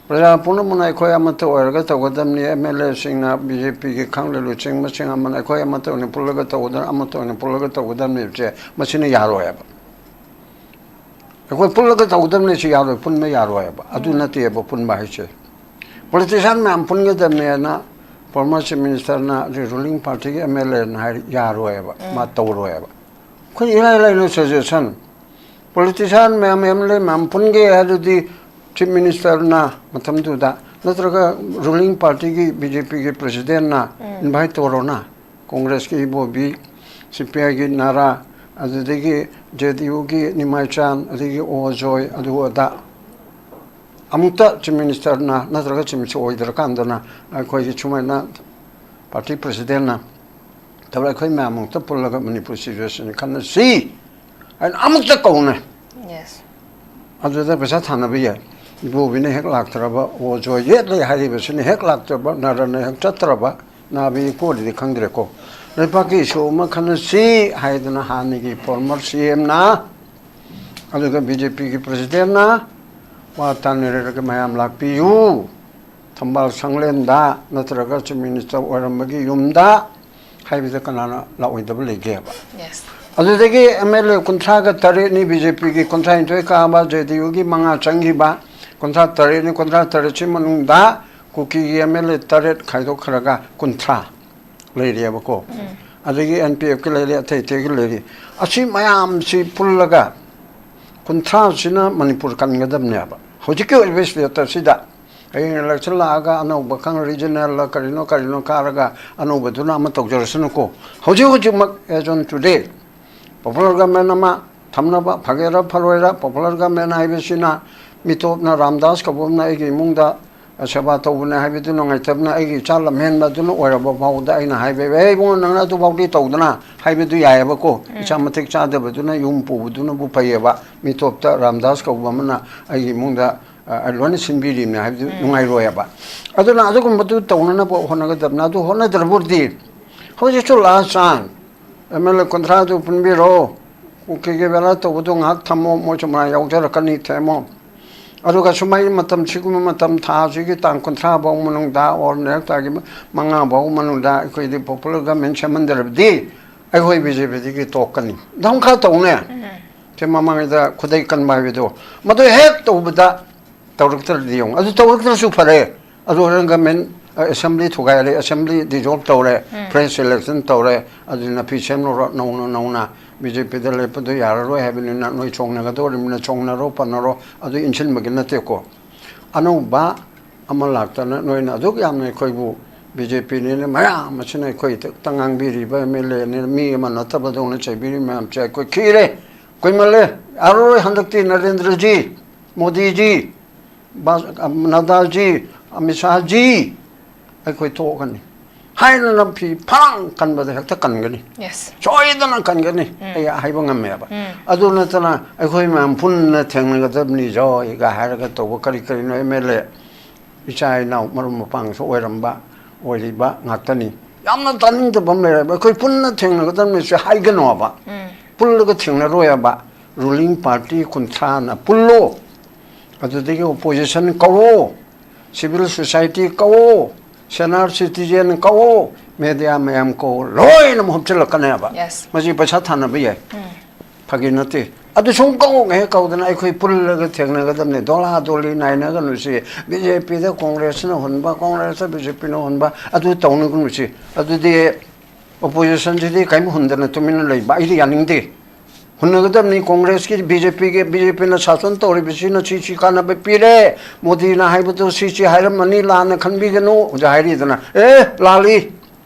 ꯄ꯭ꯔꯖꯥ ꯄꯨꯝꯅꯃꯛꯅ ꯑꯩꯈꯣꯏ ꯑꯃꯠꯇ ꯑꯣꯏꯔꯒ ꯇꯧꯒꯗꯕꯅꯤ꯫ ꯑꯦꯝ ꯑꯦꯜ ꯑꯦꯁꯤꯡꯅ, ꯕꯤ ꯖꯦ ꯄꯤꯒꯤ ꯈꯪꯗꯦ, ꯂꯨꯆꯤꯡꯕꯁꯤꯡ ꯑꯃꯅ ꯑꯩꯈꯣꯏ ꯑꯃꯠꯇ ꯑꯣꯏꯅ ꯄꯨꯜꯂꯒ ꯇꯧꯒꯗꯕꯅꯤ, ꯑꯃꯠꯇ ꯑꯣꯏꯅ ꯄꯨꯜꯂꯒ ꯇꯧꯒꯗꯕꯅꯤ ꯍꯥꯏꯕꯁꯦ, ꯃꯁꯤꯅ ꯌꯥꯔꯣꯏ ꯍꯥꯏꯕ꯫ ꯑꯩꯈꯣꯏ ꯄꯨꯜꯂꯒ ꯇꯧꯒꯗꯕꯅꯤ ꯁꯤ ꯌꯥꯔꯣꯏ, ꯄꯨꯟꯕ ꯌꯥꯔꯣꯏ ꯍꯥꯏꯕ꯫ ꯑꯗꯨ ꯅꯠꯇꯦꯕ ꯄꯨꯟꯕ ꯍꯥꯏꯁꯦ꯫ ꯄꯣꯂꯤꯇꯤꯁꯤꯌꯥꯟ ꯃꯌꯥꯝ ꯄꯨꯟꯒꯗꯕꯅꯦꯅ ꯐꯣꯔꯃꯔ ꯆꯤꯐ ꯃꯤꯅꯤꯁꯇꯔꯅ, ꯑꯗꯩ ꯔꯨꯂꯤꯡ ꯄꯥꯔꯇꯤꯒꯤ ꯑꯦꯝ ꯑꯦꯜ ꯑꯦꯅ ꯍꯥꯏ, ꯌꯥꯔꯣꯏꯕ, ꯃꯥ ꯇꯧꯔꯣꯏꯕ꯫ ꯑꯩꯈꯣꯏ ꯏꯔꯥꯏ ꯂꯥꯏꯅ ꯁꯖꯦꯁꯟ, ꯄꯣꯂꯤꯇꯤꯁꯤꯌꯥꯟ ꯃꯌꯥꯝ, ꯑꯦꯝ ꯑꯦꯜ ꯑꯦ ꯃꯌꯥꯝ ꯄꯨꯟꯒꯦ ꯍꯥꯏꯔꯗꯤ ꯆꯤꯐ ꯃꯤꯅꯤꯁꯇꯔꯅ ꯃꯇꯝꯗꯨꯗ, ꯅꯠꯇ꯭ꯔꯒ ꯔꯨꯂꯤꯡ ꯄꯥꯔꯇꯤꯒꯤ, ꯕꯤ ꯖꯦ ꯄꯤꯒꯤ ꯄ꯭ꯔꯦꯁꯤꯗꯦꯟꯅ ꯏꯟꯚꯥꯏꯠ ꯇꯧꯔꯣꯅ, ꯀꯣꯡꯒ꯭ꯔꯦꯁꯀꯤ ꯏꯕꯣꯕꯤ, ꯁꯤ ꯄꯤ ꯑꯥꯏꯒꯤ ꯅꯥꯔꯥ, ꯑꯗꯨꯗꯒꯤ ꯖꯦ ꯗꯤ ꯌꯨꯒꯤ ꯅꯤꯃꯥꯏꯆꯥꯟ, ꯑꯗꯒꯤ ꯑꯣ ꯖꯣꯏ, ꯑꯗꯨ ꯑꯗꯥ꯫ ꯑꯃꯨꯛꯇ ꯆꯤꯐ ꯃꯤꯅꯤꯁꯇꯔꯅ ꯅꯠꯇ꯭ꯔꯒ ꯆꯤꯐ ꯃꯤꯅꯤꯁꯇꯔ ꯑꯣꯏꯗ꯭ꯔꯀꯥꯟꯗꯅ ꯑꯩꯈꯣꯏꯒꯤ ꯁꯨꯃꯥꯏꯅ ꯄꯥꯔꯇꯤ ꯄ꯭ꯔꯦꯁꯤꯗꯦꯟꯅ ꯇꯧꯔ ꯑꯩꯈꯣꯏ ꯃꯌꯥꯝ ꯑꯃꯨꯛꯇ ꯄꯨꯜꯂꯒ ꯃꯅꯤꯄꯨꯔ ꯁꯤꯆꯨꯋꯦꯁꯟ ꯈꯟꯅꯁꯤ ꯍꯥꯏꯅ ꯑꯃꯨꯛꯇ ꯀꯧꯅꯩ꯫ ꯑꯗꯨꯗ ꯄꯩꯁꯥ ꯊꯥꯅꯕ ꯌꯥꯏ꯫ ꯏꯕꯣꯕꯤꯅ ꯍꯦꯛ ꯂꯥꯛꯇ꯭ꯔꯕ, ꯑꯣ ꯖꯣꯏ ꯌꯦꯠꯂꯦ ꯍꯥꯏꯔꯤꯕꯁꯤꯅ ꯍꯦꯛ ꯂꯥꯛꯇ꯭ꯔꯕ, ꯅꯔꯅ ꯍꯦꯛ ꯆꯠꯇ꯭ꯔꯕ, ꯅꯥꯕꯤ ꯀꯣꯔꯤꯗꯤ ꯈꯪꯗ꯭ꯔꯦꯀꯣ꯫ ꯂꯩꯕꯥꯛꯀꯤ ꯏꯁꯨ ꯑꯃ ꯈꯟꯅꯁꯤ ꯍꯥꯏꯗꯅ ꯍꯥꯟꯅꯒꯤ ꯐꯣꯔꯃꯔ ꯁꯤ ꯑꯦꯝꯅ, ꯑꯗꯨꯒ ꯕꯤ ꯖꯦ ꯄꯤꯒꯤ ꯄ꯭ꯔꯁꯤꯗꯦꯟꯅ ꯋꯥ ꯇꯥꯅꯔꯒ ꯃꯌꯥꯝ ꯂꯥꯛꯄꯤꯌꯨ꯫ ꯊꯝꯕꯥꯜ ꯁꯪꯂꯦꯟꯗ ꯅꯠꯇ꯭ꯔꯒ ꯆꯤꯐ ꯃꯤꯅꯤꯁꯇꯔ ꯑꯣꯏꯔꯝꯕꯒꯤ ꯌꯨꯝꯗ ꯍꯥꯏꯕꯗ ꯀꯅꯥꯅ ꯂꯥꯛꯑꯣꯏꯗꯕ ꯂꯩꯒꯦꯕ? ꯑꯗꯨꯗꯒꯤ ꯑꯦꯝ ꯑꯦꯜ ꯑꯦ ꯀꯨꯟꯊ꯭ꯔꯥꯒ ꯇꯔꯦꯠꯅꯤ ꯕꯤ ꯖꯦ ꯄꯤꯒꯤ, ꯀꯨꯟꯊ꯭ꯔꯥꯅꯤꯊꯣꯏ ꯀꯥꯕ ꯖꯦ ꯗꯤ ꯌꯨꯒꯤ, ꯃꯉꯥ ꯆꯪꯈꯤꯕ, ꯀꯨꯟꯊ꯭ꯔꯥ ꯇꯔꯦꯠꯅꯤ, ꯀꯨꯟꯊ꯭ꯔꯥ ꯇꯔꯦꯠꯁꯤ ꯃꯅꯨꯡꯗ ꯀꯨꯀꯤꯒꯤ ꯑꯦꯝ ꯑꯦꯜ ꯑꯦ ꯇꯔꯦꯠ ꯈꯥꯏꯗꯣꯛꯈ꯭ꯔꯒ ꯀꯨꯟꯊ꯭ꯔꯥ ꯂꯩꯔꯤꯑꯕꯀꯣ꯫ ꯑꯗꯒꯤ ꯑꯦꯟ ꯄꯤ ꯑꯦꯐꯀꯤ ꯂꯩꯔꯤ, ꯑꯇꯩ ꯑꯇꯩꯒꯤ ꯂꯩꯔꯤ꯫ ꯑꯁꯤ ꯃꯌꯥꯝꯁꯤ ꯄꯨꯜꯂꯒ ꯀꯨꯟꯊ꯭ꯔꯥꯁꯤꯅ ꯃꯅꯤꯄꯨꯔ ꯀꯟꯒꯗꯕꯅꯦꯕ꯫ ꯍꯧꯖꯤꯛꯀꯤ ꯑꯣꯏꯔꯤꯕ ꯁ꯭ꯇꯦꯇꯁꯁꯤꯗ ꯍꯌꯦꯡ ꯏꯂꯦꯛꯁꯟ ꯂꯥꯛꯑꯒ ꯑꯅꯧꯕ ꯈꯪ ꯔꯤꯖꯅꯦꯜꯂ ꯀꯔꯤꯅꯣ ꯀꯔꯤꯅꯣ ꯀꯥꯔꯒ ꯑꯅꯧꯕꯗꯨꯅ ꯑꯃ ꯇꯧꯖꯔꯁꯅꯨꯀꯣ꯫ ꯍꯧꯖꯤꯛ ꯍꯧꯖꯤꯛꯃꯛ, as on today, popular government ꯑꯃ ꯊꯝꯅꯕ, ꯐꯒꯦꯔꯥ ꯐꯔꯣꯏꯔꯥ, ꯄꯣꯄꯨꯂꯔ ꯒꯃꯦꯟ ꯍꯥꯏꯕꯁꯤꯅ ꯃꯤꯇꯣꯞꯅ, ꯔꯥꯝꯗꯥꯁ ꯀꯧꯕ ꯑꯃꯅ ꯑꯩꯒꯤ ꯏꯃꯨꯡꯗ ꯁꯦꯕꯥ ꯇꯧꯕꯅꯦ ꯍꯥꯏꯕꯗꯨ ꯅꯨꯡꯉꯥꯏꯇꯕꯅ ꯑꯩꯒꯤ ꯏꯆꯥ ꯂꯝꯍꯦꯟꯕ ꯑꯗꯨꯅ ꯑꯣꯏꯔꯕ ꯐꯥꯎꯕꯗ ꯑꯩꯅ ꯍꯥꯏꯕ, "ꯑꯦ ꯏꯕꯨꯡꯉꯣ, ꯅꯪꯅ ꯑꯗꯨꯐꯥꯎꯗꯤ ꯇꯧꯗꯅ" ꯍꯥꯏꯕꯗꯨ ꯌꯥꯏꯑꯕꯀꯣ꯫ ꯏꯆꯥ ꯃꯇꯤꯛ ꯆꯥꯗꯕꯗꯨꯅ ꯌꯨꯝ ꯄꯨꯕꯗꯨꯅꯕꯨ ꯐꯩꯌꯦꯕ꯫ ꯃꯤꯇꯣꯞꯇ ꯔꯥꯝꯗꯥꯁ ꯀꯧꯕ ꯑꯃꯅ ꯑꯩꯒꯤ ꯏꯃꯨꯡꯗ, ꯑ, ꯂꯣꯏꯅ ꯁꯤꯟꯕꯤꯔꯤꯕꯅꯦ ꯍꯥꯏꯕꯗꯨ ꯅꯨꯡꯉꯥꯏꯔꯣꯏꯑꯕ꯫ ꯑꯗꯨꯅ ꯑꯗꯨꯒꯨꯝꯕꯗꯨ ꯇꯧꯅꯅꯕ ꯍꯣꯠꯅꯒꯗꯕꯅꯤ꯫ ꯑꯗꯨ ꯍꯣꯠꯅꯗ꯭ꯔꯕꯨꯗꯤ ꯍꯧꯖꯤꯛꯁꯨ ꯂꯥꯁ ꯆꯥꯟꯁ, ꯑꯦꯝ ꯑꯦꯜ ꯑꯦ ꯀꯨꯟꯊ꯭ꯔꯥꯗꯨ ꯄꯨꯟꯕꯤꯔꯣ꯫ ꯀꯨꯀꯤꯒꯤ ꯕꯦꯂꯥ ꯇꯧꯕꯗꯣ ꯉꯥꯏꯍꯥꯛ ꯊꯝꯃꯣ, ꯃꯣꯏꯁꯨ ꯃꯔꯥꯏ ꯌꯥꯎꯖꯔꯛꯀꯅꯤ, ꯊꯦꯝꯃꯣ꯫ ꯑꯗꯨꯒ ꯁꯨꯃꯥꯏꯅ ꯃꯇꯝ, ꯁꯤꯒꯨꯝꯕ ꯃꯇꯝ, ꯊꯥ ꯑꯁꯤꯒꯤ ꯇꯥꯡ ꯀꯨꯟꯊ꯭ꯔꯥ ꯐꯥꯎ ꯃꯅꯨꯡꯗ, ꯑꯣꯔ ꯅꯦꯛꯁ ꯊꯥꯒꯤ ꯃꯉꯥ ꯐꯥꯎ ꯃꯅꯨꯡꯗ ꯑꯩꯈꯣꯏꯗꯤ ꯄꯣꯄꯨꯂꯔ ꯒꯃꯦꯟ ꯁꯦꯝꯍꯟꯗ꯭ꯔꯕꯗꯤ ꯑꯩꯈꯣꯏ ꯕꯤ ꯖꯦ ꯄꯤꯗꯒꯤ ꯇꯣꯛꯀꯅꯤ꯫ ꯗꯝꯈꯥ ꯇꯧꯅꯦ꯫ ꯁꯤ ꯃꯃꯥꯡꯗ ꯈꯨꯗꯩ ꯀꯟꯕ ꯍꯥꯏꯕꯗꯣ, ꯃꯗꯨ ꯍꯦꯛ ꯇꯧꯕꯗ ꯇꯧꯔꯛꯇ꯭ꯔꯗꯤ ꯌꯦꯡꯉꯨ꯫ ꯑꯗꯨ ꯇꯧꯔꯛꯇ꯭ꯔꯁꯨ ꯐꯔꯦ꯫ ꯑꯗꯨ ꯍꯣꯔꯦꯟ ꯒꯃꯦꯟ, ꯑ, ꯑꯦꯁꯦꯝꯕ꯭ꯂꯤ ꯊꯨꯒꯥꯏꯔꯦ, ꯑꯦꯁꯦꯝꯕ꯭ꯂꯤ ꯗꯤꯖꯣꯜꯕ ꯇꯧꯔꯦ, ꯐ꯭ꯔꯦꯁ ꯏꯂꯦꯛꯁꯟ ꯇꯧꯔꯦ꯫ ꯑꯗꯨ ꯅꯥꯄꯤ ꯁꯦꯝꯂꯨꯔꯣ, ꯅꯧꯅ, ꯅꯧꯅ ꯕꯤ ꯖꯦ ꯄꯤꯗ ꯂꯦꯞꯄꯗꯨ ꯌꯥꯔꯔꯣꯏ ꯍꯥꯏꯕꯅꯤꯅ ꯅꯣꯏ ꯆꯣꯡꯅꯒꯗꯧꯔꯤꯕꯅꯤꯅ ꯆꯣꯡꯅꯔꯣ, ꯄꯟꯅꯔꯣ, ꯑꯗꯨ ꯏꯟꯁꯤꯟꯕꯒꯤ ꯅꯠꯇꯦꯀꯣ꯫ ꯑꯅꯧꯕ ꯑꯃ ꯂꯥꯛꯇꯅ ꯅꯣꯏꯅ ꯑꯗꯨꯛ ꯌꯥꯝꯅ ꯑꯩꯈꯣꯏꯕꯨ ꯕꯤ ꯖꯦ ꯄꯤꯅꯦꯅ ꯃꯌꯥꯝ ꯑꯁꯤꯅ ꯑꯩꯈꯣꯏ ꯈꯛꯇ ꯉꯥꯡꯕꯤꯔꯤꯕ ꯑꯦꯝ ꯑꯦꯜ ꯑꯦꯅꯦꯅ ꯃꯤ ꯑꯃ ꯅꯠꯇꯕꯗꯧꯅ ꯆꯩꯕꯤꯔꯤ ꯃꯌꯥꯝꯁꯦ ꯑꯩꯈꯣꯏ ꯈꯤꯔꯦ, ꯀꯨꯏꯃꯜꯂꯦ꯫ ꯌꯥꯔꯔꯣꯏ ꯍꯟꯗꯛꯇꯤ ꯅꯔꯦꯟꯗ꯭ꯔꯖꯤ, ꯃꯣꯗꯤꯖꯤ, ꯕꯥ-, ꯅꯗꯥꯖꯤ, ꯑꯃꯤꯠ ꯁꯥꯍꯖꯤ, ꯑꯩꯈꯣꯏ ꯊꯣꯛꯀꯅꯤ꯫ ꯍꯥꯏꯅꯅ ꯐꯤ ꯐꯥꯡ ꯀꯟꯕꯗ ꯍꯦꯛꯇ ꯀꯟꯒꯅꯤ꯫ Yes. ꯁꯣꯏꯗꯅ ꯀꯟꯒꯅꯤ꯫ ꯑꯩ ꯍꯥꯏꯕ ꯉꯝꯃꯦꯕ꯫ ꯑꯗꯨ ꯅꯠꯇꯅ ꯑꯩꯈꯣꯏ ꯃꯌꯥꯝ ꯄꯨꯟꯅ ꯊꯦꯡꯅꯒꯗꯕꯅꯤ ꯖꯣꯏꯒ ꯍꯥꯏꯔꯒ ꯇꯧꯕ ꯀꯔꯤ ꯀꯔꯤꯅꯣ ꯑꯦꯝ ꯑꯦꯜ ꯑꯦ ꯏꯆꯥ ꯏꯅꯥꯎ ꯃꯔꯨꯞ ꯃꯄꯥꯡꯁꯨ ꯑꯣꯏꯔꯝꯕ ꯑꯣꯏꯔꯤꯕ ꯉꯥꯛꯇꯅꯤ꯫ ꯌꯥꯝꯅ ꯇꯥꯅꯤꯡꯗꯕ ꯑꯃ ꯂꯩꯔꯦꯕ꯫ ꯑꯩꯈꯣꯏ ꯄꯨꯟꯅ ꯊꯦꯡꯅꯒꯗꯕꯅꯤ ꯁꯤ ꯍꯥꯏꯒꯅꯣꯕ꯫ ꯄꯨꯜꯂꯒ ꯊꯦꯡꯅꯔꯣꯏꯕ꯫ ꯔꯨꯂꯤꯡ ꯄꯥꯔꯇꯤ ꯀꯨꯟꯊ꯭ꯔꯥꯅ ꯄꯨꯜꯂꯣ꯫ ꯑꯗꯨꯗꯒꯤ ꯑꯣꯄꯣꯖꯤꯁꯟ ꯀꯧꯑꯣ, ꯁꯤꯚꯤꯜ ꯁꯣꯁꯥꯏꯇꯤ ꯀꯧꯑꯣ, ꯁꯦꯅꯥꯔ ꯁꯤꯇꯤꯖꯦꯟ ꯀꯧꯑꯣ, ꯃꯦꯗꯤꯌꯥ ꯃꯌꯥꯝ ꯀꯧꯑꯣ, ꯂꯣꯏꯅꯃꯛ ꯍꯨꯞꯆꯤꯜꯂꯛꯀꯅꯦꯕ꯫ Yes. ꯃꯁꯤ ꯄꯩꯁꯥ ꯊꯥꯅꯕ ꯌꯥꯏ꯫ ꯐꯥꯒꯤ ꯅꯠꯇꯦ꯫ ꯑꯗꯨ ꯁꯨꯝ ꯀꯧ ꯍꯦꯛ ꯀꯧꯗꯅ ꯑꯩꯈꯣꯏ ꯄꯨꯜꯂꯒ ꯊꯦꯡꯅꯒꯗꯕꯅꯤ꯫ ꯗꯣꯂꯥ ꯗꯣꯂꯤ ꯅꯥꯏꯅꯒꯅꯨꯁꯤ꯫ ꯕꯤ ꯖꯦ ꯄꯤꯗ ꯀꯣꯡꯒ꯭ꯔꯦꯁꯅ ꯍꯨꯟꯕ, ꯀꯣꯡꯒ꯭ꯔꯦꯁꯇ ꯕꯤ ꯖꯦ ꯄꯤꯅ ꯍꯨꯟꯕ, ꯑꯗꯨ ꯇꯧꯅꯒꯨꯝꯁꯤ꯫ ꯑꯗꯨꯗꯤ ꯑꯣꯄꯣꯖꯤꯁꯟꯁꯤꯗꯤ ꯀꯔꯤꯝ ꯍꯨꯟꯗꯅ ꯇꯨꯃꯤꯟꯅ ꯂꯩꯕ ꯑꯩꯗꯤ ꯌꯥꯅꯤꯡꯗꯦ꯫ ꯍꯨꯟꯅꯒꯗꯕꯅꯤ꯫ ꯀꯣꯡꯒ꯭ꯔꯦꯁꯀꯤ, ꯕꯤ ꯖꯦ ꯄꯤꯒꯤ, ꯕꯤ ꯖꯦ ꯄꯤꯅ ꯁꯥꯁꯟ ꯇꯧꯔꯤꯕꯁꯤꯅ ꯁꯤ ꯁꯤ ꯀꯥꯟꯅꯕ ꯄꯤꯔꯦ, ꯃꯣꯗꯤꯅ ꯍꯥꯏꯕꯗꯨ ꯁꯤ ꯁꯤ ꯍꯥꯏꯔꯝꯃꯅꯤ, ꯂꯥꯟꯅ ꯈꯟꯕꯤꯒꯅꯨ ꯍꯧꯖꯤꯛ ꯍꯥꯏꯔꯤꯗꯅ꯫ ꯑꯦ, ꯂꯥꯜꯂꯤ꯫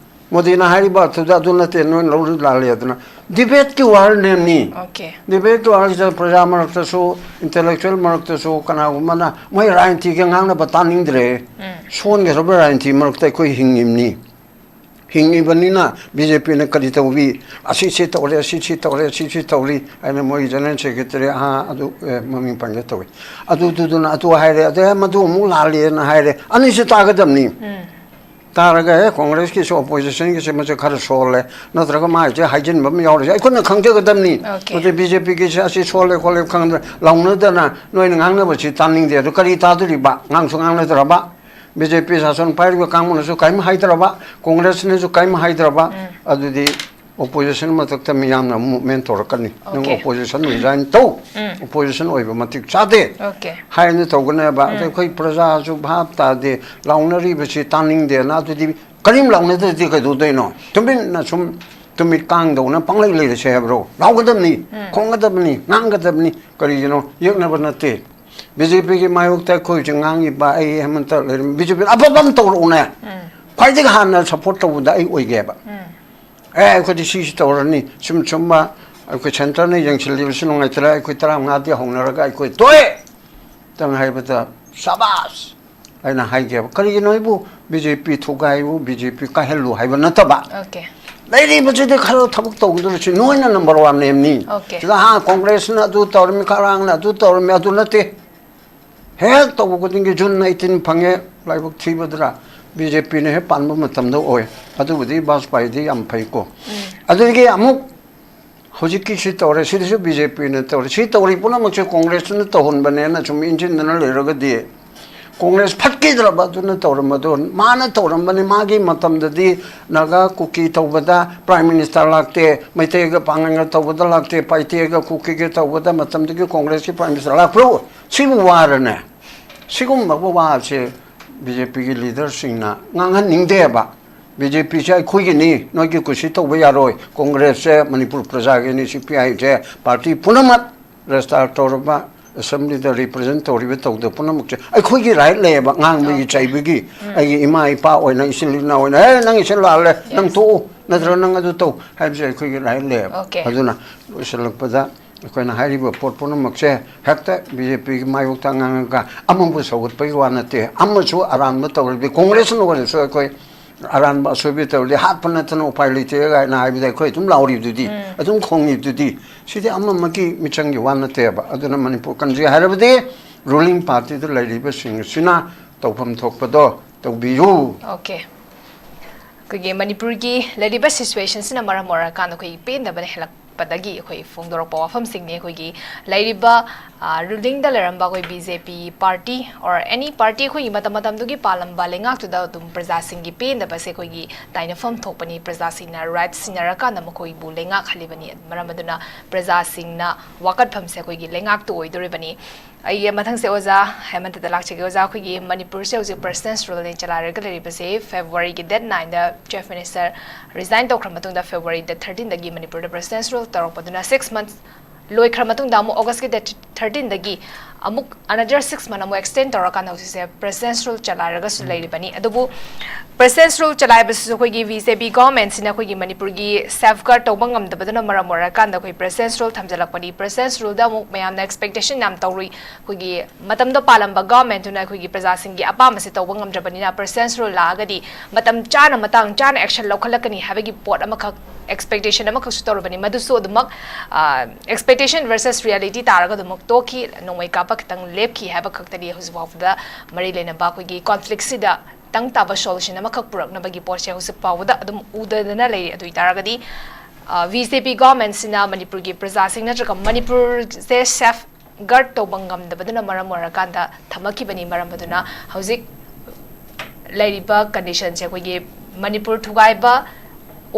ꯃꯣꯗꯤꯅ ꯍꯥꯏꯔꯤꯕ ꯑꯔꯊꯗ ꯑꯗꯨ ꯅꯠꯇꯦ, ꯅꯣꯏꯅ ꯂꯧꯔꯤ ꯂꯥꯜꯂꯤ ꯑꯗꯨꯅ꯫ ꯗꯤꯕꯦꯠꯀꯤ ꯋꯥꯔꯅꯦꯝꯅꯤ꯫ Okay. ꯗꯤꯕꯦꯠꯀꯤ ꯋꯥꯔꯁꯤꯗ ꯄ꯭ꯔꯖꯥ ꯃꯔꯛꯇꯁꯨ, ꯏꯟꯇꯦꯂꯦꯛꯆꯨꯋꯦꯜ ꯃꯔꯛꯇꯁꯨ ꯀꯅꯥꯒꯨꯝꯕꯅ ꯃꯣꯏ ꯔꯥꯖꯅꯤꯇꯤꯒꯤ ꯉꯥꯡꯅꯕ ꯇꯥꯅꯤꯡꯗ꯭ꯔꯦ꯫ ꯁꯣꯟꯒꯗꯕ ꯔꯥꯖꯅꯤꯇꯤ ꯃꯔꯛꯇ ꯑꯩꯈꯣꯏ ꯍꯤꯡꯉꯤꯕꯅꯤ꯫ ꯍꯤꯡꯉꯤꯕꯅꯤꯅ ꯕꯤ ꯖꯦ ꯄꯤꯅ ꯀꯔꯤ ꯇꯧꯕꯤ, ꯑꯁꯤꯁꯤ ꯇꯧꯔꯦ, ꯑꯁꯤꯁꯤ ꯇꯧꯔꯦ, ꯑꯁꯤꯁꯤ ꯇꯧꯔꯤ ꯍꯥꯏꯅ ꯃꯣꯏ ꯖꯦꯅꯔꯦꯜ ꯁꯦꯀ꯭ꯔꯦꯇꯔꯤ, ꯑꯥ, ꯑꯗꯨ, ꯑꯦ, ꯃꯃꯤꯡ ꯄꯟꯒꯦ ꯇꯧꯏ꯫ ꯑꯗꯨꯗꯨꯅ ꯑꯗꯨ ꯍꯥꯏꯔꯦ, ꯑꯗꯩ ꯃꯗꯨ ꯑꯃꯨꯛ ꯂꯥꯜꯂꯦꯅ ꯍꯥꯏꯔꯦ꯫ ꯑꯅꯤꯁꯤ ꯇꯥꯒꯗꯕꯅꯤ꯫ ꯇꯥꯔꯒ, ꯑꯦ, ꯀꯣꯡꯒ꯭ꯔꯦꯁꯀꯤꯁꯨ ꯑꯣꯄꯣꯖꯤꯁꯟꯒꯤꯁꯦ ꯃꯁꯦ ꯈꯔ ꯁꯣꯜꯂꯦ, ꯅꯠꯇ꯭ꯔꯒ ꯃꯥꯏꯁꯦ ꯍꯥꯏꯖꯤꯟꯕ ꯑꯃ ꯌꯥꯎꯔꯤꯁꯦ ꯑꯩꯈꯣꯏꯅ ꯈꯪꯖꯒꯗꯕꯅꯤ꯫ Okay. ꯃꯁꯤ ꯕꯤ ꯖꯦ ꯄꯤꯒꯤꯁꯦ ꯑꯁꯤ ꯁꯣꯜꯂꯦ ꯈꯣꯠꯂꯦ ꯈꯪꯗ꯭ꯔꯦ, ꯂꯥꯎꯅꯗꯅ ꯅꯣꯏꯅ ꯉꯥꯡꯅꯕꯁꯤ ꯇꯥꯅꯤꯡꯗꯦ꯫ ꯑꯗꯨ ꯀꯔꯤ ꯇꯥꯗꯣꯔꯤꯕ? ꯉꯥꯡꯁꯨ ꯉꯥꯡꯅꯗ꯭ꯔꯕ꯫ ꯕꯤ ꯖꯦ ꯄꯤ ꯁꯥꯁꯟ ꯄꯥꯏꯔꯤꯕ ꯀꯥꯡꯕꯨꯅꯁꯨ ꯀꯔꯤꯝ ꯍꯥꯏꯗ꯭ꯔꯕ, ꯀꯣꯡꯒ꯭ꯔꯦꯁꯅꯁꯨ ꯀꯔꯤꯝ ꯍꯥꯏꯗ꯭ꯔꯕ, ꯑꯗꯨꯗꯤ ꯑꯣꯄꯣꯖꯤꯁꯟ ꯃꯊꯛꯇ ꯃꯤꯌꯥꯝꯅ ꯑꯃꯨꯛ ꯃꯨꯚꯃꯦꯟ ꯇꯧꯔꯛꯀꯅꯤ꯫ ꯅꯪ Okay. ꯑꯣꯄꯣꯖꯤꯁꯟ ꯔꯤꯖꯥꯏꯟ ꯇꯧ, ꯑꯣꯄꯣꯖꯤꯁꯟ ꯑꯣꯏꯕ ꯃꯇꯤꯛ ꯆꯥꯗꯦ Okay. ꯍꯥꯏꯅ ꯇꯧꯒꯅꯦꯕ꯫ ꯑꯗ ꯑꯩꯈꯣꯏ ꯄ꯭ꯔꯖꯥꯁꯨ ꯚꯥꯞ ꯇꯥꯗꯦ, ꯂꯥꯎꯅꯔꯤꯕꯁꯤ ꯇꯥꯅꯤꯡꯗꯦꯅ꯫ ꯑꯗꯨꯗꯤ ꯀꯔꯤꯝ ꯂꯥꯎꯅꯗ꯭ꯔꯗꯤ ꯀꯩꯗꯧꯗꯣꯏꯅꯣ? ꯇꯨꯃꯤꯟꯅ ꯁꯨꯝ ꯇꯨꯃꯤꯠ ꯀꯥꯡꯗꯧꯅ ꯄꯪꯂꯩ ꯂꯩꯔꯁꯦ ꯍꯥꯏꯕ꯭ꯔꯣ? ꯂꯥꯎꯒꯗꯕꯅꯤ, ꯈꯣꯡꯒꯗꯕꯅꯤ, ꯉꯥꯡꯒꯗꯕꯅꯤ꯫ ꯀꯔꯤꯒꯤꯅꯣ? ꯌꯦꯛꯅꯕ ꯅꯠꯇꯦ꯫ ꯕꯤ ꯖꯦ ꯄꯤꯒꯤ ꯃꯥꯌꯣꯛꯇ ꯑꯩꯈꯣꯏ ꯍꯧꯖꯤꯛ ꯉꯥꯡꯉꯤꯕ, ꯑꯩ ꯍꯦꯃꯟꯇ ꯂꯩꯔꯝ-, ꯕꯤ ꯖꯦ ꯄꯤ ꯑꯐꯕ ꯑꯃ ꯇꯧꯔꯛꯎꯅꯦ꯫ ꯈ꯭ꯋꯥꯏꯗꯒꯤ ꯍꯥꯟꯅ ꯁꯞꯄꯣꯔꯠ ꯇꯧꯕꯗ ꯑꯩ ꯑꯣꯏꯒꯦꯕ꯫ ꯑꯦ, ꯑꯩꯈꯣꯏꯗꯤ ꯁꯤꯁꯤ ꯇꯧꯔꯅꯤ, ꯁꯨꯝ ꯁꯨꯝꯕ ꯑꯩꯈꯣꯏ ꯁꯦꯟꯇꯔꯅ ꯌꯦꯡꯁꯤꯜꯂꯤꯕꯁꯨ ꯅꯨꯡꯉꯥꯏꯇ꯭ꯔꯦ, ꯑꯩꯈꯣꯏ ꯇꯔꯥꯃꯉꯥꯗꯤ ꯍꯧꯅꯔꯒ ꯑꯩꯈꯣꯏ ꯇꯣꯛꯑꯦ ꯇꯪ ꯍꯥꯏꯕꯗ, ꯁꯕꯥꯁ! ꯑꯩꯅ ꯍꯥꯏꯒꯦꯕ, ꯀꯔꯤꯒꯤꯅꯣ ꯑꯩꯕꯨ ꯕꯤ ꯖꯦ ꯄꯤ ꯊꯨꯒꯥꯏꯌꯨ, ꯕꯤ ꯖꯦ ꯄꯤ ꯀꯥꯏꯍꯜꯂꯨ ꯍꯥꯏꯕ ꯅꯠꯇꯕ, Okay. ꯂꯩꯔꯤꯕꯁꯤꯗꯤ ꯈꯔ ꯊꯕꯛ ꯇꯧꯒꯗꯧꯔꯤꯁꯤ ꯅꯣꯏꯅ number one ꯅꯦꯝꯅꯤ꯫ Okay. ꯁꯤꯗ ꯍꯥ ꯀꯣꯡꯒ꯭ꯔꯦꯁꯅ ꯑꯗꯨ ꯇꯧꯔꯝꯃꯤ, ꯈꯔꯥꯡꯅ ꯑꯗꯨ ꯇꯧꯔꯝꯃꯤ, ꯑꯗꯨ ꯅꯠꯇꯦ꯫ ꯍꯦꯛ ꯇꯧꯕ ꯈꯨꯗꯤꯡꯒꯤ June eighteen ꯐꯪꯉꯦ, ꯂꯥꯏꯕꯛ ꯊꯤꯕꯗ꯭ꯔꯥ, ꯕꯤ ꯖꯦ ꯄꯤꯅ ꯍꯦꯛ ꯄꯥꯟꯕ ꯃꯇꯝꯗ ꯑꯣꯏ꯫ ꯑꯗꯨꯕꯨꯗꯤ ꯕꯥꯖꯄꯥꯏꯗꯤ ꯌꯥꯝ ꯐꯩꯀꯣ꯫ ꯑꯗꯨꯗꯒꯤ ꯑꯃꯨꯛ ꯍꯧꯖꯤꯛꯀꯤ ꯁꯤ ꯇꯧꯔꯦ, ꯁꯤꯗꯁꯨ ꯕꯤ ꯖꯦ ꯄꯤꯅ ꯇꯧꯔꯦ꯫ ꯁꯤ ꯇꯧꯔꯤ ꯄꯨꯝꯅꯃꯛꯁꯦ ꯀꯣꯡꯒ꯭ꯔꯦꯁꯇꯨꯅ ꯇꯧꯍꯟꯕꯅꯦꯅ ꯁꯨꯝ ꯏꯟꯁꯤꯟꯗꯅ ꯂꯩꯔꯒꯗꯤ ꯀꯣꯡꯒ꯭ꯔꯦꯁ ꯐꯠꯈꯤꯗ꯭ꯔꯕ ꯑꯗꯨꯅ ꯇꯧꯔꯝꯕꯗꯣ꯫ ꯃꯥꯅ ꯇꯧꯔꯝꯕꯅꯤ, ꯃꯥꯒꯤ ꯃꯇꯝꯗꯗꯤ ꯅꯥꯒꯥ ꯀꯨꯀꯤ ꯇꯧꯕꯗ Prime Minister ꯂꯥꯛꯇꯦ, ꯃꯩꯇꯩꯒ ꯄꯥꯡꯒꯜꯒ ꯇꯧꯕꯗ ꯂꯥꯛꯇꯦ, ꯄꯥꯏꯇꯦꯒ ꯀꯨꯀꯤꯒ ꯇꯧꯕꯗ ꯃꯇꯝꯗꯨꯒꯤ ꯀꯣꯡꯒ꯭ꯔꯦꯁꯀꯤ Prime Minister ꯂꯥꯛꯄ꯭ꯔꯣ? ꯁꯤꯕꯨ ꯋꯥꯔꯅꯦ? ꯁꯤꯒꯨꯝꯕ ꯋꯥꯁꯦ ꯕꯤ ꯖꯦ ꯄꯤꯒꯤ leaderꯁꯤꯡꯅ ꯉꯥꯡꯍꯟꯅꯤꯡꯗꯦꯕ꯫ ꯕꯤ ꯖꯦ ꯄꯤꯁꯦ ꯑꯩꯈꯣꯏꯒꯤꯅꯤ, ꯅꯣꯏꯒꯤ ꯀꯨꯁꯤ ꯇꯧꯕ ꯌꯥꯔꯣꯏ꯫ ꯀꯣꯡꯒ꯭ꯔꯦꯁꯁꯦ ꯃꯅꯤꯄꯨꯔ ꯄ꯭ꯔꯖꯥꯒꯤꯅꯤ, ꯁꯤ ꯄꯤ ꯑꯥꯏꯁꯦ party ꯄꯨꯝꯅꯃꯛ register ꯇꯧꯔꯕ, assemblyꯗ represent ꯇꯧꯔꯤꯕ ꯇꯧꯗꯕ ꯄꯨꯝꯅꯃꯛꯁꯦ ꯑꯩꯈꯣꯏꯒꯤ right ꯂꯩꯌꯦꯕ, ꯉꯥꯡꯕꯒꯤ, Okay. ꯆꯩꯕꯒꯤ꯫ ꯑꯩꯒꯤ ꯏꯃꯥ ꯏꯄꯥ ꯑꯣꯏꯅ, ꯏꯆꯤꯜ ꯏꯅꯥꯎ ꯑꯣꯏꯅ, "ꯑꯦ, ꯅꯪ ꯏꯁꯦ ꯂꯥꯜꯂꯦ, ꯅꯪ Yes. ꯇꯣꯛꯎ, ꯅꯠꯇ꯭ꯔꯒ ꯅꯪ ꯑꯗꯨ ꯇꯧ" ꯍꯥꯏꯕꯁꯦ ꯑꯩꯈꯣꯏꯒꯤ right ꯂꯩꯌꯦꯕ꯫ Okay. ꯑꯗꯨꯅ ꯂꯣꯏꯁꯤꯜꯂꯛꯄꯗ ꯑꯩꯈꯣꯏꯅ ꯍꯥꯏꯔꯤꯕ ꯄꯣꯠ ꯄꯨꯝꯅꯃꯛꯁꯦ ꯍꯦꯛꯇ ꯕꯤ ꯖꯦ ꯄꯤꯒꯤ ꯃꯥꯌꯣꯛꯇ ꯉꯥꯡꯉꯒ ꯑꯃꯕꯨ ꯁꯧꯒꯠꯄꯒꯤ ꯋꯥ ꯅꯠꯇꯦ꯫ ꯑꯃꯁꯨ ꯑꯔꯥꯟꯕ ꯇꯧꯔꯗꯤ ꯀꯣꯡꯒ꯭ꯔꯦꯁꯅ ꯑꯣꯏꯔꯁꯨ ꯑꯩꯈꯣꯏ ꯑꯔꯥꯟꯕ ꯑꯁꯣꯏꯕ ꯇꯧꯔꯗꯤ ꯍꯥꯠꯄ ꯅꯠꯇꯅ ꯎꯄꯥꯏ ꯂꯩꯇꯦ ꯀꯥꯏꯅ ꯍꯥꯏꯕꯗ ꯑꯩꯈꯣꯏ ꯑꯗꯨꯝ ꯂꯥꯎꯔꯤꯕꯗꯨꯗꯤ, ꯑꯗꯨꯝ ꯈꯣꯡꯉꯤꯕꯗꯨꯗꯤ꯫ ꯁꯤꯗꯤ ꯑꯃꯃꯒꯤ ꯃꯤꯆꯪꯒꯤ ꯋꯥ ꯅꯠꯇꯦꯕ꯫ ꯑꯗꯨꯅ ꯃꯅꯤꯄꯨꯔ ꯀꯟꯗ꯭ꯔꯤ ꯍꯥꯏꯔꯕꯗꯤ ruling partyꯗ ꯂꯩꯔꯤꯕꯁꯤꯡ ꯑꯁꯤꯅ ꯇꯧꯐꯝ ꯊꯣꯛꯄꯗꯣ ꯇꯧꯕꯤꯌꯨ꯫ Okay. ꯑꯩꯈꯣꯏꯒꯤ ꯃꯅꯤꯄꯨꯔꯒꯤ ꯂꯩꯔꯤꯕ situationꯁꯤꯅ ꯃꯔꯝ ꯑꯣꯏꯔꯀꯥꯟꯗ ꯑꯩꯈꯣꯏ ꯄꯦꯟꯗꯕꯅ ꯍꯦꯜꯂꯛꯄꯗꯒꯤ ꯑꯩꯈꯣꯏ ꯐꯣꯡꯗꯣꯔꯛꯄ ꯋꯥꯐꯝꯁꯤꯡꯅꯤ꯫ ꯑꯩꯈꯣꯏꯒꯤ ꯂꯩꯔꯤꯕ, ꯑ, rulingꯗ ꯂꯩꯔꯝꯕ ꯑꯩꯈꯣꯏ B J P party or any party, ꯑꯩꯈꯣꯏꯒꯤ ꯃꯇꯝ ꯃꯇꯝꯗꯨꯒꯤ ꯄꯥꯜꯂꯝꯕ ꯂꯩꯉꯥꯛꯇꯨꯗ ꯑꯗꯨꯝ ꯄ꯭ꯔꯖꯥꯁꯤꯡꯒꯤ ꯄꯦꯟꯗꯕꯁꯦ ꯑꯩꯈꯣꯏꯒꯤ ꯇꯥꯏꯅꯐꯝ ꯊꯣꯛꯄꯅꯤ꯫ ꯄ꯭ꯔꯖꯥꯁꯤꯡꯅ right ꯁꯤꯟꯅꯔꯀꯥꯟꯗ ꯃꯈꯣꯏꯕꯨ ꯂꯩꯉꯥꯛꯍꯜꯂꯤꯕꯅꯤ꯫ ꯃꯔꯝ ꯑꯗꯨꯅ ꯄ꯭ꯔꯖꯥꯁꯤꯡꯅ ꯋꯥꯀꯠꯐꯝꯁꯦ ꯑꯩꯈꯣꯏꯒꯤ ꯂꯩꯉꯥꯛꯇ ꯑꯣꯏꯗꯣꯔꯤꯕꯅꯤ꯫ ꯑꯩꯒꯤ ꯃꯊꯪꯁꯦ ꯑꯣꯖꯥ ꯍꯦꯃꯟꯇꯗ ꯂꯥꯛꯆꯒꯦ꯫ ꯑꯣꯖꯥ, ꯑꯩꯈꯣꯏꯒꯤ ꯃꯅꯤꯄꯨꯔꯁꯦ ꯍꯧꯖꯤꯛ President's Ruleꯅ ꯆꯂꯥꯏꯔꯒ ꯂꯩꯔꯤꯕꯁꯦ꯫ Februaryꯒꯤ date nineꯗ Chief Minister resign ꯇꯧꯈ꯭ꯔ ꯃꯇꯨꯡꯗ February the thirteenꯗꯒꯤ ꯃꯅꯤꯄꯨꯔꯗ President's Rule ꯇꯧꯔꯛꯄꯗꯨꯅ six months ꯂꯣꯏꯈ꯭ꯔ ꯃꯇꯨꯡꯗ ꯑꯃꯨꯛ Augustꯀꯤ date thirteenꯗꯒꯤ, ꯑꯃꯨꯛ another six month ꯑꯃꯨꯛ extend ꯇꯧꯔꯀꯥꯟꯗ ꯍꯧꯖꯤꯛꯁꯦ President's Rule ꯆꯂꯥꯏꯔꯒꯁꯨ ꯂꯩꯔꯤꯕꯅꯤ꯫ ꯑꯗꯨꯕꯨ President's Rule ꯆꯂꯥꯏꯕꯁꯤꯁꯨ ꯑꯩꯈꯣꯏꯒꯤ BJP government ꯁꯤꯅ ꯑꯩꯈꯣꯏꯒꯤ ꯃꯅꯤꯄꯨꯔꯒꯤ safeguard ꯇꯧꯕ ꯉꯝꯗꯕꯗꯨꯅ ꯃꯔꯝ ꯑꯣꯏꯔꯀꯥꯟꯗ ꯑꯩꯈꯣꯏ President's Rule ꯊꯝꯖꯤꯜꯂꯛꯄꯅꯤ꯫ President's Rule ꯗ ꯑꯃꯨꯛ ꯃꯌꯥꯝꯅ expectation ꯌꯥꯝ ꯇꯧꯔꯨꯏ꯫ ꯑꯩꯈꯣꯏꯒꯤ ꯃꯇꯝꯗꯣ ꯄꯥꯜꯂꯝꯕ government ꯇꯨꯅ ꯑꯩꯈꯣꯏꯒꯤ ꯄ꯭ꯔꯖꯥꯁꯤꯡꯒꯤ ꯑꯄꯥꯝꯕꯁꯦ ꯇꯧꯕ ꯉꯝꯗ꯭ꯔꯕꯅꯤꯅ President's Rule ꯂꯥꯛꯑꯒꯗꯤ ꯃꯇꯝ ꯆꯥꯅ ꯃꯇꯥꯡ ꯆꯥꯅ action ꯂꯧꯈꯠꯂꯛꯀꯅꯤ ꯍꯥꯏꯕꯒꯤ ꯄꯣꯠ ꯑꯃꯈꯛ expectation ꯑꯃꯈꯛꯁꯨ ꯇꯧꯔꯕꯅꯤ꯫ ꯃꯗꯨꯁꯨ ꯑꯗꯨꯃꯛ, ꯑ, expectation versus reality ꯇꯥꯔꯒ ꯑꯗꯨꯃꯛ ꯇꯣꯛꯈꯤ꯫ ꯅꯣꯡꯃꯩ ꯀꯥꯞꯄ ꯈꯛꯇꯪ ꯂꯦꯞꯈꯤ ꯍꯥꯏꯕ ꯈꯛꯇꯅꯤ꯫ ꯍꯧꯖꯤꯛ ꯐꯥꯎꯕꯗ ꯃꯔꯤ ꯂꯩꯅꯕ ꯑꯩꯈꯣꯏꯒꯤ conflict ꯁꯤꯗ ꯇꯪ ꯇꯥꯕ solution ꯑꯃꯈꯛ ꯄꯨꯔꯛꯅꯕꯒꯤ ꯄꯣꯠꯁꯦ ꯍꯧꯖꯤꯛ ꯐꯥꯎꯕꯗ ꯑꯗꯨꯝ ꯎꯗꯗꯅ ꯂꯩꯔꯤ꯫ ꯑꯗꯨ ꯑꯣꯏꯇꯥꯔꯒꯗꯤ, ꯑ, BJP government ꯁꯤꯅ ꯃꯅꯤꯄꯨꯔꯒꯤ ꯄ꯭ꯔꯖꯥꯁꯤꯡ ꯅꯠꯇ꯭ꯔꯒ ꯃꯅꯤꯄꯨꯔꯁꯦ safeguard ꯇꯧꯕ ꯉꯝꯗꯕꯗꯨꯅ ꯃꯔꯝ ꯑꯣꯏꯔꯀꯥꯟꯗ ꯊꯝꯃꯛꯈꯤꯕꯅꯤ꯫ ꯃꯔꯝ ꯑꯗꯨꯅ ꯍꯧꯖꯤꯛ ꯂꯩꯔꯤꯕ condition ꯁꯦ ꯑꯩꯈꯣꯏꯒꯤ ꯃꯅꯤꯄꯨꯔ ꯊꯨꯒꯥꯏꯕ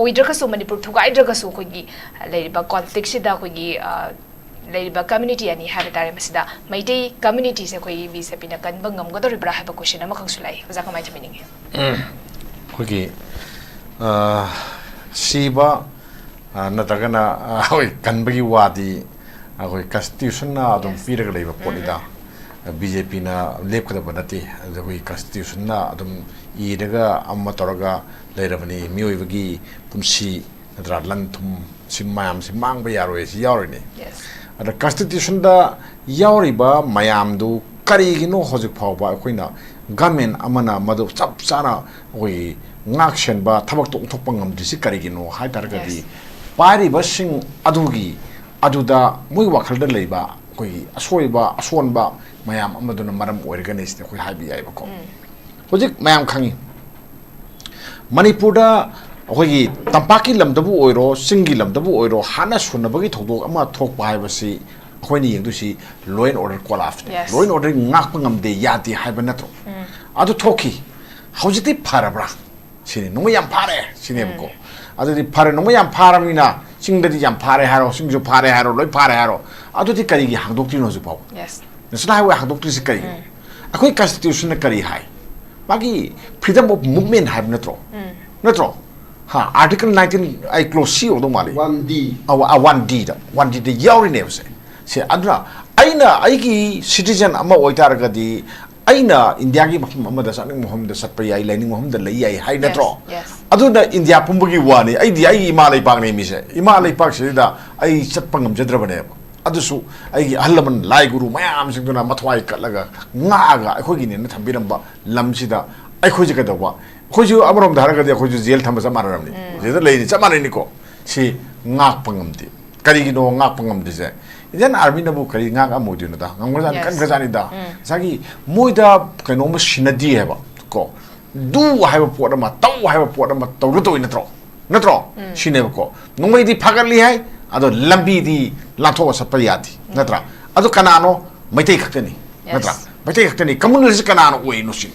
ꯑꯣꯏꯗ꯭ꯔꯒꯁꯨ, ꯃꯅꯤꯄꯨꯔ ꯊꯨꯒꯥꯏꯗ꯭ꯔꯒꯁꯨ ꯑꯩꯈꯣꯏꯒꯤ ꯂꯩꯔꯤꯕ conflict ꯁꯤꯗ ꯑꯩꯈꯣꯏꯒꯤ, ꯑ, ꯂꯩꯔꯤꯕ community ꯑꯅꯤ ꯍꯥꯏꯕ ꯇꯥꯔꯦ, ꯃꯁꯤꯗ ꯃꯩꯇꯩ community ꯁꯦ ꯑꯩꯈꯣꯏ BJP ꯅ ꯀꯟꯕ ꯉꯝꯒꯗꯧꯔꯤꯕ꯭ꯔꯥ ꯍꯥꯏꯕ question ꯑꯃꯈꯛꯁꯨ ꯂꯥꯛꯏ꯫ ꯑꯣꯖꯥ, ꯀꯃꯥꯏꯅ ꯊꯝꯕꯤꯅꯤꯡꯉꯤ? ꯑꯩꯈꯣꯏꯒꯤ, ꯑ, ꯁꯤꯕ, ꯑ, ꯅꯠꯇ꯭ꯔꯒꯅ, ꯑ, ꯍꯣꯏ, ꯀꯟꯕꯒꯤ ꯋꯥꯗꯤ ꯑꯩꯈꯣꯏ constitution ꯅ ꯑꯗꯨꯝ Yes. ꯄꯤꯔꯒ ꯂꯩꯕ ꯄꯣꯠꯅꯤꯗ꯫ BJP ꯅ ꯂꯦꯞꯀꯗꯕ ꯅꯠꯇꯦ꯫ ꯑꯗ ꯑꯩꯈꯣꯏ constitution ꯅ ꯑꯗꯨꯝ ꯏꯔꯒ ꯑꯃ ꯇꯧꯔꯒ ꯂꯩꯔꯕꯅꯤ꯫ ꯃꯤꯑꯣꯏꯕꯒꯤ ꯄꯨꯟꯁꯤ ꯅꯠꯇ꯭ꯔꯥ, ꯂꯟ ꯊꯨꯝ ꯁꯤ ꯃꯌꯥꯝꯁꯤ ꯃꯥꯡꯕ ꯌꯥꯔꯣꯏ, ꯁꯤ ꯌꯥꯎꯔꯤꯅꯤ꯫ Yes. ꯑꯗ constitution ꯗ ꯌꯥꯎꯔꯤꯕ ꯃꯌꯥꯝꯗꯨ ꯀꯔꯤꯒꯤꯅꯣ ꯍꯧꯖꯤꯛ ꯐꯥꯎꯕ ꯑꯩꯈꯣꯏꯅ government ꯑꯃꯅ ꯃꯗꯨ ꯆꯞ ꯆꯥꯅ ꯑꯩꯈꯣꯏꯒꯤ ꯉꯥꯛ ꯁꯦꯟꯕ ꯊꯕꯛꯇ ꯑꯣꯟꯊꯣꯛꯄ ꯉꯝꯗ꯭ꯔꯤꯁꯤ ꯀꯔꯤꯒꯤꯅꯣ ꯍꯥꯏ ꯇꯥꯔꯒꯗꯤ, Yes. ꯄꯥꯏꯔꯤꯕꯁꯤꯡ ꯑꯗꯨꯒꯤ, ꯑꯗꯨꯗ ꯃꯣꯏ ꯋꯥꯈꯜꯗ ꯂꯩꯕ ꯑꯩꯈꯣꯏꯒꯤ ꯑꯁꯣꯏꯕ, ꯑꯁꯣꯟꯕ ꯃꯌꯥꯝ ꯑꯃꯗꯨꯅ ꯃꯔꯝ ꯑꯣꯏꯔꯒꯅꯤ ꯁꯤꯗꯤ ꯑꯩꯈꯣꯏ ꯍꯥꯏꯕ ꯌꯥꯏꯕꯀꯣ꯫ ꯍꯧꯖꯤꯛ ꯃꯌꯥꯝ ꯈꯪꯉꯤ, ꯃꯅꯤꯄꯨꯔꯗ ꯑꯩꯈꯣꯏꯒꯤ ꯇꯝꯄꯥꯛꯀꯤ ꯂꯝꯗꯕꯨ ꯑꯣꯏꯔꯣ, ꯆꯤꯡꯒꯤ ꯂꯝꯗꯕꯨ ꯑꯣꯏꯔꯣ, ꯍꯥꯠꯅ ꯁꯨꯅꯕꯒꯤ ꯊꯧꯗꯣꯛ ꯑꯃ ꯊꯣꯛꯄ ꯍꯥꯏꯕꯁꯤ ꯑꯩꯈꯣꯏꯅ ꯌꯦꯡꯗꯣꯏꯁꯤ law and order collapse ꯅꯤ꯫ Yes. Law and order ꯉꯥꯛꯄ ꯉꯝꯗꯦ, ꯌꯥꯗꯦ ꯍꯥꯏꯕ ꯅꯠꯇ꯭ꯔꯣ? ꯑꯗꯨ ꯊꯣꯛꯈꯤ꯫ ꯍꯧꯖꯤꯛꯇꯤ ꯐꯔꯕ꯭ꯔꯥ ꯁꯤꯅꯤ꯫ ꯅꯣꯡꯃꯩ ꯌꯥꯝ ꯐꯥꯔꯦ ꯁꯤꯅꯦꯕꯀꯣ꯫ ꯑꯗꯨꯗꯤ ꯐꯔꯦ, ꯅꯣꯡꯃꯩ ꯌꯥꯝ ꯐꯥꯔꯕꯅꯤꯅ ꯆꯤꯡꯗꯗꯤ ꯌꯥꯝ ꯐꯥꯔꯦ ꯍꯥꯏꯔꯣ, ꯆꯤꯡꯁꯨ ꯐꯥꯔꯦ ꯍꯥꯏꯔꯣ, ꯂꯣꯏ ꯐꯥꯔꯦ ꯍꯥꯏꯔꯣ, ꯑꯗꯨꯗꯤ ꯀꯔꯤꯒꯤ ꯍꯥꯡꯗꯣꯛꯇ꯭ꯔꯤꯅꯣ ꯍꯧꯖꯤꯛ ꯐꯥꯎꯕ? Yes. National Highway ꯍꯥꯡꯗꯣꯛꯇ꯭ꯔꯤꯁꯤ ꯀꯔꯤꯒꯤꯅꯣ? ꯑꯩꯈꯣꯏ constitution ꯅ ꯀꯔꯤ ꯍꯥꯏ? ꯃꯥꯒꯤ freedom of movement ꯍꯥꯏꯕ ꯅꯠꯇ꯭ꯔꯣ? ꯅꯠꯇ꯭ꯔꯣ? ꯍꯥ, article nineteen, ꯑꯩ clause C ꯑꯣꯏꯗꯧ ꯃꯥꯜꯂꯤ꯫ One D. ꯑ, ꯑ, one D ꯗ, one D ꯗ ꯌꯥꯎꯔꯤꯅꯦꯕꯁꯦ꯫ ꯁꯦ, ꯑꯗꯨꯅ ꯑꯩꯅ ꯑꯩꯒꯤ citizen ꯑꯃ ꯑꯣꯏꯇꯥꯔꯒꯗꯤ, ꯑꯩꯅ ꯏꯟꯗꯤꯌꯥꯒꯤ ꯃꯐꯝ ꯑꯃꯗ ꯆꯠꯅꯤꯡꯕ ꯃꯐꯝꯗ ꯆꯠꯄ ꯌꯥꯏ, ꯂꯩꯅꯤꯡꯕ ꯃꯐꯝꯗ ꯂꯩ ꯌꯥꯏ ꯍꯥꯏ ꯅꯠꯇ꯭ꯔꯣ? Yes. ꯑꯗꯨꯅ ꯏꯟꯗꯤꯌꯥ ꯄꯨꯝꯕꯒꯤ ꯋꯥꯅꯤ꯫ ꯑꯩꯗꯤ ꯑꯩꯒꯤ ꯏꯃꯥ ꯂꯩꯄꯥꯛꯅꯦ ꯃꯤꯁꯦ꯫ ꯏꯃꯥ ꯂꯩꯄꯥꯛꯁꯤꯗ ꯑꯩ ꯆꯠꯄ ꯉꯝꯖꯗ꯭ꯔꯕꯅꯦꯕ꯫ ꯑꯗꯨꯁꯨ ꯑꯩꯒꯤ ꯑꯍꯜ ꯂꯃꯟ ꯂꯥꯏ ꯒꯨꯔꯨ ꯃꯌꯥꯝꯁꯤꯡꯗꯨꯅ ꯃꯊ꯭ꯋꯥꯏ ꯀꯠꯂꯒ ꯉꯥꯛꯑꯒ ꯑꯩꯈꯣꯏꯒꯤꯅꯦꯅ ꯊꯝꯕꯤꯔꯝꯕ ꯂꯝꯁꯤꯗ ꯑꯩꯈꯣꯏꯁꯦ ꯀꯩꯗꯧꯕ? ꯑꯩꯈꯣꯏꯁꯨ ꯑꯃꯔꯣꯝꯗ ꯍꯥꯏꯔꯒꯗꯤ ꯑꯩꯈꯣꯏꯁꯨ ꯖꯦꯜ ꯊꯝꯕ ꯆꯞ ꯃꯥꯟꯅꯔꯝꯅꯤ꯫ ꯁꯤꯗ ꯂꯩꯔꯤ ꯆꯞ ꯃꯥꯟꯅꯩꯅꯤꯀꯣ꯫ ꯁꯤ ꯉꯥꯛꯄ ꯉꯝꯗꯦ꯫ ꯀꯔꯤꯒꯤꯅꯣ ꯉꯥꯛꯄ ꯉꯝꯗ꯭ꯔꯤꯁꯦ? Indian Armyꯅꯕꯨ ꯀꯔꯤ ꯉꯥꯛ ꯑꯃ ꯑꯣꯏꯗꯣꯏꯅꯣꯗ? ꯉꯝꯈ꯭ꯔꯖꯥꯠꯅꯤ, Yes. ꯀꯟꯈ꯭ꯔꯖꯥꯠꯅꯤꯗ꯫ ꯉꯁꯥꯏꯒꯤ ꯃꯣꯏꯗ ꯀꯩꯅꯣꯝꯃ ꯁꯤꯟꯅꯗꯦ ꯍꯥꯏꯕ ꯀꯣ꯫ ꯗꯨ ꯍꯥꯏꯕ ꯄꯣꯠ ꯑꯃ, ꯇꯧ ꯍꯥꯏꯕ ꯄꯣꯠ ꯑꯃ ꯇꯧꯔꯗꯧꯏ ꯅꯠꯇ꯭ꯔꯣ? ꯅꯠꯇ꯭ꯔꯣ? ꯁꯤꯅꯦꯕꯀꯣ꯫ ꯅꯣꯡꯃꯩꯗꯤ ꯐꯥꯒꯠꯂꯤ ꯍꯥꯏ, ꯑꯗꯣ ꯂꯝꯕꯤꯗꯤ ꯂꯥꯟꯊꯣꯛꯑ ꯆꯠꯄ ꯌꯥꯗꯦ꯫ ꯅꯠꯇ꯭ꯔꯥ? ꯑꯗꯣ ꯀꯅꯥꯅꯣ? ꯃꯩꯇꯩ ꯈꯛꯇꯅꯤ꯫ Yes. ꯅꯠꯇ꯭ꯔꯥ? ꯃꯩꯇꯩ ꯈꯛꯇꯅꯤ꯫ Communalꯁꯤ ꯀꯅꯥꯅ ꯑꯣꯏꯔꯤꯅꯣ ꯁꯤꯅꯤ꯫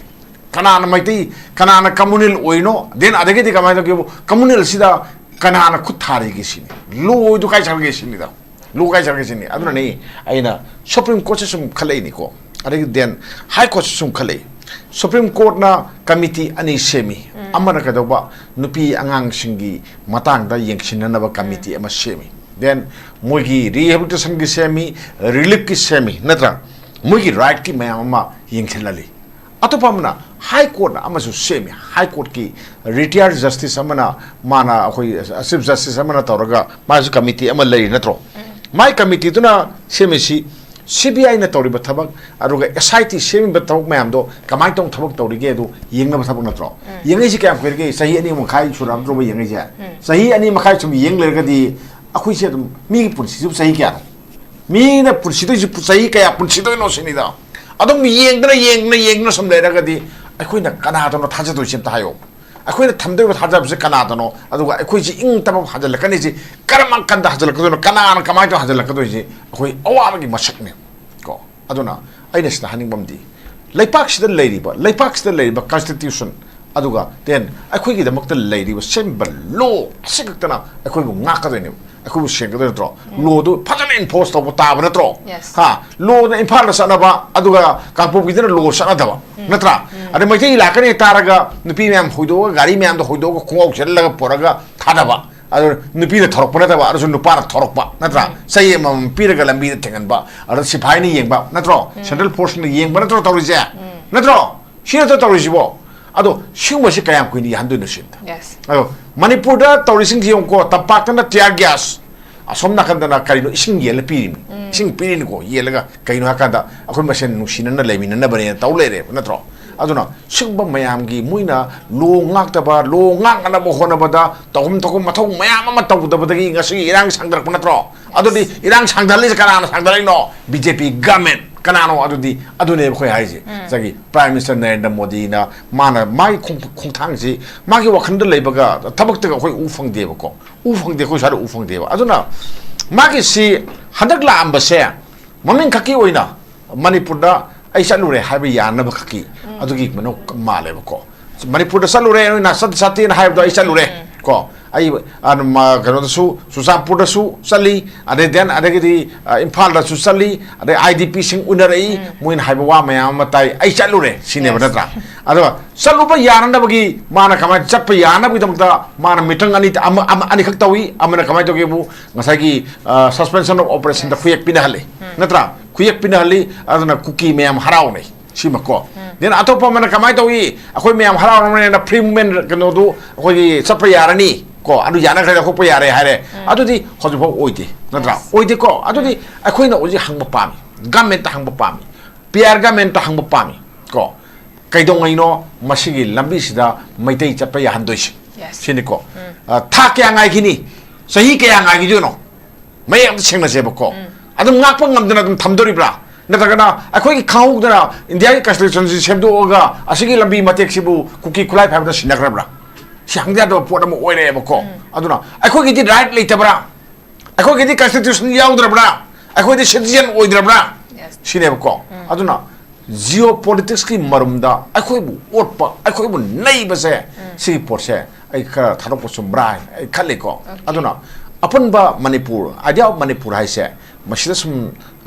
ꯀꯅꯥꯅ ꯃꯩꯇꯩ, ꯀꯅꯥꯅ communal ꯑꯣꯏꯅꯣ? Then ꯑꯗꯒꯤꯗꯤ ꯀꯃꯥꯏꯅ ꯇꯧꯒꯦꯕꯨ, communalꯁꯤꯗ ꯀꯅꯥꯅ ꯈꯨꯠ ꯊꯥꯔꯤꯒꯦ ꯁꯤꯅꯤ꯫ Lawꯗꯨ ꯀꯥꯏ ꯆꯠꯈ꯭ꯔꯒꯦ ꯁꯤꯅꯤꯗ꯫ Law ꯀꯥꯏ ꯆꯠꯈ꯭ꯔꯒꯦ ꯁꯤꯅꯤ꯫ ꯑꯗꯨꯅꯅꯤ ꯑꯩꯅ Supreme Courtꯁꯦ ꯁꯨꯝ ꯈꯜꯂꯛꯏꯅꯤꯀꯣ꯫ ꯑꯗꯒꯤ then High Courtꯁꯨ ꯁꯨꯝ ꯈꯜꯂꯛꯏ꯫ Supreme Courtꯅ committee ꯑꯅꯤ ꯁꯦꯝꯃꯤ꯫ ꯑꯃꯅ ꯀꯩꯗꯧꯕ, ꯅꯨꯄꯤ ꯑꯉꯥꯡꯁꯤꯡꯒꯤ ꯃꯇꯥꯡꯗ ꯌꯦꯡꯁꯤꯟꯅꯅꯕ committee ꯑꯃ ꯁꯦꯝꯃꯤ꯫ Then ꯃꯣꯏꯒꯤ rehabilitationꯒꯤ ꯁꯦꯝꯃꯤ, reliefꯀꯤ ꯁꯦꯝꯃꯤ, ꯅꯠꯇ꯭ꯔꯥ? ꯃꯣꯏꯒꯤ rightꯀꯤ ꯃꯌꯥꯝ ꯑꯃ ꯌꯦꯡꯁꯤꯜꯍꯜꯂꯤ꯫ ꯑꯇꯣꯞꯄ ꯑꯃꯅ High Courtꯅ ꯑꯃꯁꯨ ꯁꯦꯝꯃꯤ꯫ High Courtꯀꯤ retired justice ꯑꯃꯅ, ꯃꯥꯅ ꯑꯩꯈꯣꯏ Chief Justice ꯑꯃꯅ ꯇꯧꯔꯒ ꯃꯥꯁꯨ committee ꯑꯃ ꯂꯩꯔꯤ ꯅꯠꯇ꯭ꯔꯣ? ꯃꯥꯏ committeeꯗꯨꯅ ꯁꯦꯝꯃꯤꯁꯤ CBIꯅ ꯇꯧꯔꯤꯕ ꯊꯕꯛ, ꯑꯗꯨꯒ SIT ꯁꯦꯝꯃꯤꯕ ꯊꯕꯛ ꯃꯌꯥꯝꯗꯣ ꯀꯃꯥꯏꯅ ꯇꯧꯅ ꯊꯕꯛ ꯇꯧꯔꯤꯒꯦ ꯑꯗꯨ ꯌꯦꯡꯅꯕ ꯊꯕꯛ ꯅꯠꯇ꯭ꯔꯣ? ꯌꯦꯡꯉꯛꯏꯁꯤ ꯀꯌꯥꯝ ꯀꯨꯏꯔꯒꯦ? ꯆꯍꯤ ꯑꯅꯤ ꯃꯈꯥꯏ ꯁꯨꯔꯛꯇ꯭ꯔꯣꯕ ꯌꯦꯡꯉꯛꯏꯁꯦ? ꯆꯍꯤ ꯑꯅꯤ ꯃꯈꯥꯏ ꯁꯨꯝ ꯌꯦꯡ ꯂꯩꯔꯒꯗꯤ ꯑꯩꯈꯣꯏꯁꯦ ꯑꯗꯨꯝ, ꯃꯤꯒꯤ ꯄꯨꯟꯁꯤꯁꯤꯕꯨ ꯆꯍꯤ ꯀꯌꯥꯅꯣ? ꯃꯤꯅ ꯄꯨꯟꯁꯤꯗꯣꯏꯁꯤ ꯆꯍꯤ ꯀꯌꯥ ꯄꯨꯟꯁꯤꯗꯣꯏꯅꯣ ꯁꯤꯅꯤꯗ꯫ ꯑꯗꯨꯝ ꯌꯦꯡꯗꯅ, ꯌꯦꯡꯗꯅ, ꯌꯦꯡꯗꯅ ꯁꯨꯝ ꯂꯩꯔꯒꯗꯤ ꯑꯩꯈꯣꯏꯅ ꯀꯅꯥꯗꯅꯣ ꯊꯥꯖꯗꯣꯏꯁꯤ ꯑꯝꯇ ꯍꯥꯏꯌꯣ꯫ ꯑꯩꯈꯣꯏꯅ ꯊꯝꯗꯣꯏꯕ ꯊꯥꯖꯕꯁꯦ ꯀꯅꯥꯗꯅꯣ? ꯑꯗꯨꯒ ꯑꯩꯈꯣꯏꯁꯤ ꯏꯪ ꯇꯞꯄ ꯍꯟꯖꯤꯜꯂꯛꯀꯅꯤꯁꯤ ꯀꯔꯝꯕ ꯀꯥꯟꯗ ꯍꯟꯖꯤꯜꯂꯛꯀꯗꯣꯏꯅꯣ? ꯀꯅꯥꯅ ꯀꯃꯥꯏꯅ ꯇꯧꯔ ꯍꯟꯖꯤꯜꯂꯛꯀꯗꯣꯏꯁꯤ? ꯑꯩꯈꯣꯏ ꯑꯋꯥꯕꯒꯤ ꯃꯁꯛꯅꯦ ꯀꯣ꯫ ꯑꯗꯨꯅ ꯑꯩꯅ ꯁꯤꯗ ꯍꯥꯏꯅꯤꯡꯕ ꯑꯃꯗꯤ, ꯂꯩꯄꯥꯛꯁꯤꯗ ꯂꯩꯔꯤꯕ, ꯂꯩꯄꯥꯛꯁꯤꯗ ꯂꯩꯔꯤꯕ constitution, ꯑꯗꯨꯒ then ꯑꯩꯈꯣꯏꯒꯤꯗꯃꯛꯇ ꯂꯩꯔꯤꯕ ꯁꯦꯝꯕ law ꯑꯁꯤ ꯈꯛꯇꯅ ꯑꯩꯈꯣꯏꯕꯨ ꯉꯥꯛꯀꯗꯣꯏꯅꯦꯕ, ꯑꯩꯈꯣꯏꯕꯨ ꯁꯦꯡꯒꯗꯣꯏ ꯅꯠꯇ꯭ꯔꯣ? Lawꯗꯨ ꯐꯖꯅ enforce ꯇꯧꯕ ꯇꯥꯕ ꯅꯠꯇ꯭ꯔꯣ? Yes. ꯍꯥ? Lawꯅ ꯏꯝꯐꯥꯜꯗ ꯆꯠꯅꯕ, ꯑꯗꯨꯒ ꯀꯥꯡꯄꯣꯛꯄꯤꯗꯅ law ꯆꯠꯅꯗꯕ, ꯅꯠꯇ꯭ꯔꯥ? ꯑꯗ ꯃꯩꯇꯩ ꯂꯥꯛꯀꯅꯤ ꯍꯥꯏ ꯇꯥꯔꯒ ꯅꯨꯄꯤ ꯃꯌꯥꯝ ꯍꯣꯏꯗꯣꯛꯑꯒ, ꯒꯥꯔꯤ ꯃꯌꯥꯝꯗꯣ ꯍꯣꯏꯗꯣꯛꯑꯒ, ꯈꯣꯡꯒ꯭ꯔꯥꯎ ꯁꯦꯠꯍꯜꯂꯒ ꯄꯨꯔꯒ ꯊꯥꯗꯕ, ꯑꯗꯨ ꯅꯨꯄꯤꯅ ꯊꯧꯔꯛꯄ ꯅꯠꯇꯕ, ꯑꯗꯨꯁꯨ ꯅꯨꯄꯥꯅ ꯊꯧꯔꯛꯄ ꯅꯠꯇ꯭ꯔꯥ? ꯆꯩ ꯑꯃꯃꯝ ꯄꯤꯔꯒ ꯂꯝꯕꯤꯗ ꯊꯦꯡꯍꯟꯕ, ꯑꯗꯨꯗ ꯁꯤꯐꯥꯏꯅ ꯌꯦꯡꯕ ꯅꯠꯇ꯭ꯔꯣ? ꯁꯦꯟꯇ꯭ꯔꯦꯜ ꯐꯣꯔꯁꯅ ꯌꯦꯡꯕ ꯅꯠꯇ꯭ꯔꯣ ꯇꯧꯔꯤꯁꯦ? ꯅꯠꯇ꯭ꯔꯣ? ꯁꯤ ꯅꯠꯇ꯭ꯔꯣ ꯇꯧꯔꯤꯁꯤꯕꯣ? ꯑꯗꯣ ꯁꯤꯒꯨꯝꯕꯁꯤ ꯀꯌꯥꯝ ꯀꯨꯏꯅ ꯌꯥꯍꯟꯗꯣꯏꯅꯣ ꯁꯤꯅꯤꯗ꯫ Yes. ꯑꯗꯣ ꯃꯅꯤꯄꯨꯔꯗ ꯇꯧꯔꯤꯁꯤꯡꯁꯤ ꯌꯦꯡꯉꯨꯀꯣ, ꯇꯝꯄꯥꯛꯇꯅ tear gas, ꯑꯁꯣꯝ ꯅꯥꯀꯟꯗꯅ ꯀꯔꯤꯅꯣ, ꯏꯁꯤꯡ ꯌꯦꯜꯂ ꯄꯤꯔꯤꯃꯤ꯫ ꯏꯁꯤꯡ ꯄꯤꯔꯤꯅꯤꯀꯣ, ꯌꯦꯜꯂꯒ꯫ ꯀꯩꯅꯣ ꯍꯥꯏꯀꯥꯟꯗ ꯑꯩꯈꯣꯏ ꯃꯁꯦꯟ ꯅꯨꯡꯁꯤꯅꯅ ꯂꯩꯃꯤꯟꯅꯅꯕꯅꯦꯅ ꯇꯧ ꯂꯩꯔꯦꯕ ꯅꯠꯇ꯭ꯔꯣ? ꯑꯗꯨꯅ ꯁꯤꯒꯨꯝꯕ ꯃꯌꯥꯝꯒꯤ ꯃꯣꯏꯅ ꯂꯣ ꯉꯥꯛꯇꯕ, ꯂꯣ ꯉꯥꯛꯅꯅꯕ ꯍꯣꯠꯅꯕꯗ ꯇꯧꯐꯝ ꯊꯣꯛꯐꯝ ꯃꯊꯧ ꯃꯌꯥꯝ ꯑꯃ ꯇꯧꯗꯕꯗꯒꯤ ꯉꯁꯤꯒꯤ ꯏꯔꯥꯡ ꯁꯥꯡꯊꯔꯛꯄ ꯅꯠꯇ꯭ꯔꯣ? ꯑꯗꯨꯗꯤ ꯏꯔꯥꯡ ꯁꯥꯡꯊꯍꯜꯂꯤꯁꯦ ꯀꯅꯥꯅ ꯁꯥꯡꯊꯔꯛꯏꯅꯣ? ꯕꯤ ꯖꯦ ꯄꯤ ꯒꯃꯦꯟ꯫ ꯀꯅꯥꯅꯣ? ꯑꯗꯨꯗꯤ ꯑꯗꯨꯅꯦꯕ ꯑꯩꯈꯣꯏ ꯍꯥꯏꯔꯤꯁꯦ꯫ ꯉꯁꯥꯏꯒꯤ ꯄ꯭ꯔꯥꯏꯝ ꯃꯤꯅꯤꯁꯇꯔ ꯅꯔꯦꯟꯗ꯭ꯔ ꯃꯣꯗꯤꯅ ꯃꯥꯅ ꯃꯥꯒꯤ ꯈꯣꯡ-, ꯈꯣꯡꯊꯥꯡꯁꯤ ꯃꯥꯒꯤ ꯋꯥꯈꯜꯗ ꯂꯩꯕꯒ ꯊꯕꯛꯇꯒ ꯑꯩꯈꯣꯏ ꯎ ꯐꯪꯗꯦꯕꯀꯣ꯫ ꯎ ꯐꯪꯗꯦ, ꯑꯩꯈꯣꯏ ꯁ꯭ꯋꯥꯏꯗ ꯎ ꯐꯪꯗꯦꯕ꯫ ꯑꯗꯨꯅ ꯃꯥꯒꯤꯁꯤ ꯍꯟꯗꯛ ꯂꯥꯛꯑꯝꯕꯁꯦ ꯃꯃꯤꯡ ꯈꯛꯀꯤ ꯑꯣꯏꯅ ꯃꯅꯤꯄꯨꯔꯗ ꯑꯩ ꯆꯠꯂꯨꯔꯦ ꯍꯥꯏꯕ ꯌꯥꯅꯕ ꯈꯛꯀꯤ ꯑꯗꯨꯒꯤ ꯃꯅꯨꯡ ꯃꯥꯜꯂꯦꯕꯀꯣ꯫ ꯃꯅꯤꯄꯨꯔꯗ ꯆꯠꯂꯨꯔꯦ, ꯅꯣꯏ ꯅꯥ ꯆꯠ-, ꯆꯠꯇꯦꯅ ꯍꯥꯏꯕꯗꯣ ꯑꯩ ꯆꯠꯂꯨꯔꯦ ꯀꯣ꯫ ꯑꯩ, ꯑ, ꯃ-, ꯀꯩꯅꯣꯗꯁꯨ, ꯆꯨꯔꯆꯥꯟꯄꯨꯔꯗꯁꯨ ꯆꯠꯂꯤ, ꯑꯗꯩ then ꯑꯗꯒꯤꯗꯤ, ꯑ, ꯏꯝꯐꯥꯜꯗꯁꯨ ꯆꯠꯂꯤ, ꯑꯗꯩ ꯑꯥꯏ ꯗꯤ ꯄꯤꯁꯤꯡ ꯎꯅꯔꯛꯏ, ꯃꯣꯏꯅ ꯍꯥꯏꯕ ꯋꯥ ꯃꯌꯥꯝ ꯑꯃ ꯇꯥꯏ, ꯑꯩ ꯆꯠꯂꯨꯔꯦ ꯁꯤꯅꯦꯕ ꯅꯠꯇ꯭ꯔꯥ? ꯑꯗꯨꯒ ꯆꯠꯂꯨꯕ ꯌꯥꯅꯅꯕꯒꯤ ꯃꯥꯅ ꯀꯃꯥꯏꯅ ꯆꯠꯄ ꯌꯥꯅꯕꯒꯤꯗꯃꯛꯇ ꯃꯥꯅ ꯃꯤꯇꯪ ꯑꯅꯤ, ꯑꯃ, ꯑꯃ, ꯑꯅꯤꯈꯛ ꯇꯧꯏ꯫ ꯑꯃꯅ ꯀꯃꯥꯏꯅ ꯇꯧꯒꯦꯕꯨ, ꯉꯁꯥꯏꯒꯤ, ꯑ, suspension of operationꯗ ꯈꯨꯌꯦꯛ ꯄꯤꯅꯍꯜꯂꯤ ꯅꯠꯇ꯭ꯔꯥ? ꯈꯨꯌꯦꯛ ꯄꯤꯅꯍꯜꯂꯤ꯫ ꯑꯗꯨꯅ ꯀꯨꯀꯤ ꯃꯌꯥꯝ ꯍꯔꯥꯎꯅꯩ ꯁꯤꯃꯀꯣ꯫ Then ꯑꯇꯣꯞꯄ ꯑꯃꯅ ꯀꯃꯥꯏꯅ ꯇꯧꯏ? ꯑꯩꯈꯣꯏ ꯃꯌꯥꯝ ꯍꯔꯥꯎꯔꯕꯅꯤꯅ free movement ꯀꯩꯅꯣꯗꯨ ꯑꯩꯈꯣꯏꯒꯤ ꯆꯠꯄ ꯌꯥꯔꯅꯤ ꯀꯣ, ꯑꯗꯨ ꯌꯥꯅꯈ꯭ꯔꯦ, ꯂꯧꯊꯣꯛꯄ ꯌꯥꯔꯦ ꯍꯥꯏꯔꯦ꯫ ꯑꯗꯨꯗꯤ ꯍꯧꯖꯤꯛꯐꯥꯎ ꯑꯣꯏꯗꯦ ꯅꯠꯇ꯭ꯔꯥ? ꯑꯣꯏꯗꯦꯀꯣ꯫ ꯑꯗꯨꯗꯤ ꯑꯩꯈꯣꯏꯅ ꯍꯧꯖꯤꯛ ꯍꯪꯕ ꯄꯥꯝꯃꯤ, ꯒꯃꯦꯟꯇ ꯍꯪꯕ ꯄꯥꯝꯃꯤ, ꯄꯤ ꯑꯥꯔ ꯒꯃꯦꯟꯇ ꯍꯪꯕ ꯄꯥꯝꯃꯤ ꯀꯣ꯫ ꯀꯩꯗꯧꯉꯩꯅꯣ ꯃꯁꯤꯒꯤ ꯂꯝꯕꯤꯁꯤꯗ ꯃꯩꯇꯩ ꯆꯠꯄ ꯌꯥꯍꯟꯗꯣꯏꯁꯦ? Yes. ꯁꯤꯅꯤꯀꯣ꯫ ꯑ, ꯊꯥ ꯀꯌꯥ ꯉꯥꯏꯈꯤꯅꯤ? ꯆꯍꯤ ꯀꯌꯥ ꯉꯥꯏꯈꯤꯗꯣꯏꯅꯣ? ꯃꯌꯦꯛ ꯑꯝꯇ ꯁꯦꯡꯅꯁꯦꯕꯀꯣ꯫ ꯑꯗꯨꯝ ꯉꯥꯛꯄ ꯉꯝꯗꯅ ꯑꯗꯨꯝ ꯊꯝꯗꯣꯔꯤꯕ꯭ꯔꯥ? ꯅꯠꯇ꯭ꯔꯒꯅ ꯑꯩꯈꯣꯏꯒꯤ ꯈꯪꯍꯧꯗꯅ ꯏꯟꯗꯤꯌꯥꯒꯤ ꯀꯟꯁꯇꯤꯇ꯭ꯌꯨꯁꯟꯁꯤ ꯁꯦꯝꯗꯣꯛꯑꯒ ꯑꯁꯤꯒꯤ ꯂꯝꯕꯤ ꯃꯇꯦꯛꯁꯤꯕꯨ ꯀꯨꯀꯤ ꯈꯨꯠꯂꯥꯏ ꯐꯥꯏꯕꯗ ꯁꯤꯟꯅꯈ꯭ꯔꯕ꯭ꯔꯥ? ꯁꯤ ꯍꯪꯗ ꯌꯥꯗꯕ ꯄꯣꯠ ꯑꯃ ꯑꯣꯏꯔꯛꯑꯦꯕꯀꯣ꯫ ꯑꯗꯨꯅ ꯑꯩꯈꯣꯏꯒꯤꯗꯤ ꯔꯥꯏꯠ ꯂꯩꯇꯕ꯭ꯔꯥ? ꯑꯩꯈꯣꯏꯒꯤꯗꯤ ꯀꯟꯁꯇꯤꯇ꯭ꯌꯨꯁꯟ ꯌꯥꯎꯗ꯭ꯔꯕ꯭ꯔꯥ? ꯑꯩꯈꯣꯏꯗꯤ ꯁꯤꯇꯤꯖꯦꯟ ꯑꯣꯏꯗ꯭ꯔꯕ꯭ꯔꯥ? Yes. ꯁꯤꯅꯦꯕꯀꯣ꯫ ꯑꯗꯨꯅ ꯖꯤꯑꯣ ꯄꯣꯂꯤꯇꯤꯛꯁꯀꯤ ꯃꯔꯨꯝꯗ ꯑꯩꯈꯣꯏꯕꯨ ꯑꯣꯠꯄ, ꯑꯩꯈꯣꯏꯕꯨ ꯅꯩꯕꯁꯦ, ꯁꯤꯒꯤ ꯄꯣꯠꯁꯦ ꯑꯩ ꯈꯔ ꯊꯥꯗꯣꯛꯄ ꯆꯨꯝꯕ꯭ꯔꯥ ꯍꯥꯏꯅ ꯑꯩ ꯈꯜꯂꯤꯀꯣ꯫ ꯑꯗꯨꯅ ꯑꯄꯨꯟꯕ ꯃꯅꯤꯄꯨꯔ, idea of ꯃꯅꯤꯄꯨꯔ ꯍꯥꯏꯁꯦ ꯃꯁꯤꯗ ꯁꯨꯝ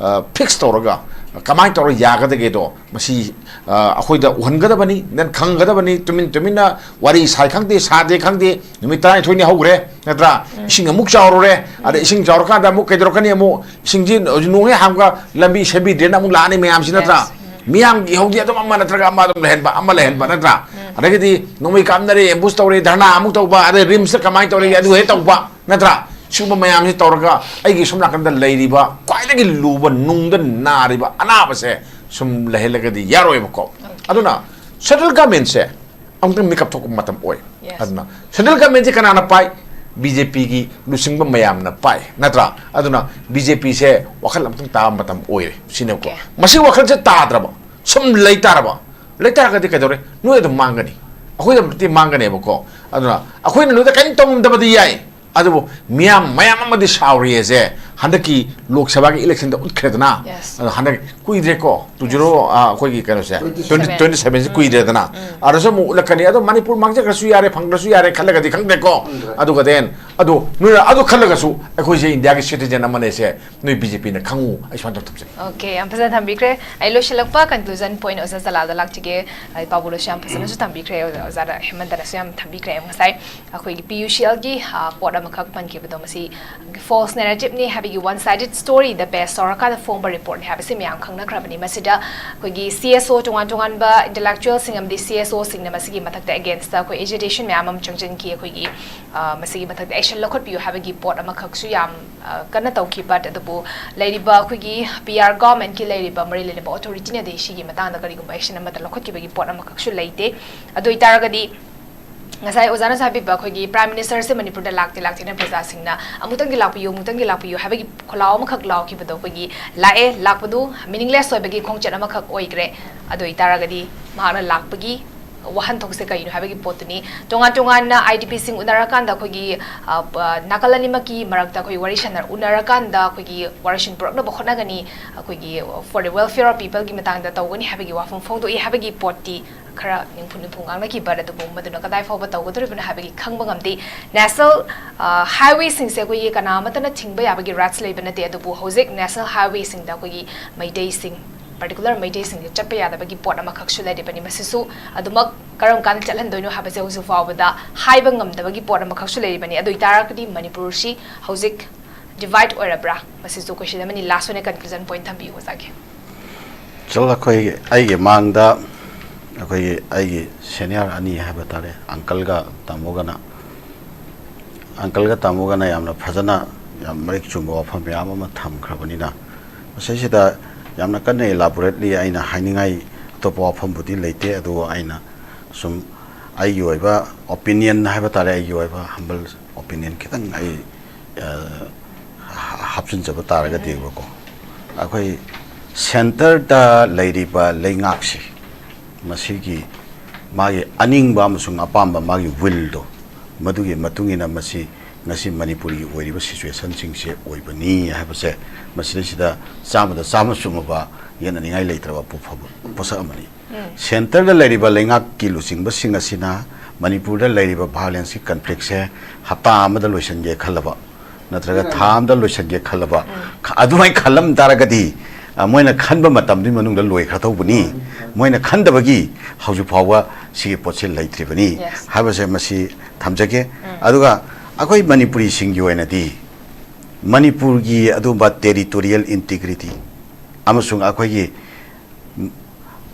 ꯐꯤꯛꯁ ꯇꯧꯔꯒ ꯀꯃꯥꯏꯅ ꯇꯧꯔꯒ ꯌꯥꯒꯗꯒꯦꯗꯣ ꯃꯁꯤ ꯑꯩꯈꯣꯏꯗ ꯎꯍꯟꯒꯗꯕꯅꯤ, ꯅꯪ ꯈꯪꯒꯗꯕꯅꯤ꯫ ꯇꯨꯃꯤꯟ ꯇꯨꯃꯤꯟꯅ ꯋꯥꯔꯤ ꯁꯥꯏ ꯈꯪꯗꯦ, ꯁꯥꯗꯦ ꯈꯪꯗꯦ, ꯅꯨꯃꯤꯠ ꯇꯔꯥꯅꯤꯊꯣꯏꯅꯤ ꯍꯧꯈ꯭ꯔꯦ ꯅꯠꯇ꯭ꯔꯥ? ꯏꯁꯤꯡ ꯑꯃꯨꯛ ꯆꯥꯎꯔꯨꯔꯦ, ꯑꯗ ꯏꯁꯤꯡ ꯆꯥꯎꯔꯀꯥꯟꯗ ꯑꯃꯨꯛ ꯀꯩꯗꯧꯔꯛꯀꯅꯤ? ꯑꯃꯨꯛ ꯏꯁꯤꯡꯁꯤ ꯍꯧꯖꯤꯛ ꯅꯣꯡ ꯍꯦꯛ ꯍꯥꯡꯕꯒ ꯂꯝꯕꯤ ꯁꯦꯝꯕꯤꯗ꯭ꯔꯦꯅ ꯑꯃꯨꯛ ꯂꯥꯛꯑꯅꯤ ꯃꯌꯥꯝꯁꯤ ꯅꯠꯇ꯭ꯔꯥ? ꯃꯤꯌꯥꯝꯒꯤ ꯏꯍꯧꯗꯤ ꯑꯗꯨꯝ ꯑꯃ ꯅꯠꯇ꯭ꯔꯒ ꯑꯃ ꯑꯗꯨꯝ ꯂꯩꯍꯟꯕ, ꯑꯃ ꯂꯩꯍꯟꯕ ꯅꯠꯇ꯭ꯔꯥ? ꯑꯗꯒꯤꯗꯤ ꯅꯣꯡꯃꯩ ꯀꯥꯞꯅꯔꯦ, ꯑꯦꯝꯕꯨꯁ ꯇꯧꯔꯦ, ꯙꯔꯅꯥ ꯑꯃꯨꯛ ꯇꯧꯕ, ꯑꯗꯩ ꯔꯤꯝꯁꯇ ꯀꯃꯥꯏꯅ ꯇꯧꯔꯤꯒꯦ ꯑꯗꯨ ꯍꯦꯛ ꯇꯧꯕ ꯅꯠꯇ꯭ꯔꯥ? ꯁꯤꯒꯨꯝꯕ ꯃꯌꯥꯝꯁꯤ ꯇꯧꯔꯒ ꯑꯩꯒꯤ ꯁꯣꯝ ꯅꯥꯀꯟꯗ ꯂꯩꯔꯤꯕ ꯈ꯭ꯋꯥꯏꯗꯒꯤ ꯂꯨꯕ, ꯅꯨꯡꯗ ꯅꯥꯔꯤꯕ ꯑꯅꯥꯕꯁꯦ ꯁꯨꯝ ꯂꯩꯍꯜꯂꯒꯗꯤ ꯌꯥꯔꯣꯏꯕꯀꯣ꯫ ꯑꯗꯨꯅ ꯁꯦꯟꯇ꯭ꯔꯦꯜ ꯒꯃꯦꯟꯁꯦ ꯑꯃꯨꯛꯇꯪ ꯃꯤꯀꯞ ꯊꯣꯛꯄ ꯃꯇꯝ ꯑꯣꯏ꯫ ꯑꯗꯨꯅ ꯁꯦꯟꯇ꯭ꯔꯦꯜ ꯒꯃꯦꯟꯁꯦ ꯀꯅꯥꯅ ꯄꯥꯏ? ꯕꯤ ꯖꯦ ꯄꯤꯒꯤ ꯂꯨꯆꯤꯡꯕ ꯃꯌꯥꯝꯅ ꯄꯥꯏ ꯅꯠꯇ꯭ꯔꯥ? ꯑꯗꯨꯅ ꯕꯤ ꯖꯦ ꯄꯤꯁꯦ ꯋꯥꯈꯜ ꯑꯃꯨꯛꯇꯪ ꯇꯥꯕ ꯃꯇꯝ ꯑꯣꯏꯔꯦ ꯁꯤꯅꯦꯕꯀꯣ꯫ ꯃꯁꯤ ꯋꯥꯈꯜꯁꯦ ꯇꯥꯗ꯭ꯔꯕ, ꯁꯨꯝ ꯂꯩ ꯇꯥꯔꯕ, ꯂꯩ ꯇꯥꯔꯒꯗꯤ ꯀꯩꯗꯧꯔꯦ? ꯅꯣꯏ ꯑꯗꯨꯝ ꯃꯥꯡꯒꯅꯤ, ꯑꯩꯈꯣꯏꯗꯃꯛꯇꯤ ꯃꯥꯡꯒꯅꯦꯕꯀꯣ꯫ ꯑꯗꯨꯅ ꯑꯩꯈꯣꯏꯅ ꯅꯣꯏꯗ ꯀꯔꯤꯝ ꯇꯧꯉꯝꯗꯕꯗꯤ ꯌꯥꯏ, ꯑꯗꯨꯕꯨ ꯃꯤꯌꯥꯝ ꯃꯌꯥꯝ ꯑꯃꯗꯤ ꯁꯥꯎꯔꯤꯁꯦ ꯍꯟꯗꯛꯀꯤ ꯂꯣꯛ ꯁꯚꯥꯒꯤ ꯏꯂꯦꯛꯁꯟꯗ ꯎꯠꯈ꯭ꯔꯦꯗꯅ꯫ ꯑꯗꯣ ꯍꯟꯗꯛ ꯀꯨꯏꯗ꯭ꯔꯦꯀꯣ, ꯇꯨ ꯖꯤꯔꯣ ꯑꯩꯈꯣꯏꯒꯤ ꯀꯩꯅꯣꯁꯦ, ꯇ꯭ꯋꯦꯟꯇꯤ ꯇ꯭ꯋꯦꯟꯇꯤ ꯁꯚꯦꯟꯁꯦ ꯀꯨꯏꯗ꯭ꯔꯦꯗꯅ꯫ ꯑꯗꯨꯁꯨ ꯑꯃꯨꯛ ꯎꯠꯂꯛꯀꯅꯤ꯫ ꯑꯗꯣ ꯃꯅꯤꯄꯨꯔ ꯃꯥꯡꯖꯈ꯭ꯔꯁꯨ ꯌꯥꯔꯦ, ꯐꯪꯗ꯭ꯔꯁꯨ ꯌꯥꯔꯦ ꯈꯜꯂꯒꯗꯤ ꯈꯪꯗ꯭ꯔꯦꯀꯣ꯫ ꯑꯗꯨꯒ then ꯑꯗꯣ ꯅꯣꯏꯅ ꯑꯗꯨ ꯈꯜꯂꯒꯁꯨ ꯑꯩꯈꯣꯏꯁꯦ ꯏꯟꯗꯤꯌꯥꯒꯤ ꯁꯤꯇꯤꯖꯦꯟ ꯑꯃꯅꯦꯁꯦ ꯅꯣꯏ ꯕꯤ ꯖꯦ ꯄꯤꯅ ꯈꯪꯉꯨ, ꯑꯩ ꯁꯨꯃꯥꯏꯅ ꯇꯧ ꯊꯝꯖꯒꯦ꯫ ꯑꯣꯀꯦ, ꯌꯥꯝ ꯐꯖꯅ ꯊꯝꯕꯤꯈ꯭ꯔꯦ꯫ ꯑꯩ ꯂꯣꯏꯁꯤꯜꯂꯛꯄ ꯀꯟꯀ꯭ꯂꯨꯖꯟ ꯄꯣꯏꯟꯠ ꯑꯣꯖꯥ ꯖꯂꯥꯜꯗ ꯂꯥꯛꯆꯒꯦ꯫ ꯑꯩ ꯄꯥꯕꯨꯂꯣꯁꯨ ꯌꯥꯝ ꯐꯖꯅꯁꯨ ꯊꯝꯕꯤꯈ꯭ꯔꯦ, ꯑꯣꯖꯥ ꯍꯦꯃꯟꯇꯅꯁꯨ ꯌꯥꯝ ꯊꯝꯕꯤꯈ꯭ꯔꯦ꯫ ꯉꯁꯥꯏ ꯑꯩꯈꯣꯏꯒꯤ ꯄꯤ ꯌꯨ ꯁꯤ ꯑꯦꯜꯒꯤ ꯄꯣꯠ ꯑꯃꯈꯛ ꯄꯟꯈꯤꯕꯗꯣ, ꯃꯁꯤ ꯐꯣꯜꯁ ꯅꯦꯔꯦꯇꯤꯚꯅꯤ ꯍꯥꯏꯕꯒꯤ, ꯋꯥꯟ ꯁꯥꯏꯗꯦꯠ ꯁ꯭ꯇꯣꯔꯤꯗ ꯕꯦꯁ ꯇꯧꯔꯀꯥꯟꯗ ꯐꯣꯡꯕ ꯔꯤꯄꯣꯔꯠꯅꯤ ꯍꯥꯏꯕꯁꯤ ꯃꯌꯥꯝ ꯈꯪꯅꯈ꯭ꯔꯕꯅꯤ꯫ ꯃꯁꯤꯗ ꯑꯩꯈꯣꯏꯒꯤ ꯁꯤ ꯑꯦꯁ ꯑꯣ, ꯇꯣꯉꯥꯟ ꯇꯣꯉꯥꯟꯕ ꯏꯟꯇꯦꯂꯦꯛꯆꯨꯋꯦꯜꯁꯤꯡ ꯑꯃꯗꯤ ꯁꯤ ꯑꯦꯁ ꯑꯣꯁꯤꯡꯅ ꯃꯁꯤꯒꯤ ꯃꯊꯛꯇ ꯑꯦꯒꯦꯟꯁꯇ ꯑꯩꯈꯣꯏ ꯑꯦꯖꯤꯇꯦꯁꯟ ꯃꯌꯥꯝ ꯑꯃ ꯆꯪꯁꯤꯟꯈꯤ꯫ ꯑꯩꯈꯣꯏꯒꯤ ꯑ, ꯃꯁꯤꯒꯤ ꯃꯊꯛꯇ ꯑꯦꯛꯁꯟ ꯂꯧꯈꯠꯄꯤꯌꯨ ꯍꯥꯏꯕꯒꯤ ꯄꯣꯠ ꯑꯃꯈꯛꯁꯨ ꯌꯥꯝ ꯑ, ꯀꯟꯅ ꯇꯧꯈꯤ꯫ ꯕꯠ ꯑꯗꯨꯕꯨ ꯂꯩꯔꯤꯕ ꯑꯩꯈꯣꯏꯒꯤ ꯄꯤ ꯑꯥꯔ ꯒꯚꯔꯟꯃꯦꯟꯠꯀꯤ ꯂꯩꯔꯤꯕ ꯃꯔꯤ ꯂꯩꯅꯕ ꯑꯣꯊꯣꯔꯤꯇꯤꯅꯗꯤ ꯁꯤꯒꯤ ꯃꯇꯥꯡꯗ ꯀꯔꯤꯒꯨꯝꯕ ꯑꯦꯛꯁꯟ ꯑꯃꯠꯇ ꯂꯧꯈꯠꯈꯤꯕꯒꯤ ꯄꯣꯠ ꯑꯃꯈꯛꯁꯨ ꯂꯩꯇꯦ꯫ ꯑꯗꯨ ꯑꯣꯏꯇꯥꯔꯒꯗꯤ ꯉꯁꯥꯏ ꯑꯣꯖꯥꯅꯁꯨ ꯍꯥꯏꯕꯤꯕ ꯑꯩꯈꯣꯏꯒꯤ ꯄ꯭ꯔꯥꯏꯝ ꯃꯤꯅꯤꯁꯇꯔꯁꯦ ꯃꯅꯤꯄꯨꯔꯗ ꯂꯥꯛꯇꯦ ꯂꯥꯛꯇꯦꯅ ꯄ꯭ꯔꯖꯥꯁꯤꯡꯅ "ꯑꯃꯨꯛꯇꯪꯗꯤ ꯂꯥꯛꯄꯤꯌꯨ, ꯑꯃꯨꯛꯇꯪꯗꯤ ꯂꯥꯛꯄꯤꯌꯨ" ꯍꯥꯏꯕꯒꯤ ꯈꯣꯜꯂꯥꯎ ꯑꯃꯈꯛ ꯂꯥꯎꯈꯤꯕꯗꯣ ꯑꯩꯈꯣꯏꯒꯤ ꯂꯥꯛꯑꯦ, ꯂꯥꯛꯄꯗꯨ ꯃꯤꯅꯤꯡꯂꯦꯁ ꯑꯣꯏꯕꯒꯤ ꯈꯣꯡꯆꯠ ꯑꯃꯈꯛ ꯑꯣꯏꯈ꯭ꯔꯦ꯫ ꯑꯗꯨ ꯑꯣꯏꯇꯥꯔꯒꯗꯤ ꯃꯍꯥꯛꯅ ꯂꯥꯛꯄꯒꯤ ꯋꯥꯍꯟꯊꯣꯛꯁꯦ ꯀꯔꯤꯅꯣ ꯍꯥꯏꯕꯒꯤ ꯄꯣꯠꯇꯨꯅꯤ꯫ ꯇꯣꯉꯥꯟ ꯇꯣꯉꯥꯟꯅ ꯑꯥꯏ ꯗꯤ ꯄꯤꯁꯤꯡ ꯎꯅꯔꯀꯥꯟꯗ ꯑꯩꯈꯣꯏꯒꯤ, ꯑ, ꯄ-, ꯅꯥꯀꯜ ꯑꯅꯤꯃꯛꯀꯤ ꯃꯔꯛꯇ ꯑꯩꯈꯣꯏ ꯋꯥꯔꯤ ꯁꯥꯟꯅ-, ꯎꯅꯔꯀꯥꯟꯗ ꯑꯩꯈꯣꯏꯒꯤ ꯋꯥꯔꯣꯏꯁꯤꯟ ꯄꯨꯔꯛꯅꯕ ꯍꯣꯠꯅꯒꯅꯤ, ꯑꯩꯈꯣꯏꯒꯤ for the welfare of peopleꯒꯤ ꯃꯇꯥꯡꯗ ꯇꯧꯒꯅꯤ ꯍꯥꯏꯕꯒꯤ ꯋꯥꯐꯝ ꯐꯣꯡꯗꯣꯛꯏ ꯍꯥꯏꯕꯒꯤ ꯄꯣꯠꯇꯤ ꯈꯔ ꯅꯤꯡꯐꯨ ꯅꯤꯡꯐꯨ ꯉꯥꯡꯅꯈꯤ, but ꯑꯗꯨꯕꯨ ꯃꯗꯨꯅ ꯀꯗꯥꯏ ꯐꯥꯎꯕ ꯇꯧꯒꯗꯧꯔꯤꯕꯅꯣ ꯍꯥꯏꯕꯒꯤ ꯈꯪꯕ ꯉꯝꯗꯦ꯫ ꯅꯦꯁꯅꯦꯜ ꯍꯥꯏꯋꯦꯁꯤꯡꯁꯦ ꯑꯩꯈꯣꯏꯒꯤ ꯀꯅꯥ ꯑꯃꯠꯇꯅ ꯊꯤꯡꯕ ꯌꯥꯕꯒꯤ ꯔꯥꯏꯠꯁ ꯂꯩꯕ ꯅꯠꯇꯦ, ꯑꯗꯨꯕꯨ ꯍꯧꯖꯤꯛ ꯅꯦꯁꯅꯦꯜ ꯍꯥꯏꯋꯦꯁꯤꯡꯗ ꯑꯩꯈꯣꯏꯒꯤ ꯃꯩꯇꯩꯁꯤꯡ, ꯄꯥꯔꯇꯤꯀꯨꯂꯔ ꯃꯩꯇꯩꯁꯤꯡꯁꯦ ꯆꯠꯄ ꯌꯥꯗꯕꯒꯤ ꯄꯣꯠ ꯑꯃꯈꯛꯁꯨ ꯂꯩꯔꯤꯕꯅꯤ꯫ ꯃꯁꯤꯁꯨ ꯑꯗꯨꯃꯛ ꯀꯔꯝ ꯀꯥꯟꯗ ꯆꯠꯍꯟꯗꯣꯏꯅꯣ ꯍꯥꯏꯕꯁꯦ ꯍꯧꯖꯤꯛ ꯐꯥꯎꯕꯗ ꯍꯥꯏꯕ ꯉꯝꯗꯕꯒꯤ ꯄꯣꯠ ꯑꯃꯈꯛꯁꯨ ꯂꯩꯔꯤꯕꯅꯤ꯫ ꯑꯗꯨ ꯑꯣꯏꯇꯥꯔꯒꯗꯤ ꯃꯅꯤꯄꯨꯔꯁꯤ ꯍꯧꯖꯤꯛ ꯗꯤꯚꯥꯏꯠ ꯑꯣꯏꯔꯕ꯭ꯔꯥ? ꯃꯁꯤꯁꯨ ꯀꯣꯏꯁꯟ ꯑꯃꯅꯤ꯫ ꯂꯥꯁ ꯑꯣꯏꯅ ꯀꯟꯀ꯭ꯂꯨꯖꯟ ꯄꯣꯏꯟꯠ ꯊꯝꯕꯤꯌꯨ, ꯑꯣꯖꯥꯒꯤ꯫ ꯆꯜ, ꯑꯩꯈꯣꯏ, ꯑꯩꯒꯤ ꯃꯥꯡꯗ ꯑꯩꯈꯣꯏꯒꯤ, ꯑꯩꯒꯤ ꯁꯦꯅꯤꯌꯔ ꯑꯅꯤ ꯍꯥꯏꯕ ꯇꯥꯔꯦ, ꯑꯪꯀꯜꯒ ꯇꯥꯃꯣꯒꯅ, ꯑꯪꯀꯜꯒ ꯇꯥꯃꯣꯒꯅ ꯌꯥꯝꯅ ꯐꯖꯅ, ꯌꯥꯝ ꯃꯔꯤꯛ ꯆꯨꯝꯕ ꯋꯥꯐꯝ ꯃꯌꯥꯝ ꯑꯃ ꯊꯝꯈ꯭ꯔꯕꯅꯤꯅ, ꯃꯁꯤꯁꯤꯗ ꯌꯥꯝꯅ ꯀꯟꯅ ꯏꯂꯥꯕꯣꯔꯦꯠꯂꯤ ꯑꯩꯅ ꯍꯥꯏꯅꯤꯡꯉꯥꯏ ꯑꯇꯣꯞꯄ ꯋꯥꯐꯝꯕꯨꯗꯤ ꯂꯩꯇꯦ꯫ ꯑꯗꯨꯕꯨ ꯑꯩꯅ ꯁꯨꯝ ꯑꯩꯒꯤ ꯑꯣꯏꯕ ꯑꯣꯄꯤꯅꯤꯌꯟ ꯍꯥꯏꯕ ꯇꯥꯔꯦ, ꯑꯩꯒꯤ ꯑꯣꯏꯕ ꯍꯝꯕꯜ ꯑꯣꯄꯤꯅꯤꯌꯟ ꯈꯤꯇꯪ ꯑꯩ, ꯑ, ꯍꯥꯞꯆꯤꯟꯖꯕ ꯇꯥꯔꯒꯗꯤꯕꯀꯣ, ꯑꯩꯈꯣꯏ ꯁꯦꯟꯇꯔꯗ ꯂꯩꯔꯤꯕ ꯂꯩꯉꯥꯛꯁꯤ, ꯃꯁꯤꯒꯤ ꯃꯥꯒꯤ ꯑꯅꯤꯡꯕ ꯑꯃꯁꯨꯡ ꯑꯄꯥꯝꯕ, ꯃꯥꯒꯤ ꯋꯤꯜꯗꯣ, ꯃꯗꯨꯒꯤ ꯃꯇꯨꯡ ꯏꯟꯅ ꯃꯁꯤ ꯉꯁꯤ ꯃꯅꯤꯄꯨꯔꯒꯤ ꯑꯣꯏꯔꯤꯕ ꯁꯤꯆꯨꯋꯦꯁꯟꯁꯤꯡꯁꯦ ꯑꯣꯏꯕꯅꯤ ꯍꯥꯏꯕꯁꯦ ꯃꯁꯤꯗꯩꯁꯤꯗ ꯆꯥꯝꯃꯗ ꯆꯥꯝꯃ ꯆꯨꯝꯃꯕ, ꯌꯦꯠꯅꯅꯤꯡꯉꯥꯏ ꯂꯩꯇ꯭ꯔꯕ ꯄꯣ-, ꯄꯣꯠꯁꯛ ꯑꯃꯅꯤ꯫ ꯁꯦꯟꯇꯔꯗ ꯂꯩꯔꯤꯕ ꯂꯩꯉꯥꯛꯀꯤ ꯂꯨꯆꯤꯡꯕꯁꯤꯡ ꯑꯁꯤꯅ ꯃꯅꯤꯄꯨꯔꯗ ꯂꯩꯔꯤꯕ ꯚꯥꯏꯑꯣꯂꯦꯟꯁꯀꯤ ꯀꯟꯐ꯭ꯂꯤꯛꯁꯦ ꯍꯞꯇꯥ ꯑꯃꯗ ꯂꯣꯏꯁꯤꯟꯒꯦ ꯈꯜꯂꯕ, ꯅꯠꯇ꯭ꯔꯒ ꯊꯥ ꯑꯃꯗ ꯂꯣꯏꯁꯤꯟꯒꯦ ꯈꯜꯂꯕ, ꯈ-, ꯑꯗꯨꯃꯥꯏꯅ ꯈꯜꯂꯝ ꯇꯥꯔꯒꯗꯤ, ꯑ, ꯃꯣꯏꯅ ꯈꯟꯕ ꯃꯇꯝꯗꯨꯒꯤ ꯃꯅꯨꯡꯗ ꯂꯣꯏꯈ꯭ꯔ ꯇꯧꯕꯅꯤ꯫ ꯃꯣꯏꯅ ꯈꯟꯗꯕꯒꯤ ꯍꯧꯖꯤꯛ ꯐꯥꯎꯕ ꯁꯤꯒꯤ ꯄꯣꯠꯁꯤ ꯂꯩꯇ꯭ꯔꯤꯕꯅꯤ ꯍꯥꯏꯕꯁꯦ ꯃꯁꯤ ꯊꯝꯖꯒꯦ꯫ ꯑꯗꯨꯒ ꯑꯩꯈꯣꯏ ꯃꯅꯤꯄꯨꯔꯤꯁꯤꯡꯒꯤ ꯑꯣꯏꯅꯗꯤ ꯃꯅꯤꯄꯨꯔꯒꯤ ꯑꯗꯨꯒꯨꯝꯕ ꯇꯦꯔꯤꯇꯣꯔꯤꯌꯦꯜ ꯏꯟꯇꯤꯒ꯭ꯔꯤꯇꯤ ꯑꯃꯁꯨꯡ ꯑꯩꯈꯣꯏꯒꯤ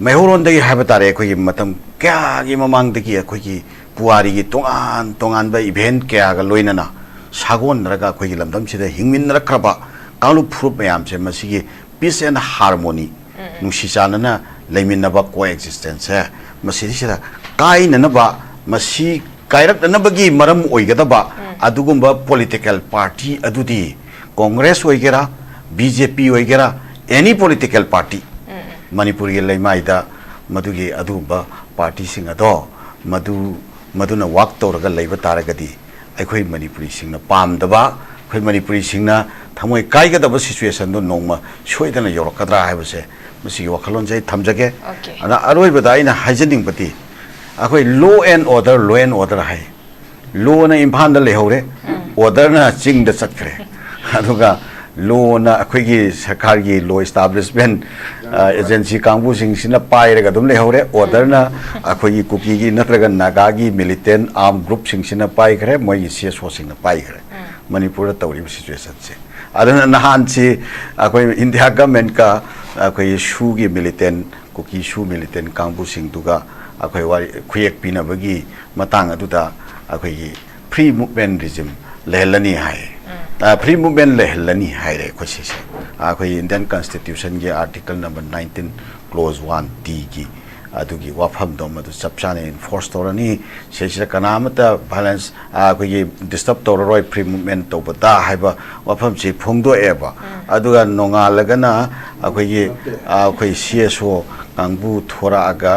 ꯃꯩꯍꯧꯔꯣꯟꯗꯒꯤ ꯍꯥꯏꯕ ꯇꯥꯔꯦ, ꯑꯩꯈꯣꯏꯒꯤ ꯃꯇꯝ ꯀꯌꯥꯒꯤ ꯃꯃꯥꯡꯗꯒꯤ ꯑꯩꯈꯣꯏꯒꯤ ꯄꯨꯋꯥꯔꯤꯒꯤ ꯇꯣꯉꯥꯟ ꯇꯣꯉꯥꯟꯕ ꯏꯚꯦꯟꯠ ꯀꯌꯥꯒ ꯂꯣꯏꯅꯅ ꯁꯥꯒꯣꯟꯅꯔꯒ ꯑꯩꯈꯣꯏꯒꯤ ꯂꯝꯗꯝꯁꯤꯗ ꯍꯤꯡꯃꯤꯟꯅꯔꯛꯈ꯭ꯔꯕ ꯀꯥꯡꯂꯨꯞ ꯐꯨꯔꯨꯞ ꯃꯌꯥꯝꯁꯦ, ꯃꯁꯤꯒꯤ ꯄꯤꯁ ꯑꯦꯟ ꯍꯥꯔꯃꯣꯅꯤ, ꯅꯨꯡꯁꯤ ꯆꯥꯟꯅꯅ ꯂꯩꯃꯤꯟꯅꯕ, ꯀꯣ ꯑꯦꯛꯖꯤꯁꯇꯦꯟꯁꯁꯦ, ꯃꯁꯤꯗꯩꯁꯤꯗ ꯀꯥꯏꯅꯅꯕ, ꯃꯁꯤ ꯀꯥꯏꯔꯛꯅꯅꯕꯒꯤ ꯃꯔꯝ ꯑꯣꯏꯒꯗꯕ ꯑꯗꯨꯒꯨꯝꯕ ꯄꯣꯂꯤꯇꯤꯀꯦꯜ ꯄꯥꯔꯇꯤ ꯑꯗꯨꯗꯤ ꯀꯣꯡꯒ꯭ꯔꯦꯁ ꯑꯣꯏꯒꯦꯔꯥ, ꯕꯤ ꯖꯦ ꯄꯤ ꯑꯣꯏꯒꯦꯔꯥ, ꯑꯦꯅꯤ ꯄꯣꯂꯤꯇꯤꯀꯦꯜ ꯄꯥꯔꯇꯤ, ꯃꯅꯤꯄꯨꯔꯒꯤ ꯂꯩꯃꯥꯏꯗ ꯃꯗꯨꯒꯤ ꯑꯗꯨꯒꯨꯝꯕ ꯄꯥꯔꯇꯤꯁꯤꯡ ꯑꯗꯣ ꯃꯗꯨ, ꯃꯗꯨꯅ ꯋꯥꯛ ꯇꯧꯔꯒ ꯂꯩꯕ ꯇꯥꯔꯒꯗꯤ ꯑꯩꯈꯣꯏ ꯃꯅꯤꯄꯨꯔꯤꯁꯤꯡꯅ ꯄꯥꯝꯗꯕ, ꯑꯩꯈꯣꯏ ꯃꯅꯤꯄꯨꯔꯤꯁꯤꯡꯅ ꯊꯃꯣꯏ ꯀꯥꯏꯒꯗꯕ ꯁꯤꯆꯨꯋꯦꯁꯟꯗꯣ ꯅꯣꯡꯃ ꯁꯣꯏꯗꯅ ꯌꯧꯔꯛꯀꯗ꯭ꯔꯥ ꯍꯥꯏꯕꯁꯦ, ꯃꯁꯤꯒꯤ ꯋꯥꯈꯜꯂꯣꯟꯁꯦ ꯑꯩ ꯊꯝꯖꯒꯦ꯫ Okay. ꯑꯗ ꯑꯔꯣꯏꯕꯗ ꯑꯩꯅ ꯍꯥꯏꯖꯅꯤꯡꯕꯗꯤ, ꯑꯩꯈꯣꯏ law and order, law and order ꯍꯥꯏ꯫ ꯂꯣꯅ ꯏꯝꯐꯥꯜꯗ ꯂꯩꯍꯧꯔꯦ, ꯑꯣꯔꯗꯔꯅ ꯆꯤꯡꯗ ꯆꯠꯈ꯭ꯔꯦ꯫ ꯑꯗꯨꯒ ꯂꯣꯅ ꯑꯩꯈꯣꯏꯒꯤ ꯁꯔꯀꯥꯔꯒꯤ ꯂꯣ ꯏꯁꯇꯥꯕ꯭ꯂꯤꯁꯃꯦꯟ ꯑꯦꯖꯦꯟꯁꯤ ꯀꯥꯡꯕꯨꯁꯤꯡꯁꯤꯅ ꯄꯥꯏꯔꯒ ꯑꯗꯨꯝ ꯂꯩꯍꯧꯔꯦ꯫ ꯑꯣꯔꯗꯔꯅ ꯑꯩꯈꯣꯏꯒꯤ ꯀꯨꯀꯤꯒꯤ ꯅꯠꯇ꯭ꯔꯒ ꯅꯥꯒꯥꯒꯤ ꯃꯤꯂꯤꯇꯦꯟ ꯑꯥꯔꯝ ꯒ꯭ꯔꯨꯞꯁꯤꯡꯁꯤꯅ ꯄꯥꯏꯈ꯭ꯔꯦ, ꯃꯣꯏꯒꯤ ꯁꯤ ꯑꯦꯁ ꯑꯣꯁꯤꯡꯅ ꯄꯥꯏꯈ꯭ꯔꯦ꯫ ꯃꯅꯤꯄꯨꯔꯗ ꯇꯧꯔꯤꯕ ꯁꯤꯆꯨꯋꯦꯁꯟꯁꯦ꯫ ꯑꯗꯨꯅ ꯅꯍꯥꯟꯁꯤ ꯑꯩꯈꯣꯏ ꯏꯟꯗꯤꯌꯥ ꯒꯃꯦꯟꯀ ꯑꯩꯈꯣꯏꯒꯤ ꯁꯨꯒꯤ ꯃꯤꯂꯤꯇꯦꯟ, ꯀꯨꯀꯤ ꯁꯨ ꯃꯤꯂꯤꯇꯦꯟ ꯀꯥꯡꯕꯨꯁꯤꯡꯗꯨꯒ ꯑꯩꯈꯣꯏ ꯋꯥꯔꯤ, ꯈꯨꯌꯦꯛ ꯄꯤꯅꯕꯒꯤ ꯃꯇꯥꯡ ꯑꯗꯨꯗ ꯑꯩꯈꯣꯏꯒꯤ ꯐ꯭ꯔꯤ ꯃꯨꯚꯃꯦꯟ ꯔꯤꯖꯤꯝ ꯂꯩꯍꯜꯂꯅꯤ ꯍꯥꯏ꯫ ꯐ꯭ꯔꯤ ꯃꯨꯚꯃꯦꯟ ꯂꯩꯍꯜꯂꯅꯤ ꯍꯥꯏꯔꯦ ꯑꯩꯈꯣꯏ ꯁꯤꯁꯦ꯫ ꯑꯩꯈꯣꯏ ꯏꯟꯗꯤꯌꯟ ꯀꯟꯁꯇꯤꯇ꯭ꯌꯨꯁꯟꯒꯤ article number nineteen, clause one ꯇꯤꯒꯤ ꯑꯗꯨꯒꯤ ꯋꯥꯐꯝꯗꯣ ꯃꯗꯨ ꯆꯞ ꯆꯥꯅ ꯏꯟꯐꯣꯔꯁ ꯇꯧꯔꯅꯤ꯫ ꯁꯤꯁꯤꯗ ꯀꯅꯥ ꯑꯃꯠꯇ ꯚꯥꯏꯂꯦꯟꯁ, ꯑꯩꯈꯣꯏꯒꯤ ꯗꯤꯁꯇꯔꯕ ꯇꯧꯔꯔꯣꯏ ꯐ꯭ꯔꯤ ꯃꯨꯚꯃꯦꯟ ꯇꯧꯕꯗ ꯍꯥꯏꯕ ꯋꯥꯐꯝꯁꯤ ꯐꯣꯡꯗꯣꯛꯑꯦꯕ꯫ ꯑꯗꯨꯒ ꯅꯣꯡꯉꯥꯜꯂꯒꯅ ꯑꯩꯈꯣꯏꯒꯤ, ꯑꯩꯈꯣꯏ ꯁꯤ ꯑꯦꯁ ꯑꯣ ꯀꯥꯡꯕꯨ ꯊꯣꯔꯛꯑꯒ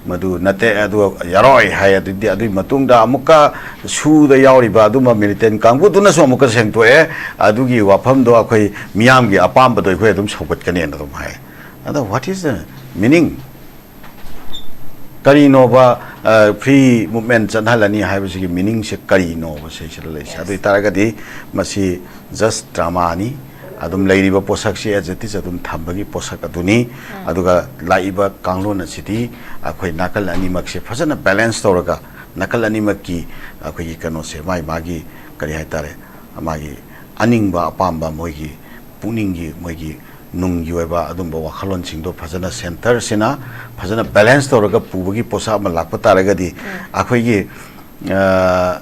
ꯃꯗꯨ ꯅꯠꯇꯦ, ꯑꯗꯨ ꯌꯥꯔꯣꯏ ꯍꯥꯏ꯫ ꯑꯗꯨꯗꯤ ꯑꯗꯨꯒꯤ ꯃꯇꯨꯡꯗ ꯑꯃꯨꯛꯀ ꯁꯨꯗ ꯌꯥꯎꯔꯤꯕ ꯑꯗꯨꯝꯕ ꯃꯤꯂꯤꯇꯦꯟ ꯀꯥꯡꯕꯨꯗꯨꯅꯁꯨ ꯑꯃꯨꯛꯀ ꯁꯦꯡꯗꯣꯛꯑꯦ, ꯑꯗꯨꯒꯤ ꯋꯥꯐꯝꯗꯣ ꯑꯩꯈꯣꯏ ꯃꯤꯌꯥꯝꯒꯤ ꯑꯄꯥꯝꯕꯗꯣ ꯑꯩꯈꯣꯏ ꯑꯗꯨꯝ ꯁꯧꯒꯠꯀꯅꯦꯅ ꯑꯗꯨꯝ ꯍꯥꯏ꯫ ꯑꯗꯣ what is the meaning? ꯀꯔꯤꯅꯣꯕ ꯐ꯭ꯔꯤ ꯃꯨꯚꯃꯦꯟ ꯆꯠꯍꯜꯂꯅꯤ ꯍꯥꯏꯕꯁꯤꯒꯤ ꯃꯤꯅꯤꯡꯁꯦ ꯀꯔꯤꯅꯣꯕ ꯁꯤꯁꯤꯗ ꯂꯩꯁꯦ? ꯑꯗꯨ ꯑꯣꯏꯇꯥꯔꯒꯗꯤ ꯃꯁꯤ ꯖꯁ ꯗ꯭ꯔꯃꯥꯅꯤ꯫ ꯑꯗꯨꯝ ꯂꯩꯔꯤꯕ ꯄꯣꯠꯁꯛꯁꯤ as it is ꯑꯗꯨꯝ ꯊꯝꯕꯒꯤ ꯄꯣꯠꯁꯛ ꯑꯗꯨꯅꯤ꯫ ꯑꯗꯨꯒ ꯂꯥꯛꯏꯕ ꯀꯥꯡꯂꯣꯟ ꯑꯁꯤꯗꯤ ꯑꯩꯈꯣꯏ ꯅꯥꯀꯜ ꯑꯅꯤꯃꯛꯁꯦ ꯐꯖꯅ ꯕꯦꯂꯦꯟꯁ ꯇꯧꯔꯒ, ꯅꯥꯀꯜ ꯑꯅꯤꯃꯛꯀꯤ ꯑꯩꯈꯣꯏꯒꯤ ꯀꯩꯅꯣꯁꯦ, ꯃꯥꯒꯤ ꯃꯥꯒꯤ ꯀꯔꯤ ꯍꯥꯏꯇꯥꯔꯦ, ꯃꯥꯒꯤ ꯑꯅꯤꯡꯕ ꯑꯄꯥꯝꯕ, ꯃꯣꯏꯒꯤ ꯄꯨꯛꯅꯤꯡꯒꯤ, ꯃꯣꯏꯒꯤ ꯅꯨꯡꯒꯤ ꯑꯣꯏꯕ ꯑꯗꯨꯝꯕ ꯋꯥꯈꯜꯂꯣꯟꯁꯤꯡꯗꯣ ꯐꯖꯅ ꯁꯦꯟꯇꯔꯁꯤꯅ ꯐꯖꯅ ꯕꯦꯂꯦꯟꯁ ꯇꯧꯔꯒ ꯄꯨꯕꯒꯤ ꯄꯣꯠꯁꯛ ꯑꯃ ꯂꯥꯛꯄ ꯇꯥꯔꯒꯗꯤ, ꯑꯩꯈꯣꯏꯒꯤ, ꯑ,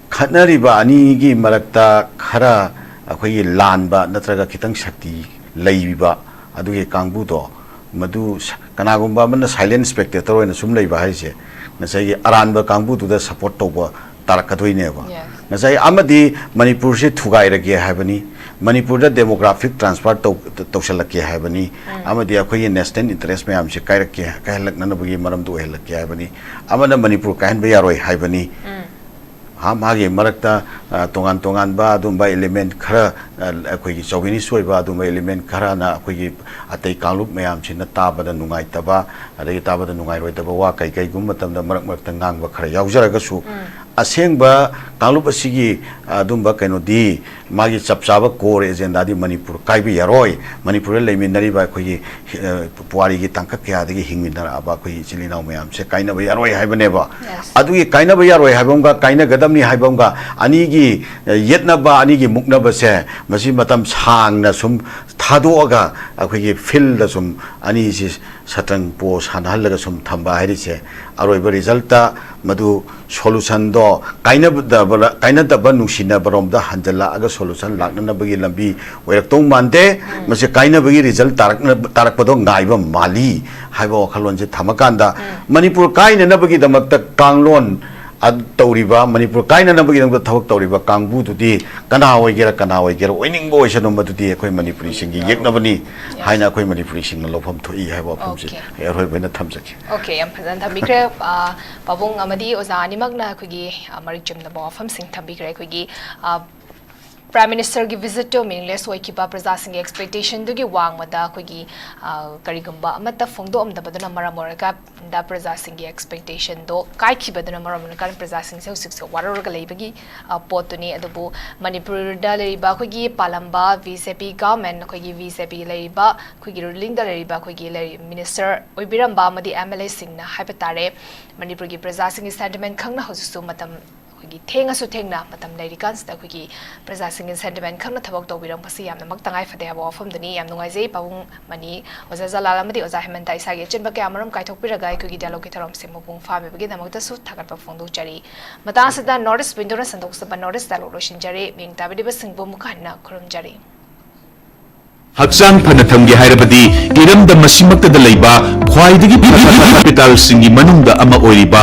ꯈꯠꯅꯔꯤꯕ ꯑꯅꯤꯒꯤ ꯃꯔꯛꯇ ꯈꯔ ꯑꯩꯈꯣꯏꯒꯤ ꯂꯥꯟꯕ ꯅꯠꯇ꯭ꯔꯒ ꯈꯤꯇꯪ ꯁꯛꯇꯤ ꯂꯩꯕ ꯑꯗꯨꯒꯤ ꯀꯥꯡꯕꯨꯗꯣ, ꯃꯗꯨ ꯁ-, ꯀꯅꯥꯒꯨꯝꯕ ꯑꯃꯅ ꯁꯥꯏꯂꯦꯟ ꯁ꯭ꯄꯦꯛꯇꯦꯇꯔ ꯑꯣꯏꯅ ꯁꯨꯝ ꯂꯩꯕ ꯍꯥꯏꯁꯦ, ꯉꯁꯥꯏꯒꯤ ꯑꯔꯥꯟꯕ ꯀꯥꯡꯕꯨꯗꯨꯗ ꯁꯞꯄꯣꯔꯠ ꯇꯧꯕ ꯇꯥꯔꯛꯀꯗꯣꯏꯅꯦꯕ꯫ Yes. ꯉꯁꯥꯏ ꯑꯃꯗꯤ ꯃꯅꯤꯄꯨꯔꯁꯤ ꯊꯨꯒꯥꯏꯔꯒꯦ ꯍꯥꯏꯕꯅꯤ, ꯃꯅꯤꯄꯨꯔꯗ ꯗꯦꯃꯣꯒ꯭ꯔꯥꯐꯤꯛ ꯇ꯭ꯔꯥꯟꯁꯐꯔ ꯇꯧ-, ꯇꯧꯁꯜꯂꯛꯀꯦ ꯍꯥꯏꯕꯅꯤ, ꯑꯃꯗꯤ ꯑꯩꯈꯣꯏꯒꯤ ꯅꯦꯁꯅꯦꯜ ꯏꯟꯇꯔꯦꯁ ꯃꯌꯥꯝꯁꯦ ꯀꯥꯏꯔꯛꯀꯦ, ꯀꯥꯏꯍꯜꯂꯛꯅꯅꯕꯒꯤ ꯃꯔꯝꯗ ꯑꯣꯏꯍꯜꯂꯛꯀꯦ ꯍꯥꯏꯕꯅꯤ, ꯑꯃꯅ ꯃꯅꯤꯄꯨꯔ ꯀꯥꯏꯍꯟꯕ ꯌꯥꯔꯣꯏ ꯍꯥꯏꯕꯅꯤ꯫ ꯍꯥ, ꯃꯥꯒꯤ ꯃꯔꯛꯇ ꯑ, ꯇꯣꯉꯥꯟ ꯇꯣꯉꯥꯟꯕ ꯑꯗꯨꯝꯕ element ꯈꯔ, ꯑ, ꯑꯩꯈꯣꯏꯒꯤ chauvinist ꯑꯣꯏꯕ ꯑꯗꯨꯝꯕ element ꯈꯔꯅ ꯑꯩꯈꯣꯏꯒꯤ ꯑꯇꯩ ꯀꯥꯡꯂꯨꯞ ꯃꯌꯥꯝꯁꯤꯅ ꯇꯥꯕꯗ ꯅꯨꯡꯉꯥꯏꯇꯕ, ꯑꯗꯒꯤ ꯇꯥꯕꯗ ꯅꯨꯡꯉꯥꯏꯔꯣꯏꯗꯕ ꯋꯥ ꯀꯩ ꯀꯩꯒꯨꯝꯕ ꯃꯇꯝꯗ ꯃꯔꯛ ꯃꯔꯛꯇ ꯉꯥꯡꯕ ꯈꯔ ꯌꯥꯎꯖꯔꯒꯁꯨ, ꯑꯁꯦꯡꯕ ꯀꯥꯡꯂꯨꯞ ꯑꯁꯤꯒꯤ ꯑꯗꯨꯝꯕ ꯀꯩꯅꯣꯗꯤ, ꯃꯥꯒꯤ ꯆꯞ ꯆꯥꯕ core agendaꯗꯤ ꯃꯅꯤꯄꯨꯔ ꯀꯥꯏꯕ ꯌꯥꯔꯣꯏ, ꯃꯅꯤꯄꯨꯔꯗ ꯂꯩꯃꯤꯟꯅꯔꯤꯕ ꯑꯩꯈꯣꯏꯒꯤ, ꯑ, ꯄꯨꯋꯥꯔꯤꯒꯤ ꯇꯥꯡꯀꯛ ꯀꯌꯥꯗꯒꯤ ꯍꯤꯡꯃꯤꯟꯅꯔꯛꯑꯕ ꯑꯩꯈꯣꯏꯒꯤ ꯏꯆꯤꯜ ꯏꯅꯥꯎ ꯃꯌꯥꯝꯁꯦ ꯀꯥꯏꯅꯕ ꯌꯥꯔꯣꯏ ꯍꯥꯏꯕꯅꯦꯕ꯫ ꯑꯗꯨꯒꯤ ꯀꯥꯏꯅꯕ ꯌꯥꯔꯣꯏ ꯍꯥꯏꯕ ꯑꯃꯒ, ꯀꯥꯏꯅꯒꯗꯕꯅꯤ ꯍꯥꯏꯕ ꯑꯃꯒ, ꯑꯅꯤꯒꯤ, ꯑ, ꯌꯦꯠꯅꯕ, ꯑꯅꯤꯒꯤ ꯃꯨꯛꯅꯕꯁꯦ, ꯃꯁꯤ ꯃꯇꯝ ꯁꯥꯡꯅ ꯁꯨꯝ ꯊꯥꯗꯣꯛꯑꯒ ꯑꯩꯈꯣꯏꯒꯤ fieldꯗ ꯁꯨꯝ ꯑꯅꯤꯁꯤ ꯁꯇ꯭ꯔꯪ ꯄꯣ ꯁꯥꯟꯅꯍꯜꯂꯒ ꯁꯨꯝ ꯊꯝꯕ ꯍꯥꯏꯔꯤꯁꯦ, ꯑꯔꯣꯏꯕ resultꯇ ꯃꯗꯨ solutionꯗꯣ ꯀꯥꯏꯅꯗꯕ, ꯀꯥꯏꯅꯗꯕ ꯅꯨꯡꯁꯤꯅꯕꯔꯣꯝꯗ ꯍꯟꯖꯜꯂꯛꯑꯒ solution ꯂꯥꯛꯅꯅꯕꯒꯤ ꯂꯝꯕꯤ ꯑꯣꯏꯔꯛꯇꯧ ꯃꯥꯟꯗꯦ꯫ ꯃꯁꯤ ꯀꯥꯏꯅꯕꯒꯤ result ꯇꯥꯔꯛꯅ-, ꯇꯥꯔꯛꯄꯗꯣ ꯉꯥꯏꯕ ꯃꯥꯜꯂꯤ ꯍꯥꯏꯕ ꯋꯥꯈꯜꯂꯣꯟꯁꯦ ꯊꯝꯃꯀꯥꯟꯗ, ꯃꯅꯤꯄꯨꯔ ꯀꯥꯏꯅꯅꯕꯒꯤꯗꯃꯛꯇ ꯀꯥꯡꯂꯣꯟ ꯑ-, ꯇꯧꯔꯤꯕ, ꯃꯅꯤꯄꯨꯔ ꯀꯥꯏꯅꯅꯕꯒꯤꯗꯃꯛꯇ ꯊꯕꯛ ꯇꯧꯔꯤꯕ ꯀꯥꯡꯕꯨꯗꯨꯗꯤ ꯀꯅꯥ ꯑꯣꯏꯒꯦꯔꯥ, ꯀꯅꯥ ꯑꯣꯏꯒꯦꯔꯥ, ꯑꯣꯏꯅꯤꯡꯕ ꯑꯣꯏꯁꯅꯨ, ꯃꯗꯨꯗꯤ ꯑꯩꯈꯣꯏ ꯃꯅꯤꯄꯨꯔꯤꯁꯤꯡꯒꯤ ꯌꯦꯛꯅꯕꯅꯤ ꯍꯥꯏꯅ ꯑꯩꯈꯣꯏ ꯃꯅꯤꯄꯨꯔꯤꯁꯤꯡꯅ ꯂꯧꯐꯝ ꯊꯣꯛꯏ ꯍꯥꯏꯕ ꯋꯥꯐꯝꯁꯦ ꯑꯩ ꯑꯔꯣꯏꯕ ꯑꯣꯏꯅ ꯊꯝꯖꯒꯦ꯫ ꯑꯣꯀꯦ, ꯌꯥꯝ ꯐꯖꯅ ꯊꯝꯕꯤꯈ꯭ꯔꯦ꯫ ꯑ, ꯄꯥꯕꯨꯡ ꯑꯃꯗꯤ ꯑꯣꯖꯥ ꯑꯅꯤꯃꯛꯅ ꯑꯩꯈꯣꯏꯒꯤ, ꯑ, ꯃꯔꯤꯛ ꯆꯨꯝꯅꯕ ꯋꯥꯐꯝꯁꯤꯡ ꯊꯝꯕꯤꯈ꯭ꯔꯦ꯫ ꯑꯩꯈꯣꯏꯒꯤ, ꯑ, Prime Ministerꯒꯤ visitꯇꯨ meaningless ꯑꯣꯏꯈꯤꯕ, ꯄ꯭ꯔꯖꯥꯁꯤꯡꯒꯤ expectationꯗꯨꯒꯤ ꯋꯥꯡꯃꯗ ꯑꯩꯈꯣꯏꯒꯤ, ꯑ, ꯀꯔꯤꯒꯨꯝꯕ ꯑꯃꯠꯇ ꯐꯣꯡꯗꯣꯛꯑꯝꯗꯕꯗꯨꯅ ꯃꯔꯝ ꯑꯣꯏꯔꯒ ꯗ ꯄ꯭ꯔꯖꯥꯁꯤꯡꯒꯤ expectationꯗꯣ ꯀꯥꯏꯈꯤꯕꯗꯨꯅ ꯃꯔꯝ ꯑꯣꯏꯔꯒ ꯄ꯭ꯔꯖꯥꯁꯤꯡꯁꯦ ꯍꯧꯖꯤꯛꯁꯦ ꯋꯥꯔꯧꯔꯒ ꯂꯩꯕꯒꯤ, ꯑ, ꯄꯣꯠꯇꯨꯅꯤ꯫ ꯑꯗꯨꯕꯨ ꯃꯅꯤꯄꯨꯔꯗ ꯂꯩꯔꯤꯕ ꯑꯩꯈꯣꯏꯒꯤ ꯄꯥꯜꯂꯝꯕ BJP government, ꯑꯩꯈꯣꯏꯒꯤ BJP ꯂꯩꯔꯤꯕ, ꯑꯩꯈꯣꯏꯒꯤ rulingꯗ ꯂꯩꯔꯤꯕ ꯑꯩꯈꯣꯏꯒꯤ ꯂꯩꯔꯤ-, minister ꯑꯣꯏꯕꯤꯔꯝꯕ ꯑꯃꯗꯤ MLAꯁꯤꯡꯅ ꯍꯥꯏꯕ ꯇꯥꯔꯦ, ꯃꯅꯤꯄꯨꯔꯒꯤ ꯄ꯭ꯔꯖꯥꯁꯤꯡꯒꯤ sentiment ꯈꯪꯅ ꯍꯧꯖꯤꯛꯁꯨ ꯃꯇꯝ ꯑꯩꯈꯣꯏꯒꯤ ꯊꯦꯡꯉꯁꯨ ꯊꯦꯡꯅ ꯃꯇꯝ ꯂꯩꯔꯤꯀꯥꯟꯁꯤꯗ ꯑꯩꯈꯣꯏꯒꯤ ꯄ꯭ꯔꯖꯥꯁꯤꯡꯒꯤ sentiment ꯈꯪꯅ ꯊꯕꯛ ꯇꯧꯕꯤꯔꯝꯕꯁꯤ ꯌꯥꯝꯅꯃꯛ ꯇꯉꯥꯏ ꯐꯗꯦ ꯍꯥꯏꯕ ꯋꯥꯐꯝꯗꯨꯅꯤ꯫ ꯌꯥꯝ ꯅꯨꯡꯉꯥꯏꯖꯩ ꯄꯥꯕꯨꯡ ꯃꯅꯤ, ꯑꯣꯖꯥ ꯖꯂꯥꯜ ꯑꯃꯗꯤ ꯑꯣꯖꯥ ꯍꯦꯃꯟꯇ ꯏꯁꯥꯒꯤ ꯑꯆꯤꯟꯕ ꯀꯌꯥ ꯃꯔꯨꯝ ꯀꯥꯏꯊꯣꯛꯄꯤꯔꯒ ꯑꯩꯈꯣꯏꯒꯤ dialogꯀꯤ ꯊꯧꯔꯝꯁꯤ ꯃꯄꯨꯡ ꯐꯥꯕꯤꯕꯒꯤꯗꯃꯛꯇꯁꯨ ꯊꯥꯒꯠꯄ ꯐꯣꯡꯗꯣꯛꯆꯔꯤ꯫ ꯃꯇꯥꯡ ꯑꯁꯤꯗ North East Windowꯅ ꯁꯟꯗꯣꯛꯆꯕ North East Dialogue ꯂꯣꯏꯁꯤꯟꯖꯔꯤ꯫ ꯃꯤꯡ ꯇꯥꯕꯤꯔꯤꯕꯁꯤꯡꯕꯨ ꯑꯃꯨꯛ ꯍꯟꯅ ꯈꯨꯔꯨꯝꯖꯔꯤ꯫ ꯍꯛꯆꯥꯡ ꯐꯅ ꯊꯝꯒꯦ ꯍꯥꯏꯔꯕꯗꯤ ꯏꯔꯝꯗꯝ ꯑꯁꯤꯃꯛꯇꯗ ꯂꯩꯕ ꯈ꯭ꯋꯥꯏꯗꯒꯤ ꯐꯕ hospitalꯁꯤꯡꯒꯤ ꯃꯅꯨꯡꯗ ꯑꯃ ꯑꯣꯏꯔꯤꯕ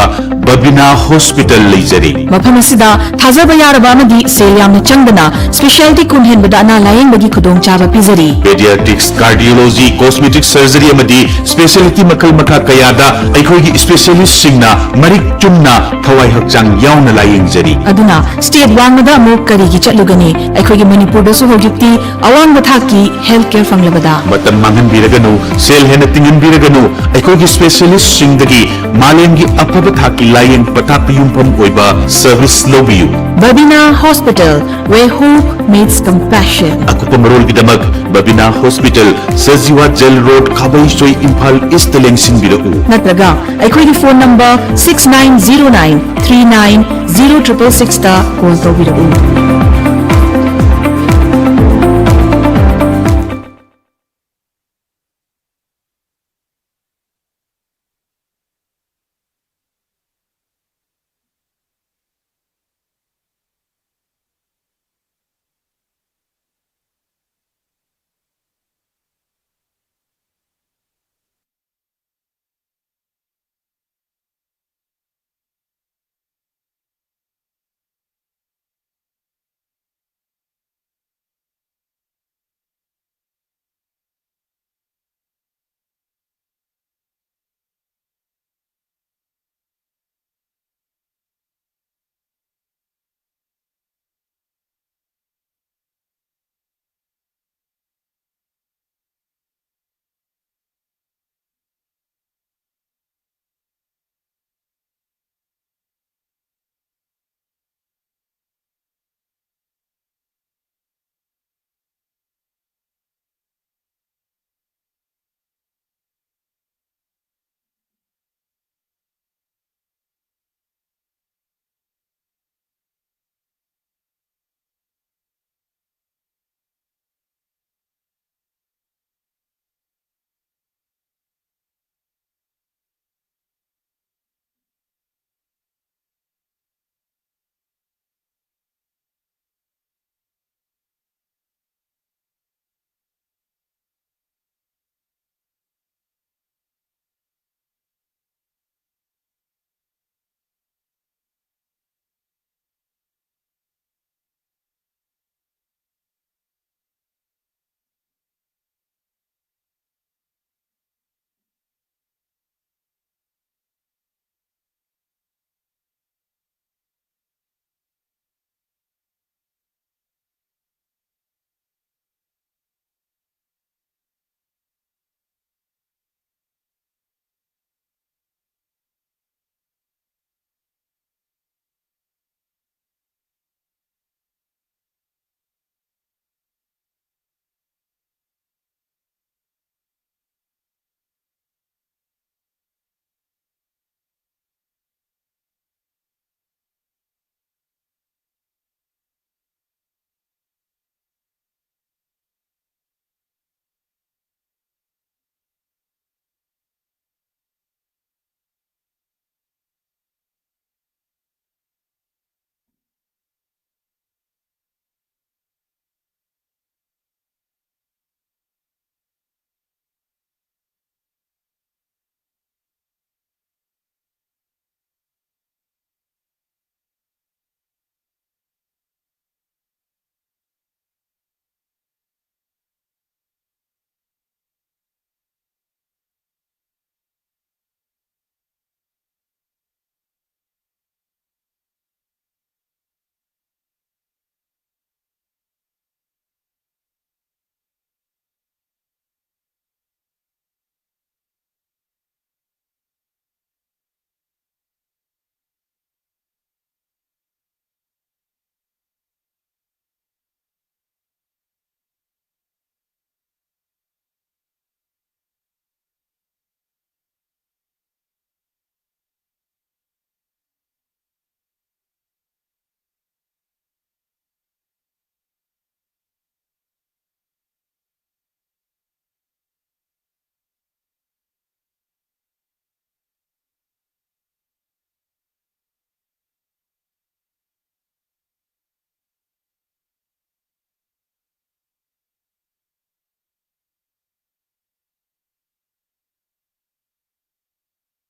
ꯕꯕꯤꯅꯥ ꯍꯣꯁꯄꯤꯇꯥꯜ ꯂꯩꯖꯔꯦ꯫ ꯃꯐꯝ ꯑꯁꯤꯗ ꯊꯥꯖꯕ ꯌꯥꯔꯕ ꯑꯃꯗꯤ ꯁꯦꯜ ꯌꯥꯝꯅ ꯆꯪꯗꯅ specialty ꯀꯨꯟ ꯍꯦꯟꯕꯗ ꯑꯅꯥ ꯂꯥꯌꯦꯡꯕꯒꯤ ꯈꯨꯗꯣꯡꯆꯥꯕ ꯄꯤꯖꯔꯤ꯫ Pediatrics, cardiology, cosmetic surgery ꯑꯃꯗꯤ specialty ꯃꯈꯜ ꯃꯈꯥ ꯀꯌꯥꯗ ꯑꯩꯈꯣꯏꯒꯤ specialistꯁꯤꯡꯅ ꯃꯔꯤꯛ ꯆꯨꯝꯅ ꯊꯋꯥꯏ ꯍꯛꯆꯥꯡ ꯌꯥꯎꯅ ꯂꯥꯌꯦꯡꯖꯔꯤ꯫ ꯑꯗꯨꯅ state ꯋꯥꯡꯃꯗ ꯑꯃꯨꯛ ꯀꯔꯤꯒꯤ ꯆꯠꯂꯨꯒꯅꯤ? ꯑꯩꯈꯣꯏꯒꯤ ꯃꯅꯤꯄꯨꯔꯗꯁꯨ ꯍꯧꯖꯤꯛꯇꯤ ꯑꯋꯥꯡꯕ ꯊꯥꯛꯀꯤ health care ꯐꯪꯂꯕꯗ꯫ ꯃꯇꯝ ꯃꯥꯡꯍꯟꯕꯤꯔꯒꯅꯨ, ꯁꯦꯜ ꯍꯦꯟꯅ ꯇꯤꯡꯍꯟꯕꯤꯔꯒꯅꯨ, ꯑꯩꯈꯣꯏꯒꯤ specialistꯁꯤꯡꯗꯒꯤ ꯃꯥꯂꯦꯝꯒꯤ ꯑꯐꯕ ꯊꯥꯛꯀꯤ ꯂꯥꯌꯦꯡ ꯄꯊꯥꯞꯀꯤ ꯌꯨꯝꯐꯝ ꯑꯣꯏꯕ service ꯂꯧꯕꯤꯌꯨ꯫ Babina Hospital, where hope meets compassion. ꯑꯀꯨꯞꯄ ꯃꯔꯣꯜꯒꯤꯗꯃꯛ Babina hospital, Sajiwa jail road, Khabeisoi, Imphal east ꯂꯦꯡꯁꯤꯟꯕꯤꯔꯛꯎ꯫ ꯅꯠꯇ꯭ꯔꯒ ꯑꯩꯈꯣꯏꯒꯤ phone number six nine zero nine three nine zero triple sixꯇ call ꯇꯧꯕꯤꯔꯛꯎ꯫